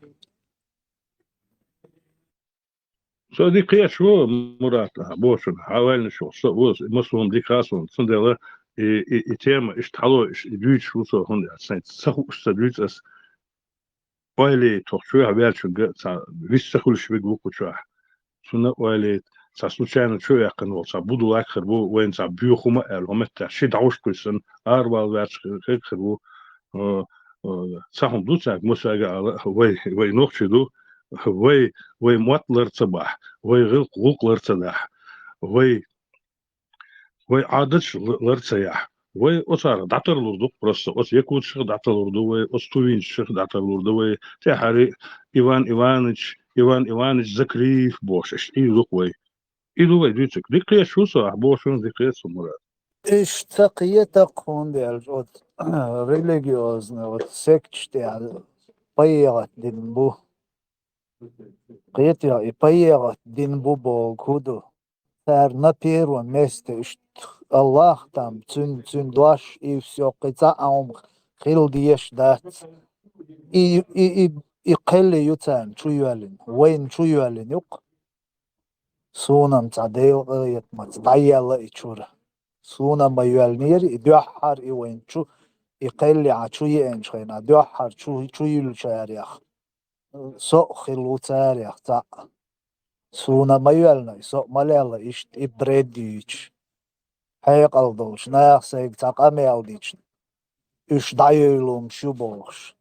Со дика кхеташ ву, Мурат, а, бохучунна, хьан ойланаш йолуш со ву, массо хӀума дика хаьа суна, цундела и, и, и тема иштта хьало, иштта и дуьйцуш ву со, хӀунда аьлча сайн ца хууш ца дуьйцу ас. Ойла йита, хӀокху чохь ваьллачуьнга цхьа вист ца хуьлуш верг ву кху чохь. Цунна ойла йита, цхьа случайно чу а ваьккхина волу, цхьа будулаг хир бу, вайна цхьа боьха хӀума а аьлла, хӀокху меттехь ши дӀовш кхуьссина, аравала ваьлча хи-, хи-, хир ву. Э, э, цхьа хӀума ду цаьрга, массаьрга а ала, вай, вай нохчий ду, вай, вай мотт лар ца бахь, вай гӀиллакх, гӀуллакх лар ца дахь, вай вай Ӏадаташ л-, лар ца яхь. Вай оцарах дӀатарлур ду-кх просто, оцу якуташах дӀатарлур ду вай, оцу тувинцашах дӀатарлур ду вай, тӀаьхьара Иван Иваныч, Иван Иваныч Закриев бохуш, иштта ийр ду-кх вай. И ду вай дуьйцург. Дика кхеташ ву со, ахь бохучунна дика кхета со, Мурат. Иштта кхета-кх, хӀунда аьлча оцу религиозный оцу секташ тӀехь пайхат дина бу. Кхетий, и пайхат дина бу бохург хӀун ду? Цара на первом месте иштта Аллах там, цуьнан, цуьнан дош, и всё, кхин цхьа а хӀума хила дезаш дац. И, и, и, и кхел ю царна чу йоьллина, вайна чу йоьллина ю-кх. Суна-м цхьа Делан къинхетамца дӀаелла и чуьра. Суна ма йоьллинера и дуьххьара, и вайна чу, и кхел хьан чу еанчу хенахь, дуьххьара чу, чу юьллучарех. Со а хилла ву царех цхьаъ. Суна ма йоьллина, со а ма лелла иштта и бред юьйцуш. хьекъал долуш, наха сайга цхьа къамел дича, уьш дӀайойла хӀумаш ю бохуш,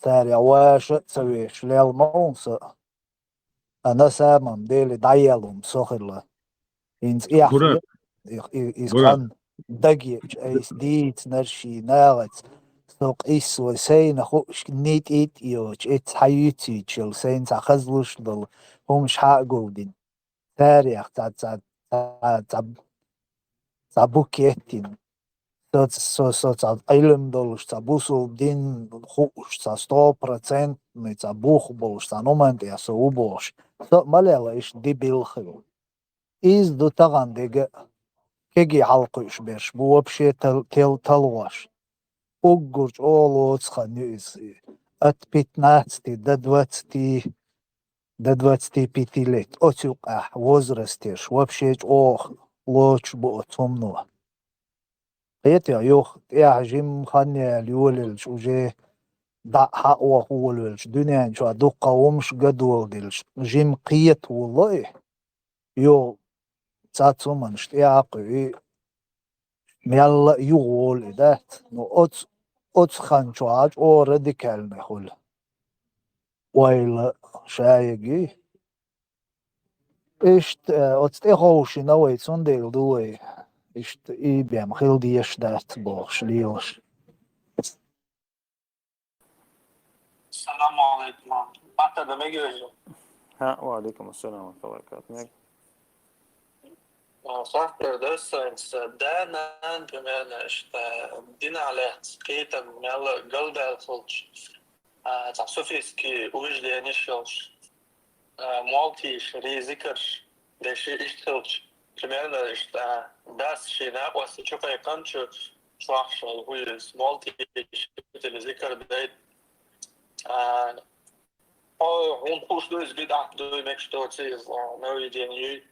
царех ваша а ца вешаш лелла ма ву со. А на самом деле дӀаелла хӀума со хилла. ХӀинца эхь Мурат, и, и, иза Мурат. Хан дагечу айса дийцинарш и нахаца, со къийса вай сайна хууш нитӀ-итӀ йоцуш, эцца хьан юьцуьйтуш йолу, сайна цхьа хазлуш долу хӀумаш хьан а говдина. Царех цхьа, цхьа, цхьа, цхьа, цхьа букеттина. Со, со, со цхьа Ӏилма долуш, цхьа бусул дин хууш, цхьа стопроцентный, цхьа бух болуш, цхьа нуман тӀехь со ву бохуш. Со а ма лела иштта дебил хилла. Иза ду тахана дега а, кегий хьалакхуьуш берш бу вообще тал-, тел-, талхош. Уггар чӀогӀа лоцу хан ю иза. От пятнадцати до двадцати, до двадцати пяти лет. Оцу юкъахь возрастеш вообще чӀогӀа лоцуш бу оцу хӀумано. Кхетий, юха тӀехь жимма хан яьлла йолаелча, уже дӀа хьан а ваха волавелча, дуьнен чохь дуккха хӀумаш ган доладелча, жимма кхета волало и. Юха цхьацца хӀуманаш тӀе а кхуьу, и мелла а юха волу и дац. Ну, оцу, оцу хан чохь чӀогӀа радикальный хуьлу. Ойла шайиг ю. Иштта, э, оцу тӀе ховшина вай, цундела ду вай. Иштта и бен хила дезаш дац бохуш лелаш. Салам алейкум. Батта да мегиожу. ХӀаъ, ва алейкум ассалам ва рахматуллахи ва баракатух. Мег. Э, фактор да, соьнца, да, нан, примерно, иштта, дина лаьцна кхетам мелла галдаьлла хилча, а, цхьа суфийский убежденеш йолуш, а, молтийша, резикарш, деши иштта хилча, примерно, иштта, а, дас шен накъост чу кхайкханчу чохь шел хӀуьйрус, молтийша, зикар дайта. А, хьо, хьуна хууш ду иза бидӀат дуй, мегаш доций иза, а, нововведение юй.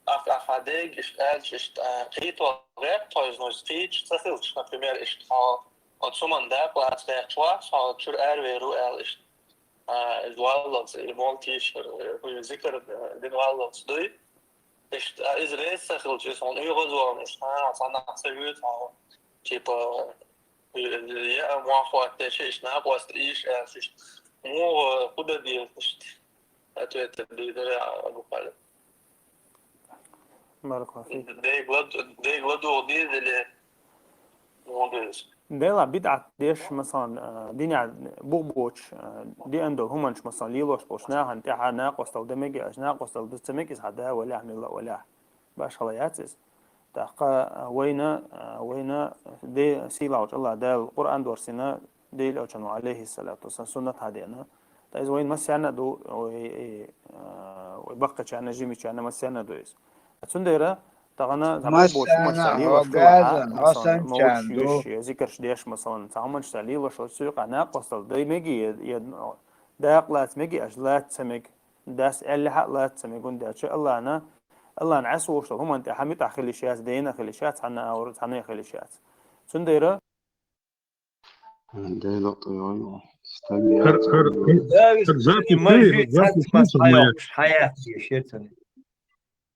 Ахь, ахь хьан дега иштта аьлча, иштта, а, кхетор гӀерта хьо иза, ну, иза кхеташ ца хилча, например, иштта хьо, оцу хӀуманна дакъа лаца гӀерташ вац, хьо чуьра аравер ву аьлла иштта. А, иза валлалц, и молтийша, э, хӀуьйрус зикар, э, дина валлалц дуй. Иштта, а, иза реза ца хилча, иза хьуна оьгӀазвахана, иштта, а, цхьа нах ца вуьйцу хьо, типа, э, я, а, мохь хӀоттаеш, иштта, накъост ийша аьлла, иштта. МугӀа, хӀун дан деза, иштта? Ответ дийр дара, Абу Халид. Баракаллаху фик. Дега лад-, дега ладугӀу деза или муха деза? Дела бидӀат деш, масалан, а, динехь бух боцуш, а, деана долу хӀуманаш, масалан, лелош болчу нахана тӀаьхьа накъосталла дан мега, аша накъосталла дан ца мега, иза хьан да валехь, милла а валехь. Башхала яц иза. ТӀаккха, а, вайна, а, вайна де-, сийлахьчу Аллах Дала Къуръан дорсийна, Дела Элчано, алейхиссалату вассалам, суннат хьадеана. Ткъа иза вайна массарна а ду, вай, и, а, вай баккхачарна, жимачарна массарна а ду иза. Цундела тахана цхьа боху боху хӀуманаш Массарна, цхьа хьо лелош хилла, а, газан, хьо масалан, санчарна мовлидаш ду. Юьйш, я зикарш деш, масалан, цхьа хӀуманаш цхьа лелош хилла, цу юкъа накъосталла дай меги, я, я дакъа лаца меги, аша лаца ца меги, дас аьллехь а лаца ца меги, хӀунда аьлча Аллахьна, Аллахьна Ӏеса волуш долу хӀуманна тӀехь хьан муьтӀахь хила йиш яц, дена хила йиш яц, цхьанна а, цхьанна а хила йиш яц. Цундела Дела тӀе йой, стаг Хар-, яц, хар-, ой. Давис хар запись мажи хир, запись цац хир мас самая. Хьаяхуш, хьаяхуш, ешетан.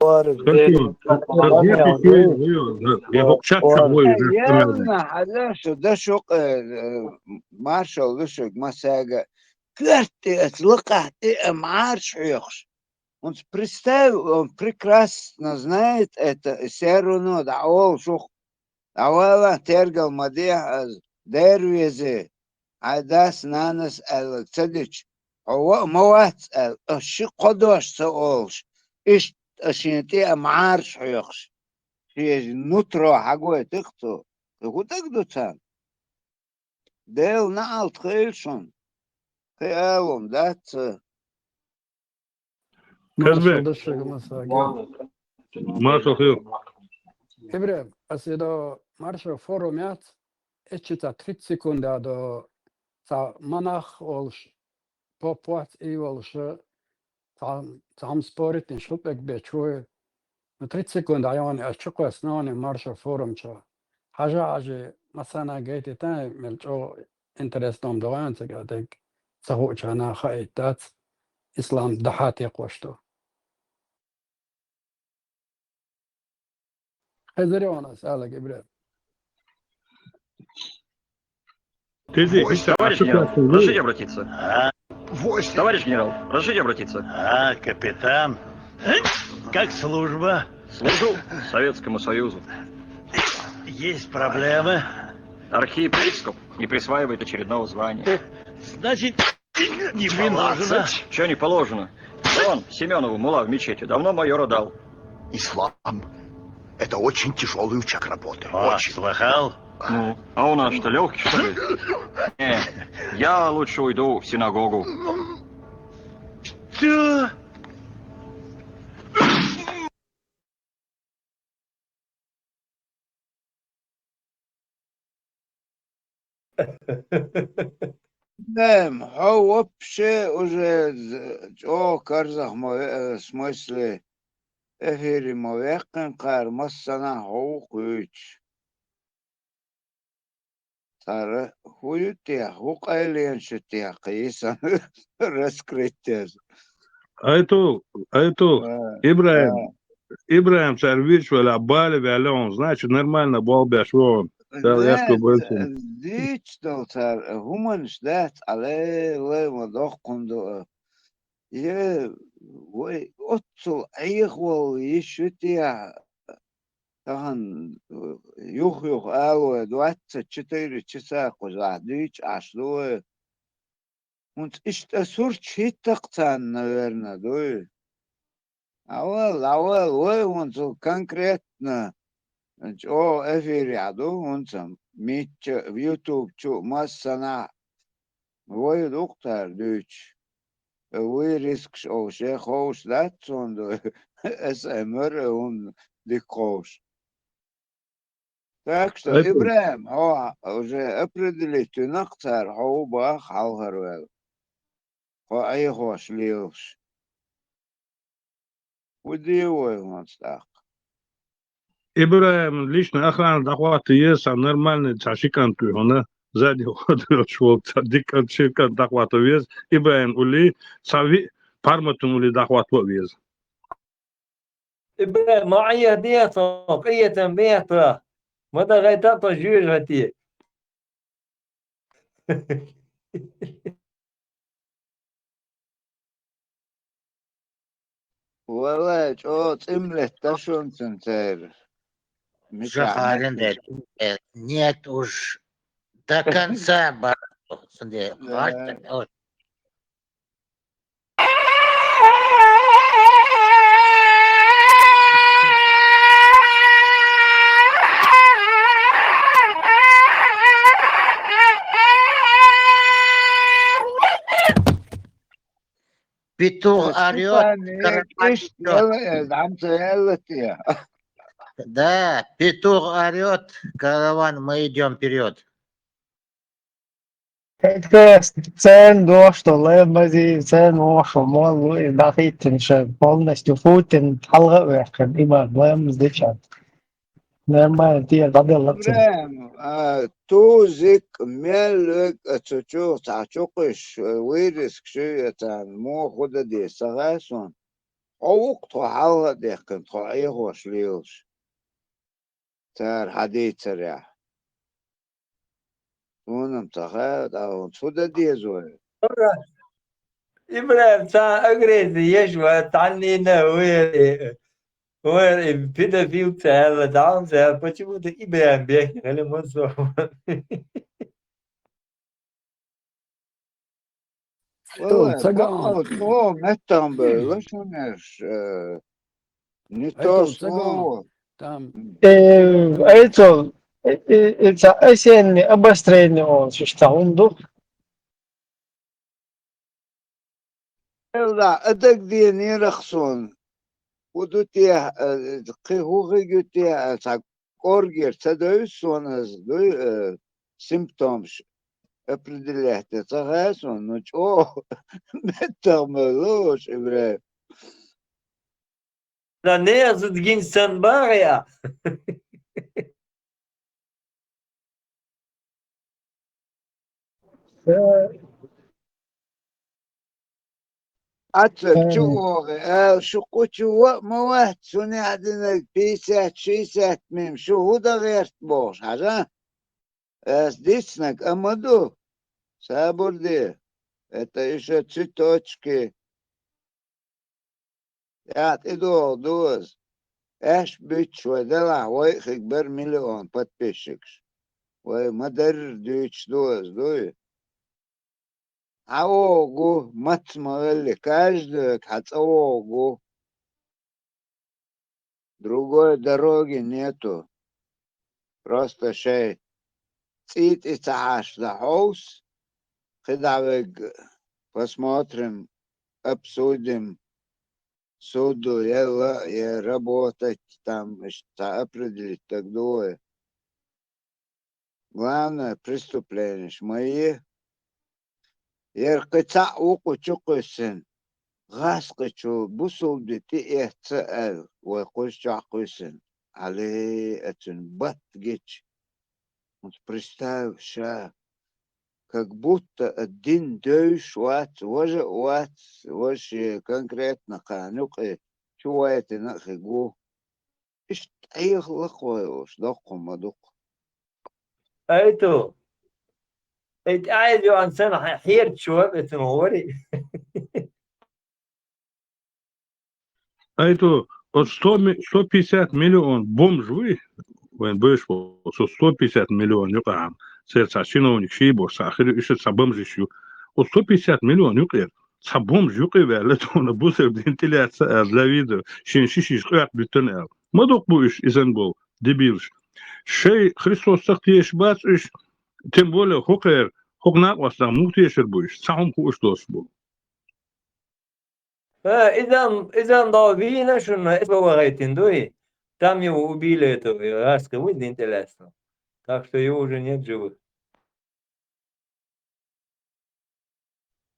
Хар хир, хар запись хир, ой, ой, я хок чат чат, ой, Ай, я яна самая. Хьала шу, да шу, э, э, маршал ду шу, масага, коьрта тӀе, лакхахь тӀе, э, марш хьоьхуш. Он представь, он прекрасно знает это, и всё равно, да, ол шух. Дӏавала, тергал ма дехьа ас, дер везе, хьайн дас-нанас аьлла ца дича, хьо ваа ма вац аьлла, ас ши кхо дош ца олуш, иштта шен тӀе а мӀараш хьоьхуш, шен нутро хьагойту-кх цо. Кхин хӀун дага ду царна? Делан наӀалт хуьлу шуна. Кхин алун дац ца. Казбек. Маршал ду шуьга, масала. Маршал хир. Ибрахим, ас и до маршал форум яц, эчи ца тридцать секунд а до ца монах волуш, поп вац и волуш, ца, ца хьам споритин шу пек бечу. Ну, тридцать секунд а йони, ас чу кхоьссина маршал форум чу. Хьажа, хьажи, масана гайти тан, мел чӀо интересно ам догӀан ца гадаг, ца хуучана хаиттац, ислам дахьа текхош ду. Хезариона салаг Ибрагим. Товарищ генерал, разрешите обратиться? А, Товарищ генерал, разрешите обратиться? А, капитан. Как служба? Служу Советскому Союзу. Есть проблемы. Архиепископ не присваивает очередного звания. Значит, не положено. Что не положено? Он Семенову мула в мечети давно майора дал. Ислам — это очень тяжелый участок работы. О, Очень. Слыхал? Ну, а у нас что, легкий, что ли? Не, я лучше уйду в синагогу. Что? Нем, хьо вообще уже з- чӀогӀа карзах ма ве-, э, в смысле, эфире ма веккхина кхара массанахьа хьо ву кхуьйчу. Цара хӀу ю техьа, хӀу къайленаш ю техьа кхийсан раскрыть деза. Айтул, Айтул, Э, Ибрагим, э. Ибрагим цара вирчу вала бала ваьлла хьуна, значит, нормально болх беш ву хьуна. Дала Да, яхкар бойла д- шуна. дийцича долу цара хӀуманаш дац, Ӏале, лай ма доккхун ду. Е, вай, оццул Ӏехавалла йиш ю техьа, тахана юх-юха ало, двадцать четыре часа кхузахь дуьйцуш Ӏаш ду вай. ХӀунца иштта сурт хӀиттакх царна, наверное, дуй. Авал, авал, вай хӀунца конкретно чӀогӀа эфирехь ду, хӀунца мичча, в YouTube чу массанахь вай дукха цара дуьйцуш. Вуй рискаш олуш, я ховш дац цунна ду, СМР а хӀунда дика ховш. Так что, Айтул. Ибрагим, хьо уже определить вина-кх цара, хьо ву бах хьалхарваьлла. Хьо Ӏехош лелаш. ХӀу де вай хӀунца тӀаккха? Ибрагим личный охрана дӀахӀотта еза, цхьа нормальный цхьа ши кӀант вуй хьуна, задний ход йолуш волу цхьа дика кӀант, ши кӀант дӀахӀотта веза. Ибрагим улли, цхьа виъ парматун улли дӀахӀотта а веза. Ибрагим, ма Ӏехадехьа цунах, къинхетам бехьа цунах. Ма дагайта а тхо жоьжахати. Валлай, чӀогӀа цӀим летта шуна цуьнан церан. Мичахь Жахарин дед. Нет уж, до конца бороду. Цуьнан дед. Да. Хватит. Петух орёт, караван идёт. Да, петух орёт, караван, мы идём вперёд. Как раз цен то, что Лэмбази, цен то, что Моллу, и дахитин, что полностью Путин, халга верхен, и Лэмбази, Нормально, те дӀаделла ца. Ибрагим, а, тузик, мел вег а цу чу, цхьа чу кхуьш, вируск шуьйцан, муха хӀу дан деза, ца хаьа суна? Хьо ву-кх тхо хьалха а дехкина, тхо Ӏехош лелаш. Цара хьан дийцарехь. Суна-м ца хаьа, тӀаккха хӀунца хӀу дан деза вай? Ура! Ибрагим, цхьа агрессия еш вац, цхьаннена вай, вай педофил ца аьлла, дӀа хӀунца аьлла, почему-то Ибрагим бехке хила ма со. Валлай, ца гаьна. Бакъал чӀогӀа меттахбевлла шуна уьш, э, не то слово. Там. Э, это, э, э, это осеннее обострение, он, что там, он дух. Элла, а дагадеанера-кх суна. ХӀу ду те, э, кхин хӀу хиг ю те, э, цхьа кӀоргера ца девза суна аса, дуй, э, симптомаш определять де ца хаьа суна, ну, чӀогӀа меттахбевлла уьш, Ибрагим. Да не, зудгин сан багӀа. Аццаг чу вогӀе, аьлла, шу кху чу ваъ ма вац, шуна яхь динарг пятьдесят, шестьдесят мим, шу хӀун дан гӀерта бохуш, хьажа? Ас дицнаг а ма ду. Сабур де. Это ещё цветочки. ТӀаккха тӀедогӀу доза. Аьшпа буьтуш вай делахь, вай а хиг бара миллион подписчикаш. Вай ма-дарра дуьйцуш доза дуй. Хьан вогӀу, мац ма велли, каждый хьан цӀа вогӀу. Другой дороги нету. Просто шай цӀий тӀе ца хьаштда хьовс, кхидӀа вег посмотрим, обсудим, суду, е ла, е работать, там, ш-, ца определить так дуй. Главное, преступлениеш ма е. Яра кхин цхьаъ ву кху чу кхуьссина. ГӀаскхи чу бусулба ди тӀеэцна аьлла, вай кхуьз чохь кхуьссина. Ӏалей, ацуьнан батт гича. Представь ша, как будто а дин девзаш вац, важа а вац, важа шен конкретно кхана юкъе чу вайтина а хиг ву. Иштта Ӏехалакхой уьш, доккха ма дукха. Айту, и тӀаьхьа йоӀан санна хьан хьерчаш вара, оцу гӀори? Айту, оцу сто ми-, сто пятьдесят миллион бомж вуй, вайн бевзаш волу, со сто пятьдесят миллион юкъахь, церан цхьа чиновник ший бохуш цхьа хир ю, уьш цхьа бомжаш ю. Оцу сто пятьдесят миллион юкъера цхьа бомж юкъе ваьлла, тхуна бусалба дин тӀелаьцна аьлла, для вида, шен шишаш къоьрта буьттина аьлла. Ма дукха бу уьш, изан болу, дебилаш. Шай Христос сах тешаш бац уьш, тем более хӀокхеран, хӀокху накъостах муха тешар бу уьш, цхьа хӀума хууш доцуш бу. Э, изан, изан догӀу вийна шуна, эс бан вахайтина дуй. Там его убили, это, э, гӀаскхи вуй дин тӀелаьцна. Так что его уже нет в живых.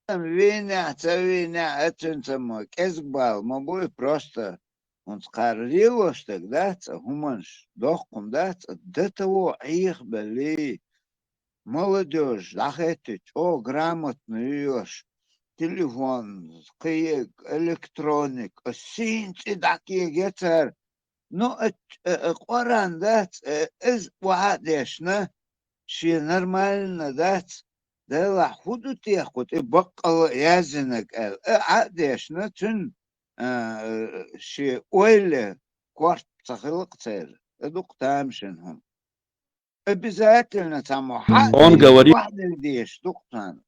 Вийнехь, ца вийнехь, а цуьнца ма кӀезиг бала ма буй, просто хӀунца кхара лелош дерг дац а хӀуманаш, доккха хӀума дац а, до того Ӏехабеллий. Молодёжь дӀахаьттича, чӀогӀа грамотно ю уьш, телефон, кхин, электроника, сийна цӀе дӀакегий цара. Ну, а, а, а, Къуръан дац, а, иза охьа а дешна, шен нормально дац, делахь хӀун ду те кху тӀе баккъалла а яздинарг аьлла, а, охьа а дешна, цуьнан, а, шен ойла корта ца хилла-кх церан. А ду-кх тамашийна хӀума. Обязательно цхьаммо хьа а Он дийша, говорит, охьа а дийша ду-кх царна.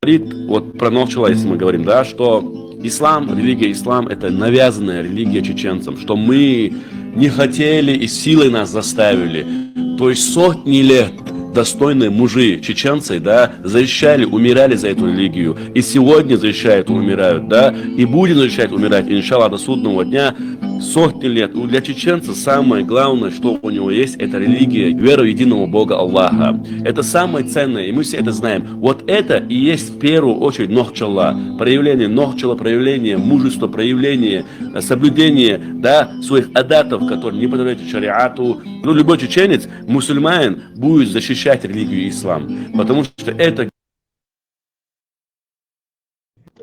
Говорит, вот про Нохчалла, если мы говорим, да, что ислам, религия ислам, это навязанная религия чеченцам, что мы не хотели и силой нас заставили. То есть сотни лет достойные мужи чеченцы, да, защищали, умирали за эту религию. И сегодня защищают и умирают, да, и будем защищать, умирать, иншаллах, до судного дня. Сотни лет. У, для чеченца самое главное, что у него есть, это религия, вера в единого Бога Аллаха. Это самое ценное, и мы все это знаем. Вот это и есть в первую очередь нохчалла. Проявление нохчалла, проявление мужества, проявление, э, соблюдение, да, своих адатов, которые не противоречат шариату. Ну, любой чеченец, мусульманин, будет защищать религию ислам. Потому что это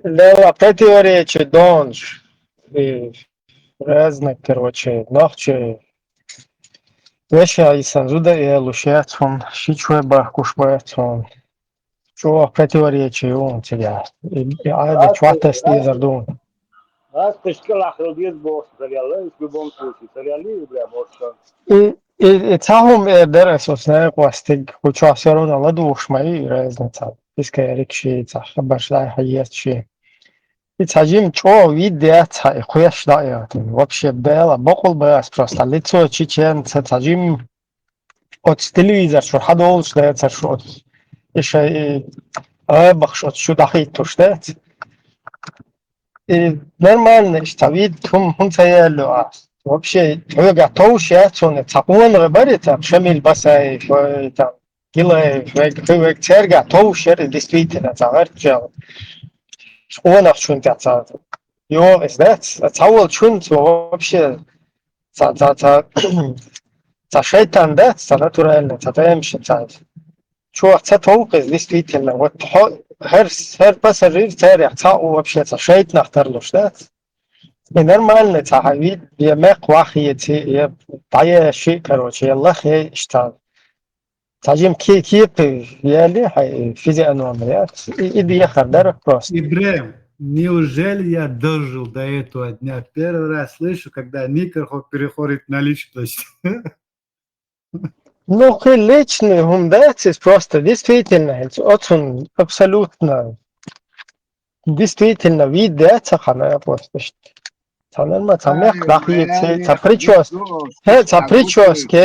Дело противоречий донаш. И разные, короче, нохчий. Вешан, и сан зуда элуш яц хьуна, ши чу бахкуш бац хьуна. ЧӀогӀа противоречий ю хьуна цигахь. И, и Ӏада чохь тасдезар ду хьуна. Аз кхишка лахьал деза бохуш ца яла, в любом случае, ца яла, бля, бохуш. И, и, и цхьа хӀума эр дара ас оцу накъостиг, кху чохь всё равно ладугӀуш ма ю и разница. Пискарик ши, цхьа хабарш дӀа-хьа еза ши. И цхьа жима чӀогӀа вид яц цхьа и кхоьш дӀа а яхтина. Вообще, бела бакъал бац просто. Лицо чеченца цхьа жима оцу телевизор чуьра хьадолуш дацар шу оцу. И шай, и, гӀайбахаш оцу шу дӀахӀиттуш дац. И нормально, иштта вид хӀун, хӀун ца яьлла ас. Вообще, хьоьгахь товш яц хьуна, цхьа къонах бара, там, Шамил Басаев, вай, там, Гилаев, вай, вай, вай, цаьргахь товш яра, действительно, цхьа гӀертачу къонахчун тӀе цхьа йогӀу иза дац. Цхьа волчун цо вообще цхьа, цхьа, цхьа, цхьа шайтан дац, цхьа натурально, цхьа тӀемаш, цхьа чохь ца товкху иза, действительно. Вот хьо, хӀара, хӀара пассажир царех цхьаъ ву вообще цхьа шайтӀанах тарлуш дац. И нормально цхьа хьан вид, я мекх вахъеце, я дӀаяши, короче, я лахъе, иштта. Цхьа жим ке-, кепи яли хьай физиономия. И, и дехар дара просто. Ибрем, неужели я дожил до этого дня? Первый раз слышу, когда Никерхо переходит на личность. Ну, кхы личный хӀума дац иза, просто действительно, хӀинца оцун абсолютно, действительно, вид дац цхьа хьан просто иштта. Цхьа норма, цхьа мекх дӀахеце, цхьа причёс-, хе, цхьа причёске.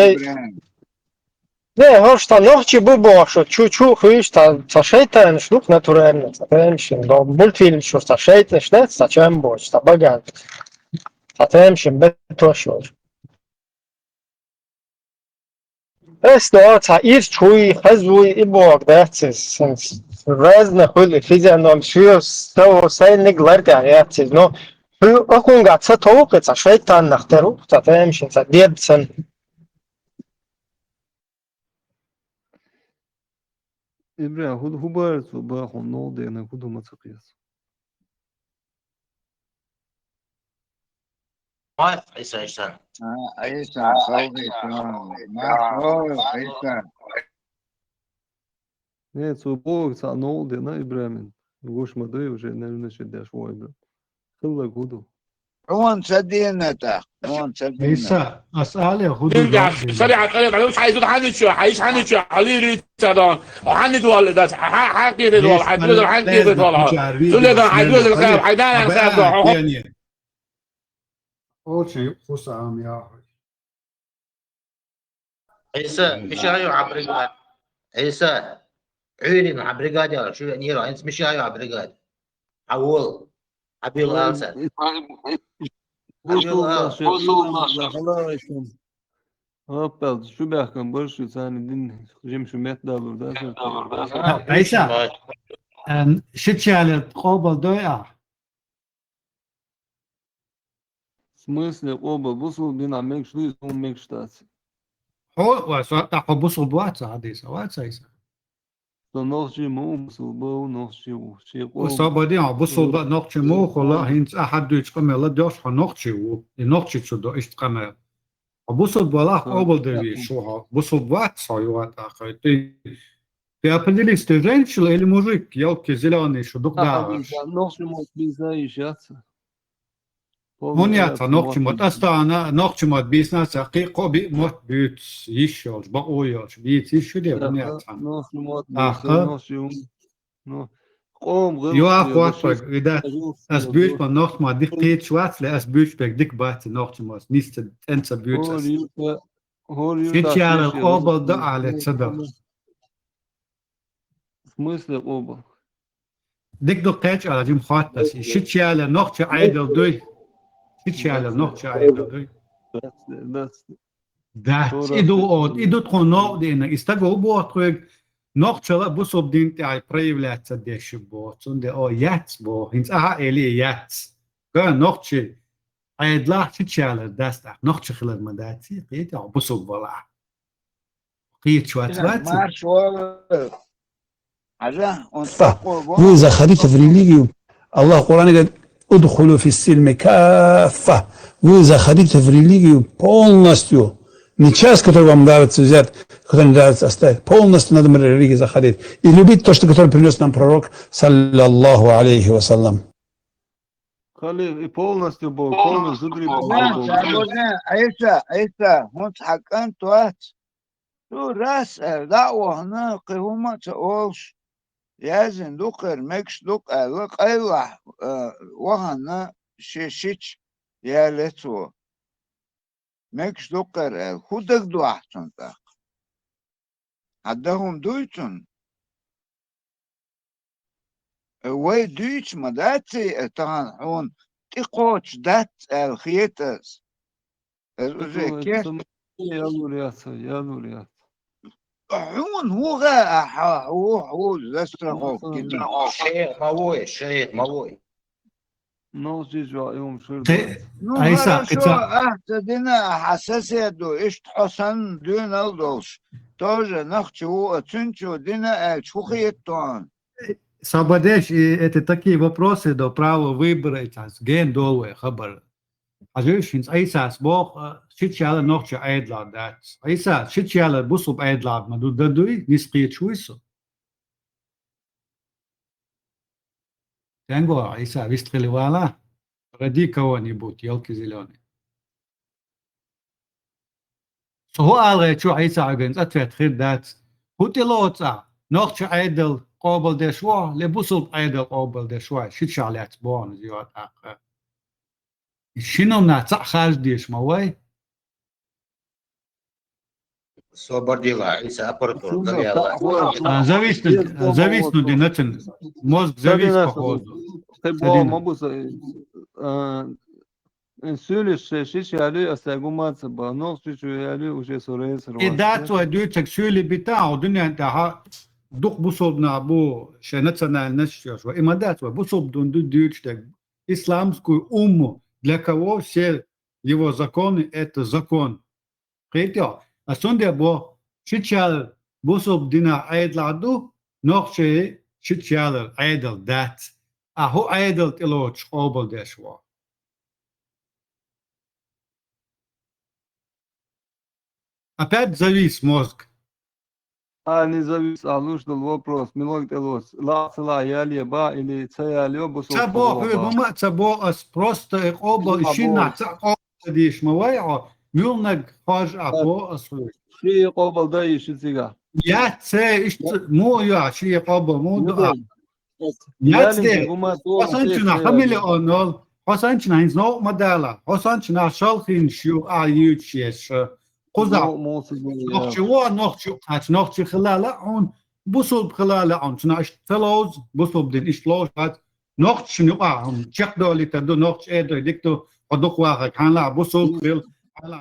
Не, хӀорш цхьа нохчий бу бохуш, чу-чу хуьйш, цхьа, цхьа шайтӀанаш ду-кх натурально, цхьа пеншин, до мультфильм чура цхьа шайтӀанаш дац, цхьа чам боцуш, цхьа багаж. Цхьа пеншин бетош йолуш. Эс до цхьа ирча вуй, хаза вуй, и боху дац иза, сенца. Разный хуьлу физиономия, шуьйра сов-, сайниг лар тӀехь яц иза. Ну, хӀу-, хӀокхунгахь ца товкъи, цхьа шайтӀаннах тера ву, цхьа пеншин, цхьа дед санна. Ибрахим, хӀу, хӀу бара цо бахьана новкъа денаг, хӀу ду ма ца кхета? Ой, Ӏийса, Ӏийса. А, Ӏийса, салгӀа, салгӀа. Маршо, Ӏийса. Не, цо бохург цхьа новкъа дина Ибрахимна. Гуш ма дуй уже, наверное, ши деш вон Ибрахим. Хилларг хӀу ду? Хьуна ца дина тӀаккха, хьуна ца дина. Ӏийса, ас але хӀу ду? Динга, шариӀат, шариӀат, хьайзу хьаничу, хьайш хьаничу, хьалири ца дон. Хьанид валли дас, хьа-, хьа-, хьакири вал, хьайдуза, хьакири вал. Цуледан хьайдуза хаб, хьайдан хаб. Очень вкус ам яхуй. Ӏийса, миша ю хьан бригада? Ӏийса, Ӏуьйрина хьан бригада яра, шу веанера, хӀинца миша ю хьан бригада? Хьан волу? Хьан била алсат? Хьан била алсат? Гьаппал, шу баьхкан бара шу, царна дин жим шу меттадалур дац. Ӏийса, эм, шича ялар къобал дой ахь? В смысле, къобал бусулба динахь мегаш дуй, хӀун мегаш дац? Хьо, ва, со, тӀаккха хьо бусулба вац, хьадийса, вац, Ӏийса? Со нохчий ма ву, бусулба ву, нохчий ву. Шен къоман. Со бадин, хьо бусулба, нохчий ма ву, хӀула, хӀинца ахьа дуьйцу къамел ладоьгӀуш, хьо нохчий ву. И нохчий чу до, иштта къамел. Хьо бусулба валахь, къобал девеш ву хьо. Бусулба вац хьо, юха тӀаккха. Ты, ты определись, ты женщина или мужик, ёлки зелёные, шу дукха дахаш. Нохчий мотт бийца йиш яц. ХӀун яц хьан нохчий мотт? Ас тахана нохчий мотт бийцина ца кхин кхо биъ мотт буьйцу йиш йолуш, бакъо йолуш, бийца йиш ю де, хӀун яц хьан? Нохчий мотт бийца, нохчий хӀун? Ну, къоман гӀиллакх. Юха хӀотта, и дац, ас буьйцу ма нохчий мотт дика кхеташ вац ле, ас буьйцу бег дика бац нохчий мотт, нийса цӀена ца буьйцу ас. ХӀора юьрта, хӀора юьрта шен-шен. Шича ялар къобал до, ала ца до. В смысле къобал? Дика ду кхечу ала, жим хаттас. Шича ялар нохчийн Ӏедал дуй? Шича ялар нохчийн Ӏедал дуй? Дац, дац. Дац, и ду, и ду тхуна новкъа дина. И стага хӀун боху тхоьга? Нохчалла бусулба дин тӀехь проявляться деш боху. Цундела о яц боху. ХӀинца ахьа а эли яц. Га нохчийн Ӏедалахь шича ялар дац тӀаккха. Нохча хилар ма дац, кхетий хьо бусулба валахь. Кхеташ вац, вац? Марш вала. Хьажа, он Фа. Вы заходите в религию. Аллах в Коране говорит: «Удхулю фис-сильми каффа». Вы заходите в религию полностью. Не часть, которая вам нравится, взять, которая не нравится, оставить. Полностью надо в религию заходить. И любить то, что, которое принес нам пророк, саллаллаху алейхи ва саллям. Халиф, и полностью бо, полностью зударий бо. Ӏийса, Ӏийса, хӀунда хьан кӀант вац? Цо рас аьлла, дӀа а вахана, кхин хӀума а ца олуш, яздина ду-кх хӀара, мегаш ду-кх аьлла, къайлахь, а, вахана шен шича яле цо. Мегаш ду-кх хӀара аьлла, хӀун дагадохьу цунна тӀаккха? Хьан дан хӀума дуй цунна? Вай дуьйцуш ма дац и, тахана хьуна тӀекхочуш дац аьлла хета аса. Аса уже кест. Ялур яц, ялур яц. Хьуна хӀун гӀа, хьо, хьо, хьо застраховка гина? Шайх ма вой, шайх ма вой. Нохчийчохь и хӀума шуьра. Ну, Ӏийса, хорошо, ахь ца дина, хьан соседо, иштта хьо санна доьналла долуш, тоже нохчи ву, а цуьнан чу дина аьлча, хӀун хета хьуна? Сабадеш, и это такие вопросы до права выбора, и цас ген долу вай хабар. Хьажуьш, хӀинца Ӏийсас боху, а, шича яла нохча Ӏедалах дац. Ӏийса, шича яла бусулба Ӏедалах ма ду, дан дуй, нисхъечуьй со. Цуьнга Ӏийса вистхили вала, ради кого-нибудь, ёлки зелёные. Со хӀун ала гӀерташ ву, Ӏийса, хьоьгара ответ хир дац. ХӀун тӀелоцу ахь? Нохча Ӏедал къобалдеш ву, ле бусулба Ӏедал къобалдеш ву, шича яла лаьцна боху иза йо тӀаккха. Шина хӀуманах цхьаъ харжа дезаш ма вай. Собар дела, Ӏийса, аппаратура, Шуна галъяла. Та-, А, зависит, Без зависит, ну, слова. Динатин, мозг зависит, Садина, похоже. Хай Садина. Бо ма бу са, а, суьйлиш ши-, шича яли, аса гумаца ба, нох шича яли, уже сурейсар. И дац вай дуьйцург суьйлий бита, а дуьнен тӀехь дукха бусулба нах бу, шайн национальность йолуш. И ма дац вай, бусулба дин ду дуьйцуш дерг. Исламскую умму, для кого все его законы — это закон. Кхетий хьо? Ас цундела боху, шича яла бусулба динан Ӏедалах ду, нохчий шича яла Ӏедал дац. Ахьа хӀун Ӏедал тӀелоцуш къобалдеш ву? Опять завис мозг. А, не завис, а луш долу вопрос, милог тӀелоцу, ла ца ла яле ба или ца яле бу со Ца боху, хӀума а ца боху ас, просто и къобал, и шина цхьа къобал ца дийш ма вай хьо, муьлханиг хьожа а боху ас хьуьга. Ши къобал дай ши цигахь. Яц, иштта муха ю, ши къобал муха ду а? Яц де, хьо санчунах ха миллион нол, хьо санчунах хӀинца новкъа ма дала, хьо санчунах шалхинаш ю а юьйцуш еш. Кхузахь нохчи ву, нохчи кхача, нохчи хила лаьа хьуна, бусулба хила лаьа хьуна, цунах иштта ца ловза, бусулба дин иштта ловзуш вац, нохчашна юкъахь хьуна чекхдолуьйтур ду, нохча эр ду, дика ду, хьо дукха вахарг, хьан лаьа бусулба хила, хьан лаьа